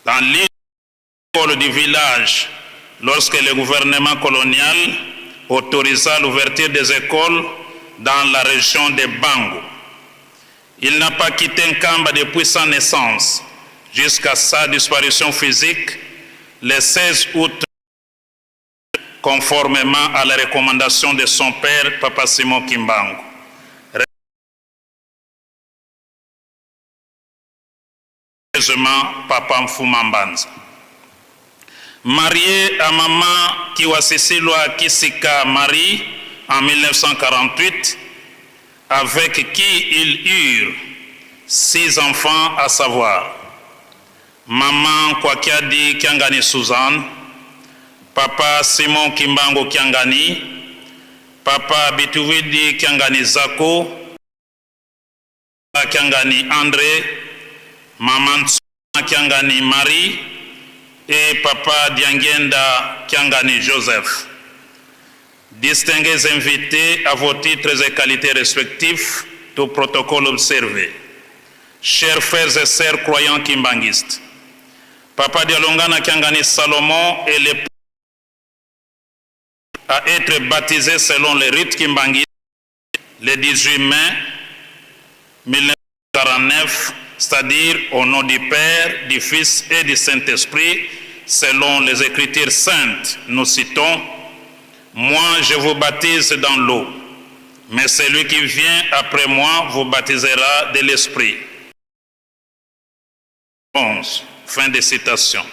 Q: dans l'école du village lorsque le gouvernement colonial autorisa l'ouverture des écoles dans la région de Bango. Il n'a pas quitté Nkamba depuis sa naissance jusqu'à sa disparition physique le 16 août conformément à la recommandation de son père, Papa Simon Kimbangu. Papa Mfumambanza. Marié à maman Kiwasisilwa Kisika Marie en 1948, avec qui ils eurent six enfants, à savoir Maman Kwakiadi Kiangani Suzanne, Papa Simon Kimbango Kiangani, Papa Bituwidi Kiangani Zako, Kiangani André, Maman Kiangani Marie et Papa Diangenda Kiangani Joseph. Distingués invités à vos titres et qualités respectifs, tout protocole observé. Chers frères et sœurs croyants kimbanguistes, Papa Dialongana Kiangani Salomon est le à être baptisé selon le rite kimbanguiste le 18 mai 1949, c'est-à-dire au nom du Père, du Fils et du Saint-Esprit, selon les Écritures saintes, nous citons, Moi je vous baptise dans l'eau, mais celui qui vient après moi vous baptisera de l'Esprit. 11. Fin de citation.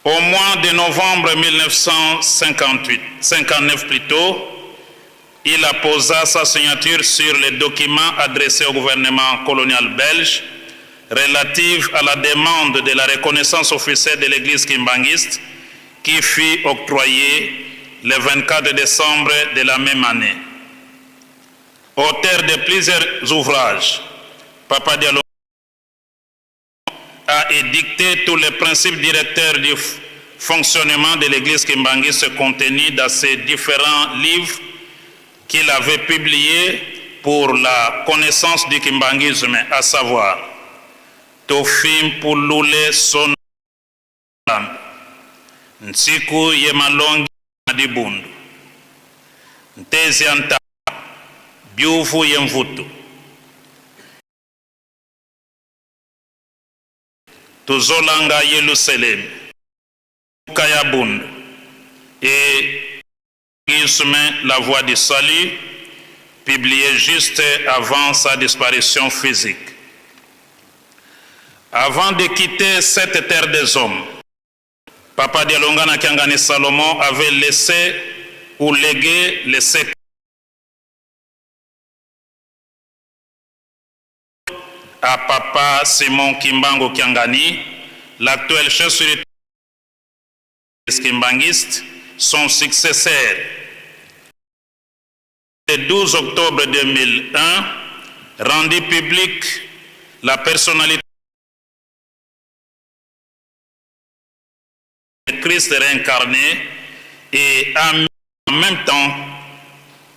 Q: Au mois de novembre 1958, 59 plutôt, il apposa sa signature sur les documents adressés au gouvernement colonial belge relatif à la demande de la reconnaissance officielle de l'église kimbanguiste qui fut octroyée le 24 décembre de la même année. Auteur de plusieurs ouvrages, Papa Diallo a édicté tous les principes directeurs du fonctionnement de l'église kimbanguiste contenus dans ses différents livres qu'il avait publiés pour la connaissance du kimbanguisme, à savoir Tofim Pulule Son Nsiku ye Malongi Dibundu, Ntezi ya Ntaba, Biuvu ye Mvutu, Tuzolanga Yelusalemi, Kaya Bundu et La Voie du Salut, publié juste avant sa disparition physique. Avant de quitter cette terre des hommes, Papa Dialongana Kiangani Salomon avait laissé ou légué le secret à Papa Simon Kimbango Kiangani, l'actuel chef spirituel kimbanguiste, son successeur. Le 12 octobre 2001, rendit public la personnalité de Christ réincarné et a mis en même temps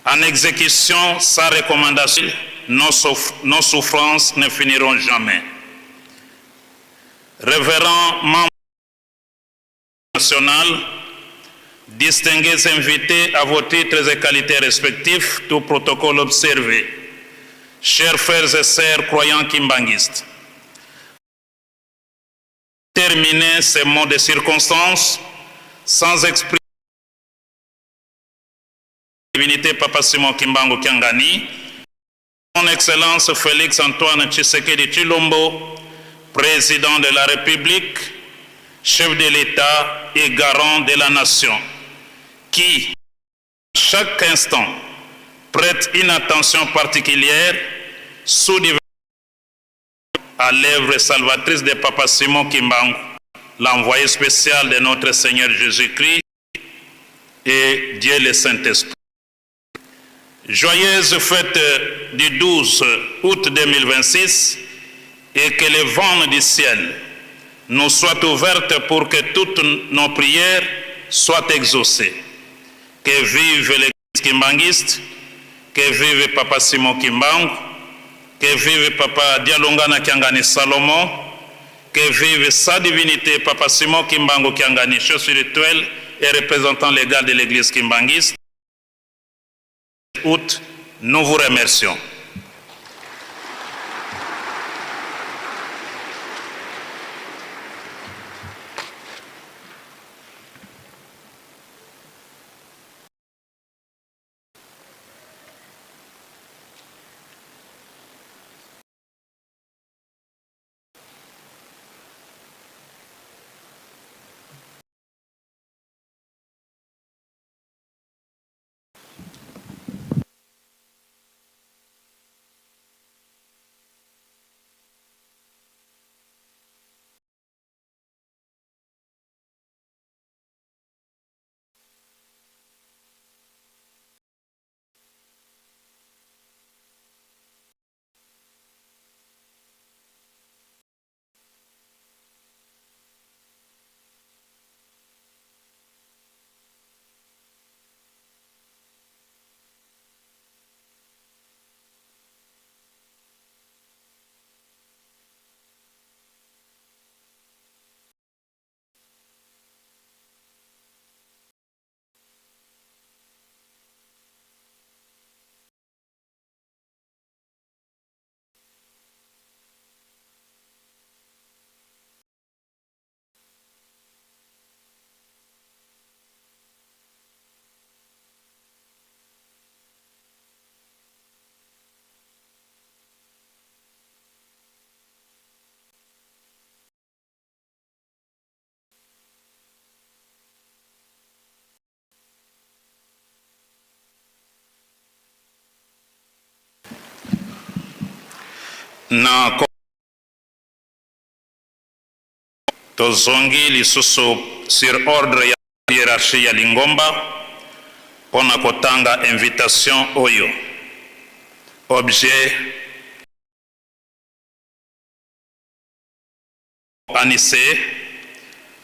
Q: en exécution sa recommandation nos, nos souffrances ne finiront jamais. Révérend membre national, distingués invités à vos titres et qualités respectifs, tout protocole observé, chers frères et sœurs croyants kimbanguistes, terminer ces mots de circonstance sans exprimer divinité Papa Simon Kimbangu Kiangani, Son Excellence Félix Antoine Tshisekedi Tshilombo, président de la République, chef de l'État et garant de la nation, qui, à chaque instant, prête une attention particulière sous à l'œuvre salvatrice de Papa Simon Kimbangu, l'envoyé spécial de notre Seigneur Jésus-Christ et Dieu le Saint-Esprit. Joyeuse fête du 12 août 2026 et que les vannes du ciel nous soient ouvertes pour que toutes nos prières soient exaucées. Que vive l'église kimbanguiste, que vive Papa Simon Kimbangu, que vive Papa Dialungana Kiangani Salomon, que vive sa divinité Papa Simon Kimbangu Kiangani, chef spirituel et représentant légal de l'église kimbanguiste. Août, nous vous remercions. Na tozongi lisusu sur ordre ya hierarchie ya lingomba mpo na kotanga invitation oyo. Objet, Anise,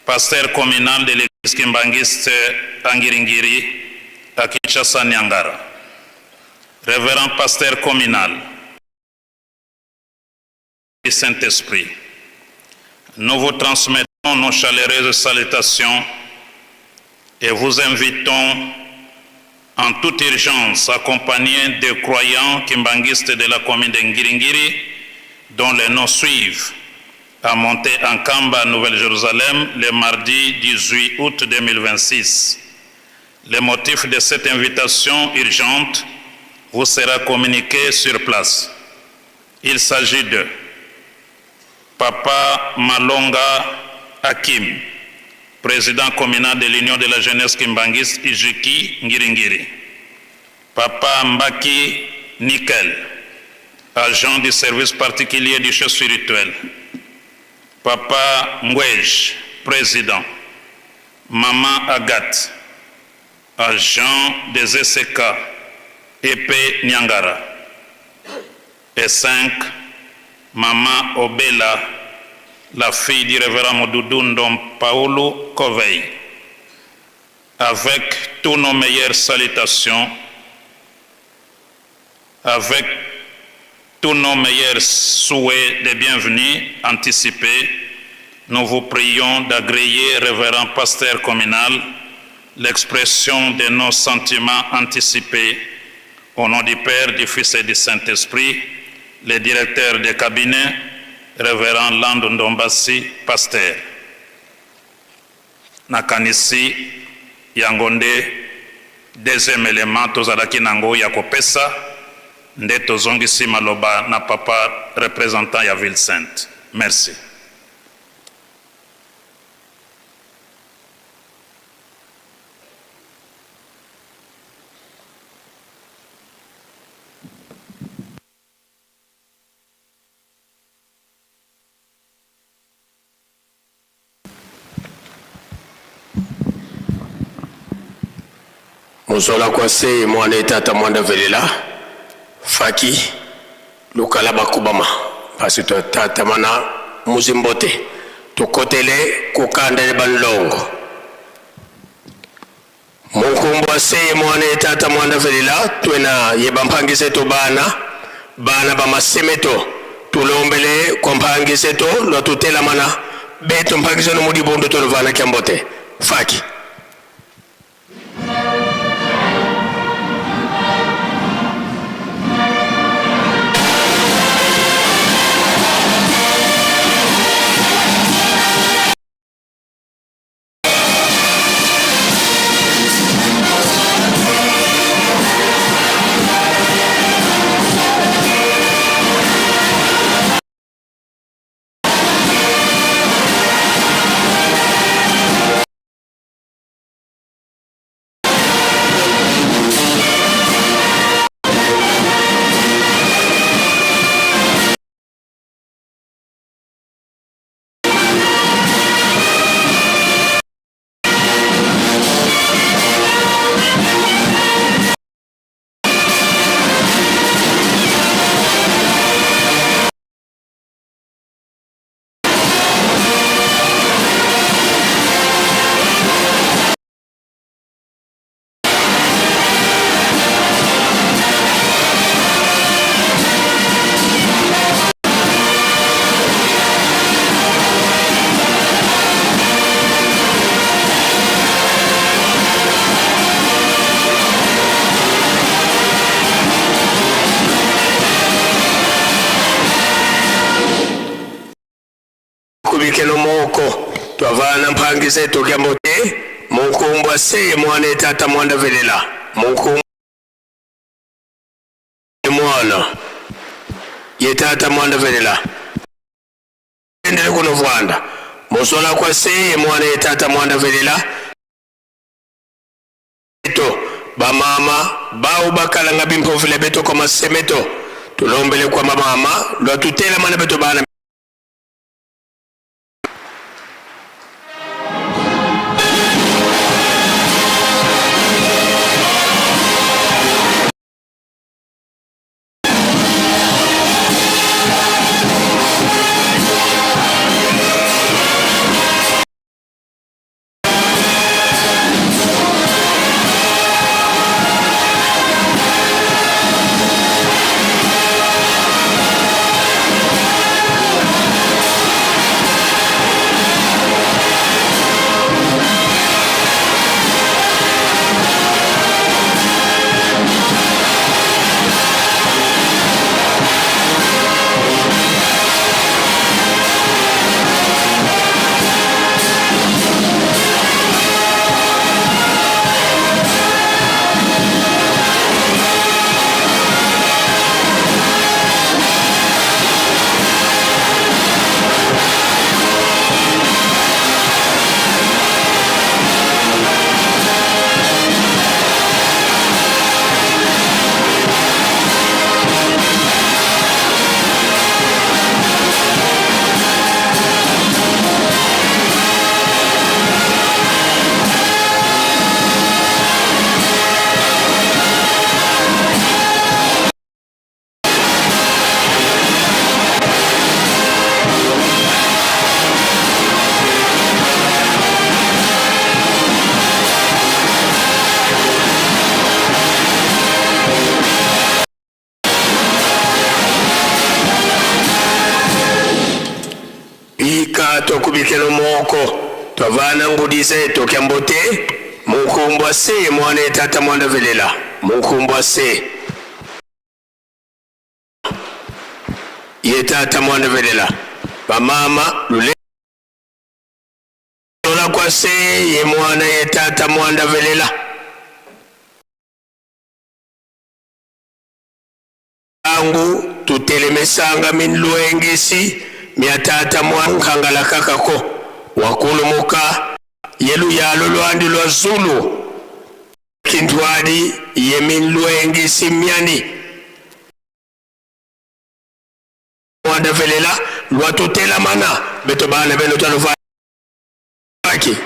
Q: pasteur communal de l'Eglise kimbanguiste à Ngiri-Ngiri, à Kinshasa Niangara. Révérend pasteur communal du Saint-Esprit, nous vous transmettons nos chaleureuses salutations et vous invitons en toute urgence accompagnés des croyants kimbanguistes de la commune de Ngiringiri, dont les noms suivent, à monter en Kamba, Nouvelle-Jérusalem, le mardi 18 août 2026. Le motif de cette invitation urgente vous sera communiqué sur place. Il s'agit de Papa Malonga Hakim, président communal de l'Union de la jeunesse kimbanguiste Ijiki Ngiringiri. Papa Mbaki Nickel, agent du service particulier du chef spirituel. Papa Ngwej, président. Maman Agathe, agent des ECK EP Niangara. Et 5, Maman Obela, la fille du révérend Modoudou Ndom Paolo Kovei. Avec tous nos meilleures salutations, avec tous nos meilleurs souhaits de bienvenue anticipés, nous vous prions d'agréer, révérend pasteur communal, l'expression de nos sentiments anticipés. Au nom du Père, du Fils et du Saint-Esprit, le directeur de cabinet, révérend Lando Ndombasi, pasteur. Nakanisi yango nde deuxième element tozalaki nango ya kopesa, nde tozongisi maloba na papa representant ya ville sainte. Merci.
P: Mozola kwa se mwana etata mwanda velela faki lukala bakubama pasi to tata mana muzimbote tukotele kukandele banlongo Munkumbu aseye mwana ye tata mwanda velela twena ye bampangise to bana bana ba masemeto tulombele kwa mpangise to lwa tutelamana beto mpangise no mudibundu tono vana kya mbote faki. Kubikelo moko twavana mphangise tokya mbote munkumbwa seye mwana etata mwanda velela munkumbwa mwana ye tata mwanda velela endele kuno vwanda musola kwa seye mwana ye tata mwanda velela to bamama bao bakalanga bimpofile beto kwa masemeto. Tulombele kwa mama lwa tutela mana beto bana. Ika tokubikelo moko twavana ngudisa etokya mbote mukumbwa se mwana etata mwanda velela mukumbwa se ye tata mwana velela bamama lule tola kwa se ye mwana ye tata mwanda velela angu tutelemesanga minlwengisi mya tata mwankangala kakako wakulumuka yeluyalo lwandi lwa zulu kintwadi ye minlwengisi myani mwanda velela lwatutelamana beto bana beno taluvaki.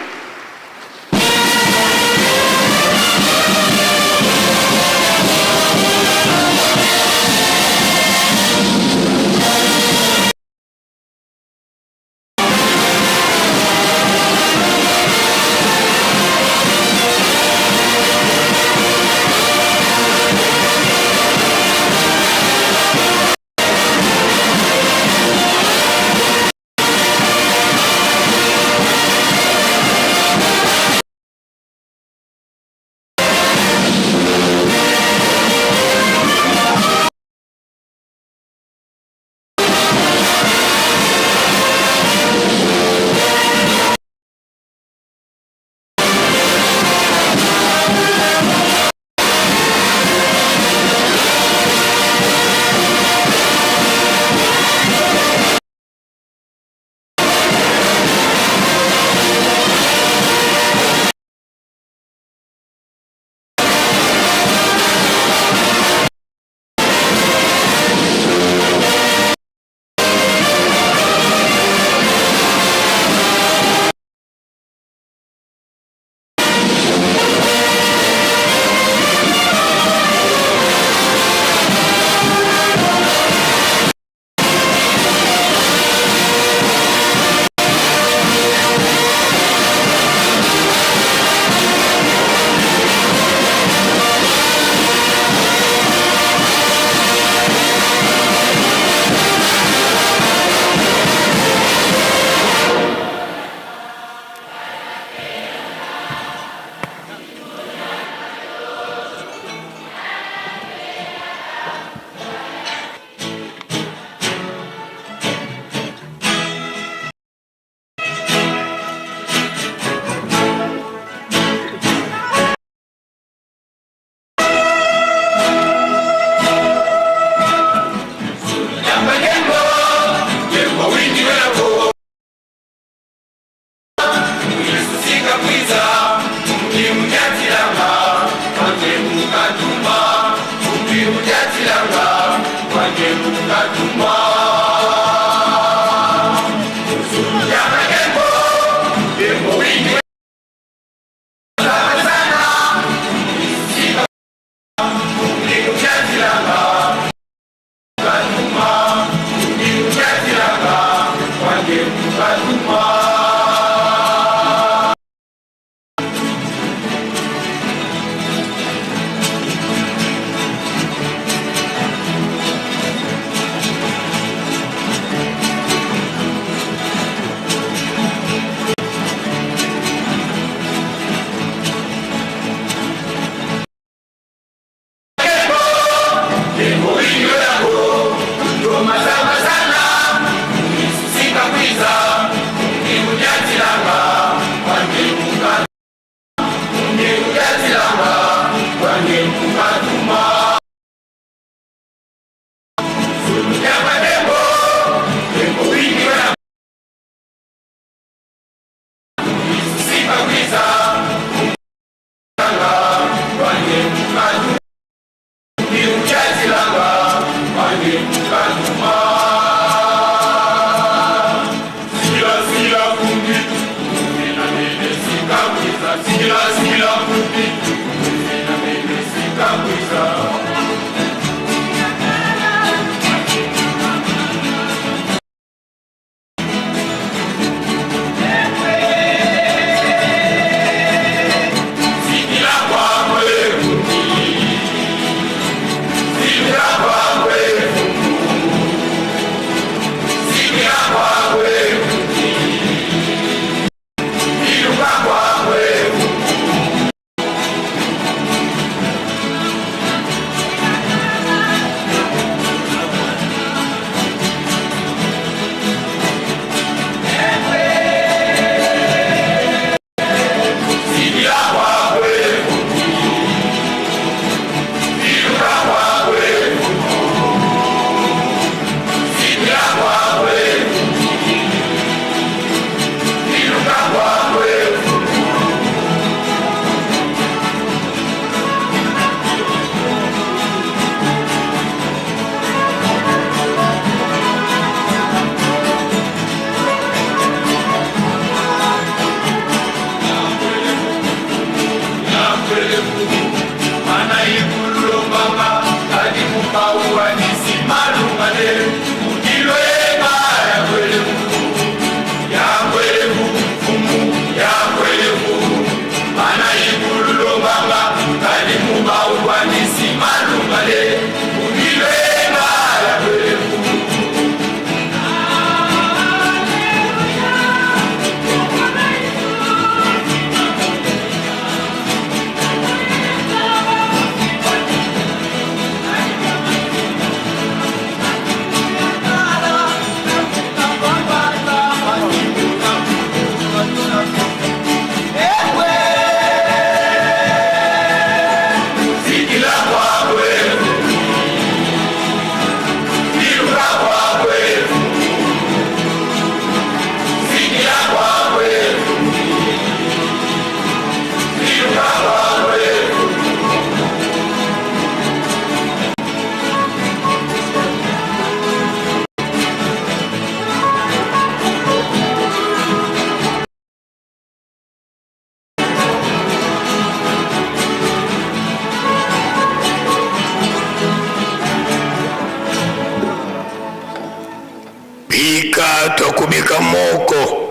P: Bika twakubika moko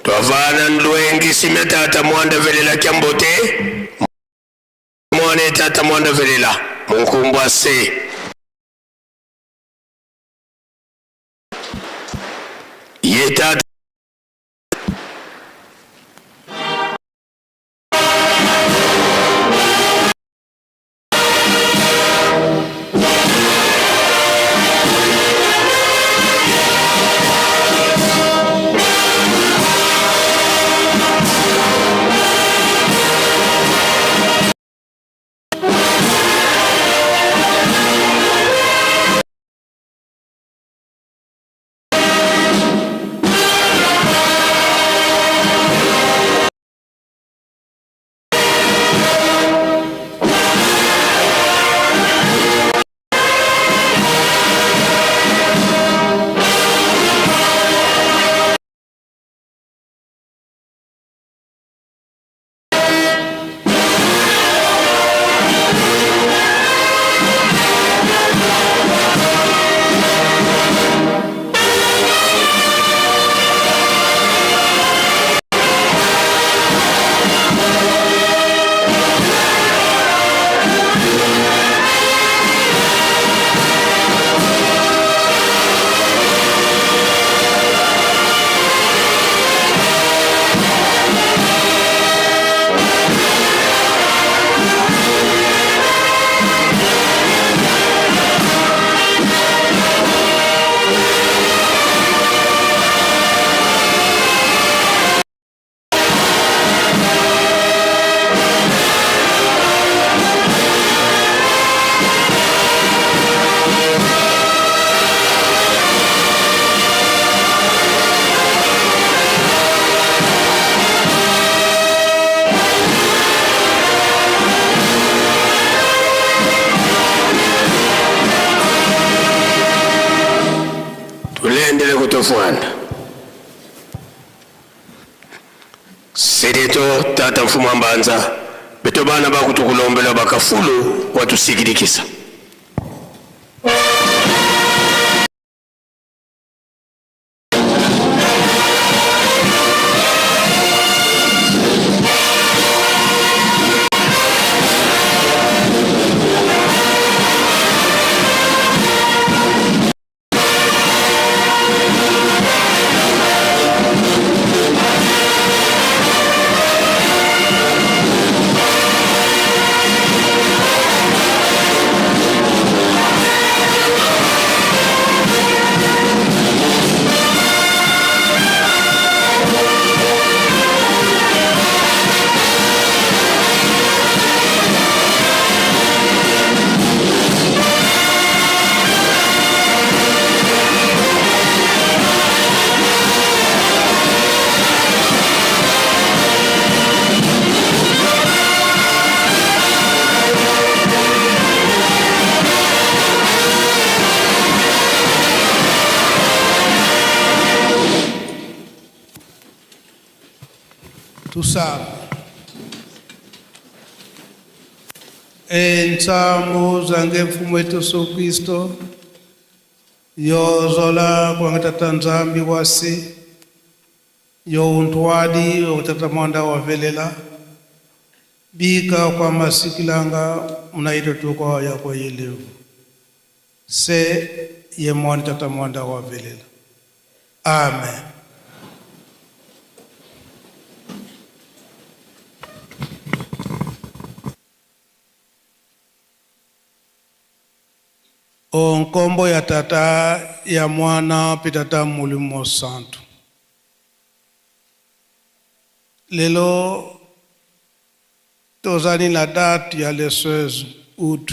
P: twavana ndwengi simya tata mwanda velela kya mbote mwana tata mwanda velela munkumbwa se ye tata Tulendele kutofwana Sedeto tata mfumu wa mbanza beto bana bakutukulombela bakafulu watusikilikisa.
R: Tusame. Entsambu zange mfumo wetu Yesu Kristo yozola kwanga tata Nzambi wasi yo untwadi tata mwanda wavelela bika kwa masikilanga mnaito tukwa ya kwa yelevu se ye mwana tata mwanda wavelela. Amen. O nkombo ya tata ya mwana mpe tata molimo santu. Lelo tozali na date ya le 16 août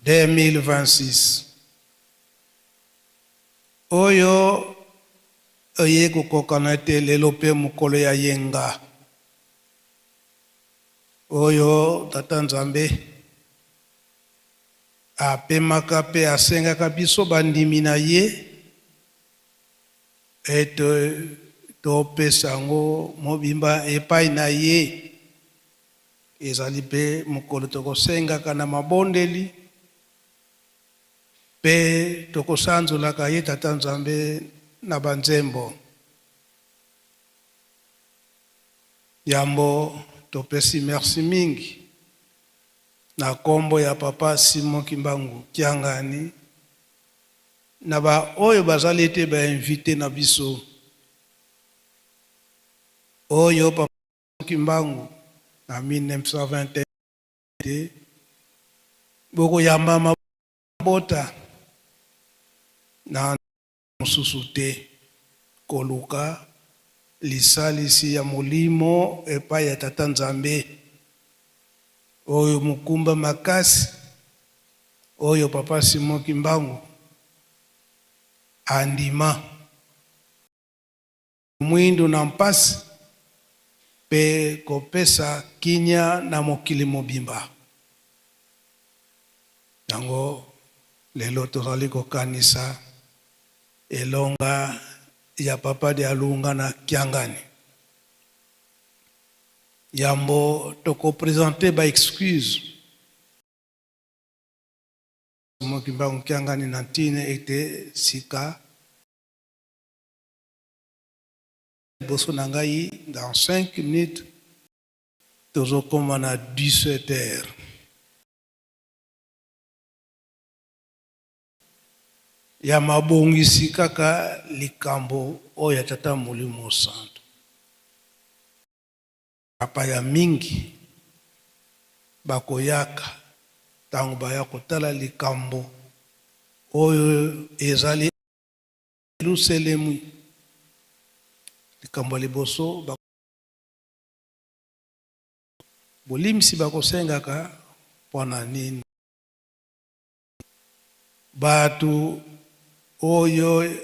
R: 2026 oyo eye kokokana ete lelo mpe mokolo ya yenga oyo tata Nzambe apemaka mpe asengaka biso bandimi na ye ete topesa yango mobimba epai na ye. Ezali mpe mokolo tokosengaka na mabondeli Mpe tokosanzolaka ye Tata Nzambe na banzembo. Yambo topesi merci mingi na kombo ya Papa Simon Kimbangu Kiangani na ba oyo bazali ete ba invites na biso oyo Papa Kimbangu na 1921 te bokoyamba mabota na mosusu te koluka lisalisi ya molimo epai ya Tata Nzambe oyo mokumba makasi oyo Papa Simon Kimbangu andima. Mwindu na mpasi mpe kopesa kinya na mokili mobimba. Yango lelo tozali kokanisa elonga ya Papa Dialunga na Kiangani. Yambo toko presenter ba excuses Kimbangu Kiangani na ntina ete sika liboso na ngai dans 5 minutes tozokoma na 17 heures. Ya mabongisi kaka likambo oyo ya Tata Molimo Santu. Bapaya mingi bakoyaka ntango baya kotala likambo oyo ezali Yelusalemi. Likambo ya liboso, bolimbisi bakosengaka mpo na nini? Bato oyo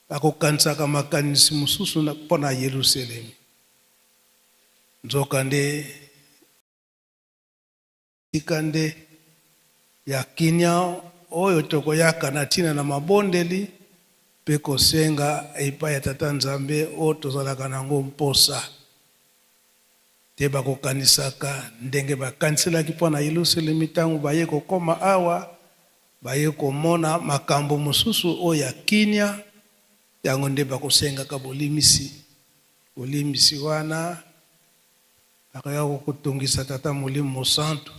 R: bakokanisaka makanisi mosusu mpo na Yelusalemi, nzokande Esika nde ya kinia oyo tokoyaka na ntina na mabondeli mpe kosenga epai ya Tata Nzambe oyo tozalaka na yango mposa. Te bakokanisaka ndenge bakaniselaki mpo na Yelusalemi ntango baye kokoma awa, baye komona makambo mosusu oyo ya kinia, yango nde bakosengaka bolimisi. Bolimbisi wana Akoya kokotongisa Tata Molimo Mosantu,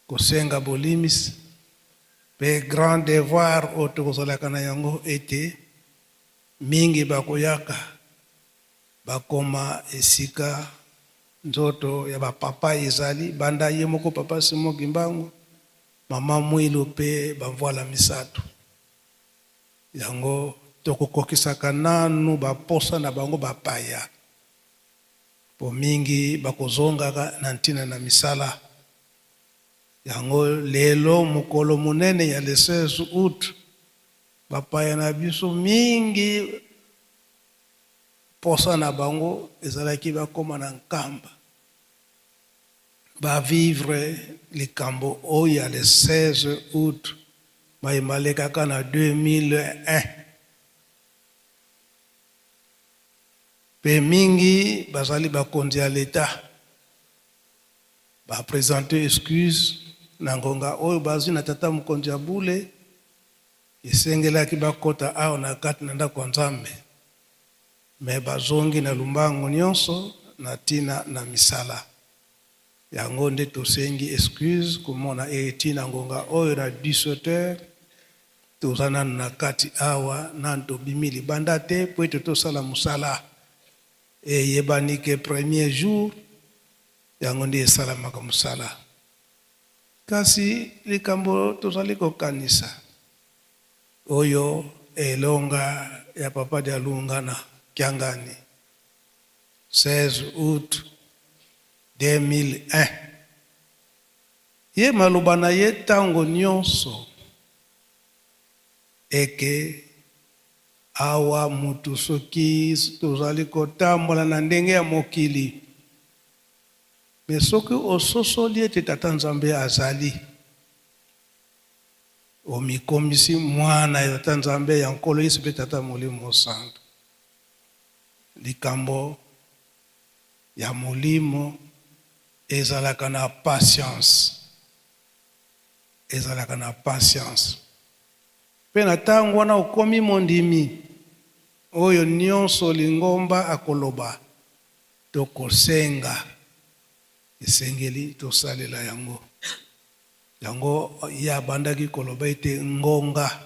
R: kosenga bolimisi, mpe grand devoir oyo tokozalaka na yango ete mingi bakoyaka bakoma esika nzoto ya ba papa ezali, banda ye moko Papa Simon Kimbangu, Mama Muilu mpe ba mvuala misatu. Yango tokokokisaka nanu ba posa na bango bapaya. Mpo mingi bakozongaka na ntina na misala yango. Lelo mokolo monene ya le 16 aout, bapaya na biso mingi mposa na bango ezalaki bakoma na Nkamba ba vivre likambo oyo ya le 16 aout maye malekaka na 2001. Mpe mingi bazali bakonzi ya leta ba presenter excuse na ngonga oyo bazwi na tata mokonzi ya bule, esengelaki bakota awa na kati na ndako ya Nzambe, mais bazongi na lumbango nionso na tina na misala. Yango nde tosengi excuse komona eti na ngonga oyo na 17 heures toza nanu na kati awa, nanu tobimi libanda te po ete tosala mosala. Eyebani ke premier jour yango nde esalamaka mosala. Kasi likambo tozali kokanisa oyo elonga ya Papa Dialungana Kiangani 16 aout 2001. Ye maloba na ye tango nionso eke awa mutu soki tozali kotambola na ndenge ya mokili mais soki ososoli ete Tata Nzambe azali omikomisi mwana ya Tata Nzambe ya Nkolo Yesu mpe Tata Molimo Mosantu likambo ya molimo. Ezalaka na patience. Ezalaka na patience. Mpe na ntango wana okomi mondimi, oyo nyonso lingomba akoloba to kosenga, esengeli tosalela yango. Yango ye abandaki koloba ete ngonga,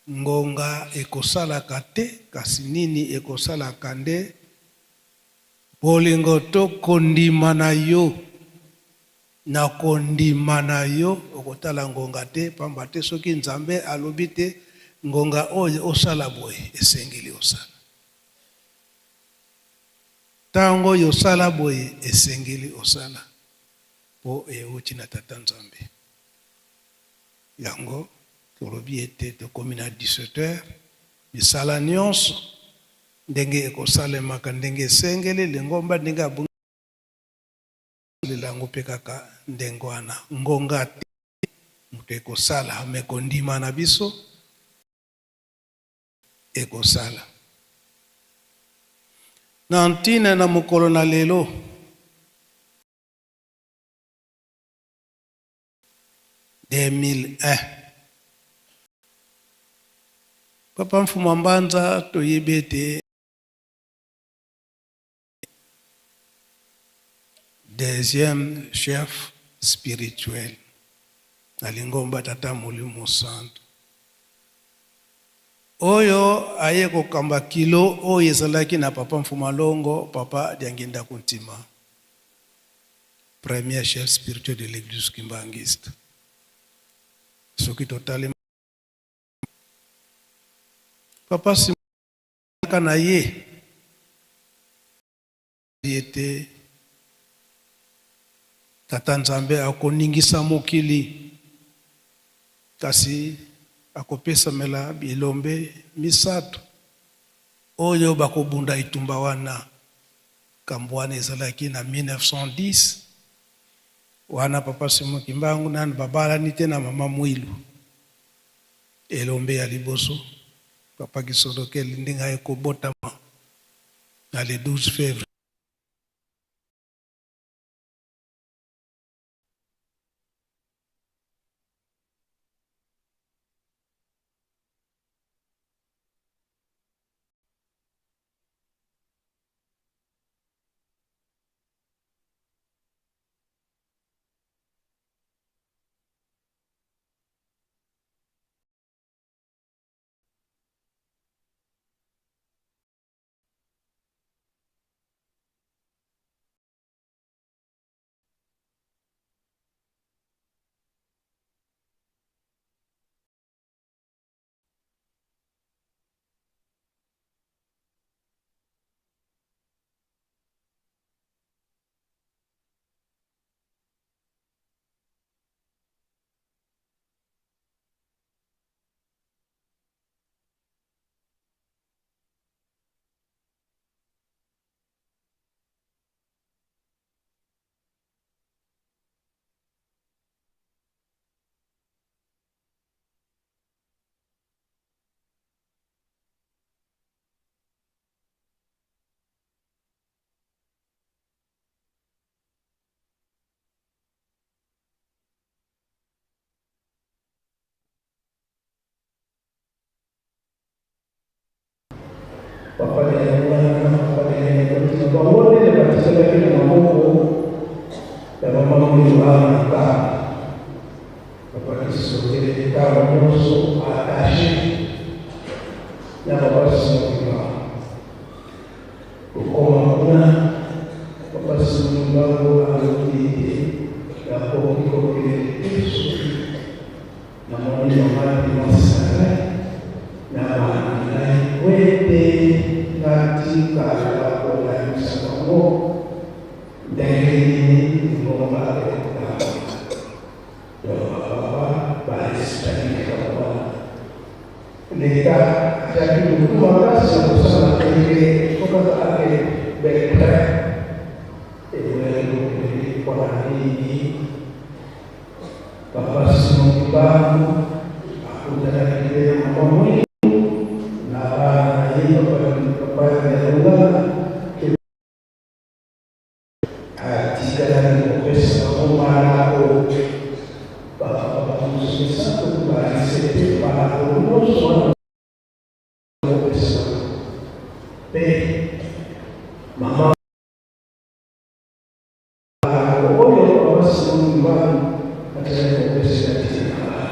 R: ngonga ekosalaka te, kasi nini ekosalaka nde bolingo to kondima na yo. Na kondima na yo, okotala ngonga te, pamba te soki Nzambe alobi te ngonga oyo osala boye, esengeli osala. Tango oyo osala boye, esengeli osala, po ewuti na Tata Nzambe. Yango tolobi ete tokomi na 17 heures, misala nionso ndenge ekosalemaka ndenge esengeli, lingomba ndenge abongi Salela yango mpe kaka ndenge wana. Ngonga te moto ekosala, mais kondima na biso ekosala. Na ntina na mokolo na lelo, 2001, Papa Mfumua Mbanza toyebi ete Deuxième chef spirituel na lingomba Tata Molimo Santu oyo aye kokamba kilo oyo ezalaki na Papa Mfuma Longo, Papa Diangienda Kuntima, premier chef spirituel de l'Eglise Kimbanguiste. Soki totali Papa Simon Kaka na ye ete Tata Nzambe akoningisa mokili, kasi akopesamela bilombe misatu oyo bakobunda etumba wana. Likambo wana ezalaki na 1910, wana Papa Simon Kimbangu nanu babalani te na Mama Muilu. Elombe ya liboso, Papa Kisolokele ndenge aye kobotama na le 12 fevrier.
S: Papa Dialungana na Papa Dialungana Ntima bango nde batikalaki na maboko ya mama Mwilu awa na Nkamba. Papa Kisolokele ntango nyonso attache na Papa Simon Kimbangu. Kokoma kuna, Papa Simon Kimbangu alobi ete nakoki kokende te soki Namoni mama te mwasi na ngai na bana na ngai mpo ete natikala kolakisa bango ndenge nini lingomba ekotambola. Donc ba papa ba respectaki likambo wana. L'Etat atiaki motu makasi ya kosala ndenge il faut kaka akende Belgrade, ebongaki kokende te mpo na nini? Papa Simon Kimbangu akutanaki te na mama Mwilu na bana na ye papa Dialungana atikalaki. nyonso misato baaccepte malako nyonso wana kopesa bango. Mpe mama malako oyo Papa Simon Kimbangu atikali kopesela ntina na bana.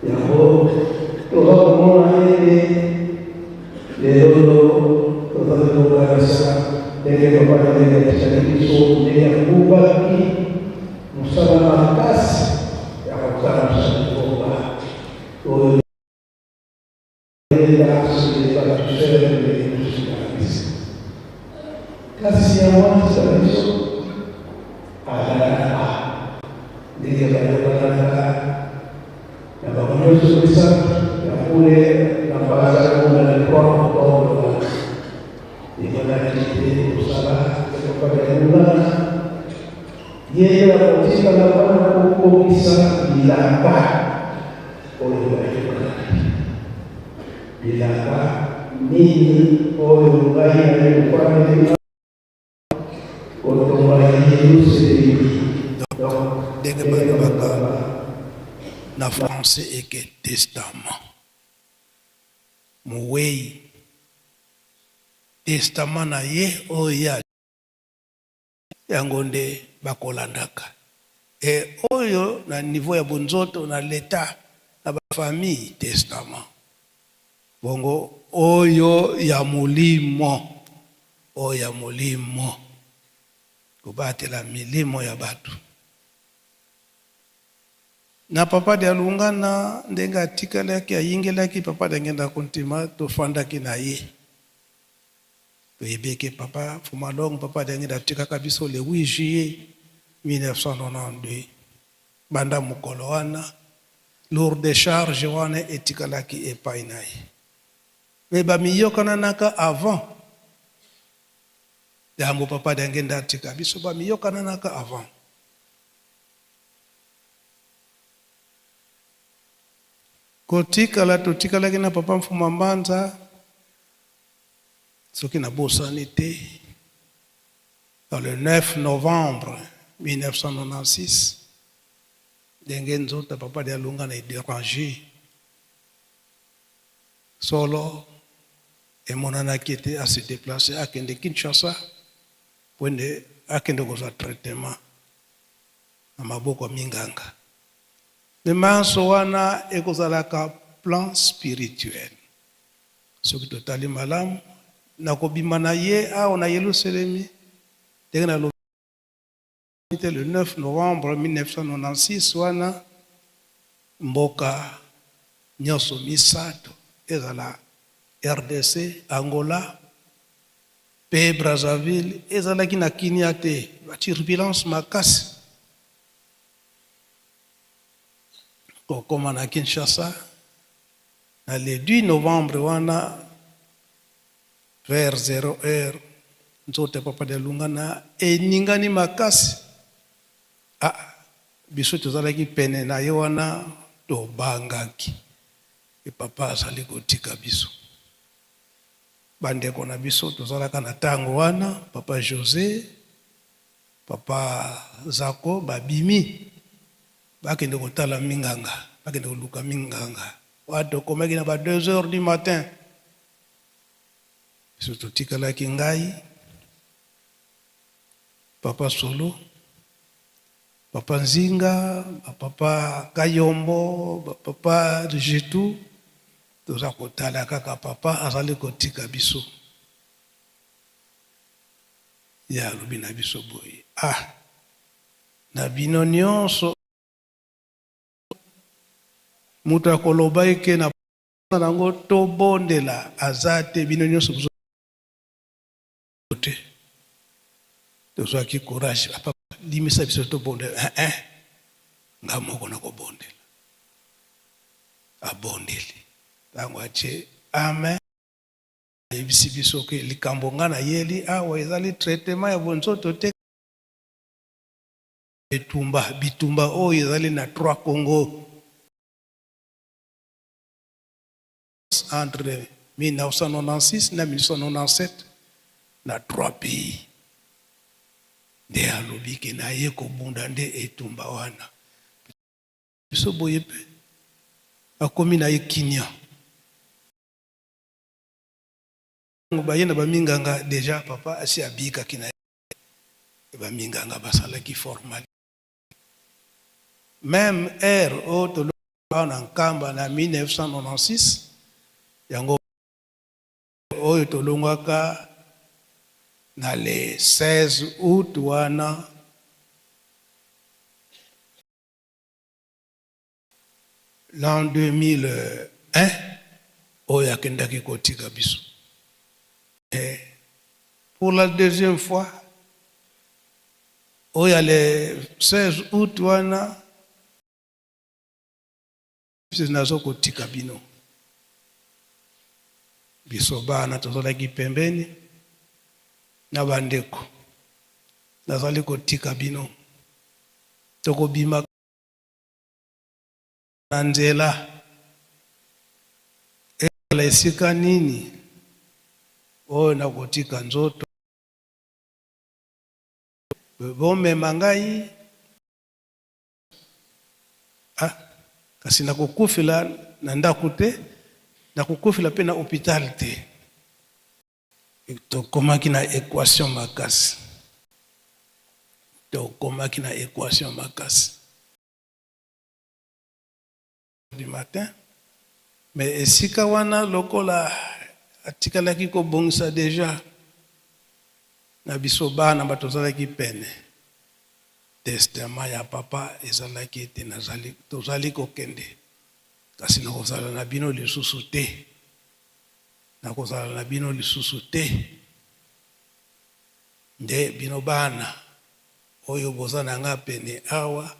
S: Yango toza komona ete lelo oyo tozali kokanisa ndenge Papa Daniel atikali biso, ndenge abumbaki mosala makasi ya kotambwisa lingomba oyo Kasi ya mwasi na biso alalaka ndenge bayokanaka na bango nyonso misato ya kule na mbanza kuna le 3 octobre wana emonaki te mosala ya papa Dialungana ye nde akotikala mpona kokokisa bilaka oyo bayokanaki. Bilaka nini oyo ngai naye kofandeli kotonga Yelusalemi?
R: Donc, ndenge balobaka na français eke testament. Mowei testament na ye oyo ye Yango nde bakolandaka. Et oyo na niveau ya bonzoto na l'etat na ba famille testament. Bongo oyo ya molimo, oyo ya molimo kobatela milimo ya batu. Na papa Dialungana ndenge atikalaki ayingelaki papa Diangienda Kuntima tofandaki na ye. Toyebi eke papa Fuma Longo, papa Diangienda atikaka biso le 8 juillet 1992. Banda mokolo wana, lourde charge wana etikalaki epai na ye. Mais bamiyokananaka avant yambo papa Diangienda atika biso, bamiyokananaka avant. Kotikala totikalaki na papa Mfuma Mbanza. Soki nabosani te, dans le 9 novembre 1996, ndenge nzoto ya Papa Dialungana e deranger, solo emonanaki ete a se deplacer akende Kinshasa mpo ende akende kozwa traitement na maboko ya minganga. Mais manso wana ekozalaka plan spirituel. Soki totali malamu, na kobima na ye awa na Yelusalemi, ndenge nalobi te, le 9 novembre 1996 wana, mboka nionso misato, ezala rdc, Angola mpe Brazzaville, ezalaki na kinia te, ba turbulences makasi. Kokoma na Kinshasa, Na le 10 novembre wana vers 0 heure nzoto ya papa Dialungana eningani makasi. Ah, biso tozalaki pene na ye wana tobangaki ke papa azali kotika biso. Bandeko na biso tozalaka na tango wana, papa Jose, papa Zako babimi Bakende kotala minganga, bakende koluka minganga. Wana tokomaki na ba deux heures du matin, biso totikalaki ngai, papa Solo, papa Nzinga, ba papa Kayombo, ba papa Jetou, toza kotala kaka papa azali kotika biso. Ye alobi na biso boye, ah! Na bino nionso mutu akoloba eke na nango tobondela aza te bino nionso bozo te tozwaki courage papa limisa biso tobondela eh, eh. Nga moko nakobondela abondeli ntango atie amen ayebisi biso ke likambo nga nayeli awa ezali traitement ya bonzoto te. Etumba, bitumba oyo ezali na trois Congo entre 1996 na 1997 na trois pays nde alobi ke naye kobunda nde etumba wana. Biso boye mpe akomi na ye kimia. Tango baye na ba minganga dejà papa asi abikaki na ye, ba minganga basalaki formalite. Meme heure oyo tolongaki awa na Nkamba na 1996, yango oyo tolongwaka na le 16 aout wana, L'an 2001 oyo akendaki kotika biso et pour la deuxième fois oyo ya le 16 août wana nazo kotika bino. Biso bana tozalaki pembeni na bandeko, nazali kotika bino, tokobima na nzela ezala esika nini oyo nakotika nzoto, bomema ngai ah, kasi nakokufela na ndako te, nakokufela mpe na hopital te. Tokomaki na equation makasi, tokomaki na equation makasi. Du matin, mais esika wana lokola atikalaki kobongisa dejà na biso bana ba tozalaki pene, testament ya papa ezalaki ete nazali, tozali kokende kasi nakozala na bino lisusu te, nakozala na bino lisusu te, nde bino bana oyo boza na nga pene awa,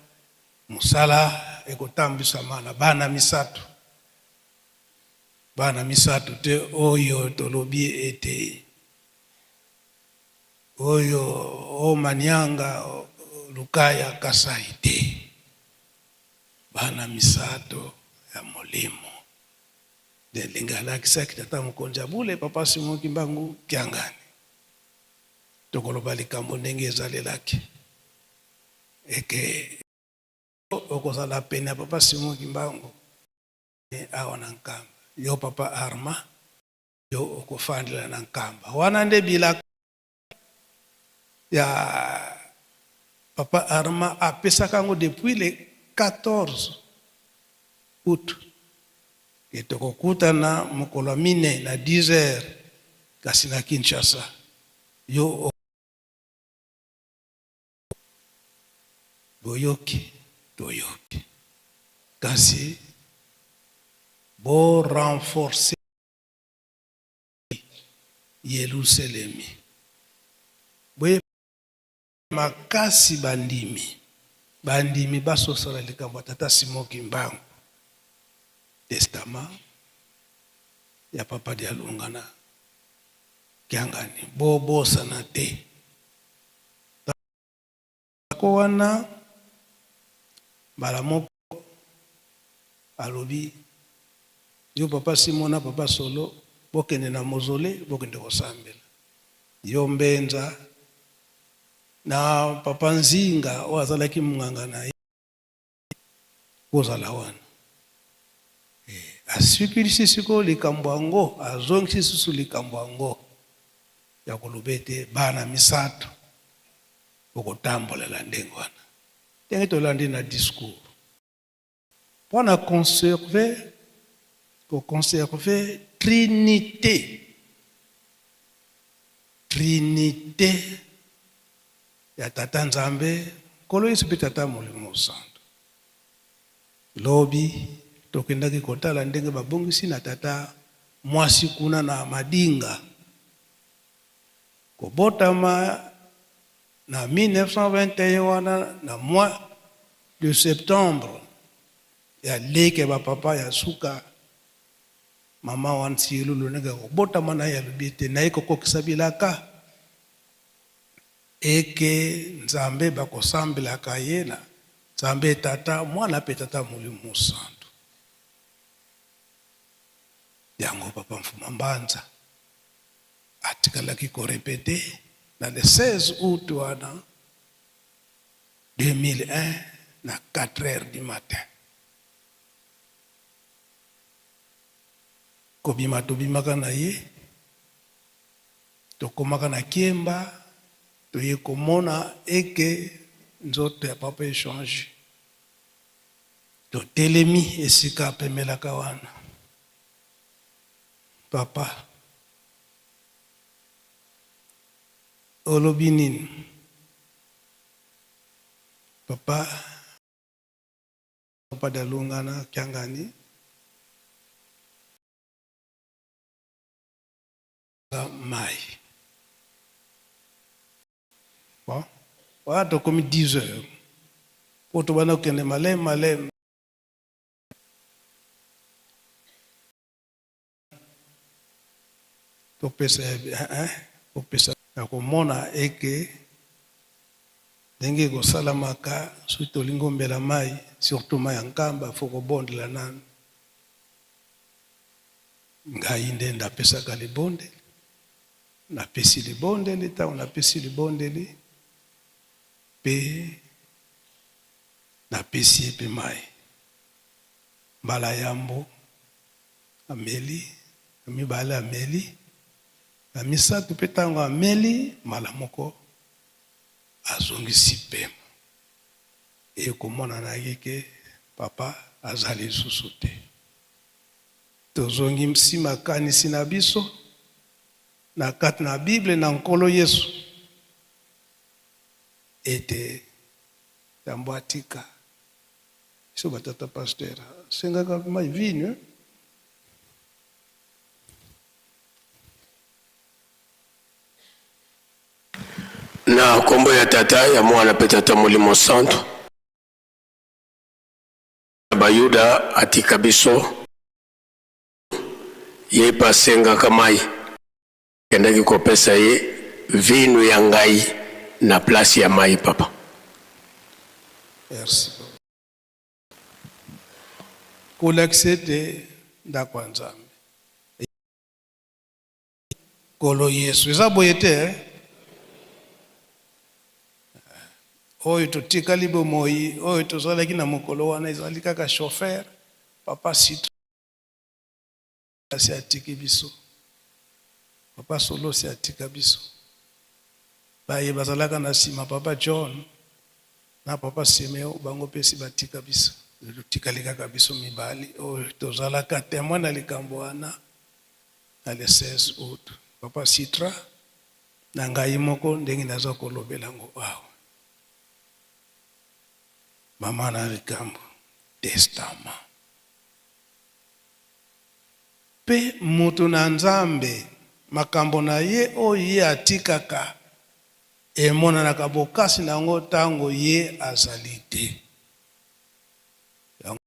R: Mosala ekotambwisama na bana misatu, bana misatu te oyo tolobi ete oyo o Manianga, Lukaya, Kasai te. Bana misato ya molimo nde ndenge alakisaki tata mokonzi ya bule Papa Simon Kimbangu Kiangani. Tokoloba likambo ndenge ezalelaki. Eke okozala pene ya papa Simon Kimbangu awa na Nkamba, yo papa Arma yo okofandela na Nkamba. Wana nde bilaka ya papa Arma apesaka yango depuis le 14 août ke tokokutana mokolo ya mine na 10 heures kasi na Kinshasa yo Boyoki? Toyoki. Kasi bo renforcer Yeluselemi. Boye makasi bandimi, bandimi basosola likambo ya Tata Simon Kimbangu. Testament ya Papa Dialungana Kiangani. Bobosana te. Ko wana mbala moko alobi yo papa Simon na papa Solo bokende na mausolee bokende kosambela yo Mbenza na papa Nzinga oyo azalaki munganga na ye bozala wana. Eh, asukilisi sikoyo likambo yango, azongisi susu likambo yango ya koloba ete bana misato bokotambolela ndenge wana, ndenge tolandi na discours mpo na conserver, ko conserver trinite, trinite ya Tata Nzambe, Nkolo Yesu mpe Tata Molimo Mosantu. Lobi tokendaki kotala ndenge babongisi na tata mwasi kuna na Madinga. Kobotama na 1921 wana na mois de septembre ya leki ya ba papa ya suka mama wana Nsielulu ndenge kobotama na ye alobi ete naye kokokisa bilaka eke Nzambe bakosambelaka ye na Nzambe Tata, Mwana mpe Tata Molimo Mosantu. Yango Papa Mfuma Mbanza atikalaki ko repeter na le 16 aout wana 2001 na 4 heures du matin. Kobima tobimaka na ye, tokomaka na Kiemba, toye komona eke nzoto ya papa echange. Totelemi esika apemelaka wana. Papa, olobi nini? Papa, Papa Dialungana Kiangani mayi. Bon, wana tokomi 10 heures po tobanda kokende maleme maleme. Topesa eh, kopesa na komona eke ndenge ekosalamaka soki tolingi omela mai, surtout mai ya Nkamba, fo kobondela nanu. Ngai nde ndapesaka libondeli, napesi libondeli. Ntango napesi libondeli mpe napesi ye mpe mai, mbala yambo ameli, ya mibale ameli, ya misato mpe ntango ameli mbala moko azongisi pema. Ekomonanaki ke papa aza lisusu te. Tozongi msi makanisi na biso na kati na Bible na Nkolo Yesu ete yambo atika biso ba tata pasteur asengaka mai vino.
P: Na kombo ya Tata, ya Mwana mpe Tata Molimo Santu. Bayuda atika biso, ye mpe asengaka mai, akendaki kopesa ye vinu ya ngai na place ya mai papa.
R: Merci. Kolakisa ete ndako ya Nzambe. Nkolo Yesu. Eza boye te eh? Oyo totikali bomoi oyo tozalaki na mokolo wana ezali kaka chauffeur papa Citro asi atiki biso, papa Solosi atika biso, baye bazalaka na nsima papa John na papa Simeo bango mpe si batika biso, totikali kaka biso mibali oyo tozalaka temoin na likambo wana na le 16 aout. Papa Citra na ngai moko ndenge naza kolobela yango awa. Mama na likambo testament. Pe mutu na Nzambe makambo na ye oyo ye atikaka emonanaka bokasi na yango tango ye azali te. Yango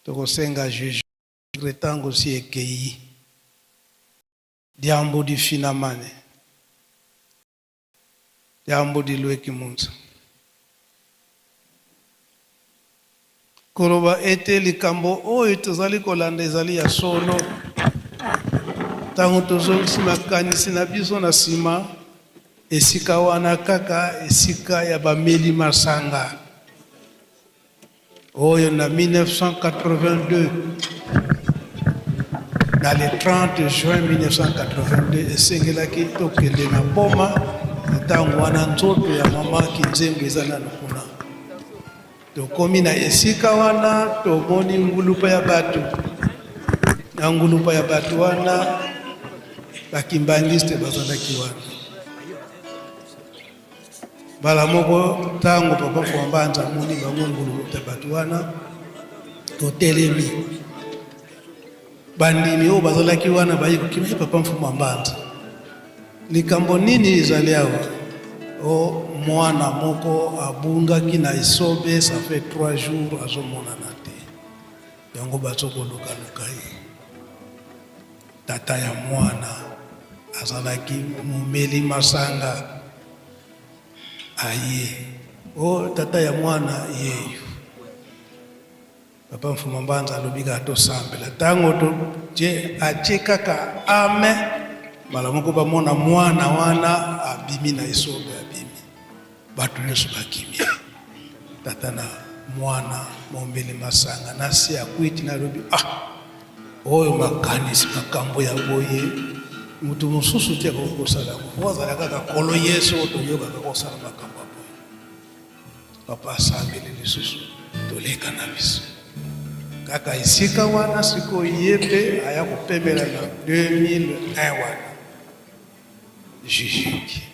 R: tokosenga juge tango si ekeyi. Diambu di finamane. Diambu di lueki munza. Koloba ete likambo oyo tozali kolanda ezali ya solo ntango tozongisi makanisi na biso na nsima, esika wana kaka esika ya bameli masanga oyo na 1982, na le 30 juin 1982, esengelaki tokende na Boma. Na ntango wana nzoto ya mama Kinzembo eza nanu kuna. Tokomi na esika wana, tomoni ngulupa ya bato. Na ngulupa ya bato wana bakimbangiste bazalaki wana. Mbala moko ntango papa Fwambanza amoni bango ngulupa ya bato wana, totelemi. Bandimi oyo bazalaki wana baye kokima ye papa Mfumu Mbanza. Likambo nini ezali awa? O mwana moko abungaki na esobe, ça fait 3 jours azomonana te. Yango bazo kolukaluka ye. Tata ya mwana azalaki momeli masanga aye. O tata ya mwana yeyo. Papa Mfuma Mbanza alobi kaka tosambela. Tango to tie atie kaka amen, mbala moko bamona mwana wana abimi na esobe, abimi. Bato nyonso bakimi. Tata na mwana mombeli masanga na se ya kwiti na alobi ah! Oyo makanisi makambo ya boye moto mosusu te akoki kosala yango, po azala kaka Nkolo Yesu oyo toyokaka kosala makambo ya boye. Papa asambeli lisusu, toleka na biso kaka esika wana. Sikoyo ye mpe aya kopemela na 2001 wana juge.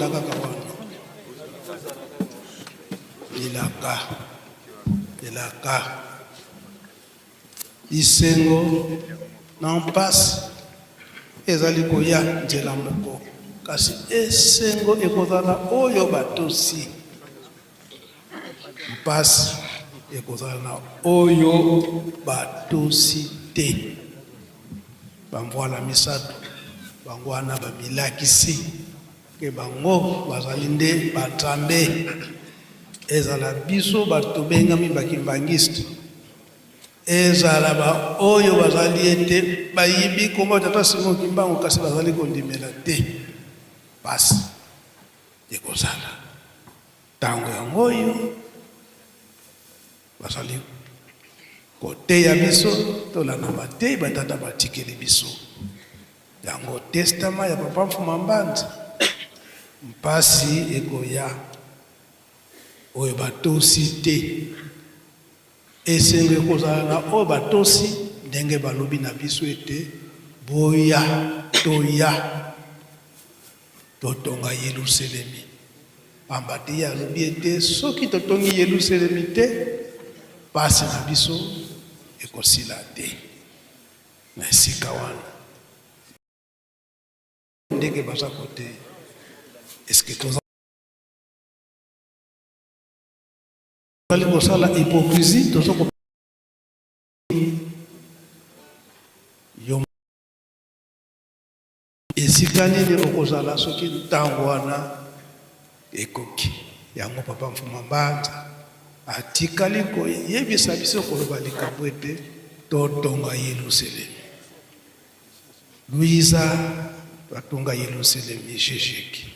R: Tozonda kaka wana. Elaka, elaka. Isengo na mpasi ezali koya nzela moko, kasi esengo ekozala oyo batosi. Mpasi ekozala na oyo batosi te. Bamvwala misato bango wana bamilakisi ke bango bazali nde banzambe. Ezala biso bato tobengami bakimbangiste, ezala ba oyo bazali ete bayibi kombo ya Tata Simon Kimbangu kasi bazali kondimela te, pasi ekozala tango yango oyo bazali koteya biso tolanda mateyi batata batikeli biso. Yango testament ya Papa Mfuma Mbanza, mpasi ekoya oyo batosi te. Esengo ekozala na oyo batosi ndenge balobi na biso ete, Boya, toya, totonga Yeluselemi. Pamba te ye alobi ete soki totongi Yeluselemi te, pasi na biso ekosila te. Na esika wana ndenge baza koteya, est-ce que toza Tozali kosala hypocrisie, tozo ko yo esika nini okozala soki ntango wana ekoki. Yango Papa Mfuma Mbanza atikali koyebisa biso koloba likambo ete totonga Yelusalemi. Luiza batonga Yelusalemi jejeki.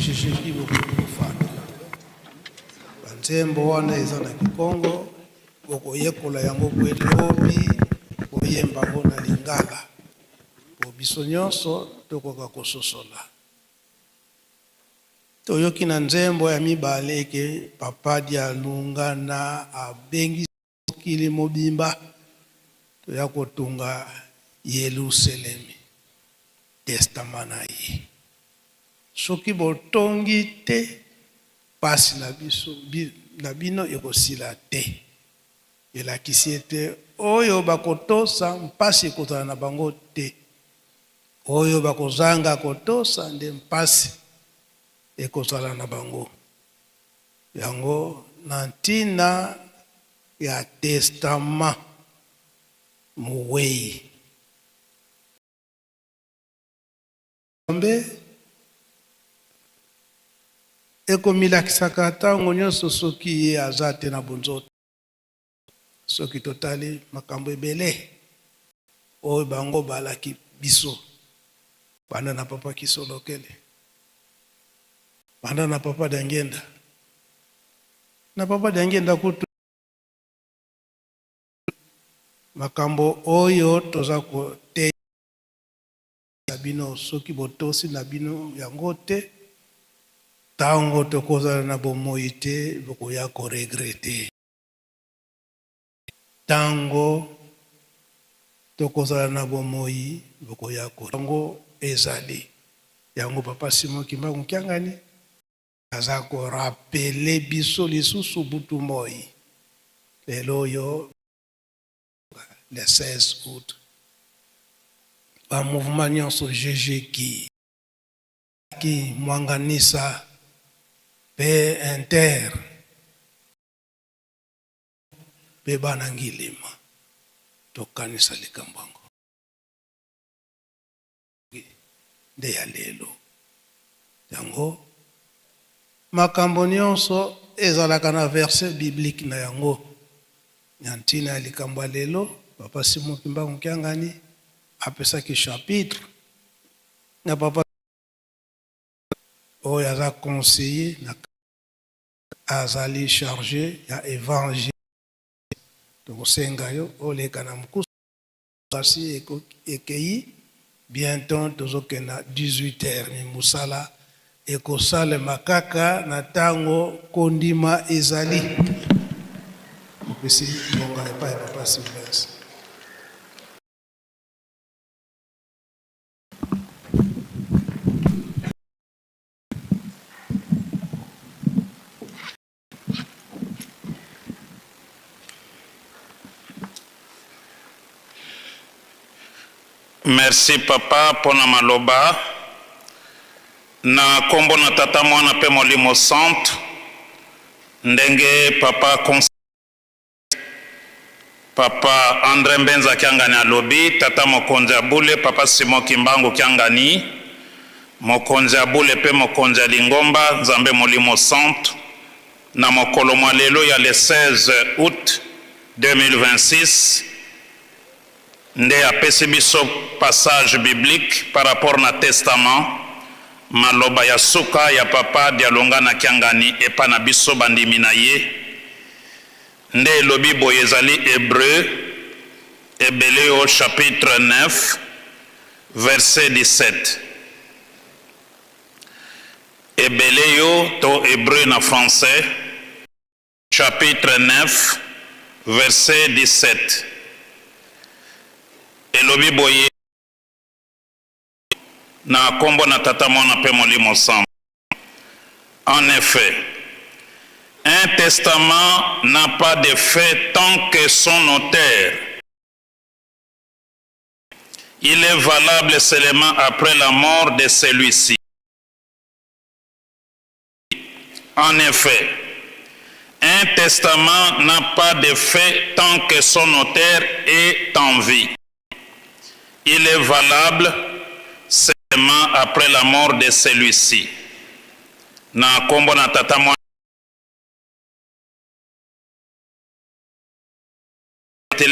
R: GGI bokoki kofanda. Banzembo wana eza na Kikongo, bokoyekola yango kwe lobi boyemba yango na Lingala po biso nyonso tokoka kososola. Toyoki na nzembo ya mibale ke Papa Dialungana abengi mokili mobimba toya kotonga Yeluselemi, testament na ye. Soki botongi te, pasi na biso na bino ekosila te. Elakisi ete oyo bakotosa mpasi ekozala na bango te. Oyo bakozanga kotosa nde mpasi ekozala na bango. Yango na ntina ya testament mowei. Nzambe ekomilakisaka ntango nyonso soki ye aza te na bonzoto. Soki totali makambo ebele oyo bango balaki biso banda na papa Kisolokele, banda na papa Diangienda, na papa Diangienda kutu makambo oyo toza koteya bino soki botosi na bino yango te, tango tokozala na bomoyi te bokoya ko regretter. Tango tokozala na bomoyi bokoya ko. Yango ezali yango papa Simon Kimbangu Kiangani aza ko rappeler biso lisusu butu moyi lelo oyo le 16 aout ba mouvement nionso GG ki ki mwanganisa pe inter Pe bana ngilima tokanisa likambo yango nde ya lelo. Yango makambo nionso ezalaka na verset biblique na yango. Na ntina ya likambo ya lelo, Papa Simon Kimbangu Kiangani apesaki chapitre na Papa oyo aza conseiller na Azali charge ya evangile tokosenga yo oleka na mukuse kasi ekeyi bientot tozokenda 18 heures mais musala ekosalema kaka na tango kondima ezali. Topesi ngonga epai ya papa Sylvains.
Q: Merci papa pona maloba na kombo na tata mwana pe molimo santu ndenge papa Papa Andre Mbenza Kiangani alobi, Tata mokonzi ya bule, Papa Simon Kimbangu Kiangani, mokonzi ya bule pe mokonzi ya lingomba, Nzambe Molimo Santu, na mokolo mwa lelo ya le 16 aout 2026, nde apesi biso passage biblique par rapport na testament, maloba ya suka ya Papa Dialungana Kiangani epa na biso bandimi na ye, Nde elobi boye ezali Hebreu, Ebeleo chapitre 9, verset 17. Ebeleo to Hebreu na français, chapitre 9, verset 17. Elobi boye na kombo na Tata, Mwana pe Molimo Santu. En effet, un testament n'a pas d'effet tant que son notaire. Il est valable seulement après la mort de celui-ci. En effet, un testament n'a pas d'effet tant que son notaire est en vie. Il est valable seulement après la mort de celui-ci. Na kombo na tata mwana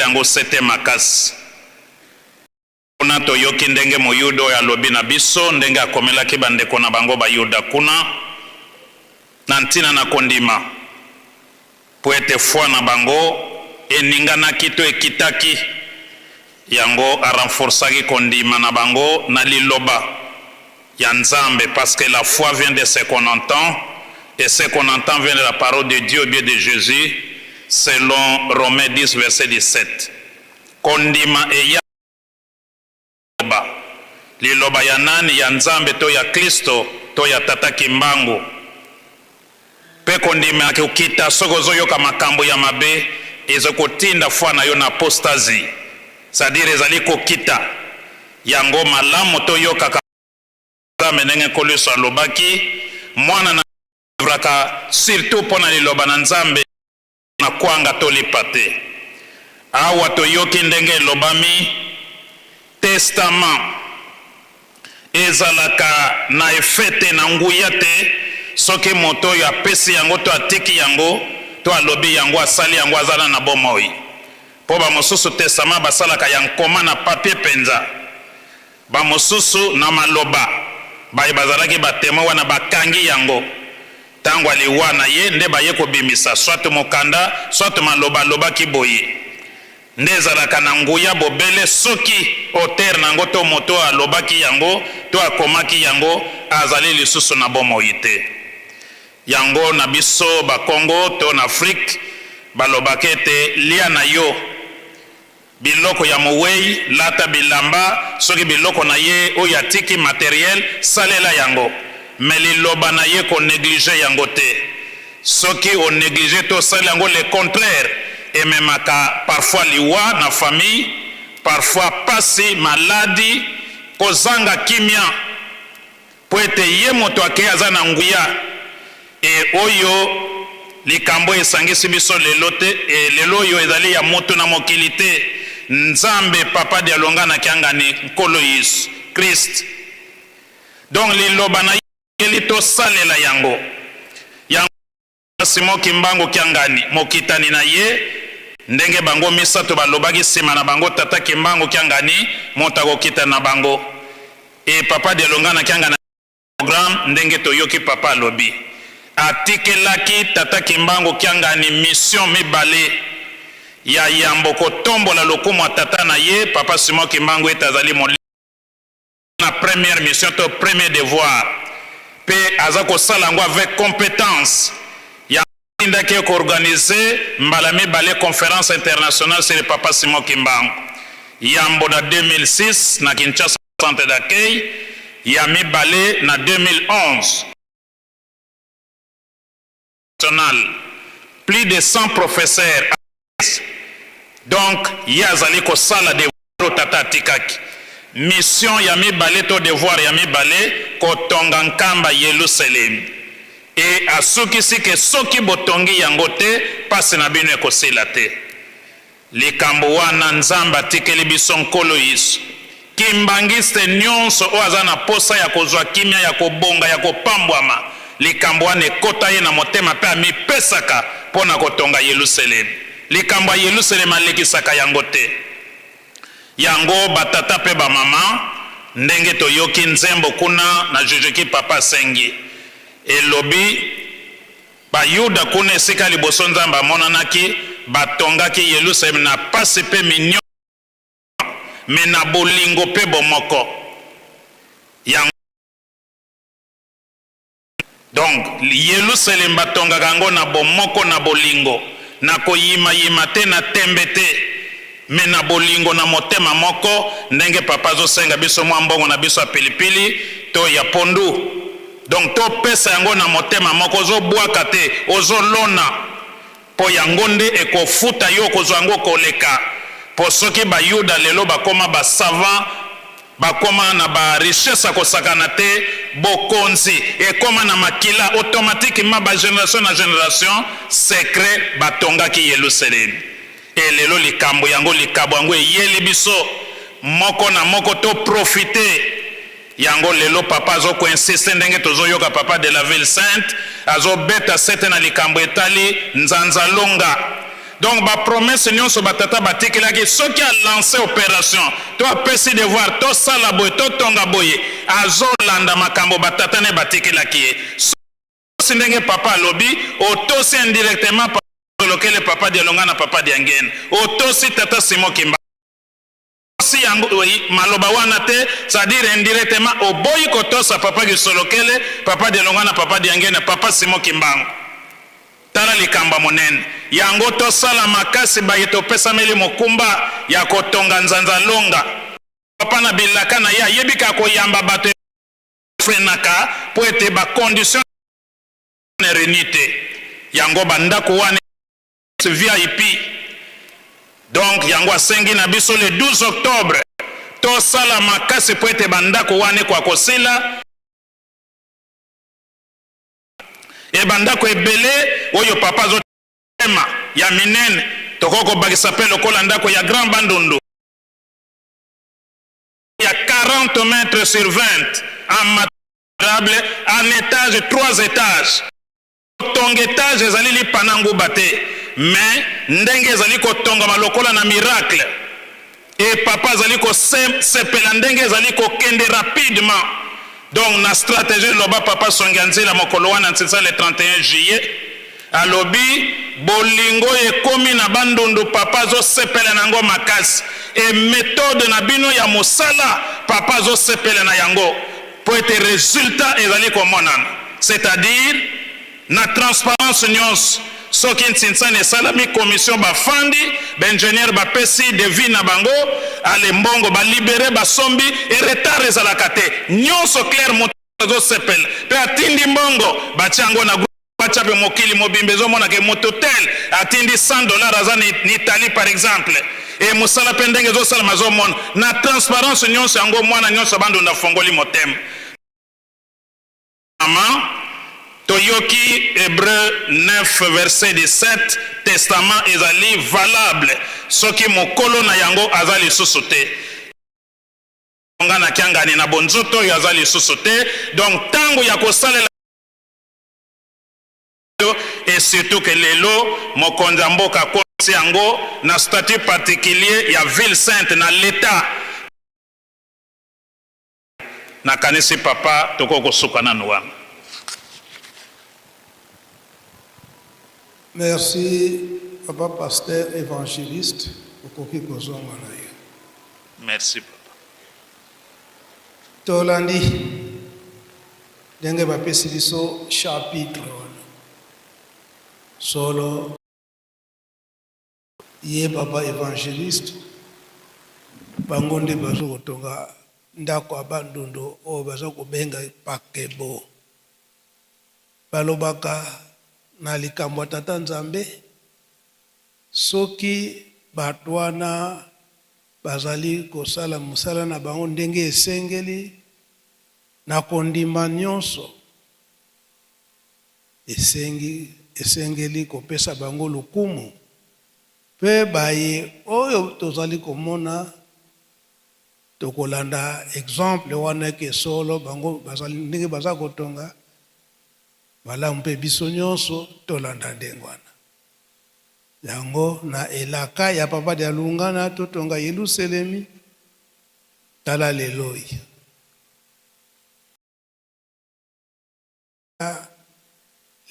Q: yango sete makasi. Kuna toyoki ndenge Moyuda oyo alobi na biso, ndenge akomelaki bandeko na bango Bayuda kuna. Na ntina na kondima, mpo ete foi na bango eninganaki to ekitaki, yango a renforcaki kondima na bango na liloba ya Nzambe, parce que la foi vient de ce qu'on entend et ce qu'on entend vient de la parole de Dieu ou bien de Jesus, selon Romains 10 verset 17. Kondima eya Liloba. Liloba ya nani? Ya Nzambe to ya Klisto to ya Tata Kimbangu? Pe kondima ya kokita soki ozoyoka makambo ya mabe ezo kotinda foi na yo na apostasie, c'est-à-dire ezali kokita. Yango malamu toyokaka Nzambe ndenge Nkolo Yesu alobaki, mwana na livraka surtout mpo na liloba na Nzambe na kwanga to lipa te. Awa toyoki ndenge elobami, testament ezalaka na effet te, na nguya te, soki moto oyo apesi yango to atiki yango to alobi yango, asali yango, aza na bomoi. Mpo bamosusu testament basalaka ya nkoma na papier penza, Bamosusu na maloba, baye bazalaki ba temoins wana bakangi yango. Tango ya liwa na ye nde baye kobimisa soit mokanda, soit maloba alobaki boye. Nde ezalaka na nguya bobele soki auteur na yango to moto oyo alobaki yango to akomaki yango azali lisusu na bomoi te. Yango na biso bakongo to na Afrique balobaka ete lia na yo Biloko ya mowei, lata bilamba, soki biloko na ye oyo atiki, materiel, salela yango. Mais liloba na ye ko negliger yango te. Soki o negliger to osali yango le contraire, ememaka parfois liwa na famille, parfois pasi, maladi, kozanga kimia. Mpo ete ye moto akei aza na nguya e oyo likambo esangisi biso lelo te e lelo oyo ezali ya moto na mokili te Nzambe Papa Dialungana Kiangani Nkolo Yesu Christ donc liloba na ye tosalela yango yango Simon Kimbangu Kiangani, mokitani na ye, ndenge bango misato balobaki sima na bango tata Kimbangu Kiangani moto akokitana na bango et papa Dialungana Kiangani programme ndenge toyoki papa alobi atikelaki tata Kimbangu Kiangani mission mibale ya yambo kotombola lokumu ya tata na ye papa Simon Kimbangu ete azali molimo na première mission to premier devoir pe aza kosala yango avec competence ya tindaki ye koorganize mbala mibale conférence internationale sur le papa Simon Kimbangu yambo na 2006 na Kinshasa centre d'accueil ya mibale na 2011 national plus de 100 professeurs donc ye azali kosala devoir oyo tata atikaki mission ya mibale to devoir ya mibale kotonga nkamba Yelusalemi e asukisi ke soki botongi yango te pasi na bino ekosila te. Likambo wana Nzambe atikeli biso Nkolo Yesu. Kimbanguiste nionso oyo aza na posa ya kozua kimia, ya kobonga, ya kopambwama, likambo wana ekota ye na motema pe amipesaka po na kotonga Yeluselemi. Likambo ya Yeluselemi alekisaka yango te. Yango ba tata pe ba mama, ndenge toyoki nzembo kuna na Jujiki Papa asengi, elobi, Bayuda kuna esika liboso Nzambe amonanaki, batongaki Yelusalemi na pasi pe minyoko, mais na bolingo pe bomoko. Yango donc Yelusalemi batongaka yango na bomoko, na bolingo, na koyima-yima te, na tembe te, mais na bolingo, na motema moko, ndenge papa azosenga biso mwa mbongo na biso ya pilipili to ya pondu. Donc to pesa yango na motema moko, ozo bwaka te, ozo lona po yango nde eko futa yo, okozwa yango koleka. Po soki ba yuda lelo bakoma ba savants, bakoma na ba richesse ya kosakana te, bokonzi ekoma na makila automatiquement ba generation na generation, secret batongaki Yelusalemi. Et lelo likambo yango, likabo yango eyeli biso moko na moko to profiter. Yango lelo papa azo ko insister ndenge tozo yoka papa de la ville sainte azo beta sete na likambo etali nzanza longa. Donc ba promesses nionso ba tata batikelaki soki a lancer operation to apesi devoir to sala boye to tonga boye azo landa makambo ba tata ne batikelaki ye. Ndenge papa alobi, otosi indirectement papa Lokele, papa Dialonga na papa Diangene, otosi tata Simon Kimba si yango maloba wana te, c'est-à-dire indirectement oboyi kotosa papa Kisolokele, papa Dialonga na papa Diangene, papa Simon Kimbangu. Tala likambo ya monene yango, tosala makasi baye topesameli mokumba ya kotonga nzanza longa. Papa na bilaka na ye ayebi ka koyamba bato efrenaka mpo ete ba conditions réuni te, yango bandako wana VIP. Donc yango asengi na biso le 12 octobre tosala makasi mpo ete bandako wana ekwa kosila. E bandako ebele oyo papa azotema ya minene, tokoki kobakisa mpe lokola ndako ya Grand Bandundu ya 40 mètres sur 20 en matable, en étage, 3 étages. Kotonga étage ezali lipa na nguba te, mais ndenge ezali kotongama lokola na miracle e papa azali kosepela ndenge ezali kokende rapidement. Donc na stratégie loba papa Songi ya nzela mokolo wana nsinsa le 31 juillet, alobi bolingo ekomi na Bandundu, papa azosepela na yango makasi e méthode na bino ya mosala, papa azosepela na yango mpo ete résultat ezali komonana, c'est-à-dire na transparence nyonso. Soki ntsinsani esalami, commission bafandi, baingénieur bapesi devis na bango, ale mbongo balibere, basombi e retard ezalaka te, nyonso clair. Moto azosepela mpe atindi mbongo, batia yango na batia mpe mokili mobimba ezomonaka moto tel atindi 100 $ aza na Italie par exemple. E mosala mpe ndenge ezosalama azomona na transparence nyonso. Yango mwana nyonso Bandundu afongoli motema. Mama, toyoki Hébreu 9 verset 17, testament ezali valable soki mokolo na yango aza lisusu te. Nga na kiangani na bonzoto oyo aza lisusu te, donc ntango ya kosalela et surtout que lelo mokonzi ya mboka akomisi yango na statut particulier ya ville sainte na l'État. Nakanisi papa, tokoki kosuka nanu wana.
R: Merci, papa pasteur évangéliste, okoki kozonga na yo.
Q: Merci, papa.
R: Tolandi ndenge bapesi biso chapitre wana. Solo ye papa évangéliste, bango nde bazo kotonga ndako ya Bandundu oyo baza kobenga Pakebo. Balobaka na likambo ya tata Nzambe, soki bato wana bazali kosala mosala na bango ndenge esengeli na kondima nyonso, esengi esengeli kopesa bango lokumu. Mpe baye oyo tozali komona, tokolanda exemple wana eke solo bango bazali ndenge baza kotonga malamu, mpe biso nyonso tolanda ndenge wana. Yango na elaka ya papa Dialungana, totonga Yelusalemi. Tala lelo oyo,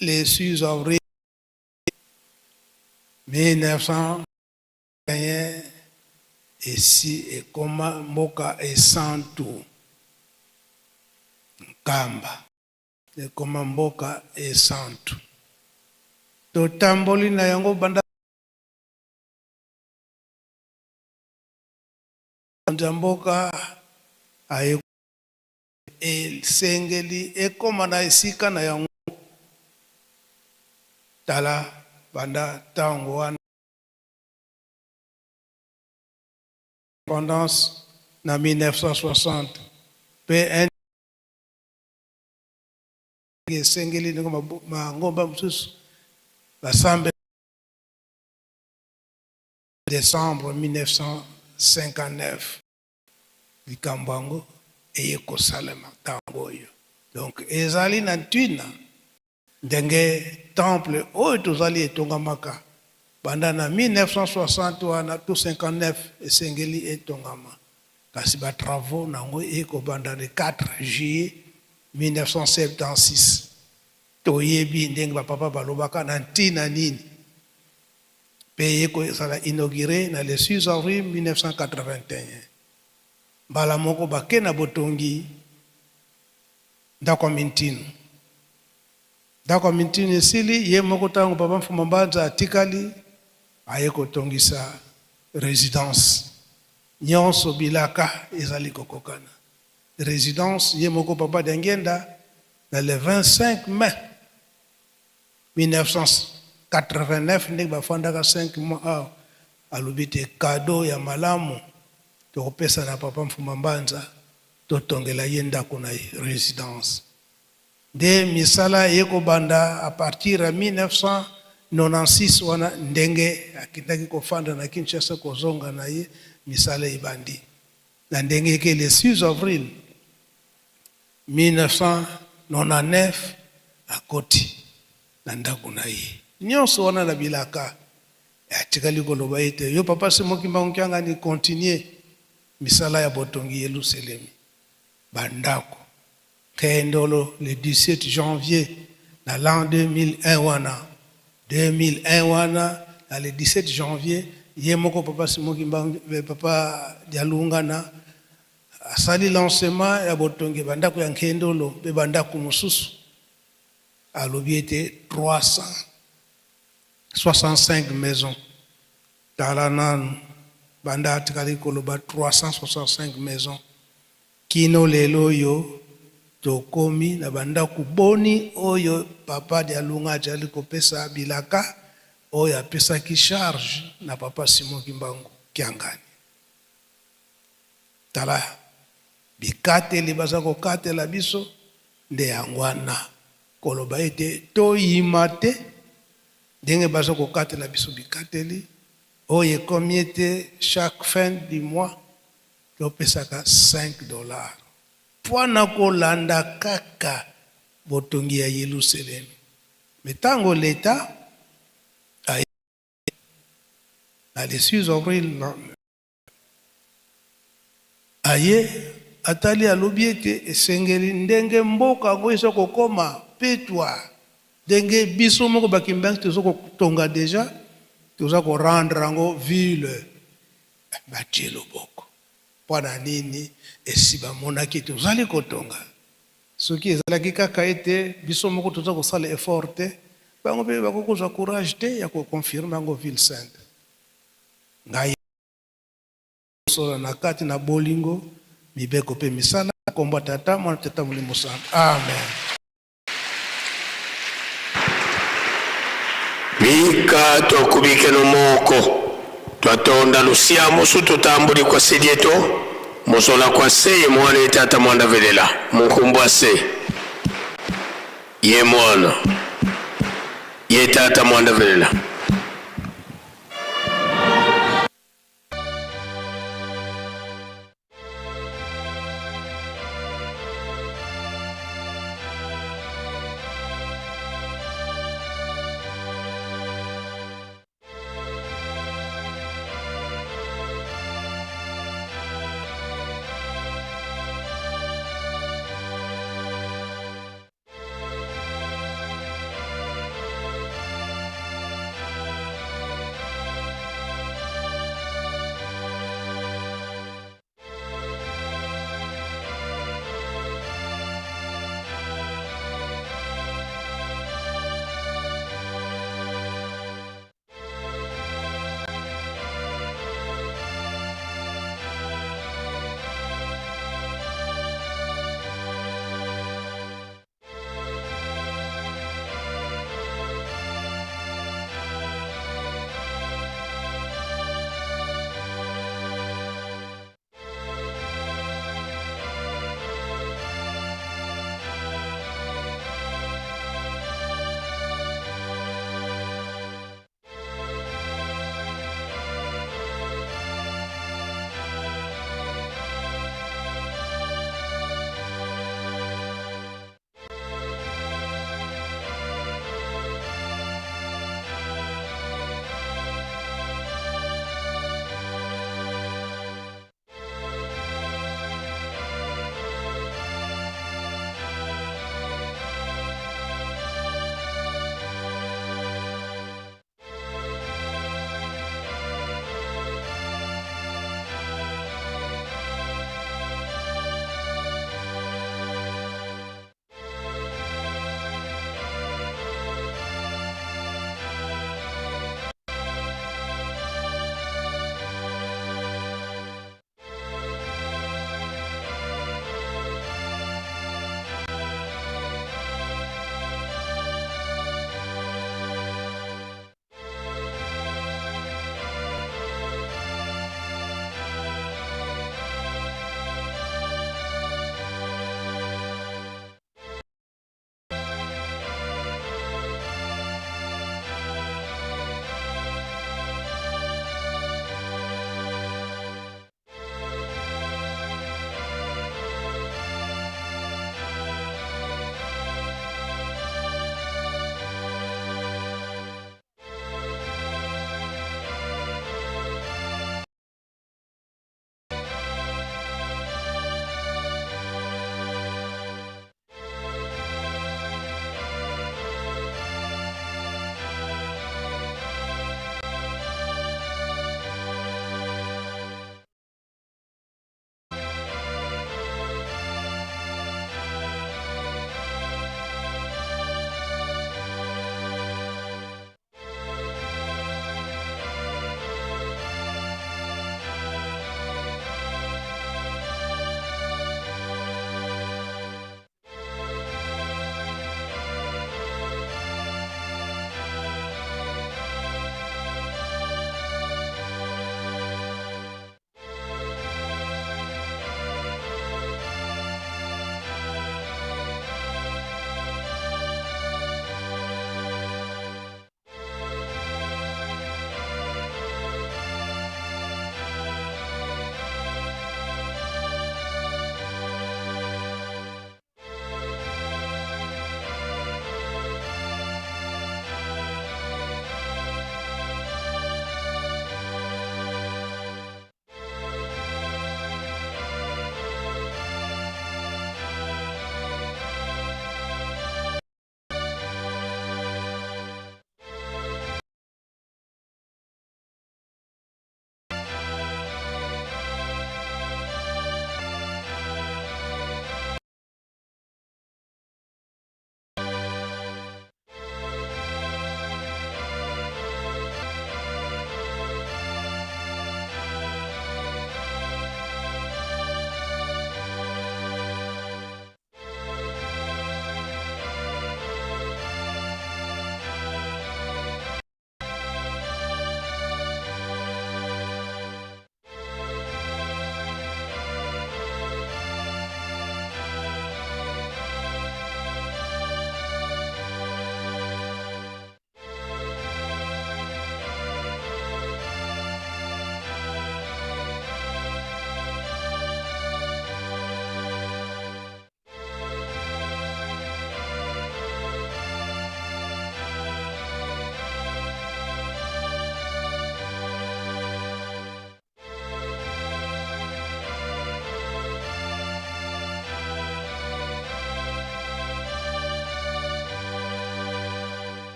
R: le 6 avril 1901, esi ekoma mboka esantu. Nkamba ekoma mboka esantu. Totamboli na yango banda ya mboka aye esengeli ekoma na esika na yango. Tala banda ntango wana indépendance na 1960 mpe esengeli ndenge mangomba mosusu basambe. Décembre 1959 likambo yango eye kosalema. Ntango oyo donc ezali na ntina ndenge temple oyo tozali etongamaka banda na 1960 wana to 59 esengeli etongama, kasi batravaux nango ekobanda le 4 juillet 1976. Toyebi ndenge bapapa balobaka na ntina nini. Mpe eye kozala inaugure na le 6 avril 1981. Mbala moko bake na botongi ndako ya Mintinu. Ndako ya Mintinu esili, ye moko tango Papa Mfuma Mbanza atikali, aye kotongisa residence. Nionso bilaka ezali kokokana. Residence, ye moko Papa Diangienda, na le 25 mai 1989, ndenge bafandaka 5 mois awa, alobi te cadeau ya malamu tokopesa na Papa Mfuma Mbanza, totongela ye ndako na ye, residence. Nde misala eye kobanda à partir ya 1996 wana ndenge akendaki kofanda na Kinshasa kozonga na ye misala ebandi na ndenge eke le 6 avril 1999 akoti na ndako na ye. Nionso wana na bilaka atikali koloba ete yo Papa Simon Kimbangu Kiangani continuer misala ya botongi Yeluselemi ba ndako Kendolo le 17 janvier na l'an 2001 wana, 2001 wana na le 17 janvier ye moko papa Simon Kimbangu, papa Dialungana asali lancement ya botongi ba ndako ya Nkendolo mpe ba ndako mosusu, alobi ete 365 maisons. Tala nanu banda atikali koloba 365 maisons Kino lelo oyo, tokomi na ba ndako boni oyo Papa Dialunga ajali kopesa bilaka oyo apesaki charge na Papa Simon Kimbangu Kiangani? Tala bikateli baza kokatela biso nde yango wana koloba ete toyima te ndenge baza kokatela biso bikateli oyo ekomi ete chaque fin du mois Topesaka 5 dollars mpo na kolanda kaka botongi ya Yelusalemi. Mais tango l'Etat aye na le 6 avril aye atali alobi ete esengeli ndenge mboka yango eza kokoma petwa ndenge biso moko ba Kimbangu toza kotonga dejà toza ko rendre yango ville Batie loboko. Mpo na nini? Esi bamonaki ete ozali kotonga. Soki ezalaki kaka ete biso moko toza kosala effort te, bango mpe bakoki kozwa courage te ya ko confirmer yango ville sainte. Ngai sola na kati na bolingo, mibeko mpe misala, nkombo ya Tata, Mwana, Tata Molimo Santu. Amen.
P: Bika tokubikeno moko twatonda lusia musu tutambuli kwa sidieto musola kwa se ye mwana ye tata mwanda velela munkumbu ase ye mwana ye tata mwanda velela.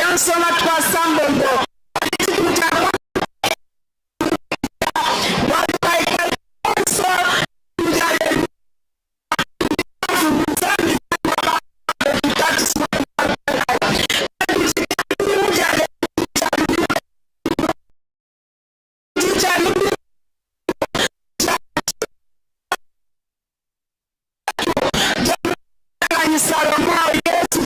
T: yonso matuku asambombo. Dituku dia Bualu kayi kayi bonso dia lelu Nzambi Salomo Yesu.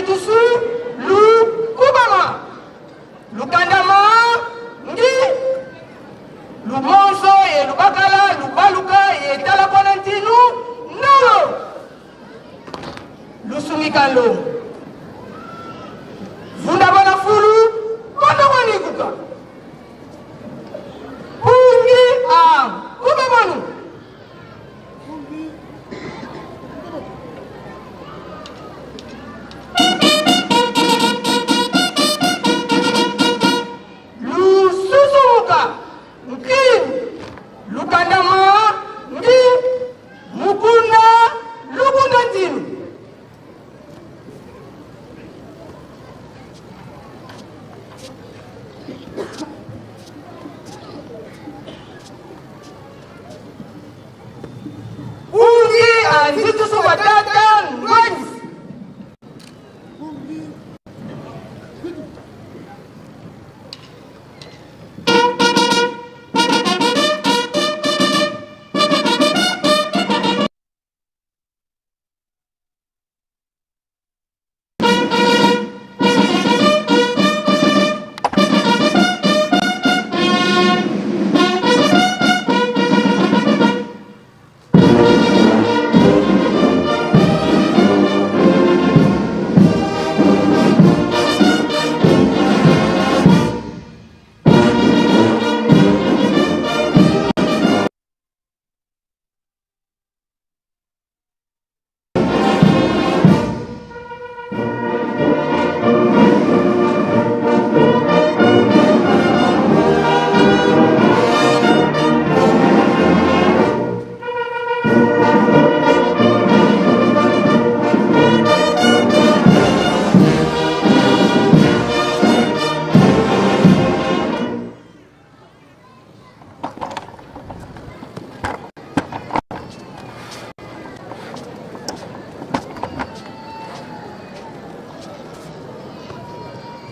T: Nzitusu Lukubama Lukandama Ngi Lumonso ye Lubakala Lubaluka ye Talakwana Ntinu Nolo Lusungika Longo Vunda Bana Fulu Kondo Wanikuka Pungi a Kubamanu Lususumuka Nkini Lukandama Ngi Mukunda Lukunda Ntinu Ungi anzitusu batata ngwanzi.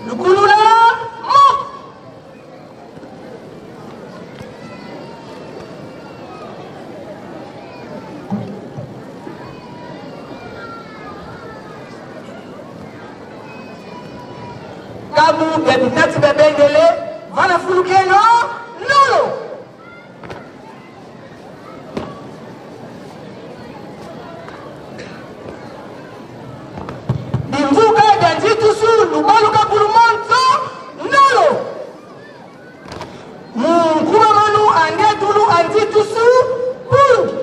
T: Lukulula mo. Kabu bebitati bebengele vana fulukeno nolo. Binzuka ganzitusu lubaluka kulumonso nolo. Munkuma manu andetulu anzitusu pungi.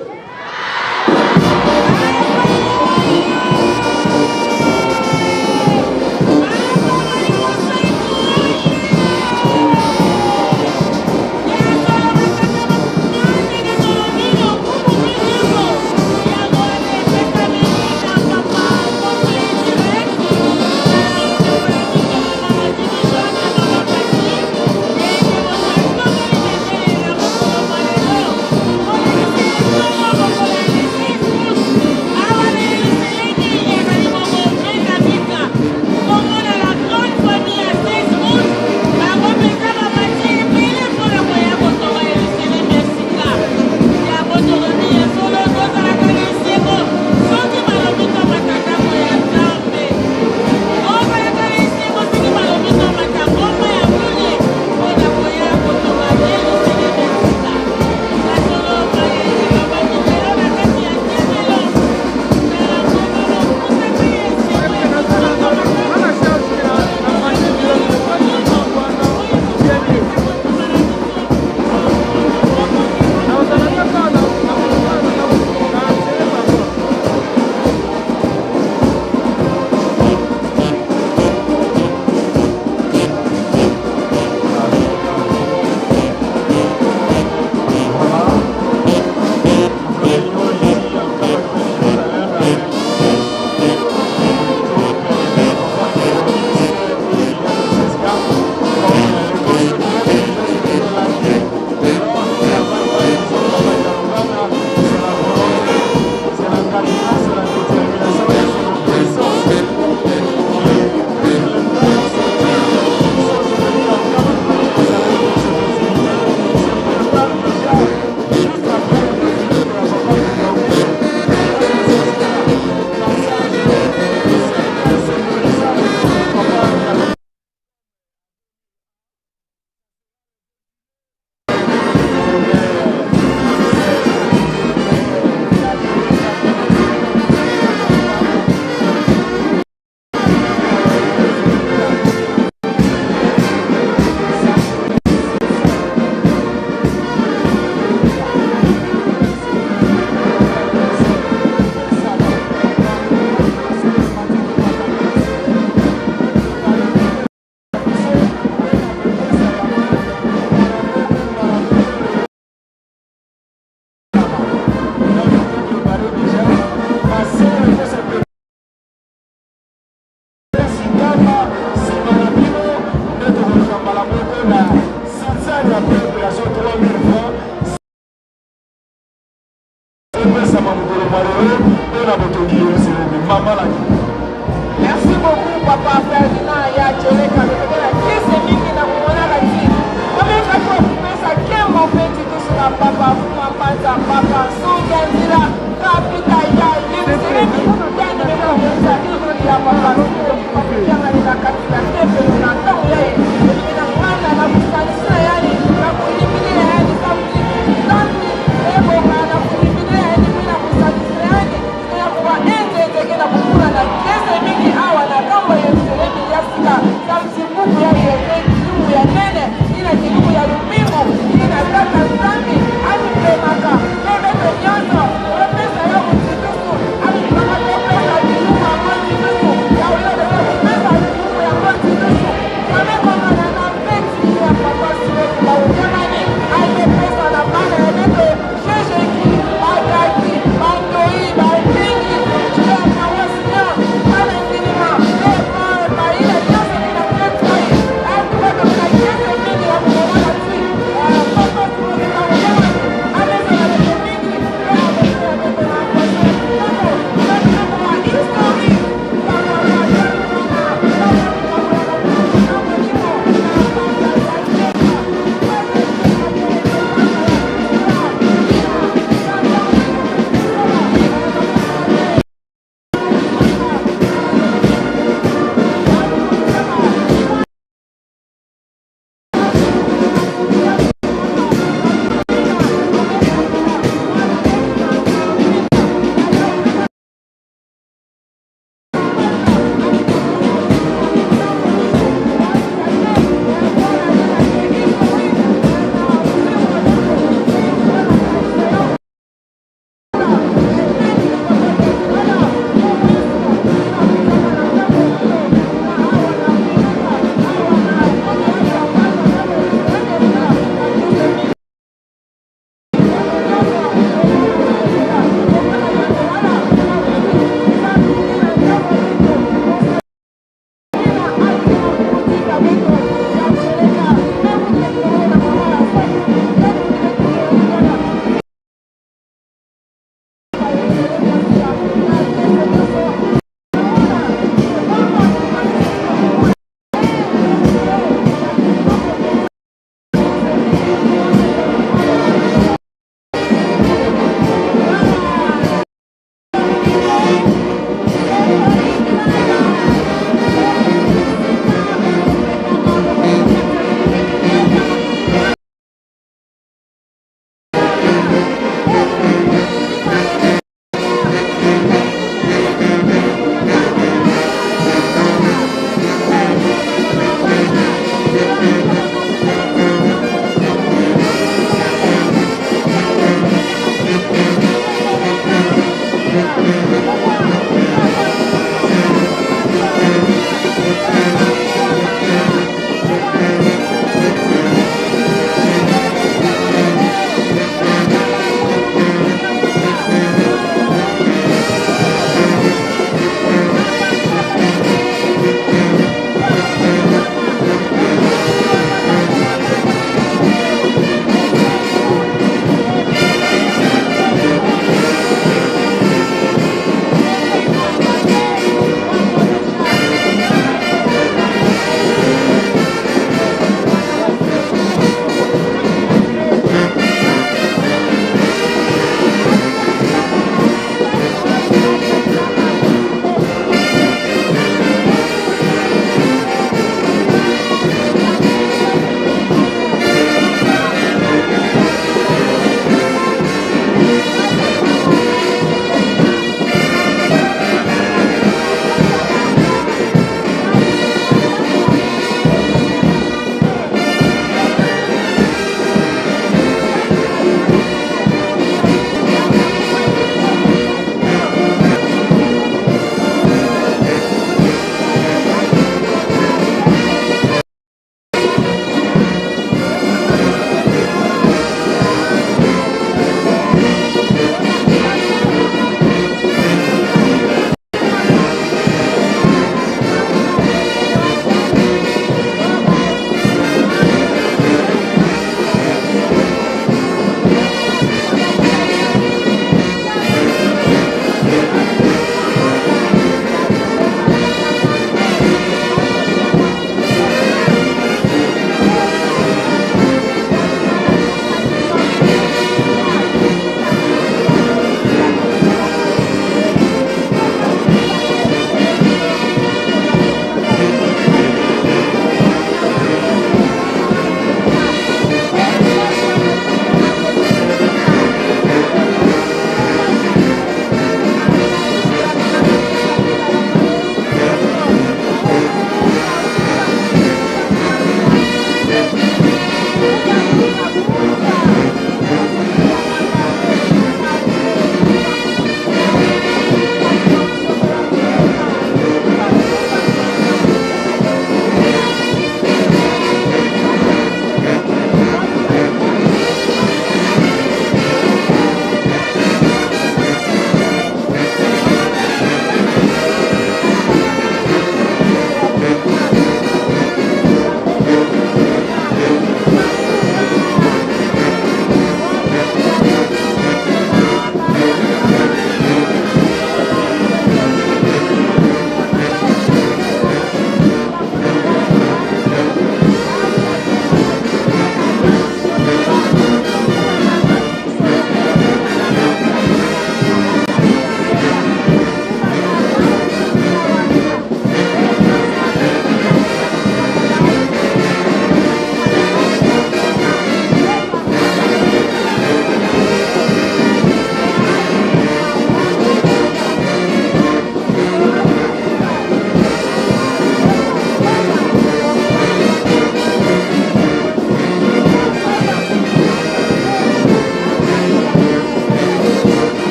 U: botongi Yerusalemi. Mama Laki.
T: Merci beaucoup papa Ferdinand ya Cheleka tokobela kese mingi na komonaka ti tomekaki kopesa kembo mpe titusu na papa Fuma Mpanza papa Nsunza Nzila kapita ya Yerusalemi yani mekomonisa izoli ya papa Kiangani na kati ya tempelo na ntango ya ye elimi na nganda na kosalisi na yani na koyimbilela yani samdi nzambi ebonga na koyimbilela yani mpe na kosalisi na yani na koba enzenzeke na kokula na kiese mingi awa na kambo ya Yerusalemi ya sika samdi buku ya yete kilumu ya nene ina kilumu ya lumingu ina tata nzambi amipemaka mpe beto nyonso opesa yo mosusu amipemaka topesa kilumu yango lisusu ya oyo kopesa kilumu yango lisusu kamekongana na mpeti ya papa Simon Baukamani ayepesa na bana ya beto Jejeki bagaki bandoi bandingi ya mawasinya bana ndinima mpe bayina nyonso na mpeti oyo atuka na kiese mingi ya komona ti papa Simon Baukamani amesa na beto mingi mpe amesa na beto na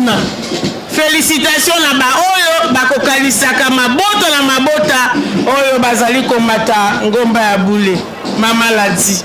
D: kuna. Felicitation na ba oyo bakokanisaka mabota na mabota oyo bazali komata ngomba ya bule. Mama Ladi.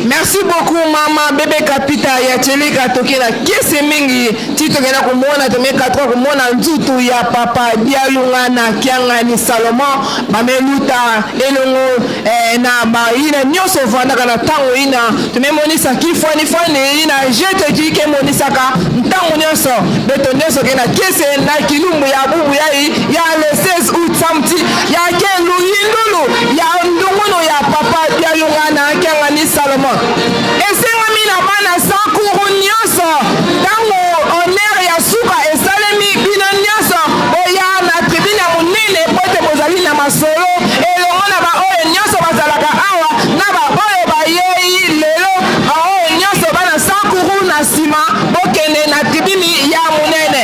T: Merci beaucoup mama bebe kapita ya chelika tokela kese mingi ti tokenda komona tomeka tro komona nzutu ya papa dialunga na kiangani salomon bameluta elongo eh, na bayina nyonso ovandaka na ntango ina tomemonisa kifwanifwani ina jete ki kemonisaka ntango nyonso beto nyonso ke na kese na kilumbu ya bubu yai ya le 16 août samedi ya ke luyindulu ya ndungunu ya papa dialunga na kiangani salomon esengami na bana sankuru nyonso ntango honneur ya suka esalemi bino nyonso boya na tribune ya monene mpo ete bozali na masolo elongo na baoyo nyonso bazalaka awa na baoyo bayei lelo baoyo nyonso bana sankuru na nsima bokende na tribune ya monene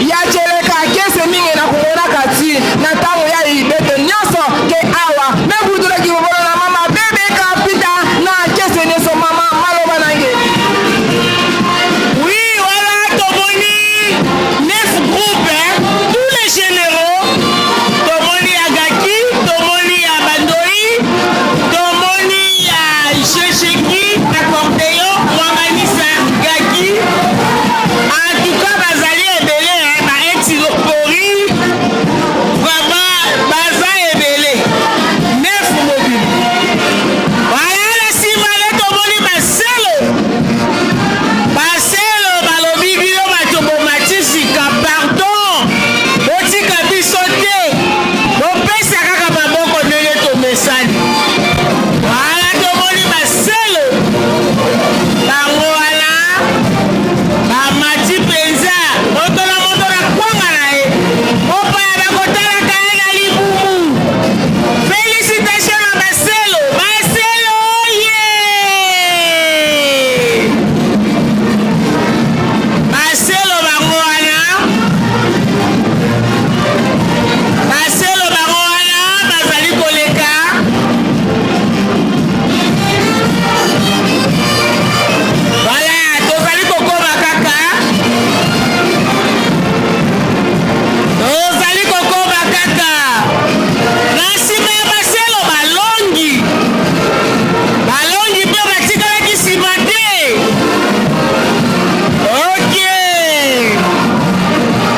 T: ya celeka kese mingi na komonaka ti na ntango ya ibeto nyonso ke awa mebutulaki bobolo na mama bebe kapita na kese nyonso mama maloba nange.
D: Oui, voilà, tomoni neuf groupes, hein, tous les généraux. Tomoni ya Gaki, tomoni ya Bandoi, tomoni ya Shesheki, accordéon, Mwanganisa, Gaki. En tout cas, bazali ebele, hein, ba ex-Lopori, vraiment, baza ebele. Neuf mobile. Voilà, na nsima nde tomoni baselo. Baselo balobi bino bato bomati sika, pardon, botika biso te, bopesa kaka maboko ndenge tomesani. Voilà, tomoni baselo bango wana bamati mpenza, moto na moto na kwanga na ye, mopaya bakotalaka ye na libumu. Felicitation na baselo, baselo ye! Baselo bango wana, baselo bango wana bazali koleka. Voilà, tozali kokoma kaka, tozali kokoma kaka na nsima ya baselo balongi, balongi mpe batikalaki nsima te. Ok,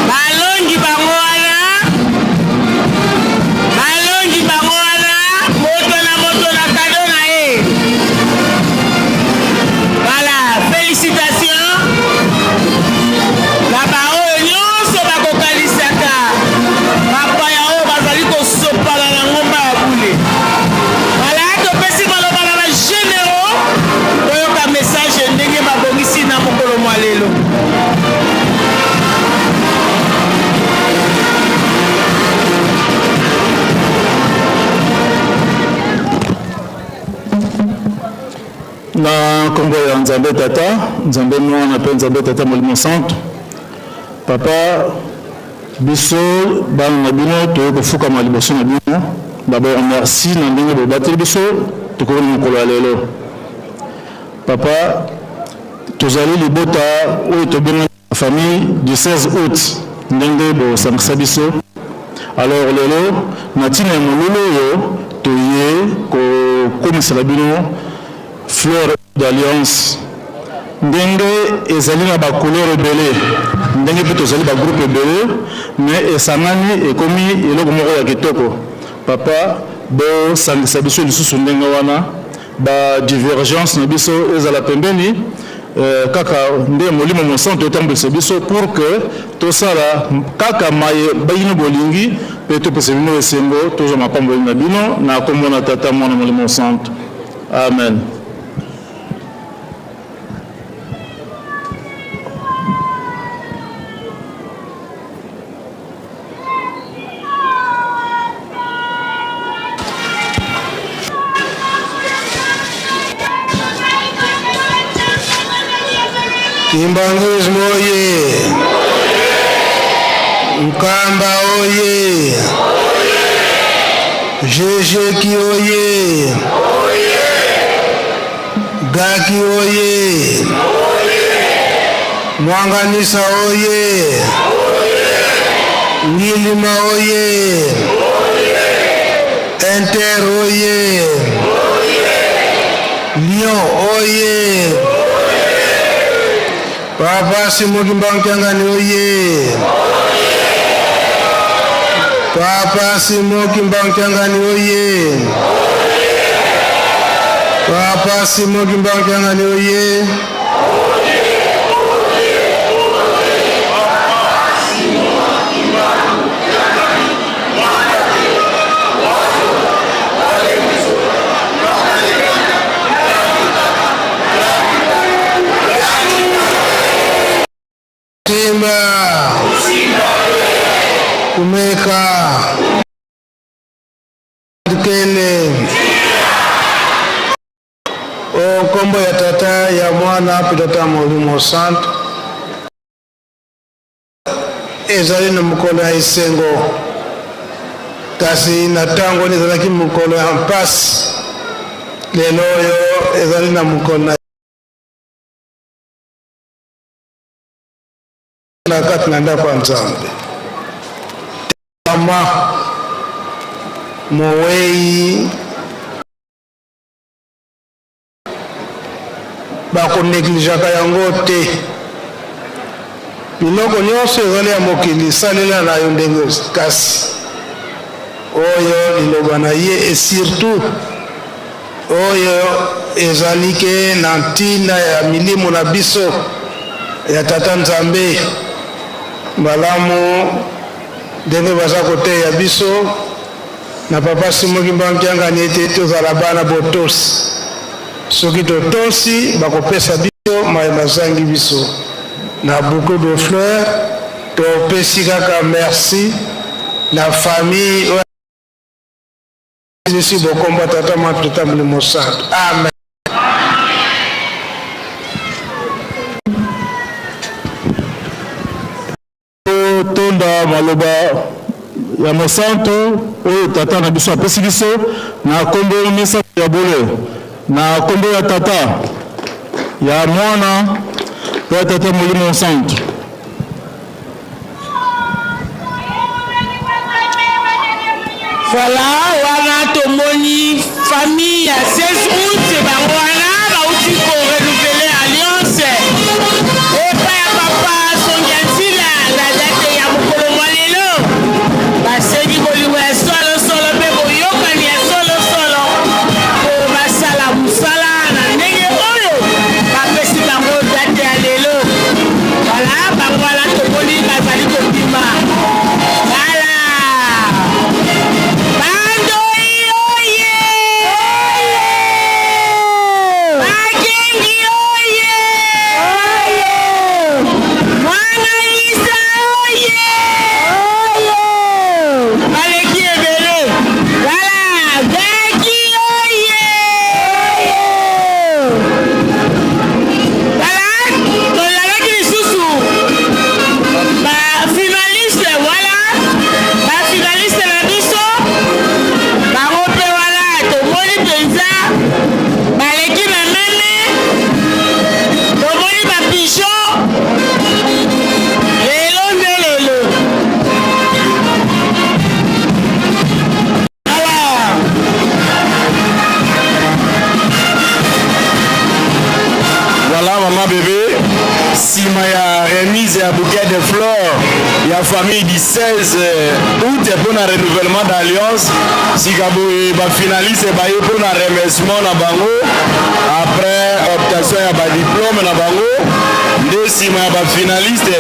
D: balongi bango wana, balongi bango wana, moto na moto na kado na ye. Voilà, félicitations na baoyo nyonso bakokanisaka bapaya oyo bazali kosopana na ngomba ya bule. Voilà, topesi maloba na ba généraux toyoka message ndenge babongisi na mokolo mwa lelo.
A: Na nkombo ya Nzambe Tata, Nzambe Mwana mpe Nzambe Tata Molimo Santu, Papa, biso bana na bino toyei kofukama liboso na bino. D'abord merci na ndenge bobateli biso tokoki na mokolo ya lelo. Papa, tozali libota oyo tobengami famille du 16 août ndenge bosangisa biso. Alors lelo na ntina ya molulu oyo toye kokomisela bino fleur d'alliance ndenge ezali na ba couleur ebele, ndenge mpe tozali ba groupe ebele, mais esangani ekomi eloko moko ya kitoko. Papa, bosangisa biso lisusu ndenge wana, ba divergence na biso ezala pembeni, kaka nde Molimo Mosantu etambwisa biso pour que tosala kaka maye bino bolingi mpe topesa bino esengo, tozwa mapamboli na bino na kombo na Tata, Mwana, Molimo Mosantu. Amen.
V: Kimbanguisme oye! Nkamba oye! Jejeki oye! Gaki oye! Mwanganisa oye! Ngilima oye! Inter oye! Lyon oye! Papa Simon Kimbangu Kiangani oye! Papa Simon Kimbangu Kiangani oye! Papa Simon Kimbangu Kiangani oye! Simba Kumeka Kele o nkombo ya tata ya mwana mpe tata molimo santo ezali na mokolo ya esengo kasi na ntango wana ezalaki mokolo ya mpasi lelo oyo ezali na mokolo na na kati na ndako ya nzambe mama mowei bakonegligeaka yango te biloko nyonso ezali ya mokili salela na yo ndenge kasi oyo liloba na ye et surtout oyo ezali ke na ntina ya milimo na biso ya tata nzambe malamu ndenge baza koteya biso na papa Simon Kimbangu Kiangani ete tozala bana botosi. Soki totosi, bakopesa biso maye mazangi biso. Na bouquet de fleurs topesi kaka merci na famille oyo Yesu bokomba tata mwana tata molimo santu. Amen.
A: Totonda maloba ya mosantu oyo tata na biso apesi biso na nkombo misato ya bule, na nkombo ya tata, ya mwana mpe ya tata molimo mosantu.
D: Voilà, wana tomoni famille ya 16 août bango wana bauti ko renouveler alliance epai ya papa Songia Nzila na date ya mokolo mwa lelo. Basengi bolingo ya solosolo mpe boyokani ya solosolo mpo basala mosala na ndenge oyo bapesi bango date ya lelo. Voilà, bango wana tomoni bazali kobima. Voilà. Bandoi oye! Bakengi oye! Mwana Isa oye! Baleki ebele. Voilà, Gaki oye! Voilà, tozalaki lisusu ba finaliste voilà ba finaliste na biso bango mpe wana tomoni mpenza baleki na meme tomoni ba pigeon lelo nde lelo.
B: Voilà maman bébé, sima ya remise ya bouquet de fleurs ya famille du 16 août mpo na renouvellement d'alliance sika boye bafinaliste baye mpo na remerciement na bango après obtention ya badiplome na bango nde nsima ya bafinaliste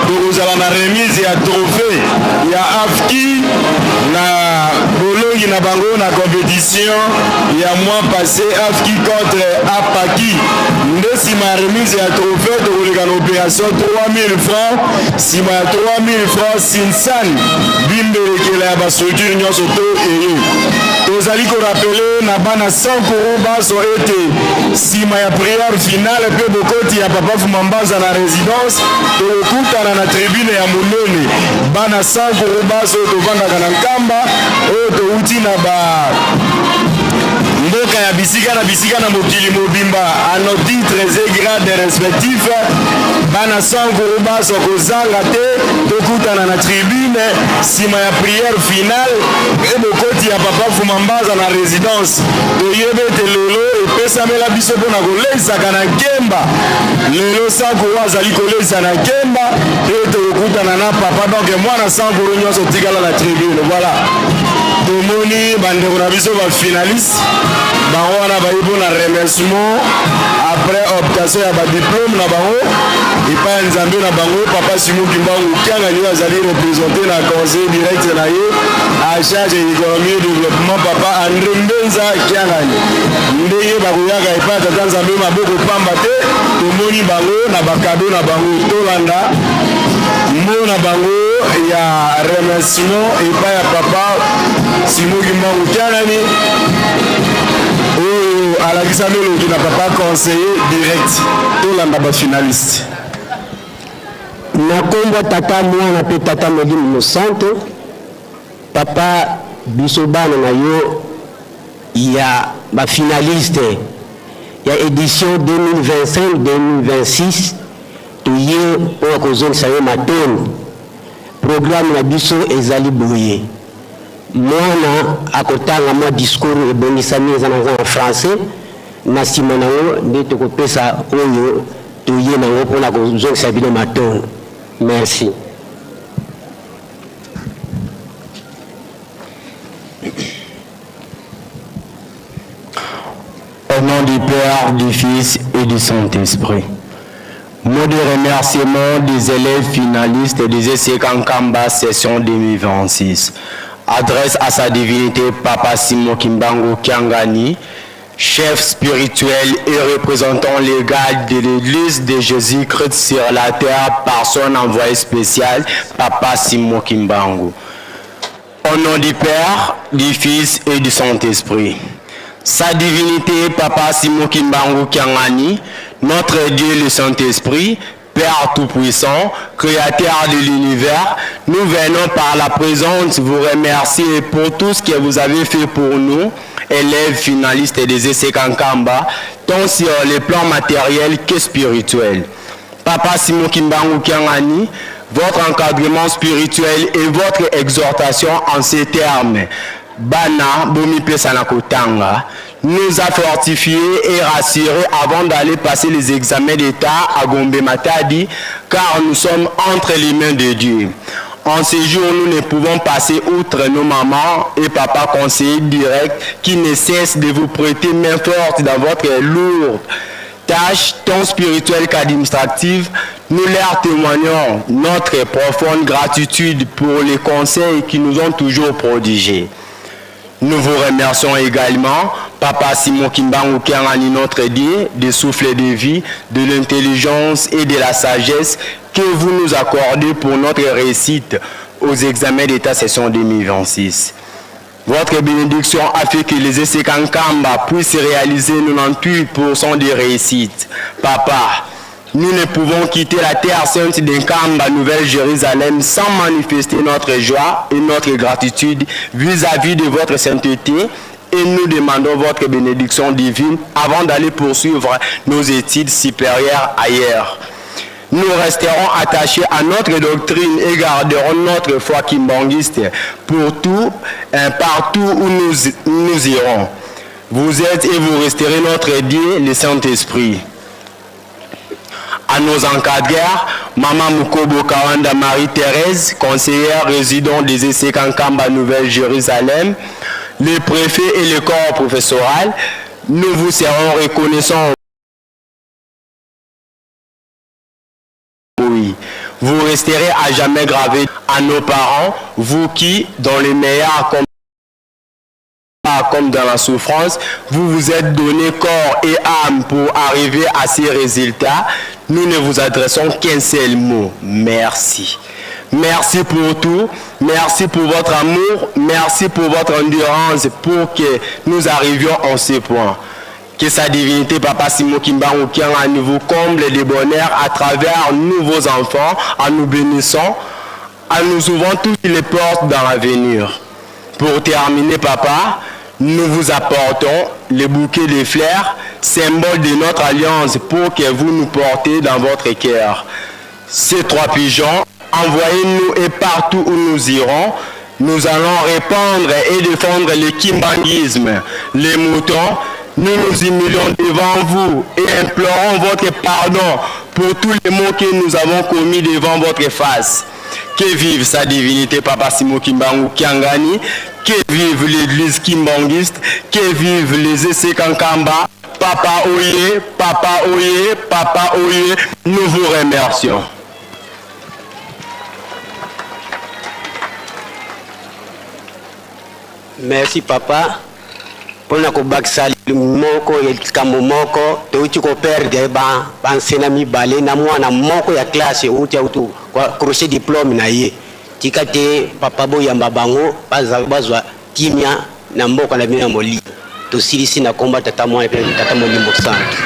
B: tokozala na remise ya trophée ya afki na bolongi na bango na competition ya mois passé afki contre apaki nde nsima ya remise ya trophée tokoleka na opération 3000 francs nsima ya 3000 francs sinsan bimbelekela ya bastructure nyonso to eye tozali korapele na bana sankuru baso ete nsima ya prière finale mpe bokoti ya papa fumambaza na résidence tokokutana na tribune ya monene bana sankuru baso oyo tovandaka na nkamba oyo touti. bauti na ba mboka ya bisika na bisika na mokili mobimba à nos titres et grades respectifs. Bana Sankuru baso kozanga te, tokutana na tribune nsima ya prière finale mpe bokoti ya papa Fumambaza na résidence. Toyebi ete lelo epesamela biso mpo na koleisaka na nkemba. Lelo Sankuru azali koleisa na nkemba mpe tokokutana na papa. Donc mwana Sankuru nyonso tikala na tribune. Voilà, tomoni bandeko na biso bafinaliste, bango wana bayi mpo na remerciement après obtention ya badiplôme na bango epai ya Nzambe na bango, papa Simon Kimbangu Kiangani, oyo azali représenté na conseiller direct na ye à charge ya économie et développement, papa André Mbenza Kiangani. Ndenge bakoyaka epai ya tata Nzambe maboko pamba te, tomoni bango na bacadeau na bango. Tolanda mot na bango ya remerciement epai ya papa Simon Kimbangu Kiangani, oyo alakisami elongi na papa conseiller direct. Tolanda bafinaliste.
C: Na nkombo Tata, Mwana mpe Tata Molimo Mosanto, papa, biso bana na yo ya bafinaliste ya édition 2025-2026, toye mpo kozongisa yo matondo. Programme na biso ezali boye: mwana akotanga mwa discours ebongisami, eza na français. Na nsima nango nde tokopesa oyo toye nango mpona kozongisa bino matondo. Merci.
H: Au nom du Père, du Fils et du Saint-Esprit. Mot de remerciement des élèves finalistes des ECK Nkamba session 2026. Adresse à sa divinité Papa Simon Kimbangu Kiangani, chef spirituel et représentant légal de l'Église de Jésus-Christ sur la terre par son envoyé spécial, Papa Simon Kimbangu. Au nom du Père, du Fils et du Saint-Esprit. Sa divinité, Papa Simon Kimbangu Kiangani, notre Dieu le Saint-Esprit, Père Tout-Puissant, Créateur de l'univers, nous venons par la présente vous remercier pour tout ce que vous avez fait pour nous, élèves finalistes des ECK Nkamba, tant sur le plan matériel que spirituel. Papa Simon Kimbangu Kiangani, votre encadrement spirituel et votre exhortation en ces termes, Bana, bomipesa na kotanga, nous a fortifiés et rassurés avant d'aller passer les examens d'État à Gombe Matadi, car nous sommes entre les mains de Dieu. En ces jours, nous ne pouvons passer outre nos mamans et papas conseillers directs qui ne cessent de vous prêter main forte dans votre lourde tâche, tant spirituelle qu'administrative. Nous leur témoignons notre profonde gratitude pour les conseils qu'ils nous ont toujours prodigués. Nous vous remercions également, Papa Simon Kimbangu Kiangani, notre Dieu, des souffles de vie, de l'intelligence et de la sagesse que vous nous accordez pour notre réussite aux examens d'État session 2026. Votre bénédiction a fait que les ECK Nkamba puissent réaliser 98% de réussite. Papa, nous ne pouvons quitter la terre sainte d'Nkamba, Nouvelle-Jérusalem, sans manifester notre joie et notre gratitude vis-à-vis de votre sainteté, et nous demandons votre bénédiction divine avant d'aller poursuivre nos études supérieures ailleurs. Nous resterons attachés à notre doctrine et garderons notre foi kimbanguiste pour tout, partout où nous irons. Vous êtes et vous resterez notre Dieu, le Saint-Esprit. À nos encadreurs, Maman Mukobo Kawanda Marie-Thérèse, conseillère résident des ECK Nkamba Nouvelle-Jérusalem, le préfet et le corps professoral, nous vous serons reconnaissants. Oui, vous resterez à jamais gravés à nos parents, vous qui, dans les meilleurs comme dans la souffrance, vous vous êtes donné corps et âme pour arriver à ces résultats. Nous ne vous adressons qu'un seul mot: merci. Merci pour tout, merci pour votre amour, merci pour votre endurance pour que nous arrivions en ce point. Que sa divinité, Papa Simon Kimbangu Kiangani, vous comble de bonheur à travers nous, vos enfants, en nous bénissant, en nous ouvrant toutes les portes dans l'avenir. Pour terminer, papa, nous vous apportons le bouquet de fleurs, symbole de notre alliance pour que vous nous portez dans votre cœur. Ces trois pigeons, envoyez-nous et partout où nous irons, nous allons répandre et défendre le kimbanguisme, les moutons. Nous nous humilions devant vous et implorons votre pardon pour tous les maux que nous avons commis devant votre face. Que vive sa divinité Papa Simo Kimbangu Kiangani, que vive l'église kimbanguiste, que vive les essais Kankamba, Papa Oye, Papa Oye, Papa Oye, nous vous remercions.
C: Merci papa mpona kobakisa moko likambo moko touti koperdre bansena mibale na mwana moko ya classe outi auti crochet diplome na ye tika te papa boyamba bango bazwa kimia na mboka na bino ya molimo tosilisi na komba tata mwana mpe tata molimo santu.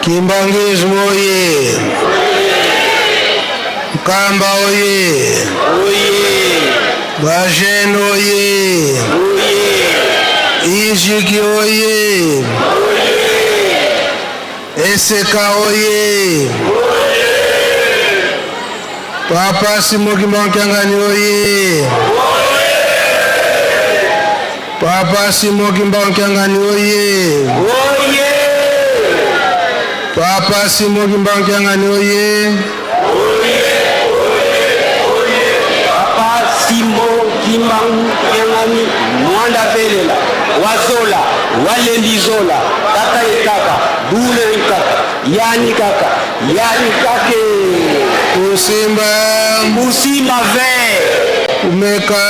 V: Kimbanguisme oye! Nkamba oye! Ba jeunes oye! Ijiki oye! Eseka oye! Papa Simon Kimbangu Kiangani oye! Papa Simon Kimbangu Kiangani oye! Papa Simon Kimbangu Kiangani oye!
C: Papa Simon Kimbangu Kiangani Mwanda Velela Wazola Walembi Zola Tata ye kaka Bule ye kaka Yani kaka Yani kake
V: Kusimba
C: Kusimba ve
V: Kumeka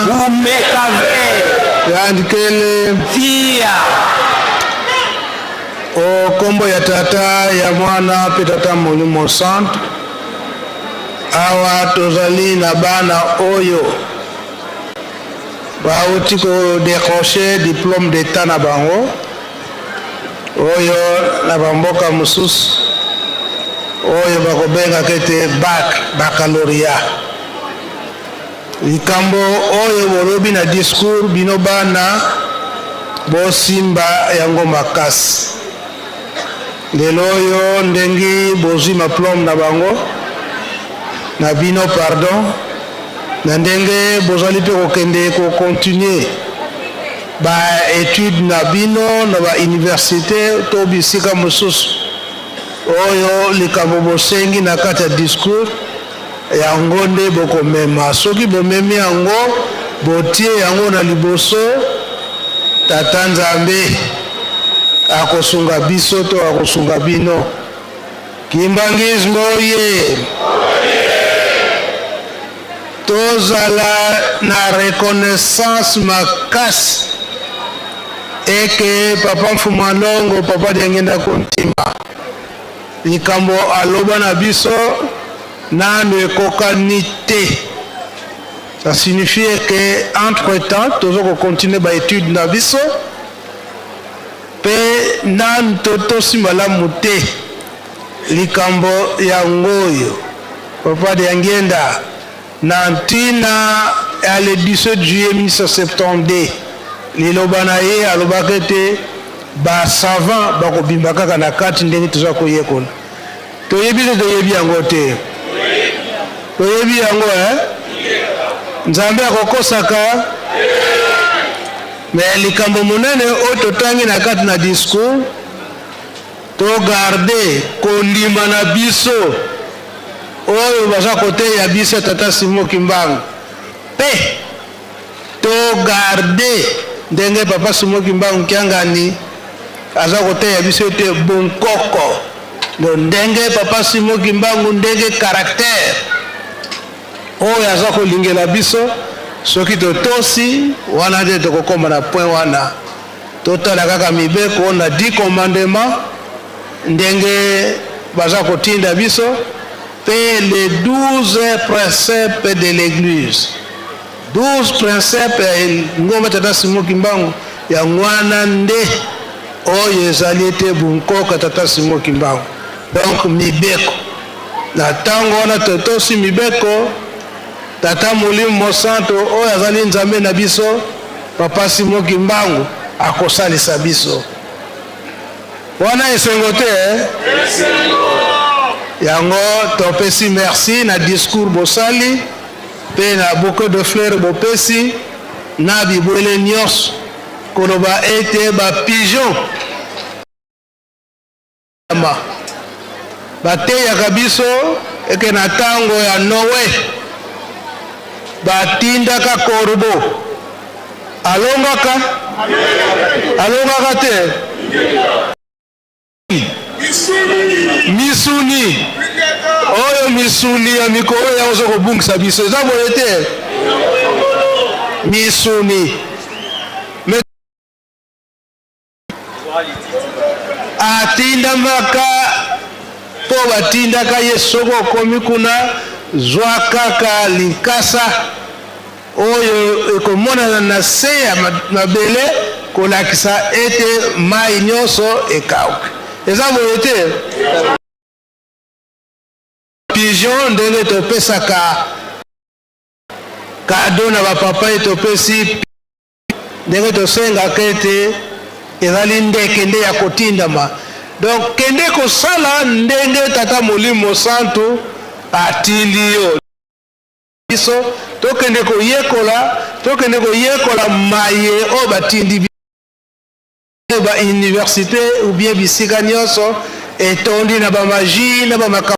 C: Kumeka ve
V: Yandikele
C: Tia
V: O kombo ya tata ya mwana mpe tata molimo santu awa tozali na bana oyo bauti kodecroche diplome d'etat na bango oyo na bamboka mosusu oyo bakobengaka ete bac baccalaureat. Likambo oyo bolobi na discours bino bana bosimba yango makasi. Lelo oyo ndengi bozwi maplome na bango na bino pardon na ndenge bozali mpe kokende ko continuer ba etudes na bino na ba universite to bisika mosusu oyo likambo bosengi na kati ya discours Yango nde bokomema. Soki bomemi yango, botie yango na liboso, Tata Nzambe akosunga biso to akosunga bino. Kimbanguisme oye! Tozala na reconnaissance makasi eke Papa Mfumu Alongo, Papa Diangienda Kuntima, Likambo aloba na biso nanu ekokani te. Ça signifie que entre temps tozo ko continuer ba etudes na biso pe nanu totosi malamu te likambo yango oyo. Papa Diangienda na ntina ya le 17 juillet 1972 liloba na ye alobaka ete ba savants bakobimba kaka na kati ndenge toza koyekola. Toyebi te toyebi yango te? Toyebi yango eh? Nzambe akokosaka? Mais likambo monene oyo totangi na kati na discours, to garder kondima na biso oyo baza koteya biso ya Tata Simon Kimbangu pe to garder ndenge Papa Simon Kimbangu Kiangani aza koteya biso ete bonkoko donc ndenge Papa Simon Kimbangu ndenge caractère oyo aza kolingela biso soki totosi wana nde tokokoma na point wana totala kaka mibeko na 10 commandements ndenge baza kotinda biso. mpe les 12 principes de l'Eglise. 12 principes ya lingomba Tata Simon Kimbangu, yango wana nde oyo ezali ete bunkoka Tata Simon Kimbangu. Donc mibeko na ntango wana totosi mibeko, Tata Molimo Mosanto oyo azali Nzambe na biso, Papa Simon Kimbangu akosalisa biso. Wana esengo te eh? Yango topesi merci na discours bosali mpe na bouquet de fleurs bopesi na bibwele nyonso, koloba ete ba pigeons ma bateyaka biso eke na tango ya Noe batindaka corbeau alongaka alongaka te misuni oyo misuni ya mikolo yango ozo kobungisa biso eza boye te misuni. Atindamaka mpo batindaka ye, soki okomi kuna zwa kaka linkasa oyo ekomonana na se ya mabele kolakisa ete mai nyonso ekauki. Eza boye te? Pigeon ndenge topesaka kado na bapapa ye topesi ndenge tosengaka ete ezali ndeke nde ya kotindama. Donc kende kosala ndenge Tata Molimo Santu atindi yo. Biso tokende koyekola, tokende koyekola maye oyo batindi biso. Ba universite ou bien bisika nyonso etondi na ba magie na ba makambo.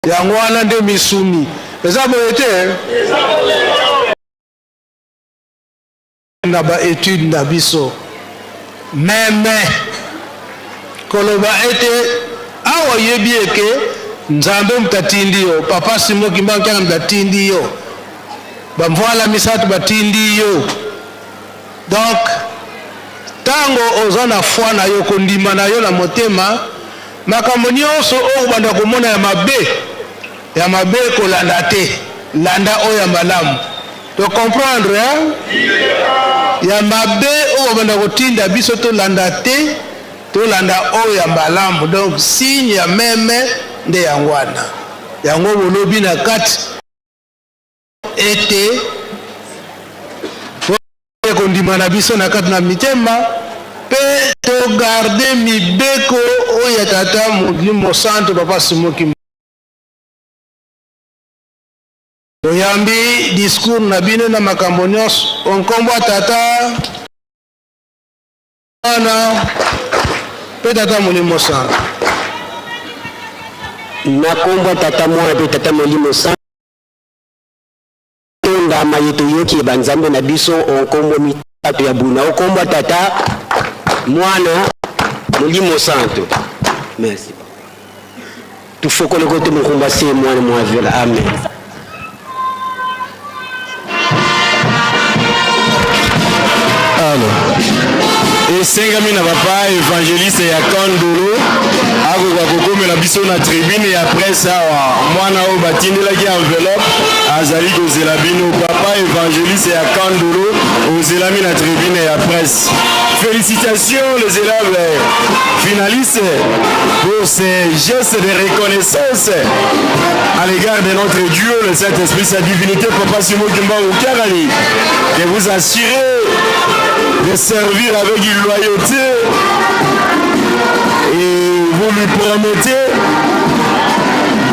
V: Yango wana nde misuni. Eza boye te? Na ba etude na biso meme koloba ete awa oyebi eke Nzambe moto atindi yo, Papa Simon Kimbangu Kiangani moto atindi yo, bamvuala misato batindi yo. Donc tango oza na foi na yo, kondima na yo na motema, makambo nyonso oyo obanda komona ya mabe, ya mabe kolanda te, landa oyo ya malamu. To comprendre hein? Ya mabe oyo babanda kotinda biso tolanda te, tolanda oyo ya malamu. Donc signe ya meme nde yango wana. Yango bolobi na kati ete kondima na biso na kati na mitema mpe togarde mibeko oyo ya Tata Molimo Santo Papa Simon Kimbangu. Toyambi discours na bino na makambo nyonso o nkombo ya Tata, Mwana mpe Tata Molimo Santu.
C: Na nkombo ya Tata, Mwana mpe Tata Molimo Santu, tonda maye toyoki ba Nzambe na biso o nkombo misato ya buna, o nkombo ya Tata, Mwana, Molimo Santu. Merci. Tufokole kote mukumba se mwana mwavela. Amen.
B: Alors, esengami na papa evangeliste ya Kandolo akoka kokomela biso na tribune ya presse awa. Mwana oyo batindelaki enveloppe azali kozela bino. Papa evangeliste ya Kandolo, ozelami na tribune ya presse. Félicitations les élèves finalistes pour ces gestes de reconnaissance à l'égard de notre Dieu, le Saint-Esprit, sa divinité, Papa Simon Kimbangu Kiangani, de vous assurer de servir avec une loyauté et vous lui promettez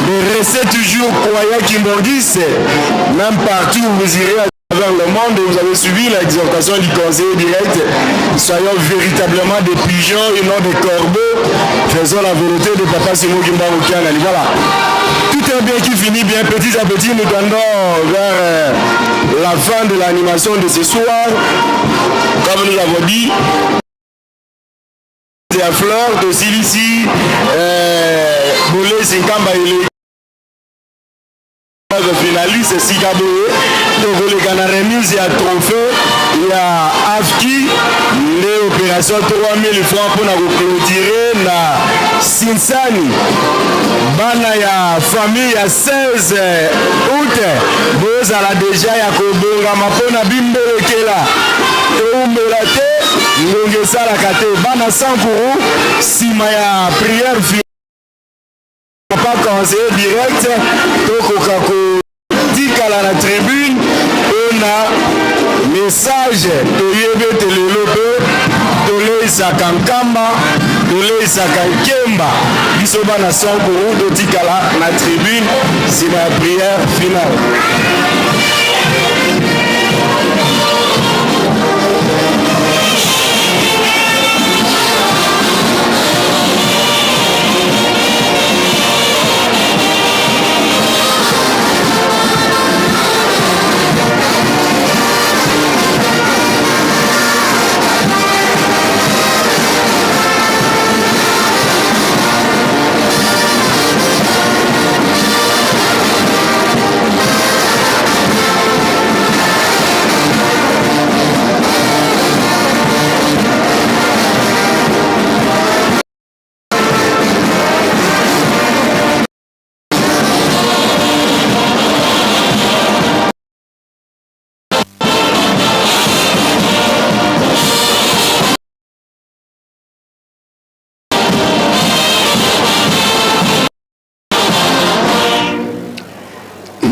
B: de rester toujours croyant kimbanguiste, même partout où vous irez à travers le monde, et vous avez suivi l'exhortation du conseiller direct, soyons véritablement des pigeons et non des corbeaux, faisons la volonté de Papa Simon Kimbangu Kiangani. Voilà. Tout est bien qui finit bien, petit à petit nous tendons vers la fin de l'animation de ce soir. Comme nous avons dit, ya fleur tosilisi Bolezi Nkamba eleki finaliste esika boye tokoleka na remise ya trophée ya afki nde opération 3000 francs mpona koclôturer na sinsani. Bana ya famille ya 16 août bozala deja ya kobongama mpo na bimbolokela. Towumela te, ngonga esalaka te. Bana Sankuru, nsima ya prière finale, papa conseiller direct, tokoka kotikala na tribune mpo na message. Toyebi ete lelo mpe toleisaka nkamba, toleisaka nkemba. Biso bana Sankuru totikala na tribune nsima ya prière finale.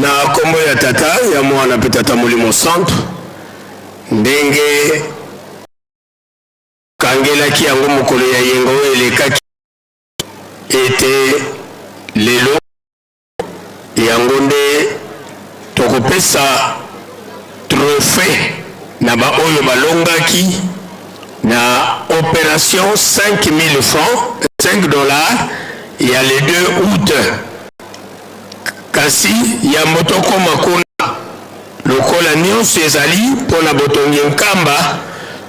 P: Na nkombo ya Tata, ya Mwana mpe Tata Molimo Santu, ndenge kangelaki yango mokolo ya yenga oyo elekaki ete lelo yango nde tokopesa trophee na baoyo balongaki na operation 5000 francs 5 dollars ya le 2 août. Kasi yambo tokoma kuna, lokola nionso ezali mpo na botongi Nkamba,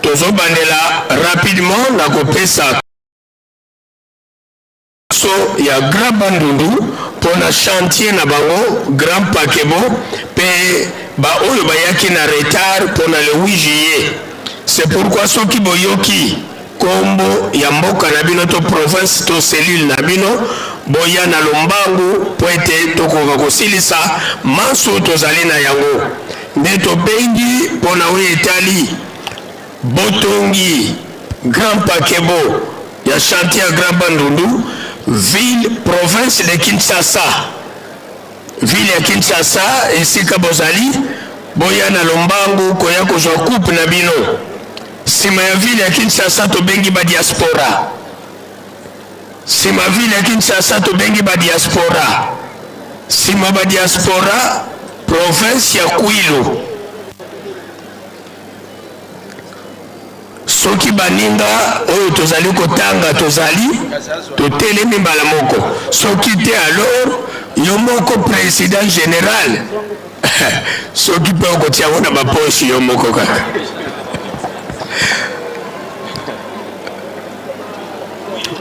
P: tozobandela rapidement na kopesa so ya Grand Bandundu mpo na chantier na bango Grand Pakebo mpe ba oyo bayaki na retard mpo na le 8 juillet. C'est pourquoi soki boyoki kombo ya mboka na bino to province to cellule na bino, boya na lombangu mpo ete tokoka kosilisa manso tozali na yango. Nde tobengi mpo na oyo etali botongi Grand Pakebo ya chantier ya Grand Bandundu, ville province de Kinshasa. Ville ya Kinshasa, esika bozali, boya na lombangu koya kozwa coupe na bino. Sima ya ville ya Kinshasa tobengi ba diaspora. Sima ville ya Kinshasa tobengi ba diaspora. Sima ba diaspora, province ya Kwilu. Soki baninga oyo tozali kotanga tozali, totelemi mbala moko. Soki te alors yo moko president general soki mpe okotia yango na bapoche yo moko kaka.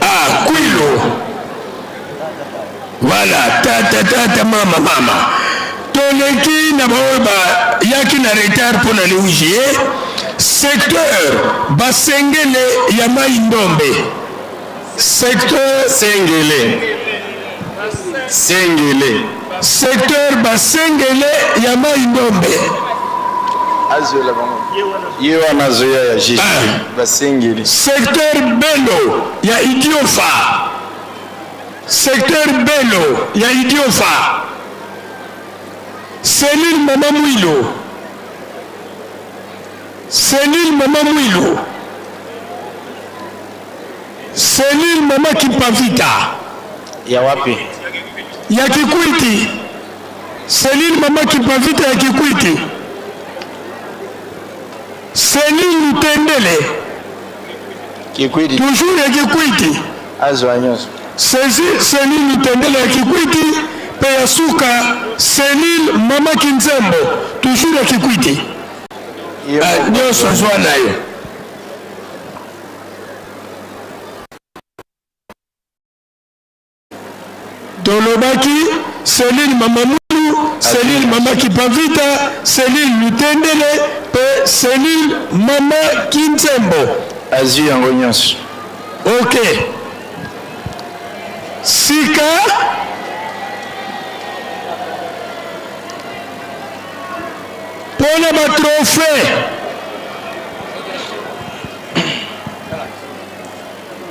P: Ah, Kwilu. Voilà, tata tata mama mama. Toleki na baoyo bayaki na retard mpo na le 8 juillet. Secteur Basengele ya Mai Ndombe. Secteur
B: Sengele. Sengele.
P: Secteur Basengele ya Mai Ndombe.
B: Azola bango. Ye wana azoya ya Jésus. Basengeli.
P: Secteur Belo ya Idiofa. Secteur Belo ya Idiofa. Cellule Mama Mwilu. Cellule Mama Mwilu. Cellule Mama Kimpavita.
B: Ya wapi?
P: Ya Kikwiti. Cellule Mama Kimpavita ya Kikwiti. Cellule Lutendele.
B: Kikwiti.
P: Toujours ya Kikwiti.
B: Azwa nyonso.
P: Saisie cellule Lutendele ya Kikwiti pe ya suka cellule Mama Kinzembo toujours ya Kikwiti. Ah, nyonso zwa na yo. Tolobaki cellule Mama Mulu, cellule Mama Kipavita, cellule Lutendele pe cellule Mama Kinzembo.
B: Azwi yango nyonso.
P: Ok. Sika.
V: na batrophée.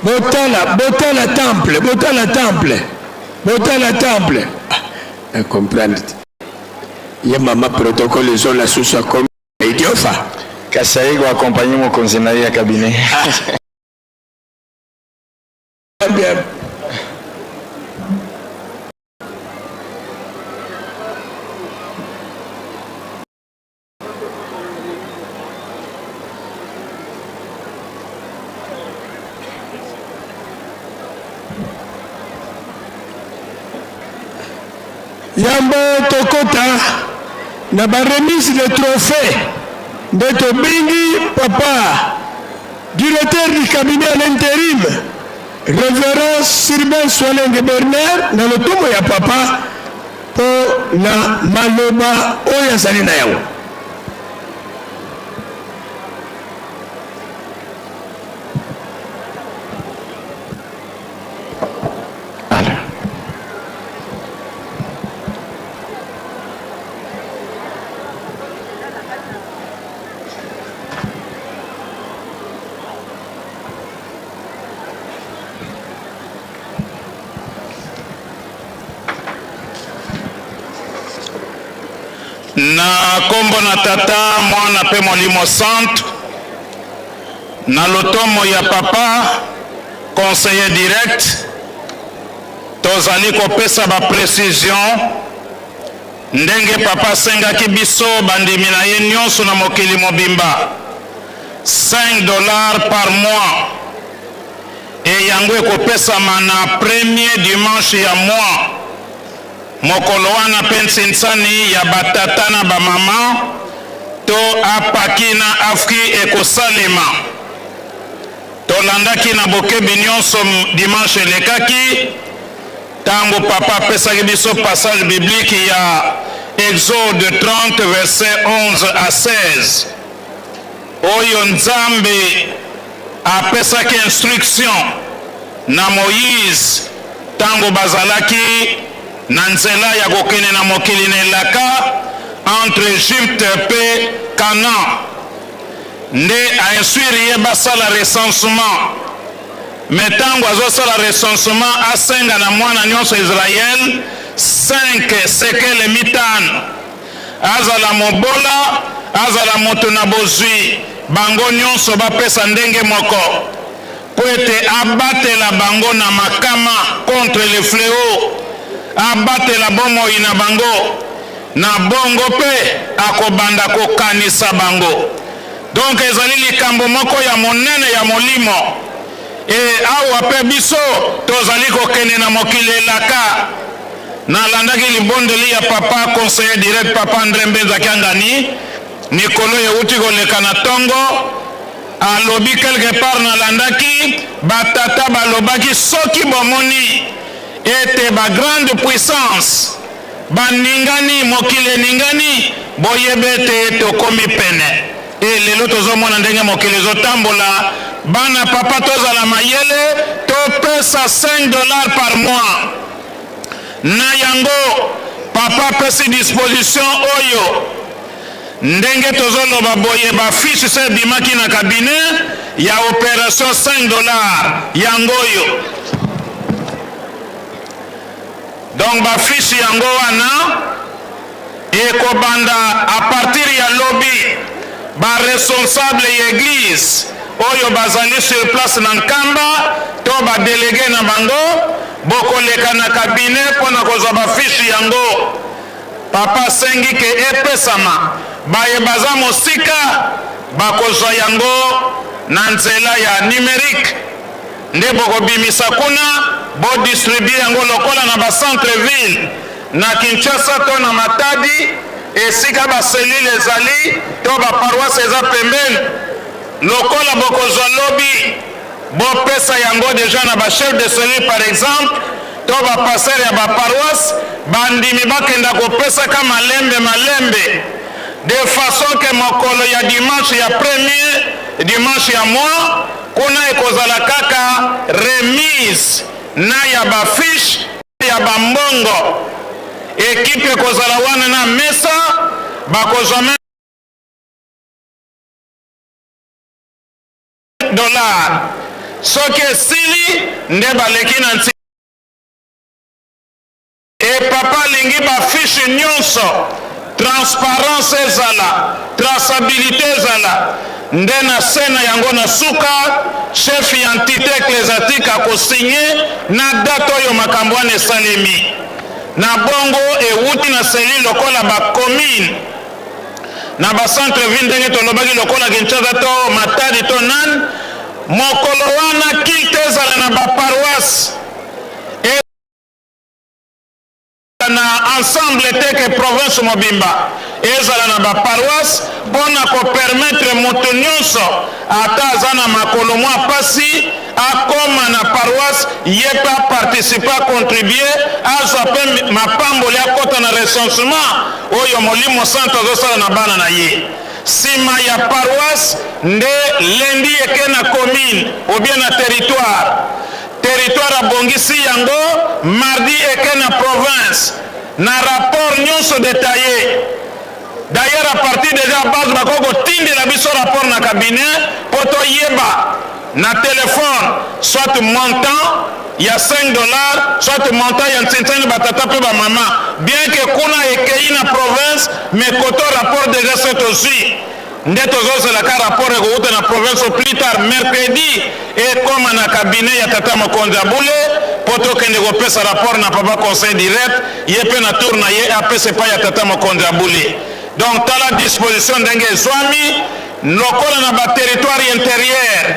V: Botala, botala temple, botala temple, botala temple.
P: Ah, comprendre te. Ye mama protocole ezola susu akomi idiofa.
B: Kasi aye koaccompagne mokonzi na ye ya cabinet.
P: Bien.
V: Yambo tokota na ba remise de trophée nde tobengi papa directeur du cabinet à l'interim Reverend Sylvain Swalenge Bernard na lotomo ya papa mpo na maloba oyo azali na yango.
Q: Na nkombo na Tata, Mwana mpe Molimo Santu, na lotomo ya Papa conseiller direct, tozali kopesa ba precision ndenge Papa asengaki biso bandimi na ye nyonso na mokili mobimba 5 dollars par mois et yango ekopesama na premier dimanche ya mois. Mokolo wana mpe nsinsani ya ba tata na ba mama to APAKI na AFKI ekosalema. Tolandaki na bokebi nionso dimanche elekaki tango Papa apesaki biso passage biblique ya Exode 30 verset 11 à 16 oyo Nzambe apesaki instruction na Moïse tango bazalaki na nzela ya kokende na mokili na elaka entre Egypte mpe Canaan. Nde a instruire ye basala recensement. Mais tango azosala recensement asenga na mwana nionso Israël 5 sekele mitano. Azala mobola, azala moto na bozwi, bango nionso bapesa ndenge moko, mpo ete abatela bango na makama, contre le fleau, abatela bomoi na bango, na bongo mpe akobanda kokanisa bango. Donc ezali likambo moko ya monene ya molimo. Et awa mpe biso tozali kokende na mokili elaka. Nalandaki libondeli ya Papa conseiller direct Papa Andre Mbenza Kiangani mikolo ewuti koleka na tongo, alobi quelque part nalandaki ba tata balobaki soki bomoni ete ba grande puissance baningani, mokili eningani, boyeba ete tokomi pene. Et lelo tozomona ndenge mokili ezotambola, bana papa tozala mayele, topesa 5 dollars par mois. Na yango, papa apesi disposition oyo, ndenge tozoloba boye ba fiches se ebimaki na cabinet ya operation 5 dollars yango oyo. Donc ba fiches yango wana ekobanda à partir ya lobi, ba responsables ya eglise oyo bazali sur place na Nkamba to ba delegues na bango bokoleka na cabinet mpo na kozwa ba fiches yango. Papa asengi ke epesama baye baza mosika bakozwa yango na nzela ya numerique nde bokobimisa kuna bo distribuer yango lokola na ba centre ville Na Kinshasa to na Matadi, esika ba cellules ezali to ba paroisses eza pembeni, lokola bokozwa lobi, bopesa yango dejà na ba chefs de cellule par exemple to ba pasteurs ya ba paroisses, bandimi bakenda kopesaka malembe malembe de façon que mokolo ya dimanche ya premier dimanche ya mois kuna ekozala kaka remise na ya ba fiches ya ba mbongo. Equipe ekozala wana na mesa, bakozwa.
J: dollars. Soki esili nde baleki na nti. Et papa alingi ba fiches nionso, transparence ezala, traçabilite ezala, nde na se na yango na suka chef ya entite ecclesiastique ako signer na date oyo makambo wana esalemi. Na bongo ewuti na cellule lokola ba communes na ba centre ville ndenge tolobaki lokola Kinshasa to Matadi to nani, mokolo wana culte ezala na ba paroisses. Na ensemble te que province mobimba, ezala na ba paroisses mpo na ko permettre moto nionso ata aza na makolo mua pasi akoma na paroisse ye mpe a participer, a contribuer, azua mpe mapamboli akota na recensement oyo Molimo Santu azosala na bana na ye. Sima ya paroisse nde lundi eke na commune ou bien na territoire. Territoire abongisi yango mardi eke na province na rapport nionso detaille. D'ailleurs à partir dejà base bakoki kotindela biso rapport na cabinet po toyeba na telephone soit montant ya 5 dollars soit montant ya ntsinsani ba tata pe ba mama bien que kuna ekeyi na province mais koto rapport dejà se tozui. Nde tozozela ka rapport ekowuta na province au plus tard mercredi ekoma na cabinet ya tata mokonzi ya bule po tokende kopesa rapport na papa conseil direct ye pe na tour na ye apesa epai ya tata mokonzi ya bule. Donc tala disposition ndenge ezwami lokola na ba territoire interieur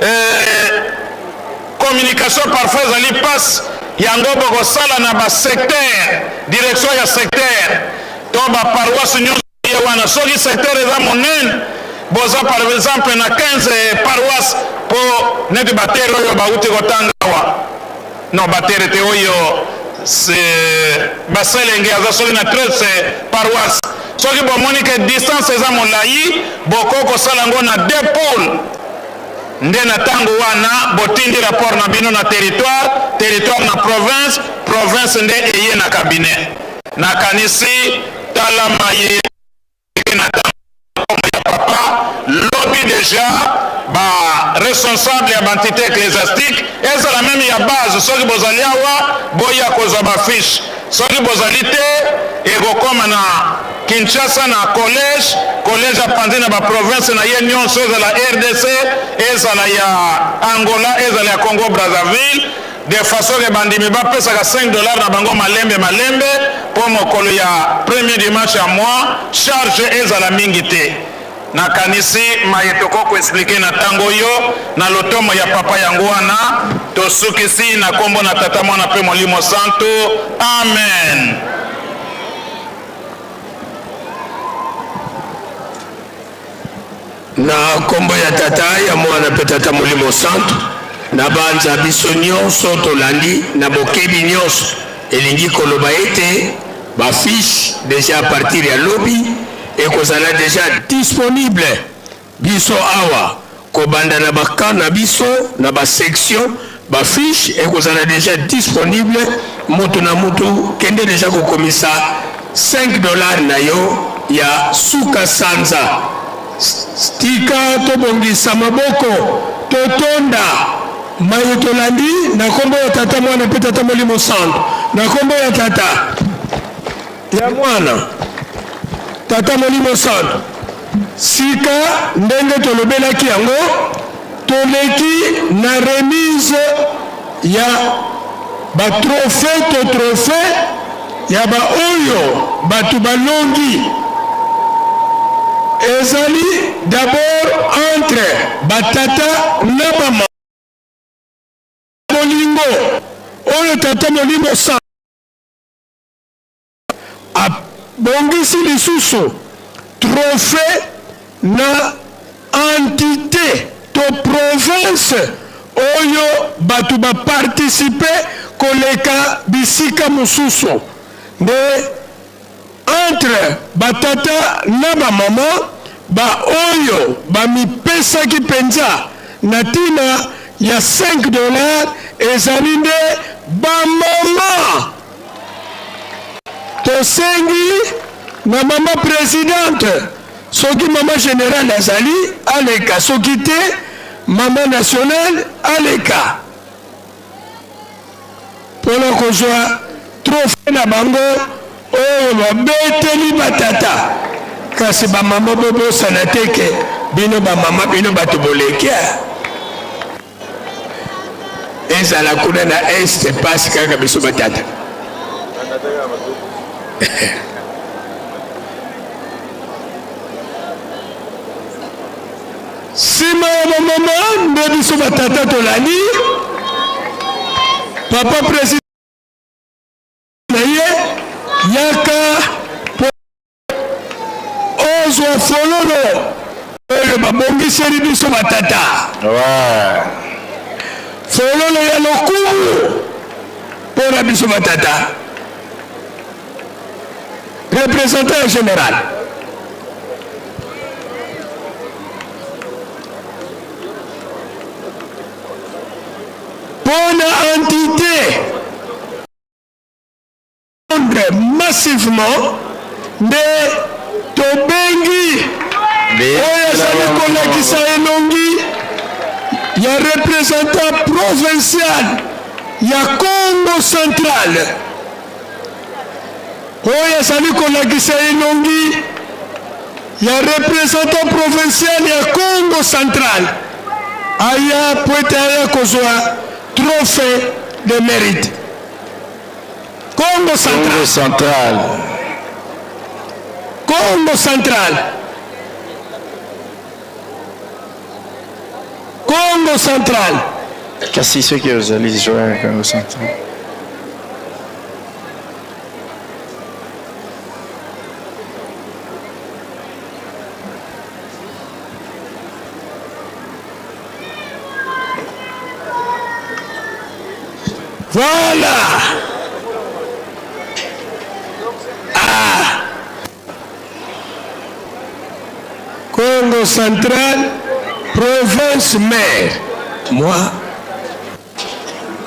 J: euh, communication parfois ezali pasi yango bokosala na ba secteur direction ya secteur to ba paroisse nyonso Ye wana soki secteur eza monene boza par exemple na 15 paroisse po neti batere oyo bauti kotanga awa non batere te oyo baselenge aza soki na 13 paroisse soki bomoni ke distance eza molai bokoki kosala yango na deux poules nde na ntango wana botindi rapport na bino na territoire territoire na province province nde eye na cabinet Nakanisi tala maye na tango ya papa lobi dejà ba responsable ya ba entite ecclesiastique ezala meme ya base soki bozali awa boya kozwa ba fiche soki bozali te ekokoma na Kinshasa na collège collège apanzi na ba province na ye nyonso ezala rdc ezala ya Angola ezala ya Congo Brazzaville De façon que bandimi bapesaka 5 dollars na bango malembe malembe mpo mokolo ya premier dimanche ya mois charge ezala mingi te. Nakanisi maye tokoki ko expliquer na tango oyo na lotomo ya Papa yango wana tosukisi na kombo na Tata, Mwana mpe Molimo Santu. Amen.
P: Na nkombo ya Tata, ya Mwana mpe Tata Molimo Santu, nabanza biso nyonso tolandi na bokebi nyonso. Elingi koloba ete ba fiches dejà à partir ya lobi ekozala dejà disponible. Biso awa kobanda na ba camps na biso na ba sections, ba fiches ekozala dejà disponible. Mutu na mutu kende dejà kokomisa 5 dollars na yo ya suka sanza. Tika tobongisa maboko totonda maye tolandi na kombo ya Tata, Mwana mpe Tata Molimo Santu. Na kombo ya Tata, ya Mwana, Tata Molimo Santu. Sika ndenge tolobelaki yango, toleki na remise ya ba trophee to trophee ya ba oyo bato balongi. Ezali d'abord entre ba tata na ba mama. Bolingo oyo Tata Molimo Santu Abongisi lisusu trophee na entite to province oyo batu ba participer koleka bisika mosusu. Nde entre ba tata na ba mama ba oyo bamipesaki penza na tina ya 5 dollars ezali nde ba mama. Tosengi na mama presidente soki mama generale azali aleka soki te. Mama nationale aleka mpona kozwa trophee na bango oyo babeteli batata. Kasi bamama bobosana te ke bino bamama bino bato boleki ezala kuna na est pasi kaka biso batata. Sima ya bamama nde biso batata tolandi papa president na ye yaka po ozwa fololo oyo babongiseli biso batata. Fololo ya lokumu mpo na biso batata. Représentant général. Mpo na entité massivement nde tobengi oyo azali kolakisa elongi ya représentant provincial ya Congo central oyo azali kolakisa elongi ya représentant provincial ya Congo central aya po ete aya kozwa trophée de mérite. Congo central.
B: Congo central.
P: Congo central. Congo central.
B: Kasi soki ozali joueur ya Congo central.
P: Voilà. Ah. Congo central, province mère. Moi,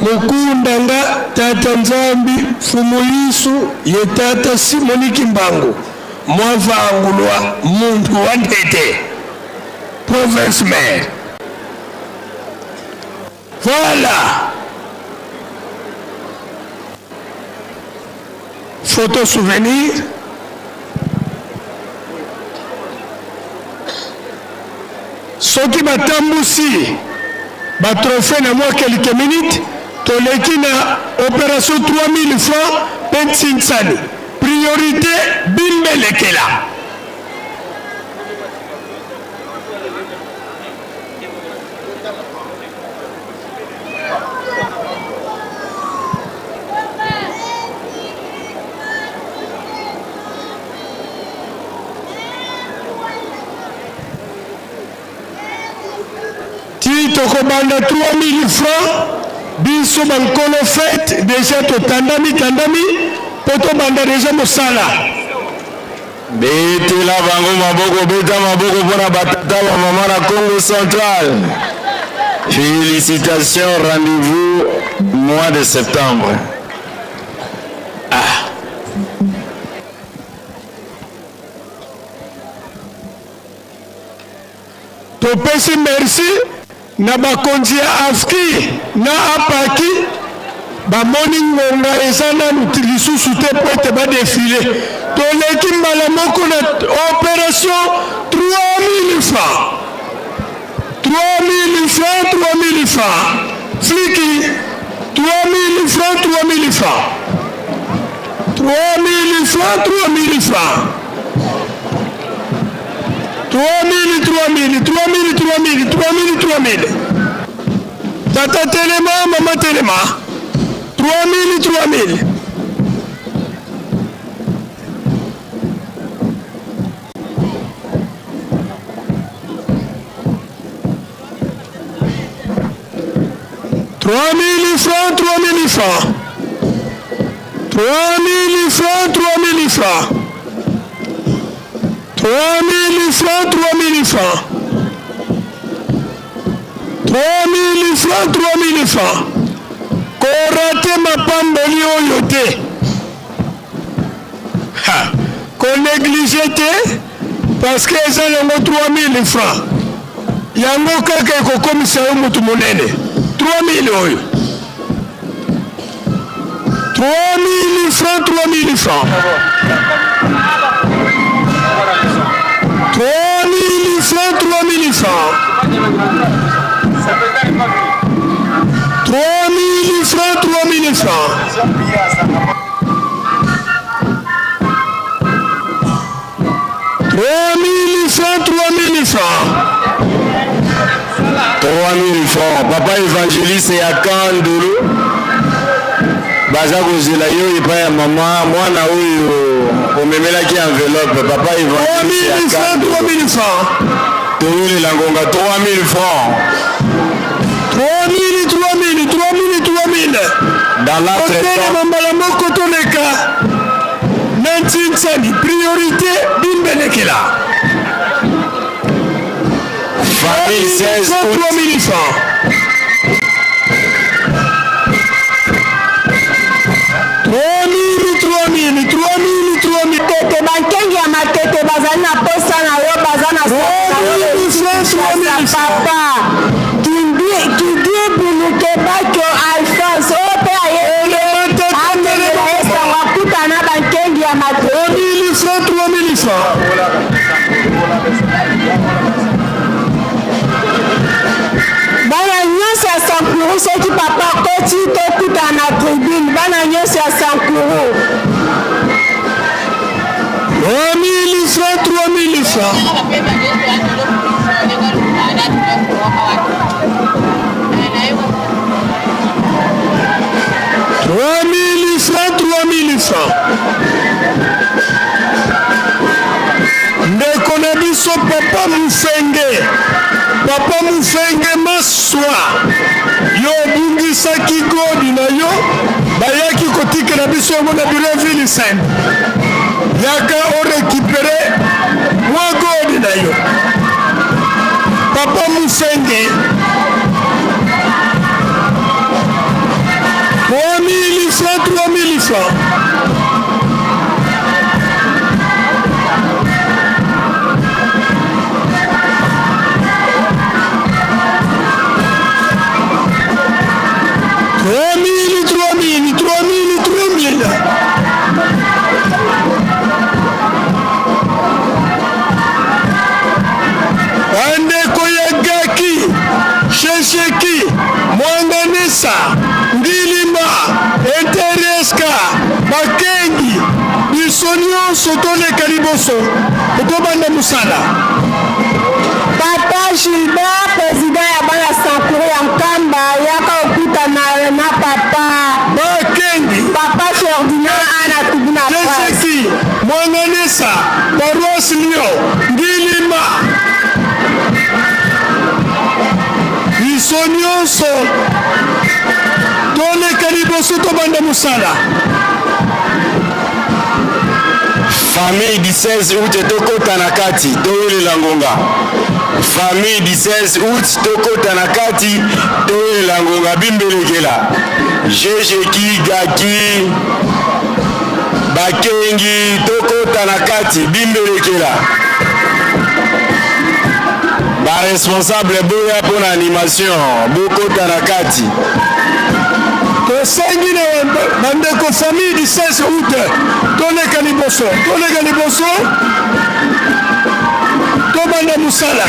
P: mukunda nga tata Nzambi Mfumu Yesu ye tata Simoni Kimbangu mwavangulwa muntu wa ntete province mère. Voilà. Photo souvenir. Soki batambusi ba trophée na mwa quelques minutes, toleki na opération 3000 francs mpe ntsinsani. Priorité bimbelekela. Ti tokobanda 3000 francs biso bankolo fete deja totandami tandami mpo tobanda deja mosala.
B: Betela bango maboko, beta maboko mpo na batata ba mama na Congo Central. Félicitations, rendez-vous mois de septembre.
P: Ah. Topesi merci na bakonzi ya AFKI na APAKI bamoni ngonga eza nanu lisusu te mpo ete badefile. Toleki mbala moko na operation 3000 francs 3000 francs 3000 francs fliki 3000 francs 3000 francs 3000 francs 3000 francs 3000 3000 3000 3000 3000 3000 tata telema mama telema 3000 3000 3000 francs 3000 francs 3000 francs 3000 francs 3000 francs 3000 francs 3000 francs 3000 francs korate mapamboli oyo te ha koneglige te parce que eza nango 3000 francs. Yango kaka ekokomisa yo moto monene. 3000 oyo. 3000 francs, 3000 francs. 3000 francs, 3000 francs. 3000 francs, 3000 francs. 3000 francs, 3000 francs.
B: 3000 francs. Papa évangéliste ya Kandolo baza kozela yo epai ya mama mwana oyo omemelaki enveloppe. Papa évangéliste ya Kandolo,
P: 3000 francs.
B: Toyelela ngonga, 3000 francs.
P: 3000, 3000, 3000, 3000.
B: Dans
P: Otelema mbala moko, toleka na ntinsani, priorité bimbelekela.
B: Famille 16 août.
P: 3000 francs. 3000, 3000, 3000, 3000.
T: Tete bankengi ya Matete bazali na posa na yo, baza na papa Kidibulukebakio Alphonse oyo mpe ayebi amemela esango akutana bankengi ya Matete.
P: 3000 francs, 3000 francs.
T: Bana nyonso ya Sankuru, soki papa akoti, tokutana na tribune. Bana nyonso ya Sankuru.
P: 3000 francs, 3000 francs. 3000 francs, 3000 francs. Ndeko na biso papa Mufenge, papa Mufenge Maswa, yo obungisaki godi na yo, bayaki kotikela biso yango na bureau ville sainte. Yaka orécupérer mwa godi na yo, papa Mufenge. 3000 francs, 3000 francs. 3000, 3000, 3000, 3000. Bandeko ya Gaki, Shesheki, Mwanganisa, Ngilima, Entereska, bakengi, biso nyonso toleka liboso, tobanda mosala.
T: Papa Gilbert, président ya bana Sankuru ya Nkamba, yaka okutana na papa.
P: Bakengi.
T: Papa Ferdinand ana tribune ya presse.
P: Shesheki, Mwanganisa, paroisse Lyon, Ngilima, biso nyonso toleka liboso, tobanda mosala.
B: Famille du 16 août, tokota na kati, toyelela ngonga. Famille du 16 août, tokota na kati, toyelela ngonga. Bimbelekela, Jejeki, Gaki, bakengi, tokota na kati, bimbelekela. Baresponsable, boya mpo na animation, bokota na kati.
P: Tosengi na bandeko famille du 16 août, toleka liboso, toleka liboso, tobanda mosala.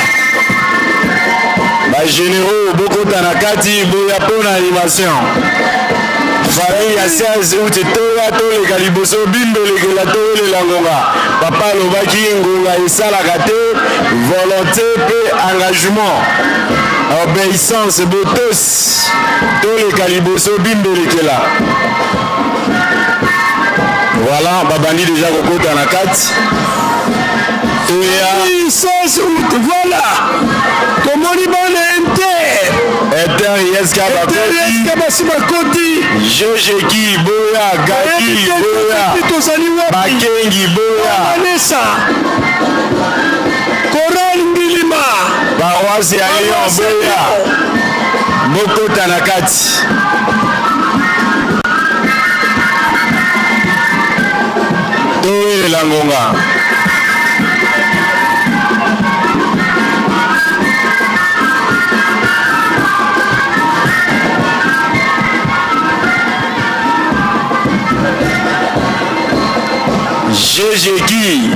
B: Bagénéraux, bokota na kati, boya mpo na animation. Famille ya 16 août, toya, toleka liboso, bimbelekela, towelela ngonga. Papa alobaki ngonga esalaka te, volonté mpe engagement, obéissance, botosi. Toleka liboso, bimbelekela. Voilà, babandi déjà kokota na kati, toya.
P: 16 août, voilà, tomoni bana inter.
B: Inter ISK.
P: Inter ISK basi bakoti.
B: Jejeki, boya. Gaki, boya.
P: Tozali wapi?
B: Bakengi, boya.
P: Vanessa, Coral Ngilima.
B: Paroisse ya Lyon, boya, bokota na kati. Towelela ngonga. Jejeki,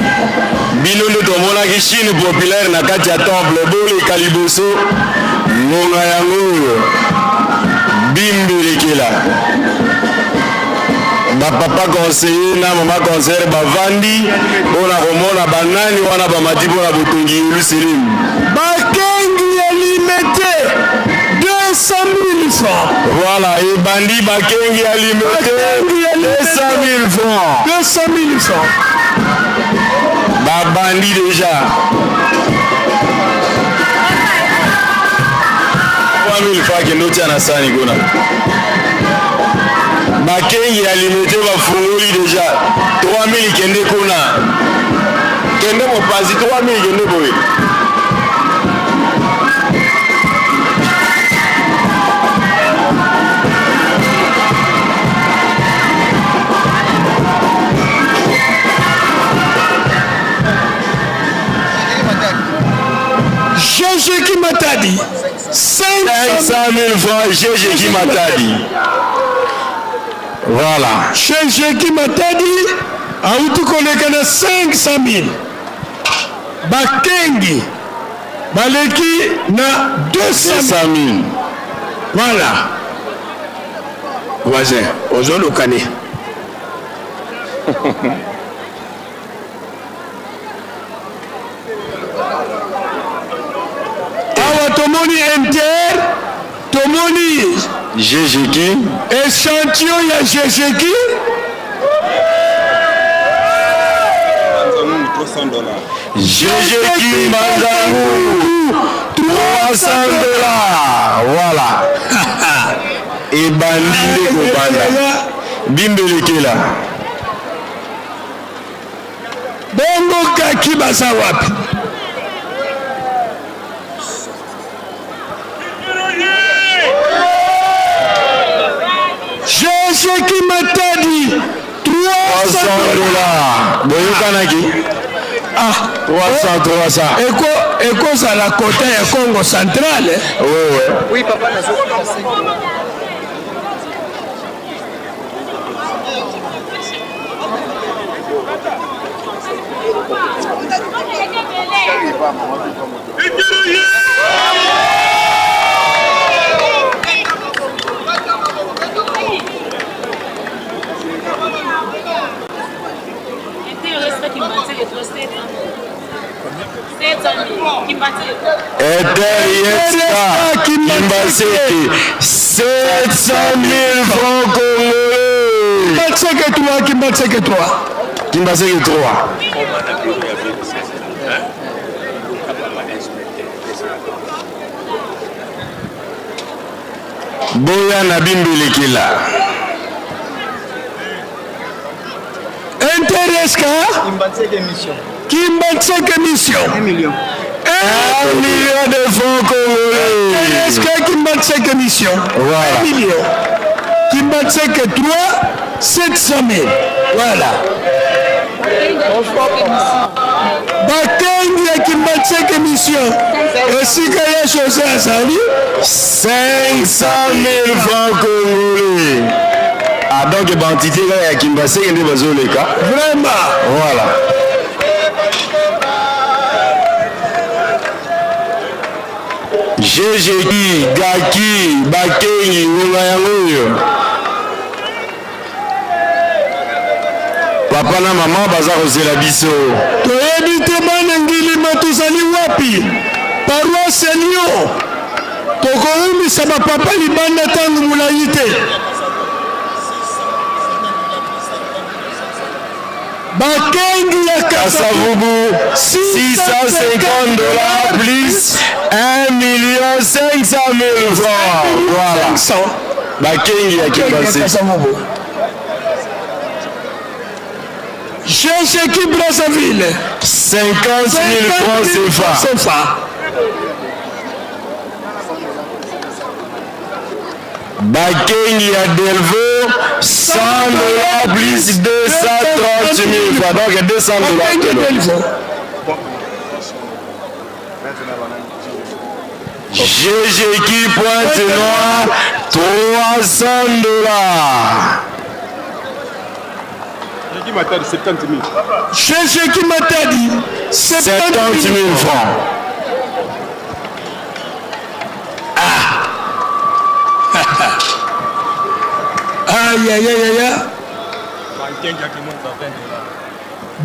B: bino nde tomonaki Chine populaire na kati ya temple, boleka liboso, ngonga yango oyo, bimbelekela. Ba papa conseiller na mama conseillère bavandi mpo na komona banani wana bamati mpo na botongi Yelusalemi.
K: Bakengi ya Limete 200 000 francs.
B: Voilà, ebandi bakengi ya Limete 200 000 francs.
K: 200 000 francs.
B: Babandi déjà. 3000 francs kende otia na sani kuna. Bakengi ya Limete bafungoli déjà 3000 kende kuna. Kende mopanzi 3000 kende boye.
K: GG Kimatadi
B: 500 000 francs GG Kimatadi. Voilà.
K: GG Kimatadi auti koleka na 500 000. Bakengi baleki na 200
B: 000.
K: Voilà.
P: Voisin, ozoluka nini?
K: Awa tomoni MTR, tomoni
B: GGK,
K: échantillon ya GGK.
B: GGK Mbanzangu 300 dollars. Voilà. Ebandi nde kobanda. Bimbelekela.
K: Bongo kaki baza wapi? GGK Matadi
B: 300 dollars. Boyokanaki?
K: Ah,
B: 300 300.
K: Eko ekozala kota ya Congo central. Eh?
B: Oui, oui.
L: Oui, papa, nazo
B: Eder Yetska Kimbaseke 700 000 francs congolais.
K: Kimbaseke 3, Kimbaseke 3.
B: Kimbaseke 3. Boya na bimbelekela.
K: Intereska Kimbanseke Mission.
L: 1 million.
B: 1 million de francs congolais.
K: Intereska Kimbanseke Mission.
B: Voilà.
K: 1 million. Kimbanseke 3, 700 000. Voilà. Bakengi ya Kimbanseke Mission. Esika ya José azali.
B: 500 000 francs congolais. Ah donc ba entité kaka ya Kimbaseke nde bazoleka.
K: Vraiment.
B: Voilà. GGK, Gaki, Bakengi, ngonga yango oyo. Papa na mama baza kozela biso.
K: Toyebi te bana Ngilima tozali wapi? Paroisse Lyon. Tokowumisa ba papa libanda tango molayi te. Bakengi ya
B: Kasavubu 650 dollars plus 1 million 500 000 francs. Voilà. Bakengi ya
K: Kasavubu. GGK Brazzaville
B: 50 000 francs CFA.
K: CFA.
B: Bakengi ya Delvaux 100 dollars plus 230 000 francs. Donc 200 dollars. GGK Pointe Noire 300 dollars.
U: GGK Matadi, 70 000.
K: GGK Matadi,
B: 70 000 francs.
K: Ayayayaya,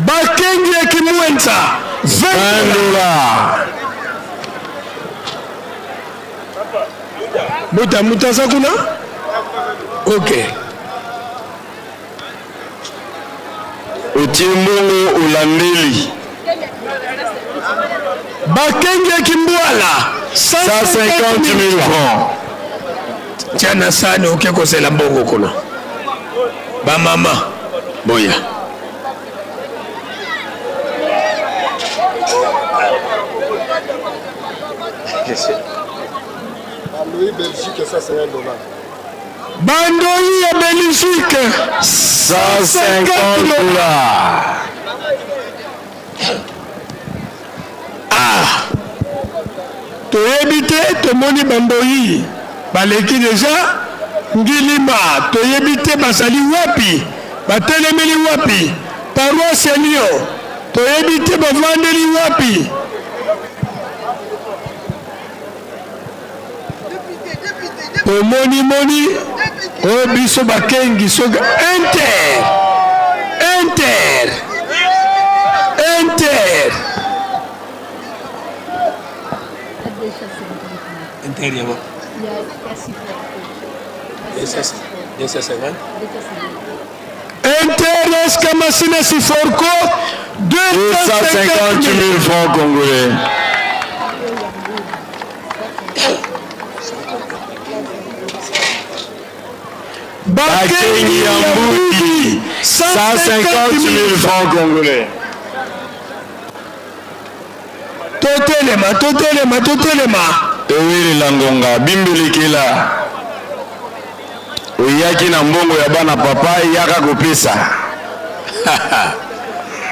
K: bakengi ya Kimwenza 20
B: dollars.
K: Muta muta aza kuna, ok.
B: Otie mbongo olandeli.
K: Bakengi ya Kimbwala
B: 150 000 francs.
P: Tia na sani, oke kozela mbongo kuna. Bamama boya.
O: Bandoi Belgique, 150 dollars.
K: Bandoi ya Belgique
B: 150 dollars.
K: Ah, toyebi te, tomoni bandoi baleki deja Ngilima, toyebi te bazali wapi, batelemeli wapi. Paroisse ya Lyon, toyebi te bavandeli wapi. Tomoni moni oyo biso bakengi soki inter inter inter
P: Inter ya bo 250.
K: Inter SK Masina Siforco
B: 250 000 francs congolais. Bakengi ya Mbudi 150 000 francs congolais.
K: Totelema, totelema, totelema.
B: Towelela ngonga bimbelekela. Oyaki na mbongo ya bana papa, yaka kopesa.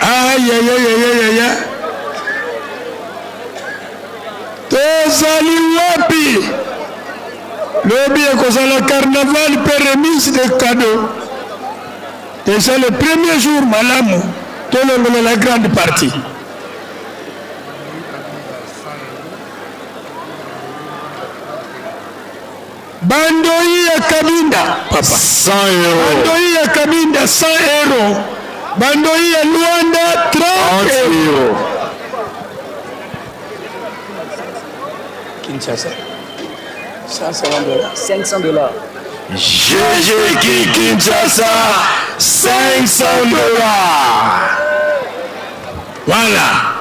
K: Ayayayayaya, tozali wapi? Lobi ekozala carnaval mpe remise de cadeau. Déjà le premier jour malamu tolongola la grande partie. Bandoi ya Kabinda papa
B: 100 euros.
K: Bandoi ya Kabinda 100 euros. Bandoi ya Luanda 30 euros.
P: Kinshasa 150 dollars.
L: 500 dollars.
B: GGK Kinshasa 500 dollars.
K: Voilà.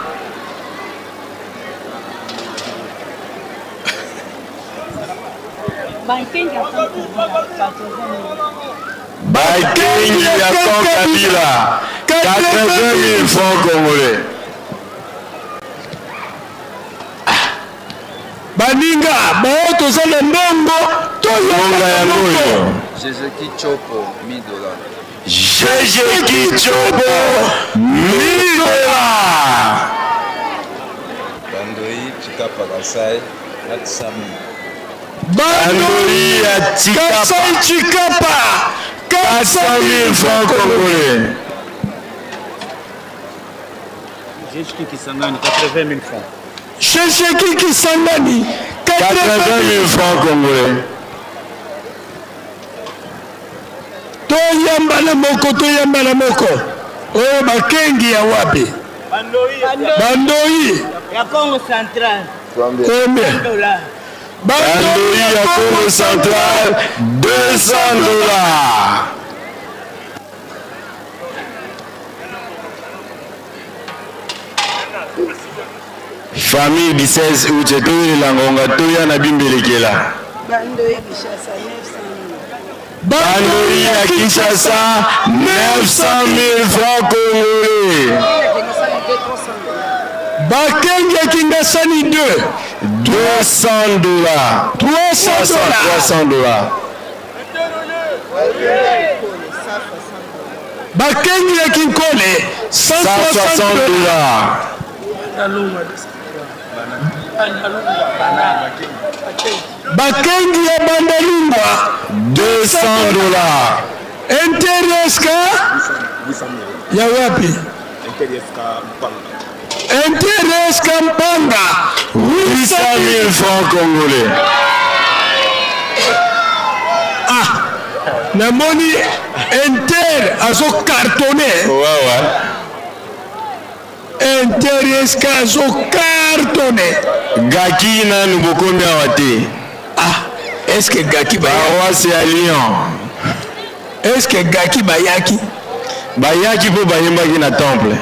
B: Bakengi ya Camp Kabila 80 000 francs congolais.
K: Baninga baoyo toza na mbongo,
B: Ngonga yango oyo.
E: Jésus Chopo 1000 dollars.
B: GGK Chopo 1000 dollars.
E: Bandoi Chikapa Kasai 400 000.
B: Bandoi ya
K: Kasai Chikapa
B: 400 000 francs congolais.
L: GGK Kisangani 80 000 francs.
K: GGK Kisangani
B: 80 000 francs congolais.
K: Toyambana moko, toyambana moko. Oyo bakengi ya wapi? Bandoi
I: ya Congo Central.
K: Combien?
I: Dollars.
B: Bandoi ya Congo Central 200 dollars. Famille du 16 août, toyelela ngonga, toya na bimbelekela.
M: Bandoi Kinshasa 900
B: Bandoi ya Kinshasa 900 000 francs congolais.
K: Bakengi ya Kingasani 2
B: 200 dollars.
K: 300 dollars.
B: 300 dollars.
K: Bakengi ya Kinkole
B: 160 dollars.
K: Bakengi ya Bandalungwa
B: 200 dollars.
K: Inter-ISK ya wapi? Inter-ISK Mpanga
B: 800 000 francs congolais.
K: Ah, namoni Inter azo cartonner.
B: Ouais, ouais.
K: Inter-ISK azo cartonner.
B: Gaki nanu bokomi awa te.
P: Ah, est-ce que Gaki
B: bayaki? Paroisse ya Lyon.
P: Est-ce que Gaki bayaki?
B: Bayaki mpo bayembaki na temple.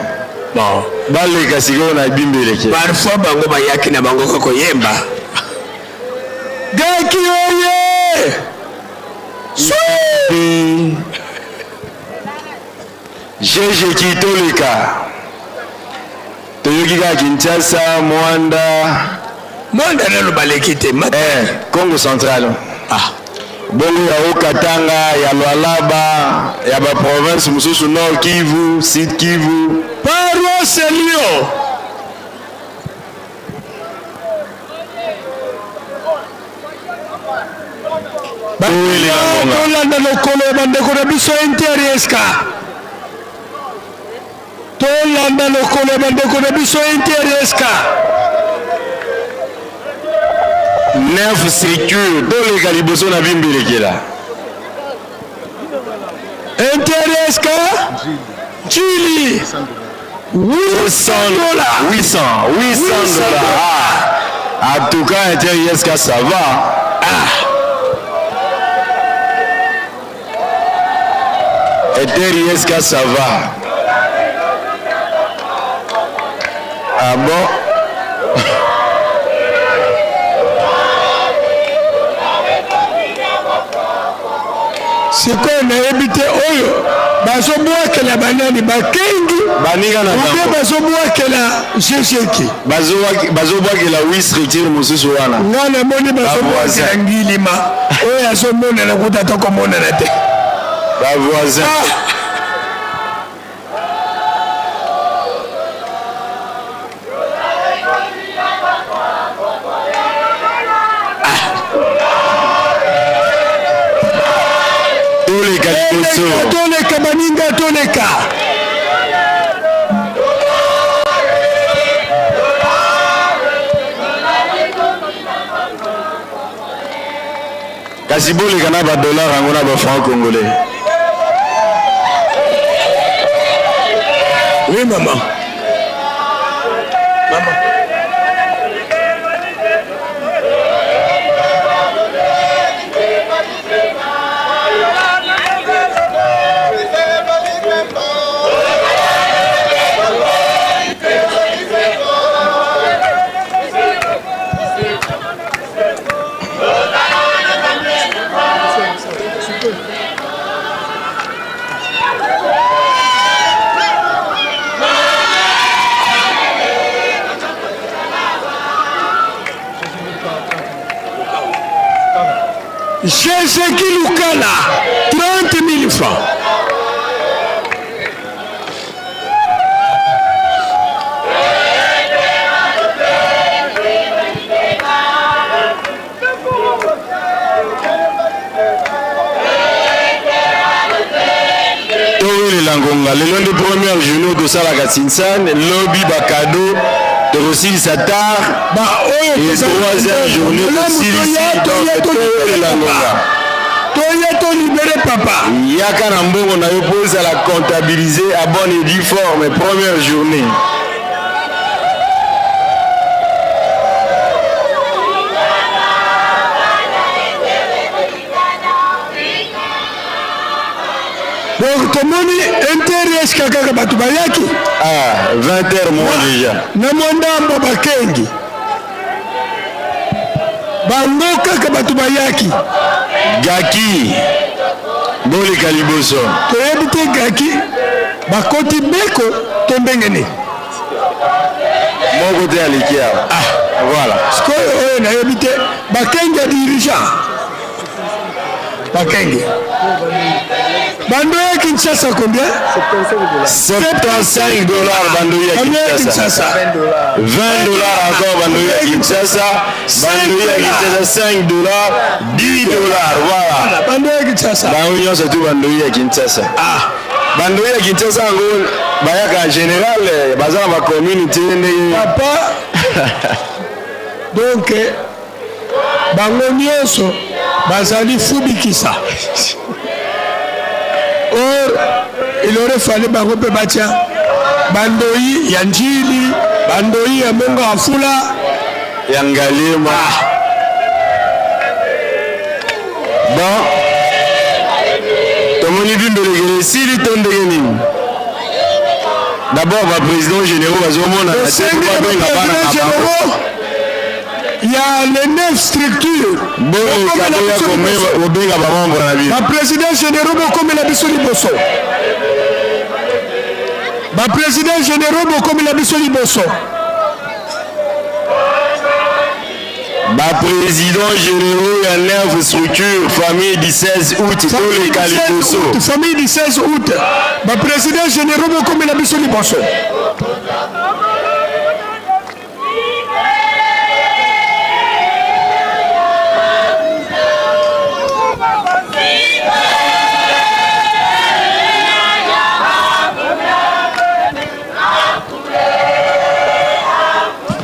P: Bon.
B: Baleka sikoyo na bimbeleke.
P: Parfois bango bayaki na bango kaka koyemba.
K: Gaki oye!
B: Sui! GG Kitoleka. Toyoki kaka Kinshasa, Mwanda.
P: Mwanda nanu baleki te.
B: Eh, Congo central.
P: Ah.
B: Bongo ya Haut-Katanga, ya Lualaba, ya ba province mosusu Nord Kivu, Sud Kivu.
K: Paroisse Lyon. Tolanda lokolo ya bandeko na biso Inter-ISK. Tolanda lokolo ya bandeko na biso Inter-ISK.
B: Neuf structure toleka liboso na bimbelekela.
K: Inter-ISK Chili 800 dollars.
B: 800, 800 dollars. Ah. En tout cas, Inter-ISK, ça va. Ah. Inter-ISK, ça va. Ah bon?
K: Sikoyo nayebi te oyo bazobwakela banani bakengi
B: baninga na
K: bango bazobwakela jejeki
B: bazobwakela wi structure mosusu wana
K: nga namoni bazobwakela ngilima oyo azomonana kuta tokomonana te
B: bavoisin
K: ah.
B: Toleka liboso.
K: Toleka baninga toleka.
B: Kasi boleka na ba dollars yango na ba francs congolais.
P: Oui maman. Maman.
K: Jezeki Lukala, 30 000 francs.
B: Towelela ngonga lelo nde première journée tosalaka sinsane lobi bakado tokosilisa tard
K: et
B: troisième journée tosilisi towelela ngonga.
K: Toye to libere papa.
B: Yaka na mbongo na yo mpo ezala comptabilise à bonne et due forme première journée.
K: Donc tomoni intéresse kaka bato bayaki.
B: Ah, 20 heures moins déjà.
K: Na mwa ndambo bakengi. Bango kaka bato bayaki.
B: Gaki boleka liboso.
K: Toyebi te Gaki bakoti beko to ndenge nini.
B: Moko te aleki awa.
K: Ah,
B: voilà.
K: Sikoyo oyo nayebi te bakenge ya dirigeant. Bakenge. Bando ya Kinshasa combien?
B: 75 dollars bando ya Kinshasa. 20 dollars encore bando ya Kinshasa. Bando ya Kinshasa 5 dollars, 10 dollars voilà.
K: Bando ya Kinshasa.
B: Bango nyonso tu bando ya Kinshasa. Ah, bando ya Kinshasa yango bayaka en général baza na ba commune te ndenge.
K: Papa donc bango nyonso bazali fubikisa or il aurait fallu bango mpe batya bandoi ya njili bandoi ya mongo afula
B: ya ngalema ah. Bon tomoni bimbelekele esili to ndenge nini? D'abord ba président généraux bazomona
K: babenga bana na bango ya les neuf structures.
B: Bobenga bamembre na bino.
K: Baprésident généraux bokomela biso liboso. Baprésident généraux bokomela biso liboso.
B: Baprésident généraux ya neuf structure famille du 16 août toleka liboso.
K: Famille du 16 août, baprésident généraux bokomela biso liboso.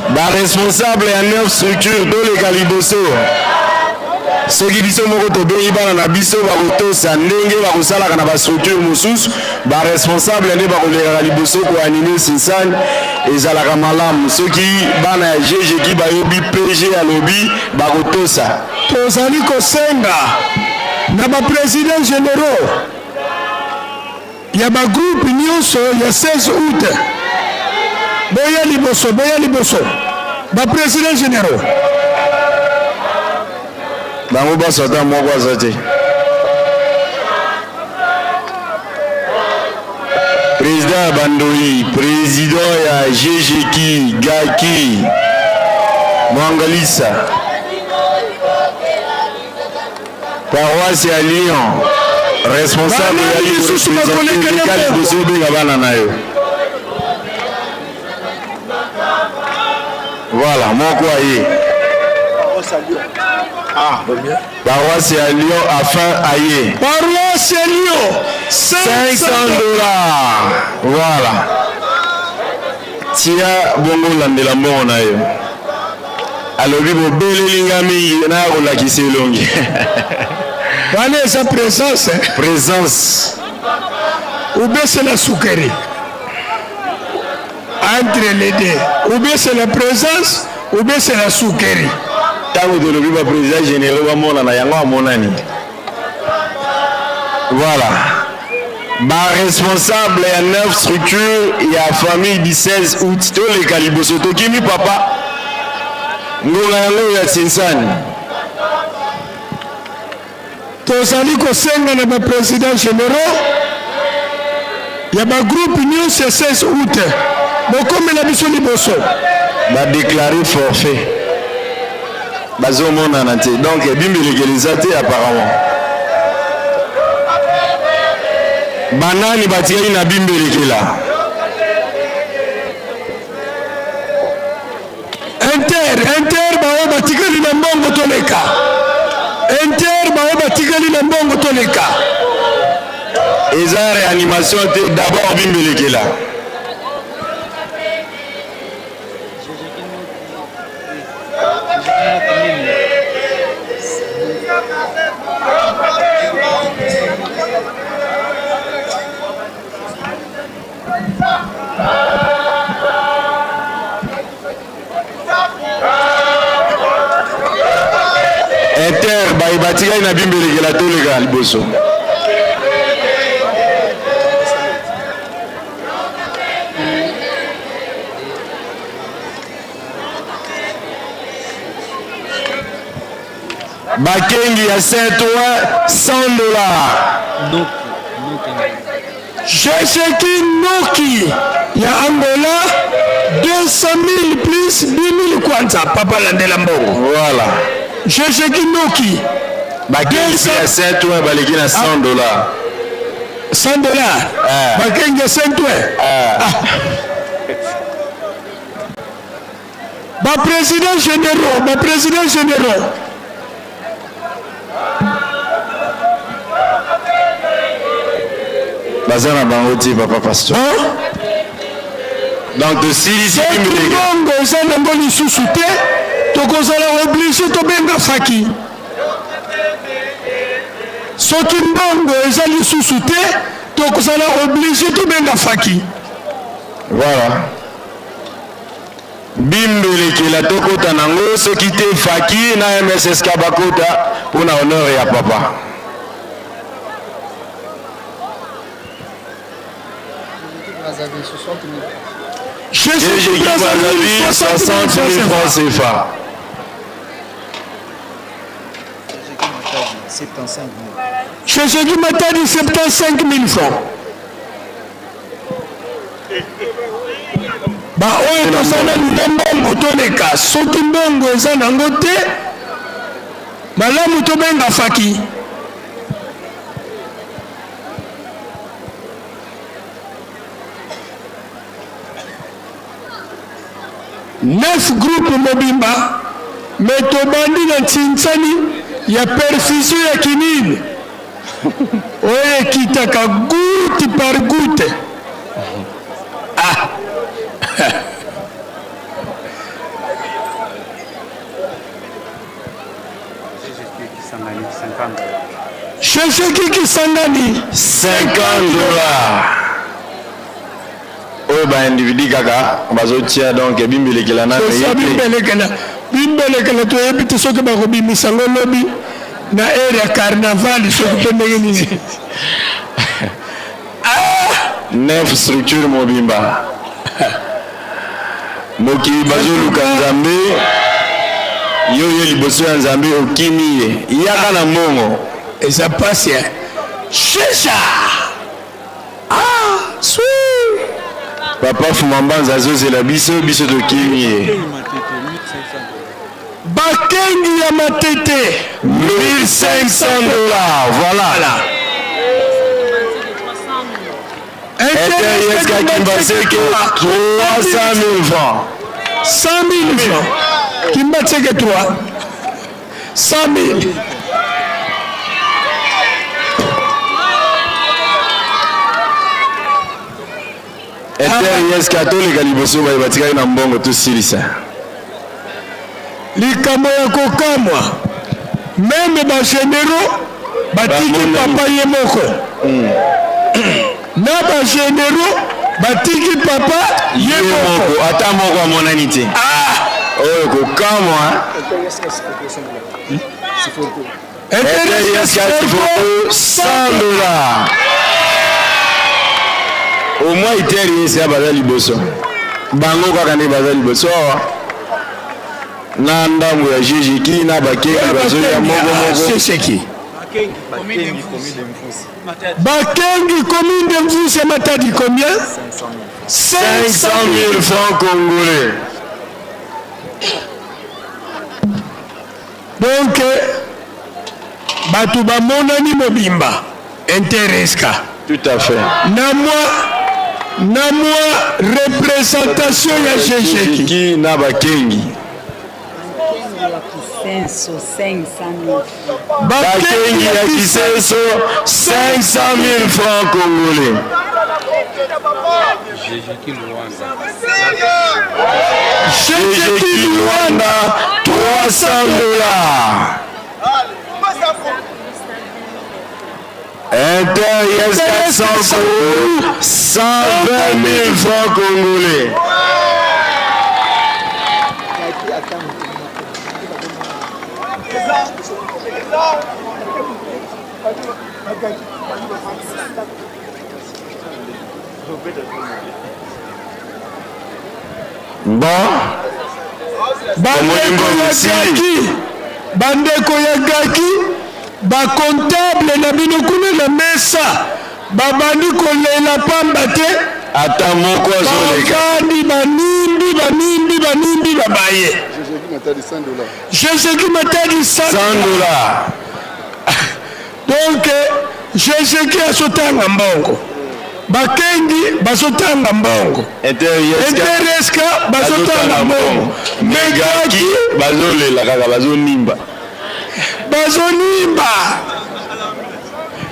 B: Baresponsable ya neuf structure toleka liboso. Soki biso moko tobengi bana na biso bakotosa ndenge bakosalaka na bastructure mosusu. Baresponsable nde bakolekaka liboso koanime sinsani. Ezalaka malamu soki bana ya ggki bayobi pg alobi bakotosa.
K: Tozali kosenga na ba presidents generaux ya ba groupe nyonso ya 16 août boya liboso, boya liboso ba presidents généraux.
B: Bango baso ata moko aza te. Président ya bandoi, président ya ggki gaki mwangalisa, paroisse ya Lyon, responsable ya
K: lisusu bakoleka
B: liboso obenga bana na yo. Voilà, moko aye. Paroisse ya Lyon afin aye.
K: Paroisse ya Lyon
B: 500 dollars. Voilà. Tia bongo olandela mbongo na yo. Alobi bobeleli nga mingi na kolakisa elongi.
K: Wana eza présence.
B: Présence.
K: Ou bien c'est la sucrerie. Entre les deux. Ou bien c'est la présence, ou bien c'est la sucrerie.
B: Ntango tolobi ba président généraux bamonana yango amonani. Voilà. Ba responsable ya neuf structure ya famille du 16 août toleka liboso tokimi papa ngonga yango ya sinsani.
K: Tozali kosenga na ba président généraux ya ba groupe nyonso ya 16 août bokomela biso liboso.
B: Ba déclarer forfait bazomonana te, donc bimbelekeli eza te apparemment. Banani batikali na bimbelekela?
K: Inter, inter baoyo batikali na mbongo toleka. Inter baoyo batikali na mbongo toleka.
B: Eza réanimation te, d'abord bimbelekela. Inter baye batikali na bimbelekela toleka liboso. Bakengi ya Saint-Ouen 100 dollars.
K: Jesheki Noki ya Angola 200 000 plus 10 000 kwanza papa landela mbongo.
B: Voilà.
K: Jesheki Noki.
B: Bakengi ya Saint-Ouen baleki na 100 dollars.
K: 100 dollars Bakenge Saint-Ouen. Ba président généraux, ba président généraux.
B: Baza na bango ti papa pasteur. Donc tosilisi
K: Soki mbongo eza nango lisusu te, tokozala oblige tobenga faki. Soki mbongo eza lisusu te, tokozala oblige tobenga faki.
B: Voilà. Bimbelekela tokota nango soki te faki na MSSK bakota mpona honneur ya papa.
K: Jésus Brazzaville
B: 60 000 francs CFA.
K: Jésus Matadi 75 000 francs. Baoyo toza nanu na mbongo toleka, soki mbongo eza nango te malamu tobenga faki. Neuf groupe mobimba me tobandi na ntsinsani ya perfusion ya kinine oyo ekitaka goutte par goutte. Ah. Shesheki Kisangani
B: 50 dollars oyo ba individu kaka bazotia donc bimbelekela na
K: Tosa bimbelekela bimbelekela toyebi te soki bakobimisa yango lobi na ere ya carnaval soki mpe ndenge nini.
B: Neuf structure mobimba mokili bazoluka nzambe yo ye liboso ya nzambe okimi ye yaka na mbongo
K: eza pasi ya shesha ah swi
B: papa fumambanza azozela biso biso tokimi ye
K: Bakengi ya Matete
B: 1500 dollars voilà. Inter ISK Kimbanseke 300 000 francs.
K: 100 000 francs. Kimbanseke 3 100 000.
B: Inter ISK toleka liboso baye batikali na mbongo tosilisa.
K: Likambo ya kokamwa, meme ba generaux batiki papa ye moko. Na ba generaux batiki papa ye moko.
B: Ata moko amonani te. Oyo kokamwa. Inter ISK Siforco 100 dollars. Au moins Inter ISK baza liboso. Bango kaka nde baza liboso awa. Na ndambo ya GGK na bakengi bazoya moko moko.
K: Seseki. Bakengi commune de Mvuse Matadi combien?
B: 500 000 francs congolais.
K: Donc bato bamonani mobimba Inter-Esca.
B: Tout à fait.
K: Na mwa na mwa représentation ya GGK
B: na bakengi. Bakengi ya Kisenso 500 000 francs congolais. GGK Luanda 300 dollars. Inter IS 400 120 000 francs congolais. Bon.
K: Bandeko ya Gaki, bandeko ya Gaki, ba comptable na bino kuna na mesa babandi kolela pamba te
B: ata moko azoleka.
K: Bavandi banimbi banimbi banimbi babaye. Jésus Matadi 100
B: dollars.
K: Donc. Jejeki azotanga mbongo, bakengi bazotanga mbongo, Inter-ISK bazotanga mbongo, Megaki
B: bazolela kaka, bazonimba.
K: Bazonimba.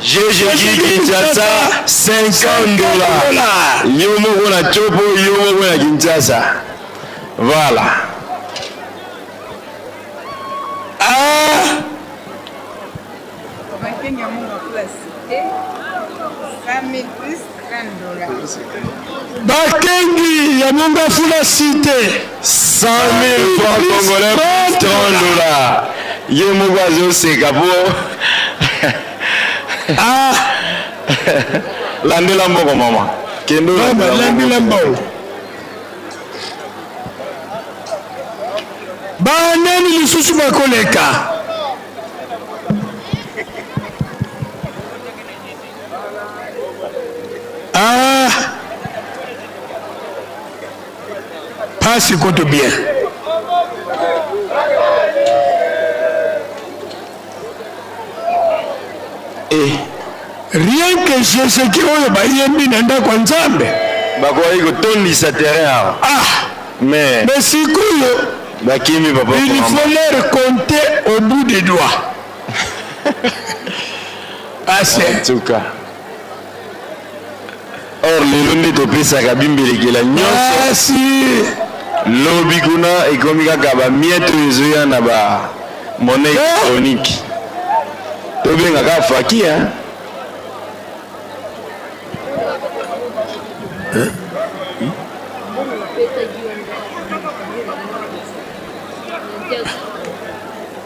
B: GGK Kinshasa 50 $. Yo moko na Tshopo, yo moko na Kinshasa. Voilà.
K: Ah!
T: Bakengi ya Mont Ngafula cité 100 000 plus 30 dollars.
K: Bakengi ya Mont Ngafula cité
B: 100 000 francs congolais plus 30 dollars. Ye moko azoseka po
K: ah
B: landela mbongo mama. Kende
K: landela mbongo. Banani lisusu bakoleka? Ah, pasi kutu bien.
B: Eh.
K: Rien que Jésus oyo bayembi na ndako ya Nzambe
B: bakoki kotondisa terrain awa.
K: Ah,
B: mais
K: sikoyo
B: bakimi papa.
K: Il faut leur compter au bout des doigts. Pasi.
B: En tout cas. Or lelo nde topesaka bimbelekela nyonso.
K: Pasi.
B: Lobi kuna ekomi kaka ba miettes oyo ezoya na ba monnaie électronique. Tobenga kaka faki hein.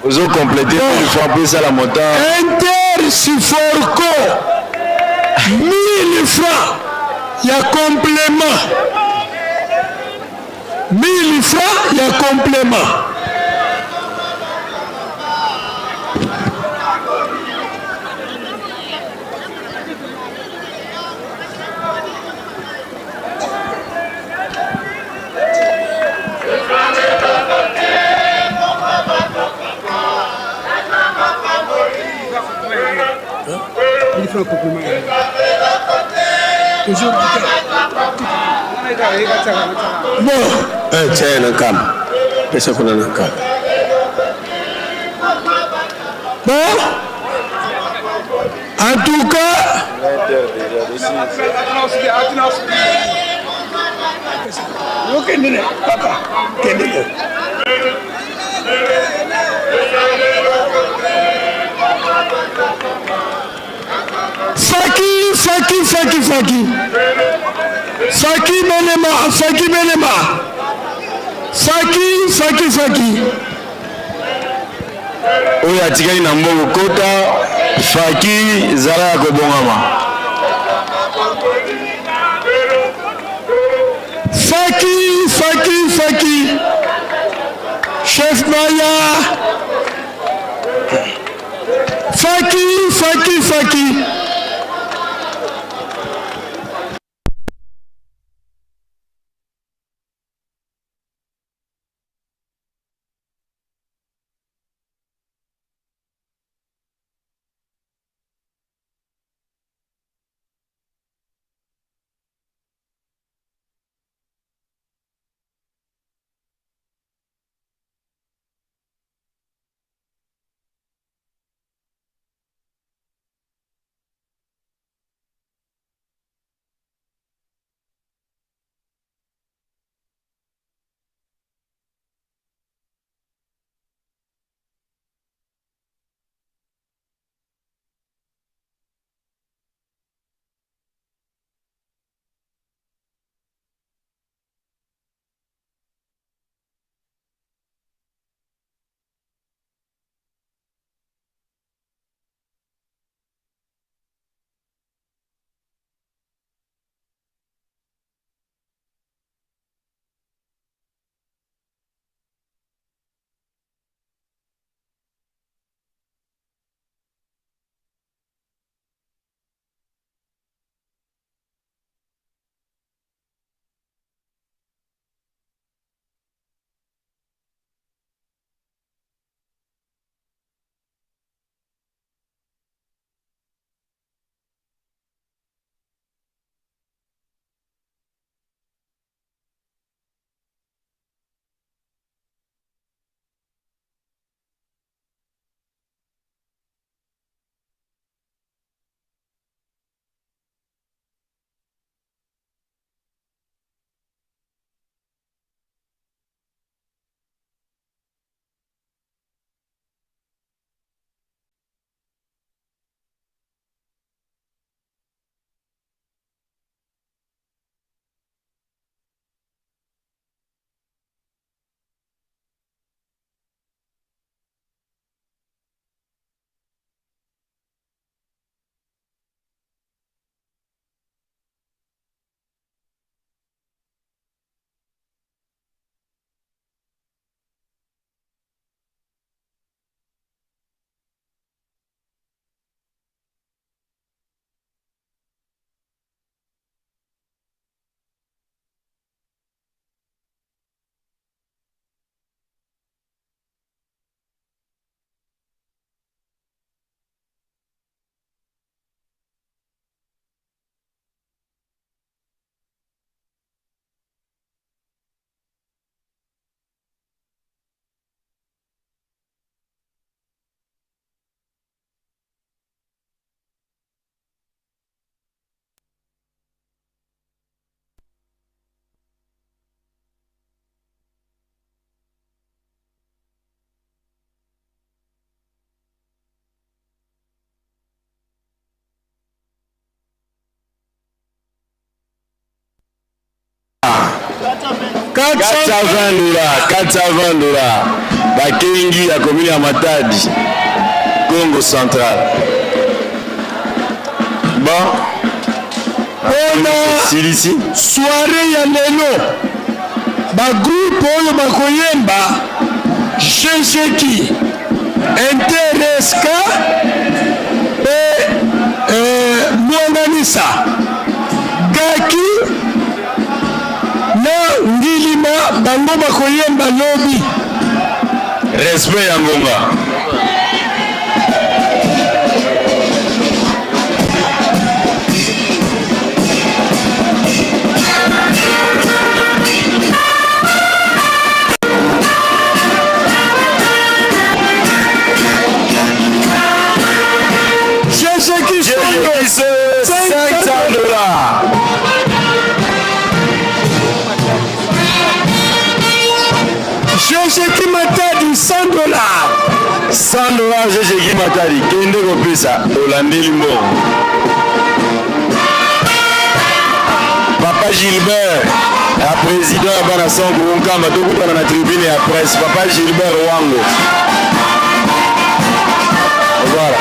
B: Ozo compléter une fois pour ça la montant.
K: Inter Siforco 1000 francs ya complément. 1000 francs ya complément. Bon,
P: eh, tiens, na nkamba pesa kuna na nkamba.
K: Bon, en tout cas, okendele papa, kendele. Faki, faki, faki, faki. Faki belema, faki belema. Faki, faki, faki.
B: Oyo atikali na mbongo kota faki zala ya kobongama.
K: Faki, faki, faki. Chef Maya. Faki, faki, faki.
B: 420 dollars, 420 dollars. Bakengi ya commune ya Matadi, Congo central. Bon.
K: Pona
B: Silisi.
K: soirée ya lelo bagroupe oyo bakoyemba ggki intersk mpe eh, mwanganisa gaki na ngilima bango bakoyemba lobi.
B: Respect ya ngonga.
K: Jésus
B: 500 dollars.
K: Jésus Matadi 100 dollars.
B: 100 dollars Jésus Matadi kende kopesa olandeli mbongo. Papa Gilbert ya président ya bana Sango Nkamba tokutana na tribune ya presse. Papa Gilbert Wango. Voilà.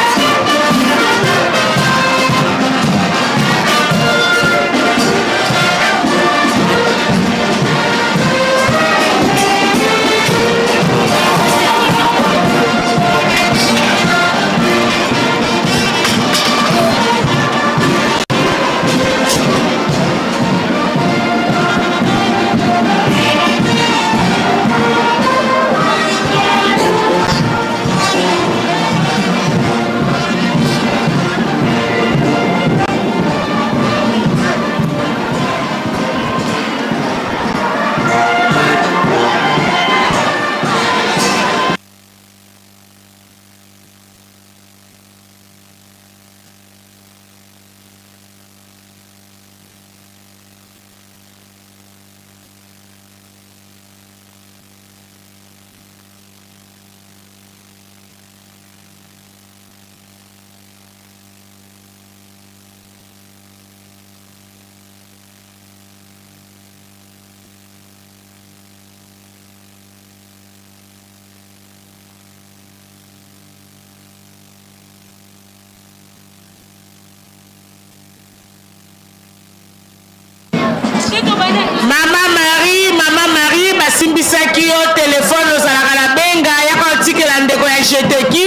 D: Mama Marie, Mama Marie, basimbisaki yo telefone ozalaka na benga yaka otikela ndeko ya jeteki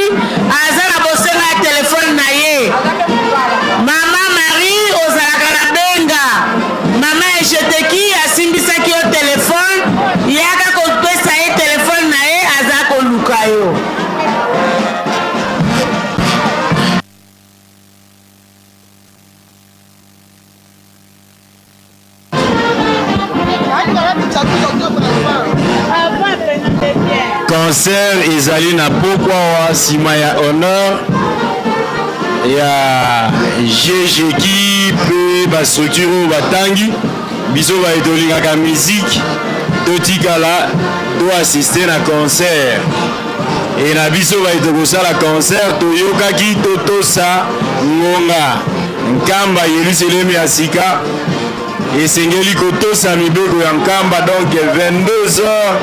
D: aza na bosenga ya telefone na ye. Mama Marie ozalaka na benga, mama ya jeteki asimbisaki yo telefone yaka kopesa ye telefone na ye aza koluka yo.
B: Concert ezali na pokwa wa nsima ya honneur ya GGki mpe bastructure oyo batangi biso baye tolingaka musique totikala to assiste na concert e na biso baye tokosala concert toyokaki totosa ngonga Nkamba Yelusalemi ya sika esengeli kotosa mibeko ya Nkamba, donc 22 heures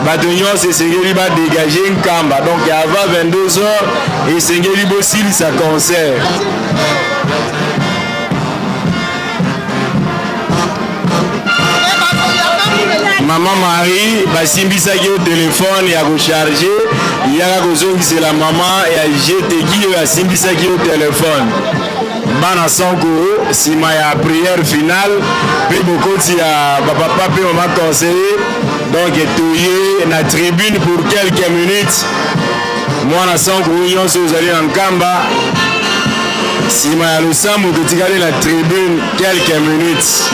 B: bato nyonso esengeli ba dégager Nkamba, donc avant 22 heures esengeli bosilisa concert. Mama Marie basimbisaki yo telefone ya kocharge, yaka kozongisela mama ya GTQ oyo asimbisaki yo telefone. Bana Sankuru nsima ya prière finale mpe bokoti ya bapapa mpe mama conseiller, donc toye na tribune pour quelques minutes. Mwana Sankuru nyonso ozali na Nkamba, nsima ya losambo totikali na tribune quelques minutes.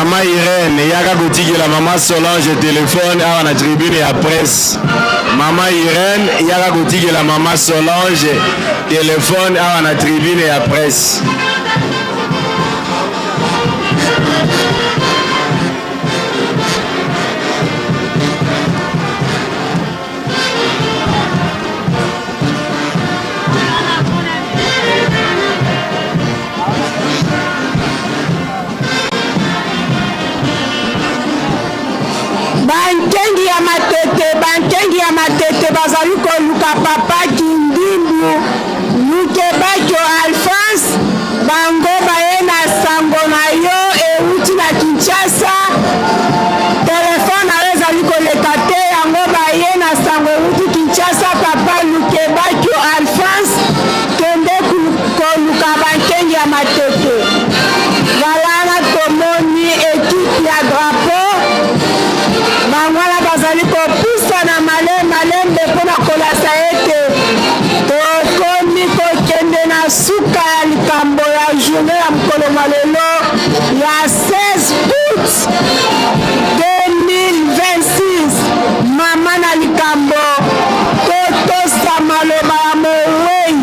B: Mama Irène, yaka kotikela mama Solange telefone awa na tribune ya presse. Mama Irène, yaka kotikela mama Solange telefone awa na tribune ya presse.
T: Bankengi ya matete, bankengi ya matete bazali koluka papa Kindindu Lukebakio Alphonse, bango baye na sango na yo ewuti na Kinshasa, telefone na yo ezali koleka te, yango baye na sango ewuti Kinshasa, papa Lukebakio Alphonse, kende koluka bankengi ya matete. Voilà tomoni ekipe ya drapeau bango wana bazali kopusana malembe malembe mpo na kolasa ete tokomi kokende na suka ya likambo ya journée ya mokolo mwa lelo ya 16 août 2026. Mama na likambo, totosa maloba ya mowei.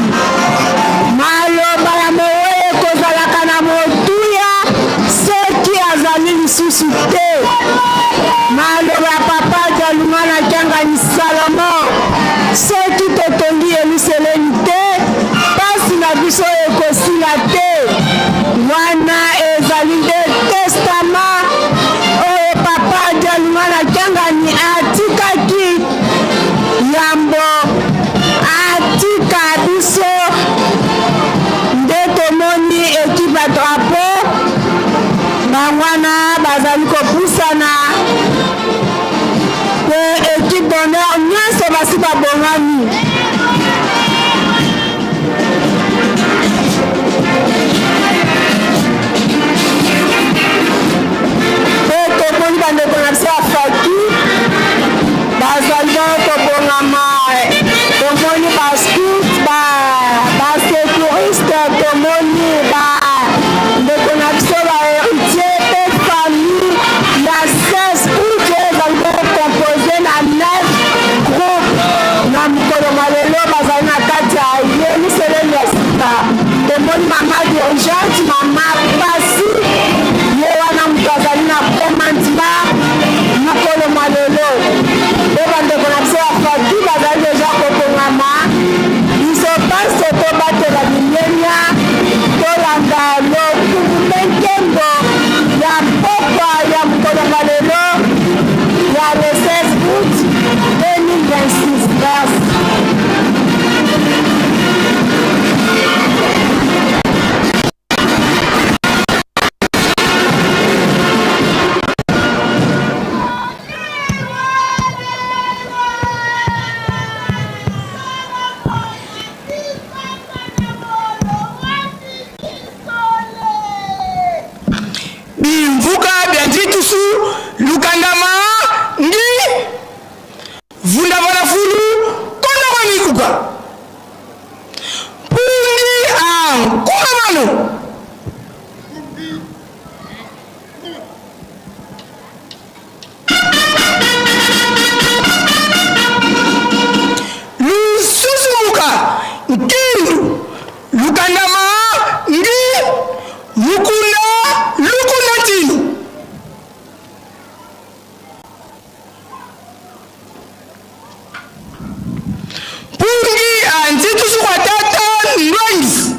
T: Maloba ya mowei ekozalaka na motuya soki azali lisusu te. Maloba ya Papa Dialungana Kiangani Salomon, soki totongi Yeluselemi te, pasi na biso ekosila te. Wana ezali nde testament oyo Papa Dialungana Kiangani atikaki yambo atika biso. Nde tomoni ekipe ya drapeau bango wana bazali kopusana, mpe ekipe d'honneur nyonso basi babongami. Mpe tomoni bandeko na biso ya faki bazali bongo kobongama. Tomoni bascout, basecouriste, tomoni bandeko na biso baheritier mpe famille ya 16 août oyo ezali bongo compose na 9 groupe. Na mokolo mwa lelo bazali na kati ya Yelusalemi ya sika. Tomoni mama dirigeante, mama Pasi, ye wana moto azali na commandement mokolo mwa lelo. Mpe bandeko na biso ya faki bazali deja kokongama. Biso banso tobatela limemia, tolanda lokumu mpe nkembo ya mpokwa ya mokolo mwa lelo ya le 16 août 2026. Merci.
G: Bimvuka bia ntitusu lukandama ngi vunda vana fulu kondo kwa mikuka pungi a nkuma mano. Lususumuka nkindu lukandama ngi lukunda lukunda ntinu. Pungi a nzitusu kwa tata ndwangisi.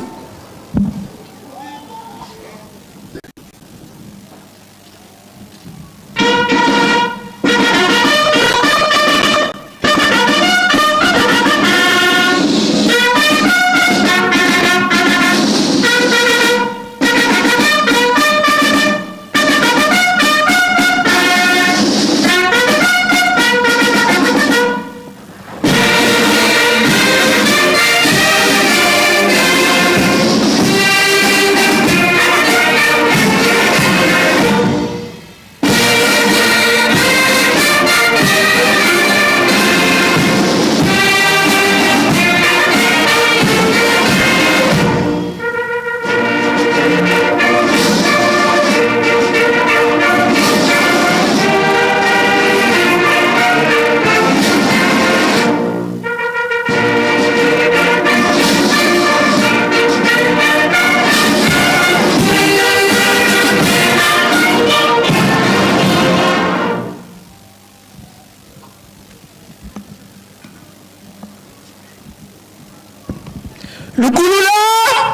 G: Lukulula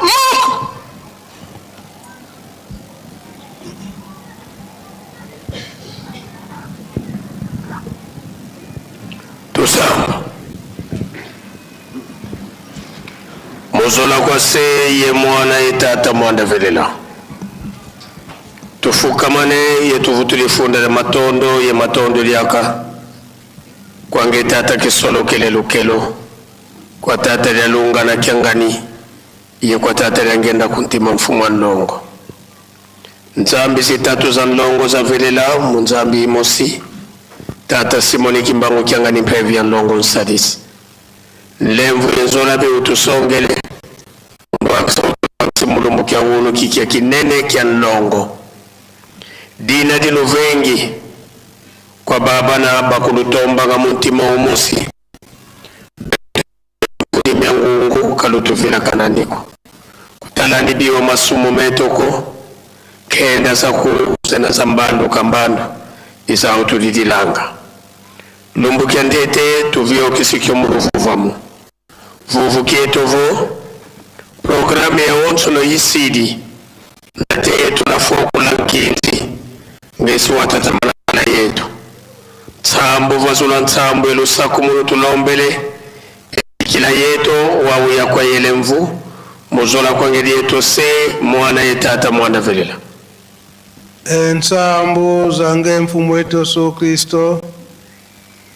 G: moko.
P: Tosamba. Mozola kwa se ye mwana ye tata mwanda velela. Tufukamane ye tuvutuli funda lya matondo ye matondo lyaka kwange tata kisolokele lukelo kwa tata lya lunga na kyangani ye kwa tata lya ngenda kuntima mfumu wa nlongo. Nzambi zitatu za nlongo za velela mu nzambi imosi tata Simoni Kimbangu Kiangani mpevi ya nlongo nsalisi nlemvu ye nzola be utusongele mulumbu kya wulu kikya kinene kya nlongo dina di luvengi kwa baba na bakulutombanga muntima umosi kudimya ngungu kalutuvila kananiko kutalani biwa masumu metoko kenda za kuzena za mbandu kambandu isau tulidilanga lumbukya ndete tuvio kisikyo muruvuvamu vuvu kietovo programu ya onsono yisidi nate tunafokula nkinzi ngesi watatamalala yetu tsambu vazula ntsambu elusaku munu tulombele kila yeto wawuya kwa yelemvu muzola kwangeli yeto se mwana ye tata mwana velela.
V: Ensambu zange mfumu wetu Yesu Kristo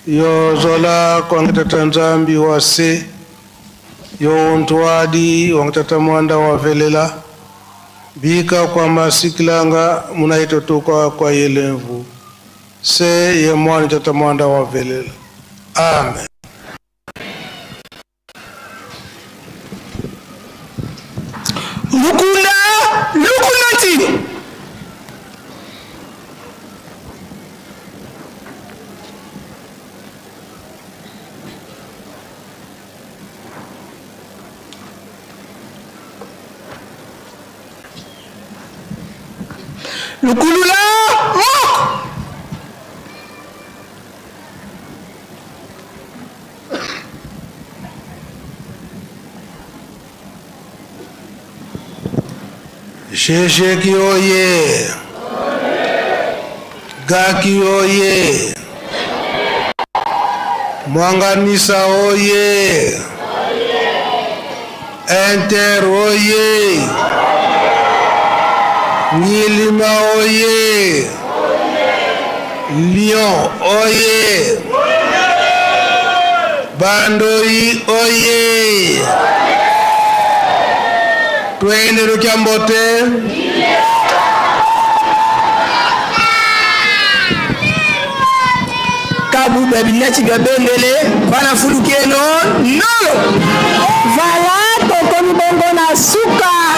V: yozola kwange tata Nzambi wa se yo untwadi wange tata mwanda wa velela bika kwa masikilanga munaitotoka kwa yelemvu se ye mwana tata mwanda wa velela. Amen.
G: Lukunda lukunda ntini. Lukulula moko.
V: Shesheki oye! Gaki oye! Mwanganisa oye! Inter oye! Nyilima oye! Lion oye! Bandoi oye! Twende Lukyambote.
G: Kabuba binati bya bendele bana fulukeno nolo.
F: Voilà, tokomi bongo na suka.